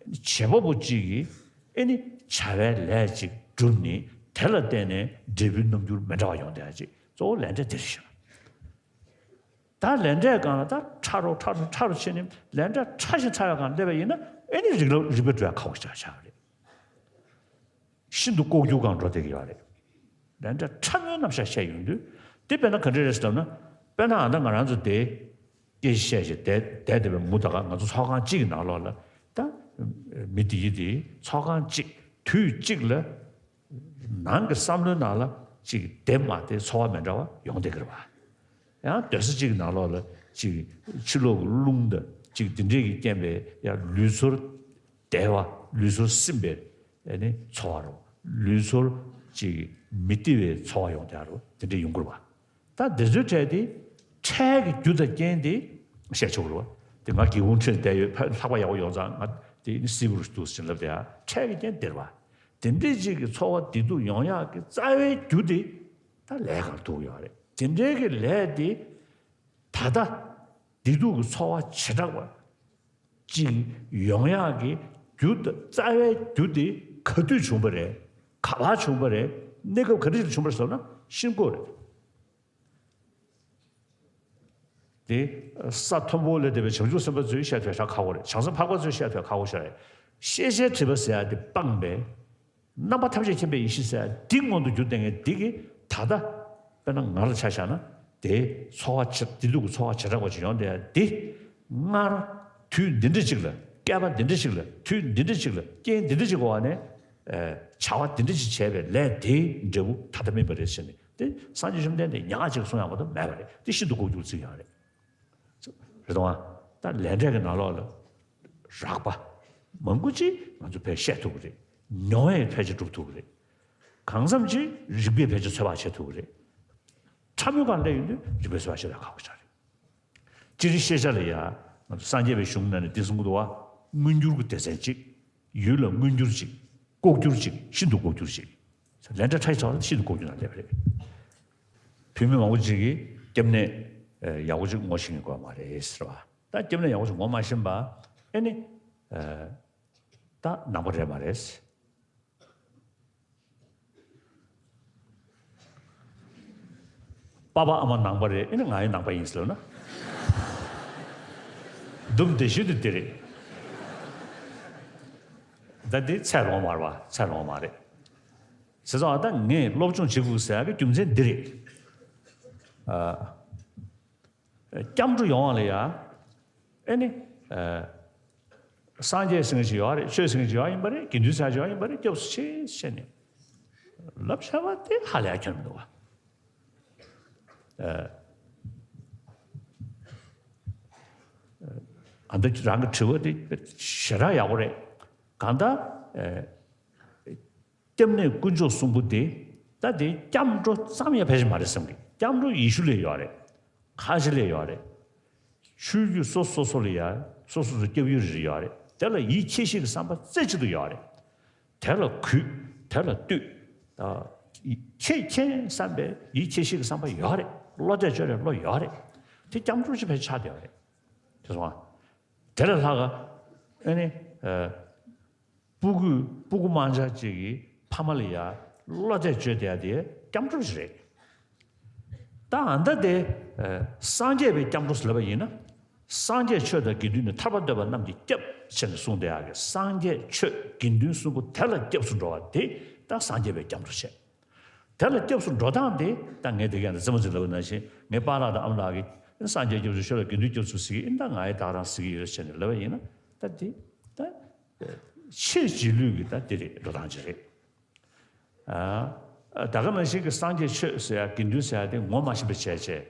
བྱེད་པ་པོ་གཅིག་གིས་ཨེ་ནི་བྱ་བའི་ལས་གཅིག་བསྒྲུབས་ནས་དེ་ལ་བརྟེན་ནས་འབྲས་བུའི་རྣམ་འགྱུར་མི་འདྲ་བ་ཡོང་བསྡད་ཡ་གཅིག་གཙོ་བོ་ལས་འབྲས་དེ་རེད་ཤག་ད་ལས་འབྲས་སྒང་ལ་ད་ཕྲ་རུ་ཕྲ་རུ་ཕྲ་རུ་ཕྱིན་ནས་ལས་འབྲས་ཕྲ་ཞིང་ཕྲ་བའི་སྒང་སླེབས་པ་ཡིན་ན་ཨེ་ནི་རིགས་ལ་རིགས་པ་འགྲོ་ཡ་ཁག་པོ་ཞིག་ཆགས་ཆགས་པ་རེད། ཤིན་ཏུ་ལྐོག་གྱུར་སྒང་འགྲོ་བསྡད་ཀྱི་ཡོད་རེད། ལས་འབྲས་ཕྲ་མོའི་རྣམ་གཞག་བཤད་ཡོང་དུས་དེ་དཔེར་ན་ག་འདྲ་རེད་ཟེར་ལབ་ན། དཔེར་ན་ཨ་ད་ང་རང་ཚོ་དེ་སྐད་ཆ་བཤད་བྱས་བསྡད་བསྡད་བསྡད་པའི་མུ་ད་ག་ང་ཚོ་ཚོགས་ཁང་གཅིག་གི་ནང་ལོགས་ལ་ད་མི་དེ་ཡི་དེ་ཚོགས་ཁང་གཅིག་དུས་གཅིག་ལ་ནང་གི་བསམ་བློའི་ནང་ལ་ཅིག་བདེ་མ་བདེ་ཚོར་བ་མི་འདྲ་བ་ཡོང་བསྡད་ཀྱི་རེད་བ། ཡང་སྡོད་ས་གཅིག་གི་ནང་ལོགས་ལ་ཅིག་ཕྱི་ལོགས་ཀྱི་རླུང་དང་ཅིག་དེ་འདྲས་ཀྱི་རྐྱེན་པས་ཡང་ལུས་ཚོར་བདེ་བ་ལུས་ཚོར་སིམ་པའི་ཨ་ནི་ཚོར་བ་རོ། ལུས་ཚོར་ཅིག་མི་བདེ་བའི་ཚོར་བ་ཡོང་བསྡད་རོ། དེ་འདྲས་ཡོང་གི་རེད་བ། ད་འདི་ཚོའི་གྲས་དེ་འཕྲལ་གྱི་རྒྱུ་དང་རྐྱེན་དེ་བཤད་ཆོག་གི་རེད་བ། དེ་ང་སྒེའུ་ཁུང་ཁྲོད་བསྡད་ཡོད་ཕ་ལྷག་པ་ཡག་པོ་ཡོང་ཙང་ང་དེ་ནི་སིལ་བུར་འདུག་ཟེར་ལབ་དེ་ཡ་འཕྲལ་གྱི་རྐྱེན་དེ་རེད་བ། དེ་འདྲས་ཅིག་གི་ཚོར་བ་བདེ་སྡུག་ཡོང་ཡག་གི་རྩ་བའི་རྒྱུ་དེ་ད་ལས་སྒང་ཐུག་ཡོད་རེད། དེ་འདྲའི་གི་ལས་དེ་ད་ལྟ་བདེ་སྡུག་གི་ཚོར་བ་བྱེ་བྲག་པ་ཅིག་ཡོང་ཡག་གི་རྒྱུ་དང་རྩ་བའི་རྒྱུ་དེ་ག་དུས་བྱུང་བ་རེད། ག་པར་བྱུང་བ་རེད། གནས་སྐབས་ག་འདྲ་ཞིག་ལ་བྱུང་བ་རེད་ཟེར་ན་ཤིན་ལྐོག་རེད། དེ་ས་མཐོན་པོ་ལས་འདས་པའི་བྱང་ཆུབ་སེམས་དཔའ་ཚོས་བཤད་ཐུབ་ཡ་ཁག་པོ་རེད། བྱང་སེམས་འཕགས་པ་ཚོས་བཤད་ཐུབ་ཡ་ཁག་པོ་ཞིག་རེད། ཤེས་བྱའི་སྒྲིབ་པ་ཟེར་ཡ་དེ་སྤངས་པས། རྣམ་པ་ཐམས་ཅད་མཁྱེན་པའི་ཡེ་ཤེས་ཟེར་ཡ་འདི་སྔོན་དུ་རྒྱུ་བསྟན་མཁན་འདི་གིས་ད་ལྟ་དཔེར་ན་ང་ལ་ཆ་བཞག་ན་དེ་ཚོར་བ་བྱེ་བདེ་སྡུག་གི་ཚོར་བ་བྱེ་བྲག་པ་ཅིག་ཡོང་བསྡད་ཡ་འདི་སྔར་དུས་འདི་འདྲ་ཅིག་ལ་བསྐལ་པ་འདི་འདྲ་ཅིག་ལ་དུས་འདི་འདྲ་ཅིག་ལ་རྐྱེན་འདི་འདྲ་ཅིག་གི་འོག་ནས་བྱ་བ་འདི་འདྲ་ཅིག་བྱས་པའི་ལས་དེའི་འབྲས་བུ་ད་ལྟ་སྨིན་པ་རེད་ཟེར་ནས་དེ་སངས་རྒྱས་བཅོམ་ལྡན་འདས་ཉག་གཅིག་གསུང་ཡག་མ་གཏོགས་མེད་པ་རེད། དེ་ཤིན་ཏུ་ལྐོག་གྱུར་ཚིག་ཡང་རེད། རེད་དང་། ད་ལས་འབྲས་ཀྱི་ནང་ལོགས་ལ་རགས་པ་མང་པོ་ཅིག་ང་ཚོ་ཕལ་བཤད་ཐུབ་ཀྱི་རེད། མྱོང་བས་ཕལ་ཆེར་སྒྲུབ་ཐུབ་ཀྱི་རེད། གང་འཚམ་ཅིག་རིགས་པས་ཕལ་ཆེར་ཚོད་དཔག་བྱེད་ཐུབ་ཀྱི་རེད། ཕྲ་མོའི་སྒང་སླེབས་ཡོང་དུས་རིགས་པས་ཚོད་དཔག་བྱེད་ཡག་ཁག་པོ་ཆགས་རེད། སྤྱིར་ཤེས་བྱ་ལ་ཡང་ང་ཚོ་སངས་རྒྱས་པའི་གཞུང་ནང་ནས་འདི་གསུང་གི་འདུག་བ། མངོན་གྱུར་གྱི་སྡེ་ཚན་གཅིག་ཡུལ་ལ་མངོན་གྱུར་ཅིག་ལྐོག་གྱུར་ཅིག་ཤིན་ཏུ་ལྐོག་གྱུར་ཅིག་ལས་འབྲས་ཕྲ་ཞིང་ཕྲ་བ་ཤིན་ཏུ་ལྐོག་གྱུར་ནང་སླེབས་པ་རེད། བུད་མེད་མང་པོ་ཅིག་གིས་སྐྱབས་གནས་ཡག་པོ་ཅིག་ངོ་ཤེས་ཀྱི་ཡོད་མ་རེད་ཟེར་བ། ད་སྐྱབས་གནས་ཡག་པོ་ཅིག་ངོ་མ་ཤེས་པ་ཨེ་ནི་ད་ནང་པ་རེད་མ་རེད། པ་ཕ་ཨ་མ་ནང་པ་རེད། ཨེ་ནི་ང་ཡང་ནང་པ་ཡིན་ཟེར་ལབ་ན། དུམ་བདེ་ཤོས་དེ་དེ་རེད། ད་འདི་ཚད་ལོངས་མ་རེད་པ། ཚད་ལོངས་མ་རེད། བྱས་ཙང་ད་ངས་སློབ་སྦྱོང་བྱེད་དགོས་ཟེར་ཡག་གི་རྒྱུ་མཚན་འདི་རེད། ཨ། སྐྱབས་འགྲོ་ཡོང་བ་ལ་ཡ། ཨེ་ནི། ཨ། སངས་རྒྱས་ཟེར་མཁན་ཞིག་ཡོད་རེད། ཆོས་ཟེར་མཁན་ཞིག་ཡོད་ཡིན་པ་རེད། དགེ་འདུན་ཟེར་ཡག་ཡོད་ཡིན་པ་རེད། སྐྱབས་སུ་མཆི་ཟེར་ནས་ལབ་བྱས་པ་དེ་ཧ་ལས་ཡག་ཁྱོན་མི་འདུག་བ། ཨ། ཨ་འདི་རང་གི་དྲི་བ་དེ་ཞེ་དྲག་ཡག་པོ་རེད། གང་ལྟར། ཨ། སྐྱབས་གནས་དཀོན་མཆོག་གསུམ་པོ་དེ། ད་དེ་སྐྱབས་འགྲོ་ཙམ་ཡང་ཕལ་ཆེར་མ་རེད་བསམ་གི། སྐྱབས་འགྲོ་ཡེ་ཤུ་ལ་ཡོད་རེད། ཁ་ཆེ་ལ་ཡོད་རེད། ཆོས་བརྒྱུད་སོ་སོ་སོ་ལ་ཡ། སོ་སོ་སོ་སྐྱབས་ཡུལ་རེ་རེ་ཡོད་རེད། དེ་ལ་ཡིད་ཆེས་ཤིག་གི་བསམ་པ་རྩེ་གཅིག་ཏུ་ཡོད་རེད། དེ་ལ་གུས། དེ་ལ་བཏུད། ཨ། ཁྱེད་མཁྱེན་བསམ་པའི་ཡིད་ཆེས་ཤིག་གི་བསམ་པ་ཡོད་རེད། བློ་གཏད་བཅོལ་བའི་བློ་ཡོད་རེད། དེ་སྐྱབས་འགྲོ་ཅིག་ཕལ་ཆེར་ཆགས་བསྡད་ཡོད་རེད། དེ་སོང་ང་། དེ་ལས་ལྷག་ག་ཨེ་ནི། ཨ། སྤུ་གུ་སྤུ་གུ་དམར་འབྱར་ཅིག་གིས་ཕ་མ་ལ་ཡ་བློ་གཏད་བཅོལ་བསྡད་ཡ་དེ་སྐྱབས་འགྲོ་ཞིག་རེད། ད་ཨ་ད་དེ། ཨ། སངས་རྒྱས་པའི་སྐྱབས་འགྲོ་ཟེར་ལབ་པ་ཡིན་ན། སངས་རྒྱས་ཆོས་དང་དགེ་འདུན་ནི་ཐར་པ་འདོད་པ་རྣམས་ཀྱི་སྐྱབས་ཟེར་ནས་གསུངས་བསྡད་ཡ་གི། སངས་རྒྱས་ཆོས་དགེ་འདུན་གསུམ་པོ་དེ་ལ་སྐྱབས་སུ་འགྲོ་བ་དེ་ད་སངས་རྒྱས་པའི་སྐྱབས་འགྲོ་བྱས། དེ་ལ་སྐྱབས་སུ་འགྲོ་སྟངས་དེ་ད་ངས་དེ་ག་ནས་རྩེད་མོ་རྩེ་ལབ་པ་ནང་བཞིན་ངའི་པཱ་ལགས་དང་ཨ་མ་ལགས་ཀྱིས་སངས་རྒྱས་སྐྱབས་སུ་མཆི་ལ་དགེ་འདུན་སྐྱབས་སུ་མཆི་ཟེར་གི་ཨིན། ད་ང་ཡི་ད་རང་ཟེར་གི་ཡོད་ཟེར་ནས་ལབ་པ་ཡིན་ན། ད་དེ་ད་ཆེས་རྗེས་ལུས་ཀྱི་ད་དེ་རེད། འགྲོ་སྟངས་ཅིག་རེད། ཨ། ད་ག་ནང་བཞིན་གྱི་སངས་རྒྱས་ཆོས་ཟེར་ཡ་དགེ་འདུན་ཟེར་ཡ་དེ་ངོ་མ་ཤེས་པ་བྱས་བྱས།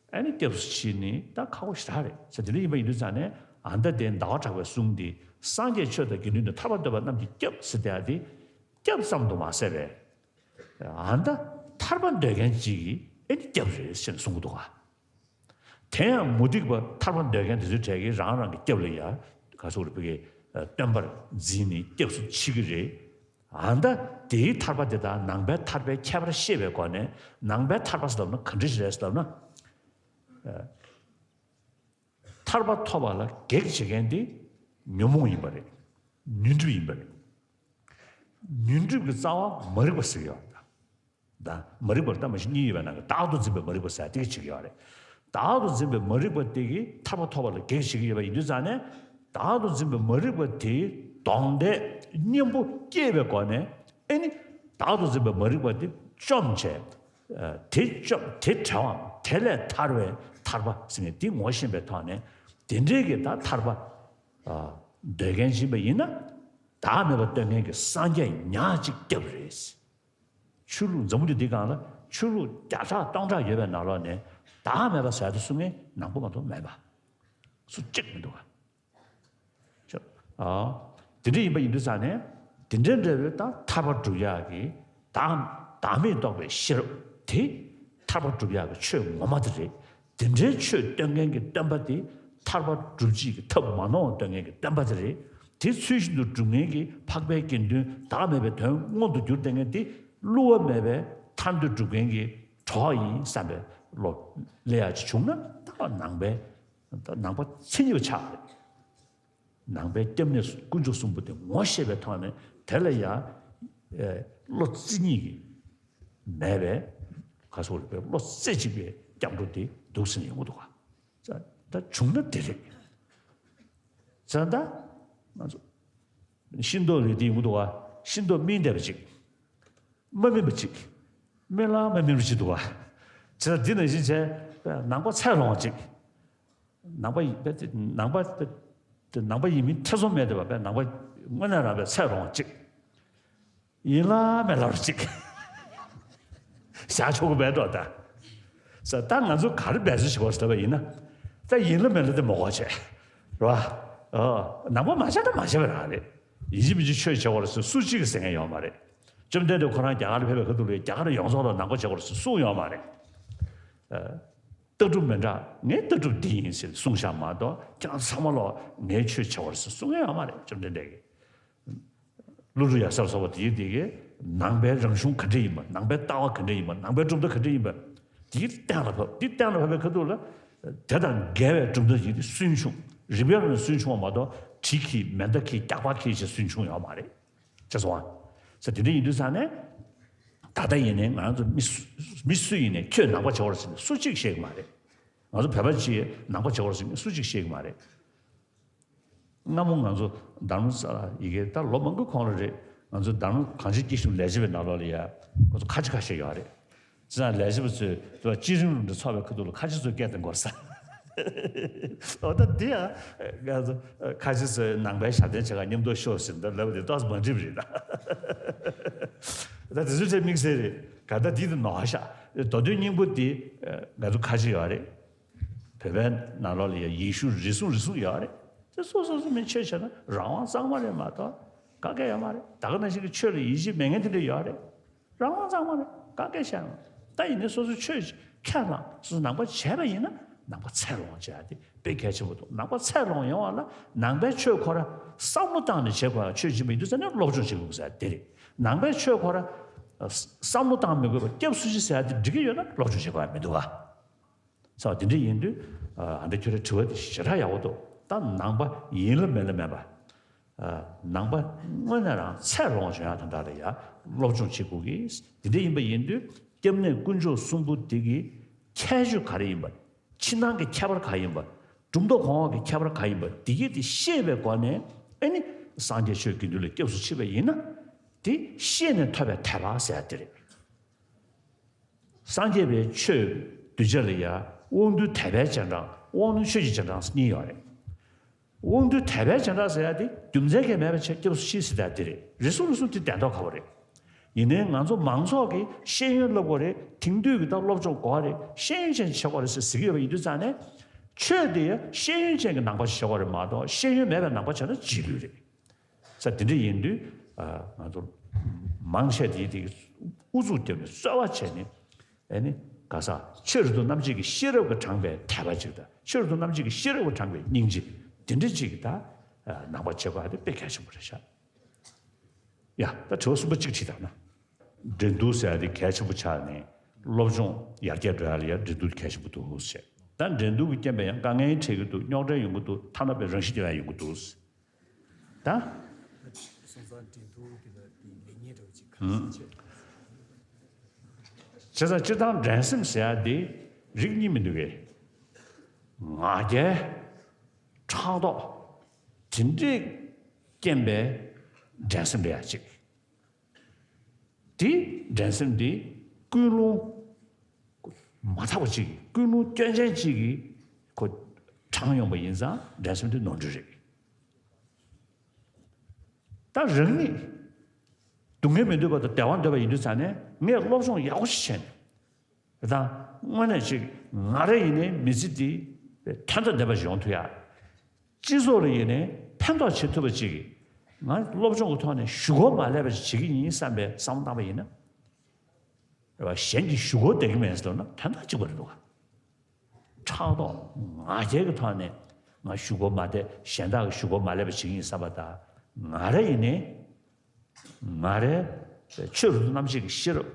ཨ་ནི་སྐྱབས་སུ་མཆི་ནི་ད་ཁག་པོ་ཞེ་དྲག་རེད་ཟེར། དེ་འདྲ་ཡིན་པ་ཡིན་དུས་ཙང་ནས་ཨ་ད་དེ་ཟླ་བ་གྲགས་པའི་གསུང་འདི་སངས་རྒྱས་ཆོས་དང་དགེ་འདུན་དང་ཐར་པ་འདོད་པ་རྣམས་ཀྱི་སྐྱབས་ཟེར་བསྡད་ཡ་དེ་སྐྱབས་ཙམ་དུ་མ་ཟད་པས། ཨ་ད་ཐར་པ་འདོད་མཁན་གཅིག་གིས་ཨེ་ནི་སྐྱབས་རེད་ཟེར་ནས་གསུང་གི་འདུག་ག་དེ་ཡང་མུ་སྟེགས་པ་ཐར་པ་འདོད་མཁན་དེ་ཚོའི་གྲས་ཀྱིས་རང་རང་གི་སྐྱབས་ལ་ཡ་ག་སོག་རེ་ཕ་གི་སྟོན་པར་འཛིན་ནས་སྐྱབས་སུ་མཆི་གི་རེད། ཨ་ད་ དེའི་ཐར་པ་དེ་དང་ནང་པའི་ཐར་པའི་ཁྱད་པར་ཤེས་པའི་སྒོ་ནས། ནང་པའི་ཐར་པ་ཟེར་ལབ་ན་ག་འདྲ་ཞིག་རེད་ཟེར་ལབ་ན། ཐར་པ་ཐོབ་པ་ལ་གེགས་བྱེད་མཁན་དེ་ཉོན་མོངས་ཡིན་པ་རེད། ཉོན་སྒྲིབ་ཡིན་པ་རེད། ཉོན་སྒྲིབ་ཀྱི་རྩ་བ་མ་རིག་པ་ཟེར་གྱི་ཡོད་རེད། ད་མ་རིག་པར་ལྟ་མ་ཤེས་གཉིས་ཡོད་པའི་ནང་གི་བདག་ཏུ་འཛིན་པའི་མ་རིག་པ་ཟེར་དེ་གི་བྱེད་ཀྱི་ཡོད་རེད། བདག་ཏུ་འཛིན་པའི་མ་རིག་པ་དེ་གིས་ཐར་པ་ཐོབ་པ་ལ་གེགས་བྱེད་ཀྱི་ཡོད་པ་ཡིན་དུས་ཙང་ནས། བདག་ཏུ་འཛིན་པའི་མ་རིག་པ་དེའི་གདོང་འདེད་གཉེན་པོ་སྐྱེས་པའི་སྒོ་ནས། ཨེ་ནི། བདག་ཏུ་འཛིན་པའི་མ་རིག་པ་དེ་བཅོམ་བྱས། ཨ། དེ་བཅོམ་དེ་བྲལ་བའམ་དེ་ལས་ཐར་བའི་ཐར་པ་ཟེར་ནས་དེ་ངོ་ཤེས་པའི་ཐོག་ནས། དེ་འདྲའི་གི་ད་ཐར་པ། ཨ། འདོད་མཁན་ཡིན་པ་ཡིན་ན། བདག་མེད་པ་སྟོན་མཁན་གྱི་སངས་རྒྱས་ཉག་གཅིག་སྐྱབས་རེད། ཆོས་ལུགས་འཛམ་བུ་གླིང་འདིའི་སྒང་ལ་ཆོས་ལུགས་བརྒྱ་ཕྲག་སྟོང་ཕྲག་ཡོད་པའི་ནང་ལོགས་ནས། བདག་མེད་པ་ཟེར་དུ་གསུང་མཁན་ནང་པ་མ་གཏོགས་མེད་པ་སུ་གཅིག་མི་འདུག་ག། ཨ། དེ་འདྲ་ཡིན་པ་ཡིན་དུས་ཙང་ནས། དེ་འདྲའི་འདྲ་བའི་ད་ཐར་པ་སྒྲུབ་ཡག་གི་བདག་བདག་མེད་རྟོགས་པའི་ཤེས་རབ་དེ་ཐར་པ་སྒྲུབ་ཡག་གི་ཆོས་ངོ་མ་དེ་རེད། དེ་འདྲའི་ཆོས་སྟོན་མཁན་གྱི་སྟོན་པ་དེ་ཐར་པ་སྒྲུབ་བྱེད་ཀྱི་ཐབས་མ་ནོར་བ་སྟོན་མཁན་གྱི་སྟོན་པ་དེ་རེད། དེ་ཚུལ་བཞིན་དུ་སྒྲུབ་མཁན་གྱི་འཕགས་པའི་དགེ་འདུན་བདག་མེད་པའི་དོན་མངོན་དུ་གྱུར་བསྡད་མཁན་དེ་བསླུ་བ་མེད་པའི་ཐར་འདོད་སྒྲུབ་མཁན་གྱི་གྲོགས་ཡིན་བསམ་པའི་བློ་སླེབས་ཡག་ཅིག་བྱུང་ན། ད་ནང་པའི་ད་ནང་པ་མཚན་ཉིད་པ་ཆགས་རེད། ནང་པའི་སྐྱབས་གནས་དཀོན་མཆོག་གསུམ་པོ་དེ་ངོ་ཤེས་པའི་ཐོག་ནས། དེ་ལ་ཡང་བློ་རྩེ་གཉིས་ཀྱི་མེད་པའི་ག་སོགས་རིག་པའི་བློ་རྩེ་གཅིག་པའི་སྐྱབས་འགྲོ་དེ་འདུག་ཟིན་ཡོང་གི་འདུག་ག། ད་བྱུང་ན་དེ་རེད། ད་ང་ཚོ་ཤིང་ཏོག་རེད་དེ་ཡོང་གི་འདུག་ག། ཤིང་ཏོག་སྨིན་བསྡད་པ་ཅིག་མ་སྨིན་པ་ཅིག་སྨིན་ལ་མ་སྨིན་པ་ཅིག་འདུག་བ། བྱས་ཙང་འདི་ནང་བཞིན་བྱས། ནང་པ་ཚད་ལོངས་ཅིག་ནང་པ་ཡིན་པས་ནང་པ་ནང་པ་ཡིན་མིན་ཐེ་ཚོམ་མེད་དེ་བ། པས་ནང་པ་དངོས་གནས་རང་པའི་ཚད་ལོངས་ཅིག་ཡིན་ལ་མིན་ལ་ཅིག་བཞག་ཆོག་གི་མེད་འགྲོ་ད། ས་ད་ང་ཚོ་ག་རེ་འབད་བརྩོན་བྱེད་དགོས་ཟེར་བ་ཡིན་ན། ད་ཡིན་ལ་མིན་ལ་དེ་མ་དགོས་བྱས། རེད་བ། ཨོ། ནང་པ་མ་བྱས་ན་མ་བྱས་པ་རང་རེད། ཡིན་གཅིག་མིན་གཅིག་ཆོས་བྱེད་དགོས་རེད་ཟེར་སུ་གཅིག་གིས་ཟེར་མཁན་ཡོད་མ་རེད། བཅོམ་ལྡན་འདས་ཁོ་རང་རྒྱ་གར་ལ་ཕེབས་པའི་ཁ་ཐུག་ལ་རྒྱ་གར་ཡོངས་རྫོགས་ལ་ནང་པ་བྱེད་དགོས་རེད་ཟེར་གསུངས་ཡོད་མ་རེད། ཨ། ལྟ་གྲུབ་མི་འདྲ། ངའི་ལྟ་གྲུབ་འདི་ཡིན་ཟེར་གསུངས་བཞག་མ་གཏོགས། ཁྱེད་རང་ཚང་མ་ལོག་ངའི་ཆོས་བྱེད་དགོས་རེད་ཟེར་གསུང་མཁན་ཡོད་མ་རེད། བཅོམ་ལྡན་འདས་ཀྱིས། ཀླུ་སྒྲུབ་ཡབ་སྲས་སོགས་པ་དེ་དེ་གའི་ནང་པའི་རང་གཞུང་ག་འདྲ་ཡིན་པ། ནང་པའི་ལྟ་བ་ག་འདྲ་ཡིན་པ། ནང་པའི་གྲུབ་མཐའ་ག་འདྲ་ཡིན་པ། དེ་གཏན་ལ་ཕབ། དེ་གཏན་ལ་ཕབ་པའི་ཁ་ཐུག་ལ། དེ་དང་འགལ་བའི་གྲུབ་མཐའ་ཞིག་དེ་སུན་ཕྱུང་། རིགས་པའི་ངོས་ནས་སུན་ཕྱུང་བ་མ་གཏོགས། གྲི་གིས་མེ་མདའ་གིས་རྒྱག་པ་གིས་ཞེས་སུན་ཕྱུང་ཡོད་མ་རེད། ཅེས་སོང་བ། ས་དེ་འདྲ་ཡིན་དུས་ཙང་ནས། ད་ལྟ་ཡིན་ནའི་ང་རང་ཚོ་མི་སུ་མི་སུ་ཡིན་ནའི་ཁྱོད་ནང་པ་བྱེད་དགོས་རེད་ཟེར་ནས་སུ་གཅིག་བཤད་ཀྱི་མ་རེད། ང་ཚོ་བོད་པ་གཅིག་ནང་པ་བྱེད་དགོས་རེད་ཟེར་ནས་སུ་གཅིག་བཤད་ཀྱི་མ་རེད། སྔ་མོ་ང་ཚོ་རྡ་རམ་ས་ལ་ཡི་གེ་ད་ལོ་མང་པོའི་གོང་ལ་རེད། ང་ཚོ་རྡ་རམ་གངས་ཅན་སྐྱིད་གཤོངས་ལས་བྱེད་པའི་ནང་ལོགས་ལ་ཡ། ང་ཚོ་ཁ་ཆེ་ཁ་ཤས་ཡོད་རེད། ཅི་ཙང་ལས་བྱེད་པ་ཚོས་དེ་བ་སྤྱིར་རིང་ལུགས་འདྲ་ཚོགས་པའི་ཁ་ཐུག་ལ་ཁ་ཆེ་ཚོས་སྐད་བཏང་དགོས་ས། འོ་ད་འདི་ཡང་ང་ཚོ་ཁ་ཆེ་ཚོས་ནང་པའི་ཞབས་བརྟན་བྱེད་ག་མཉམ་དུ་ཤོག་ཟེར་འདི་ལབ་པ་དེ་ཏོག་ཙམ་མ་འགྲིག་པ་རེད་ད། ད་དེ་ཚོའི་གྲས་དམིགས་བསལ་རེད། ག་ད་འདི་དེ་ནོར་ཤག་མདོ་དོན་སྙིང་པོ་འདི་ང་ཚོ་ཁ་ཆེ་ཡོད་རེད། བོད་པའི་ནང་ལོགས་ལ་ཡང་ཡེ་ཤུ་རེ་ཟུང་རེ་ཟུང་ཡོད་རེད། དེ་སོ་སོ་སོ་མི་ཆོས་བྱས་ན་རང་དབང་གཙང་མ་རེད་མ་གཏོགས་ག་གེ་ཡོད་མ་རེད། ད་ག་ནང་བཞིན་གྱི་ཆོས་ལ་ཡིད་ཆེས་མེད་མཁན་དེ་འདྲ་ཡོད་རེད། རང་དབང་གཙང་མ་རེད། ག་གེ་བྱས་ན། ད་ཡིན་ནའི་སོ་སོ་ཆོས་ཁས་བླངས། སོ་སོ་ནང་པ་བྱས་པ་ཡིན་ན་ནང་པ་ཚད་ལོངས་བྱ་ཡ་དེ་དཔེ་གལ་ཆེན་པོ་འདུག་ནང་པ་ཚད་ལོངས་ཡོང་བ་ལ་ནང་པའི་ཆོས་ཁོ་ར་བསམ་བློ་བཏང་ནས་བྱེད་དགོས་ཡ། ཆོས་བྱེད་པ་ཡིན་དུས་ཙ་ནས་སློབ་སྦྱོང་བྱེད་དགོས་ས་དེ་རེད། ནང་པའི་ཆོས་ཁོ་ར་བསམ་བློ་བཏང་མི་དགོས་པར་སྐྱབས་སུ་མཆི་ཟེར་ཡ་དེ་འགྲིག་གི་ཡོད་ན་སློབ་སྦྱོང་བྱེད་དགོས་ཡ་མི་འདུག་ག། ས་དེ་འདྲ་ཡིན་དུས། ཨ་འདྲ་ཁྱོད་རའི་དྲི་བ་དེ་ཞེ་དྲག་ཡག་པོ་འདུག་ད་ནང་པ་ཡིན་ལ་མིན་ལ་མེད་པ། ཨ་ནང་པ་དངོས་གནས་རང་ཚད་ལོངས་བྱུང་ཡག་དོན་དག་ལ་ཡ་སློབ་སྦྱོང་བྱེད་དགོས་ཀྱི། དེ་འདྲ་ཡིན་པ་ཡིན་དུས་སྐྱབས་གནས་དཀོན་མཆོག་གསུམ་པོ་དེ་གི་ཁྱད་ཆོས་ག་རེ་ཡིན་པ། ཕྱི་ནང་གི་ཁྱད་པར་ག་ཡིན་པ། གྲུབ་མཐའ་གོང་འོག་གི་ཁྱད་པར་ག་ཡིན་པ། དེ་གི་དེ་ཤེས་པའི་སྒོ་ནས། ཨ་ནི་སངས་རྒྱས་ཆོས་དགེ་འདུན་ལ་སྐྱབས་སུ་མཆི་བ་ཡིན་ན། དེ་ཤེས་ནས་ཐོབ་པའི་དད་པ་ཟེར་ཡ་དེ་རེད། སངས་རྒྱས་པའི་ཆོས་གདུལ་བྱ་ལ་ཡ་དབང་རྟུལ་དད་པའི་རྗེས་འབྲང་། དབང་རྣོན་ཆོས་ཀྱི་རྗེས་འབྲང་གཉིས་ཡོད་རེད། དབང་རྟུལ་དད་པའི་རྗེས་འབྲང་ཟེར་ཡ་དེ་རྒྱུ་མཚན་གྱིས་མེད་པའི་ཕྱིར་སྐྱབས་སུ་མཆི་ཟེར་ཡ་དེ་རེད། རེ་ཟུང་རེ་ཟུང་དེ་གདན་ཐོག་ཁ་པོ་རེད། ཡིན་ནའི་ང་ཚོ་མང་ཚོགས་ཀྱིས་ཤེས་ཡོན་སློབ་དགོས་རེད། དེང་དུས་ཀྱི་ད་སློབ་སྦྱོང་དགོས་རེད། ཤེས་ཡོན་ཅན་བྱེད་དགོས་རེད་ཟེར་ཟེར་གྱི་ཡོད་པ་ཡིན་དུས་ཙང་ནས། ཆོས་དེ་ཡ་ཤེས་ཡོན་ཅན་གྱི་ནང་པ་ཞིག་བྱེད་དགོས་རེད་མ་གཏོགས། ཤེས་ཡོན་མེད་པའི་ནང་པ་བྱས་ན་རྗེས་ལུས་རེད། ས་དེ་འདྲ་ཡིན་དུས། ཨ་ང་ཚོ་མང་ཆེ་དེ་དེ་ཨུ་ཚུགས་བརྒྱབ་ནས་རྩོལ་བ་བྱས་ནས། ཨ་ནི་ག་ས་ཕྱི་རོལ་དུ་རྣམ་འབྱེད་ཀྱི་ཤེས་རབ་ཀྱིས་དྲངས་པའི་དད་པ་ཅིག་དང་། ཕྱི་རོལ་དུ་རྣམ་འབྱེད་ཀྱི་ཤེས་རབ་ཀྱིས་དྲངས་པའི་སྙིང་རྗེ། དེ་འདྲ་ཅིག་གིས་ད་ནང་པ་བྱེད་དགོས་ཡ་དེ་དཔེ་གལ་ཆེན་པོ་རེད་ཤག་ཡ། ད་དྲི་བ་གསུམ་པ་གཅིག་དྲིས་དང་ན། འགྲན་བསྡུར་ཟེར་ཡ་དེ་གལ་ཆེན་པོ་ཆགས་ནས་སློབ་སྦྱོང་ཡར་རྒྱས་འགྲོ་ཡ་ལ་ཡ་འགྲན་བསྡུར་གལ་ཆེན་པོ་འདུག་ཟེར། ད་འགྲན་བསྡུར་གྱི་རྐྱེན་པས་ཡང་དཀའ་ངལ་འཕྲད་ཀྱི་འདུག་རྙོག་དྲ་ཡོང་གི་འདུག་ཐ་ན་པའི་རང་ཤི་རྒྱག་ཡ་ཡོང་གི་འདུག་ད། སོང་ཙང་འགྲན་བསྡུར་གྱི་ལ་དེ་མེད་ཉེས་འདྲ་བོ་ཅིག་ག་ཚོད་བྱས། བྱས་ཙང་སྤྱིར་བཏང་འགྲན་སེམས་ཟེར་ཡ་དེ་རིགས་གཉིས་མི་འདུག་གས། ང་རྒྱལ། ཕྲག་དོག་དེ་འདྲས་རྐྱེན་པས་འགྲན་སེམས་རེད་ཡ་གཅིག་དེ་འགྲན་སེམས་དེ་ཀུན་སློང་མ་དག་པ་གཅིག་གིས། ཀུན་སློང་སྐྱོན་ཅན་གཅིག་གིས་ཁོ་དྲངས་ཡོང་པ་ཡིན་ཙང་འགྲན་སེམས་དེ་ནོར་འཁྲུལ་རེད། ད་རང་ཉིད་སྡུག་བསྔལ་མི་འདོད་པ་དང་བདེ་བ་འདོད་པ་ཡིན་དུས་ཙང་ནས་ངས་སློབ་སྦྱོང་ཡག་པོ་ཞིག་བྱས་ནས། དེ་དང་དངོས་གནས་ཅིག་ང་རང་ཡིན་ནའི་མི་ཚེ་འདི་དོན་དང་ལྡན་པ་ཞིག་ཡོང་ཐུབ་ཡ། སྤྱི་ཚོགས་ལ་ཡིན་ནའི་ཕན་ཐོགས་བྱེད་ཐུབ་པ་ཅིག་གིས། ང་སློབ་སྦྱོང་གི་ཐོག་ནས་ཞུ་སྒོ་མ་ལས་པ་ཞིག་བྱེད་ཀྱི་ཡིན་བསམ་པའི་བསམ་བློ་བཏང་པ་ཡིན་ན། རེད་བ། གཞན་གྱིས་ཞུ་སྒོ་བསྡད་ཀྱི་མེད་ཟེར་ན་དོན་དག་གཅིག་པ་རེད་འདུག་ག་ཕྲག་དོག་ང་རྒྱལ་གྱི་ཐོག་ནས་ང་ཞུ་སྒོ་མ་བསྡད། གཞན་དག་གིས་ཞུ་སྒོ་མ་ལས་པ་བྱེད་ཀྱི་ཡིན་བསམ་པ་དང་། ང་རང་ཡིན་ནའི། ང་རའི་ཆོས་རབ་ཏུ་རྣམ་འབྱེད་ཀྱི་ཤེས་རབ་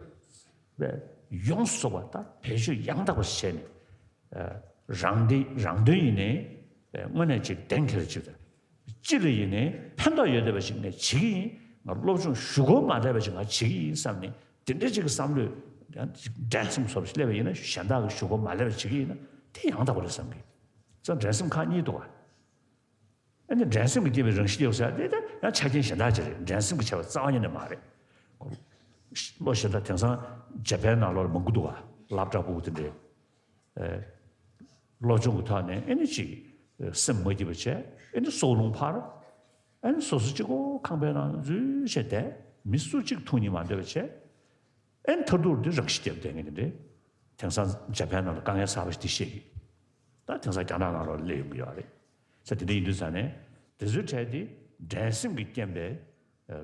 ཡོངས་སུ་རྫོགས་པ་དང་བེད་སྤྱོད་ཡང་དག་པ་བྱས་ནས། རང་བདེ་རང་དོན་ཡིན་ནའི་དངོས་གནས་ཅིག་གཏན་འཁེལ་ཅིག་དང་། སྤྱི་ལ་ཡིན་ནའི་ཕན་ཐོགས་ཡོད་བསྡད་པ་ཞིག་ངས་བྱེད་ཀྱི་ཡིན། ང་སློབ་སྦྱོང་ཞུ་སྒོ་མ་ལས་པ་ཞིག་ང་བྱེད་ཀྱི་ཡིན་བསམ་ནས་དེ་འདྲ་ཅིག་གི་བསམ་བློས་ཡང་འགྲན་སེམས་བཟོ་བ་ཞིག་སླེབས་པ་ཡིན་ན། གཞན་དག་གིས་ཞུ་སྒོ་མ་ལས་པ་བྱེད་ཀྱི་ཡིན་ན་དེ་ཡང་དག་པ་རེད་བསམ་གི། ཙང་འགྲན་སེམས་ཁག་གཉིས་འདུག་ག་ཨ་ནི་འགྲན་སེམས་ཀྱིས་བསྐྱེད་པའི་རང་ཤི་རྒྱག་ཟེར་དེ་ད་ཡང་ཆ་རྐྱེན་གཞན་དག་ཅིག་རེད། འགྲན་སེམས་ཀྱིས་བྱས་པ་རྩ་བ་ཉིད་ནས་མ་རེད། བློ་ཞེ་དྲག་དེང་སང་འཇར་པན་ནང་ལོགས་ལ་མང་པོ་འདུག་ག་སློབ་གྲྭ་ཕྲུ་གུ་དེ་འདྲས། ཨེ། སློབ་སྦྱོང་གི་ཐོག་ནས་ཨེ་ནི་ཅིག་སེམས་མ་སྐྱིད་པ་བྱས། ཨེ་ནི་སྲོག་རླུང་འཕར། ཨེ་ནི་སོ་སོ་གཅིག་པོ་ཁང་པའི་ནང་འཛུལ་བྱས་བསྡད། མི་སུ་གཅིག་ཐུག་ཉན་མ་འདོད་པ་བྱས། ཨེ་ནི་མཐར་ཐུག་འདི་རང་ཤི་བརྒྱབ་བསྡད་མཁན་དེ་འདྲས། དེང་སང་འཇར་པན་ནང་ལ་དཀའ་ངལ་གསར་པ་ཞིག་འདི་བཤད་ཀྱི། ད་དེང་སང་རྒྱ་ནག་ནང་ལོགས་སླེབས་ཡོང་གི་ཡོད་རེད། ས་དེ་འདྲ་ཡིན་དུས་ཙང་ནས་དེ་ཚོའི་གྲས་དེ་འགྲན་སེམས་ཀྱི་རྐྱེན་པས་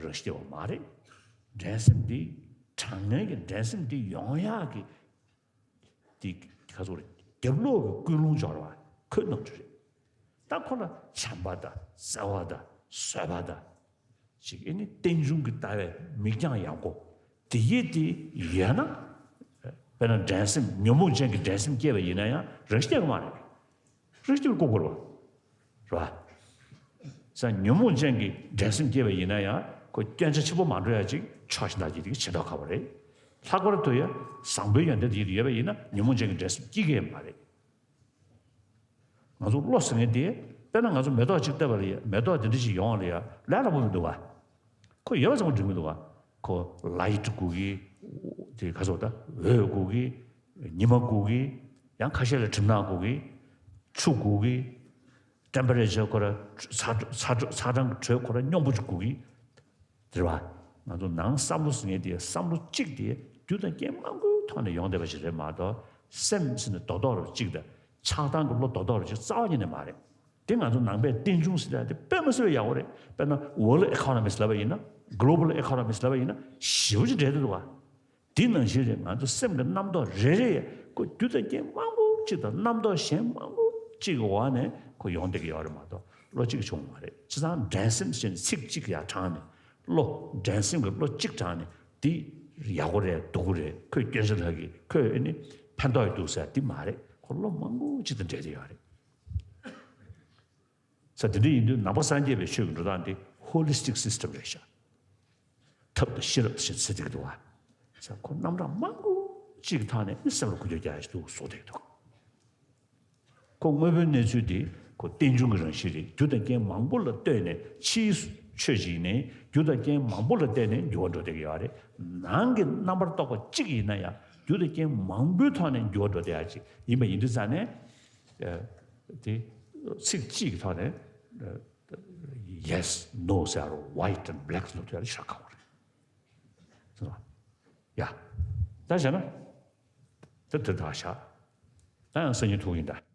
རང་ཤི་བརྒྱབ་པ་མ་རེད། འགྲན་སེམས་འདི་དྲང་ངེས་ཀྱི་འགྲན་སེམས་འདི་ཡོང་ཡག་གི་དེ་ག་ཚོད་རེད། རྒྱབ་ལོགས་ཀྱི་ཀུན་སློང་སྦྱོར་བ་ཁོ་ནོར་འཁྲུལ་རེད། ད་ཁོ་ལ་བྱམས་པ་དང་བརྩེ་བ་དང་བཟོད་པ་དང་། ཅིག་ཨེ་ནི་རྟེན་འབྱུང་གི་ལྟ་བའི་མིག་རྒྱང་ཡངས་པོ་དེ་ཡིས་དེ་ཡོད་ན། དཔེར་ན་འགྲན་སེམས་ཉོན་མོངས་ཅན་གྱི་འགྲན་སེམས་སྐྱེས་པ་ཡིན་ན་ཡང་རང་ཤི་རྒྱག་གི་མ་རེད། རང་ཤི་རྒྱག་ལྐུགས་པ་རེད་བ། རེད་བ། ས་ཉོན་མོངས་ཅན་གྱི་འགྲན་སེམས་སྐྱེས་པ་ཡིན་ན་ཡང་ཁོ་སྐྱོན་ཆ་ཆེན་པོ་མ་འགྲོ་ཡ་ཅིག་ཕྱོགས་གཞན་དག་ཅིག་དེ་གི་བྱེད་མདོག་ཁ་པོ་རེད། ལྷག་པར་དུ་ཡ་བཟང་པོའི་ཡོན་ཏན་དེ་ཡོད་པ་ཡིན་ན་ཉོན་མོངས་ཅན་གྱི་འགྲན་སེམས་སྐྱེ་གི་མ་རེད། ང་ཚོ་བློ་ཟེར་མཁན་དེ། དཔེར་ན་ང་ཚོ་མེ་ཏོག་ཅིག་བཏབ་པ་ལ་ཡ་མེ་ཏོག་དེ་འདྲ་ཞིག་ཡོང་བ་ལ་ཡ་ལས་སླ་པོ་མི་འདུག་ག་ཁོ་ཡོད་པ་ཙམ་པོ་འགྲིག་མི་འདུག་ག་ཁོ་ལའིཊ་དགོས་ཀི། དེ་ག་ཚོད་ད། འོད་དགོས་ཀི། ཉི་མ་དགོས་ཀི། ཡང་ཁ་ཤས་ལ་གྲིབ་ནག་དགོས་ཀི། ཆུ་དགོས་ཀི། ཊེམ་པ་རེ་ཅར་ཁོ་ར་ཚ་ཚ་ཚ་གྲང་གི་དྲོད་ཁོ་ར་སྙོམས་པོ་ཅིག་དགོས་ཀི། དེ་རེད་བ། ང་ཚོ་ནང་བསམ་བློ་ཟེར་མཁན་དེ་བསམ་བློ་གཅིག་དེ་རྒྱུ་དང་རྐྱེན་མང་པོའི་ཐོག་ནས་ཡོང་བསྡད་པ་ཞིག་རེད་མ་གཏོགས། སེམས་ཟེར་ནས་རྡོག་རྡོག་རུ་གཅིག་དང་། ཆགས་སྡང་གི་བློ་རྡོག་རྡོག་རུ་གཅིག་རྩ་བ་ཉིད་ནས་མ་རེད། དེ་ང་ཚོ་ནང་པའི་རྟེན་འབྱུང་ཟེར་ཡ་དེ་དཔེ་མི་སྲིད་པའི་ཡག་པོ་རེད། དཔེར་ན་World Economics ལབ་པ་ཡིན་ན། Global Economics ལབ་པ་ཡིན་ན་ཞེ་པོ་ཅིག་འབྲེལ་བསྡད་འདུག་བ། དེ་ནང་བཞིན་རེད། ང་ཚོ་སེམས་ཀྱི་རྣམ་རྟོག་རེ་རེ་ཡ་ཁོ་རྒྱུ་དང་རྐྱེན་མང་པོ་གཅིག་དང་རྣམ་རྟོག་གཞན་མང་པོ་གཅིག་གི་འོག་ནས་ཁོ་ཡོང་བསྡད་ཀྱི་ཡོད་རེད་མ་གཏོགས་བློ་གཅིག་བྱུང་མ་རེད། བྱས་ཙང་འགྲན་སེམས་ཟེར་ནས་ཚིག་གཅིག་ཡར་དྲངས་ནས། བློ་འགྲན་སེམས་ཀྱི་བློ་གཅིག་དྲངས་ནས་འདི་ཡག་པོ་རེད་སྡུག་པོ་རེད། ཁོས་སྐྱོན་ཆ་ལྷག་གི། ཁོས་ཨེ་ནི་ཕན་ཐོགས་ཡོད་འདུག་ཟེར་འདི་མ་རེད། ཁོ་བློ་མང་པོ་གཅིག་དང་འབྲེལ་བསྡད་ཡོད་རེད། ས་དེ་འདྲ་ཡིན་དུས་ནང་པ་སངས་རྒྱས་པའི་ཆོས་ཀྱི་འགྲོ་སྟངས་དེ་Holistic System རེད་ཤག་ཐབས་དང་ཤེས་རབ་ཞེས་ཟེར་བསྡད་ཀྱི་འདུག་བ། ས་ཁོ་རྣམ་གྲངས་མང་པོ་གཅིག་གི་ཐོག་ནས་ཨེ་སེམས་ལ་འགུལ་སྐྱོད་རྒྱག་ཡ་ཞིག་འདུག་བཟོ་བསྡད་ཀྱི་འདུག་ཁོ་དངོས་པོའི་གནས་ཚུལ་དེ་ཁོ་རྟེན་འབྱུང་གི་རང་བཞིན་རེད། རྒྱུ་དང་རྐྱེན་མང་པོ་ལ་ལྟོས་ནས། ཕྱིའི་ཆོས་ཅིག་ཡིན་ནའི་རྒྱུ་དང་རྐྱེན་མང་པོ་ལ་བརྟེན་ནས་འགྱུར་བ་འགྲོ་བསྡད་ཀྱི་ཡོད་རེད། ནང་གི་རྣམ་པར་རྟོག་པ་གཅིག་ཡིན་ན་ཡང་རྒྱུ་དང་རྐྱེན་མང་པོའི་ཐོག་ནས་འགྱུར་བ་འགྲོ་བསྡད་ཡ་ཅིག་ཡིན་པ་ཡིན་དུས་ཙང་ནས། ཨ། དེ་ཚིག་གཅིག་གི་ཐོག་ནས། ཨ། Yes, no ཟེར་རོ། White and black ཟེར་དུས་ཡ་ཤ་ཁ་བ་རེད། ཡ། ད་བྱས་ན། དེ་དེ་དག་བཞག་ད་ཡང་སང་ཉིན་ཐུག་ཡིན་ད།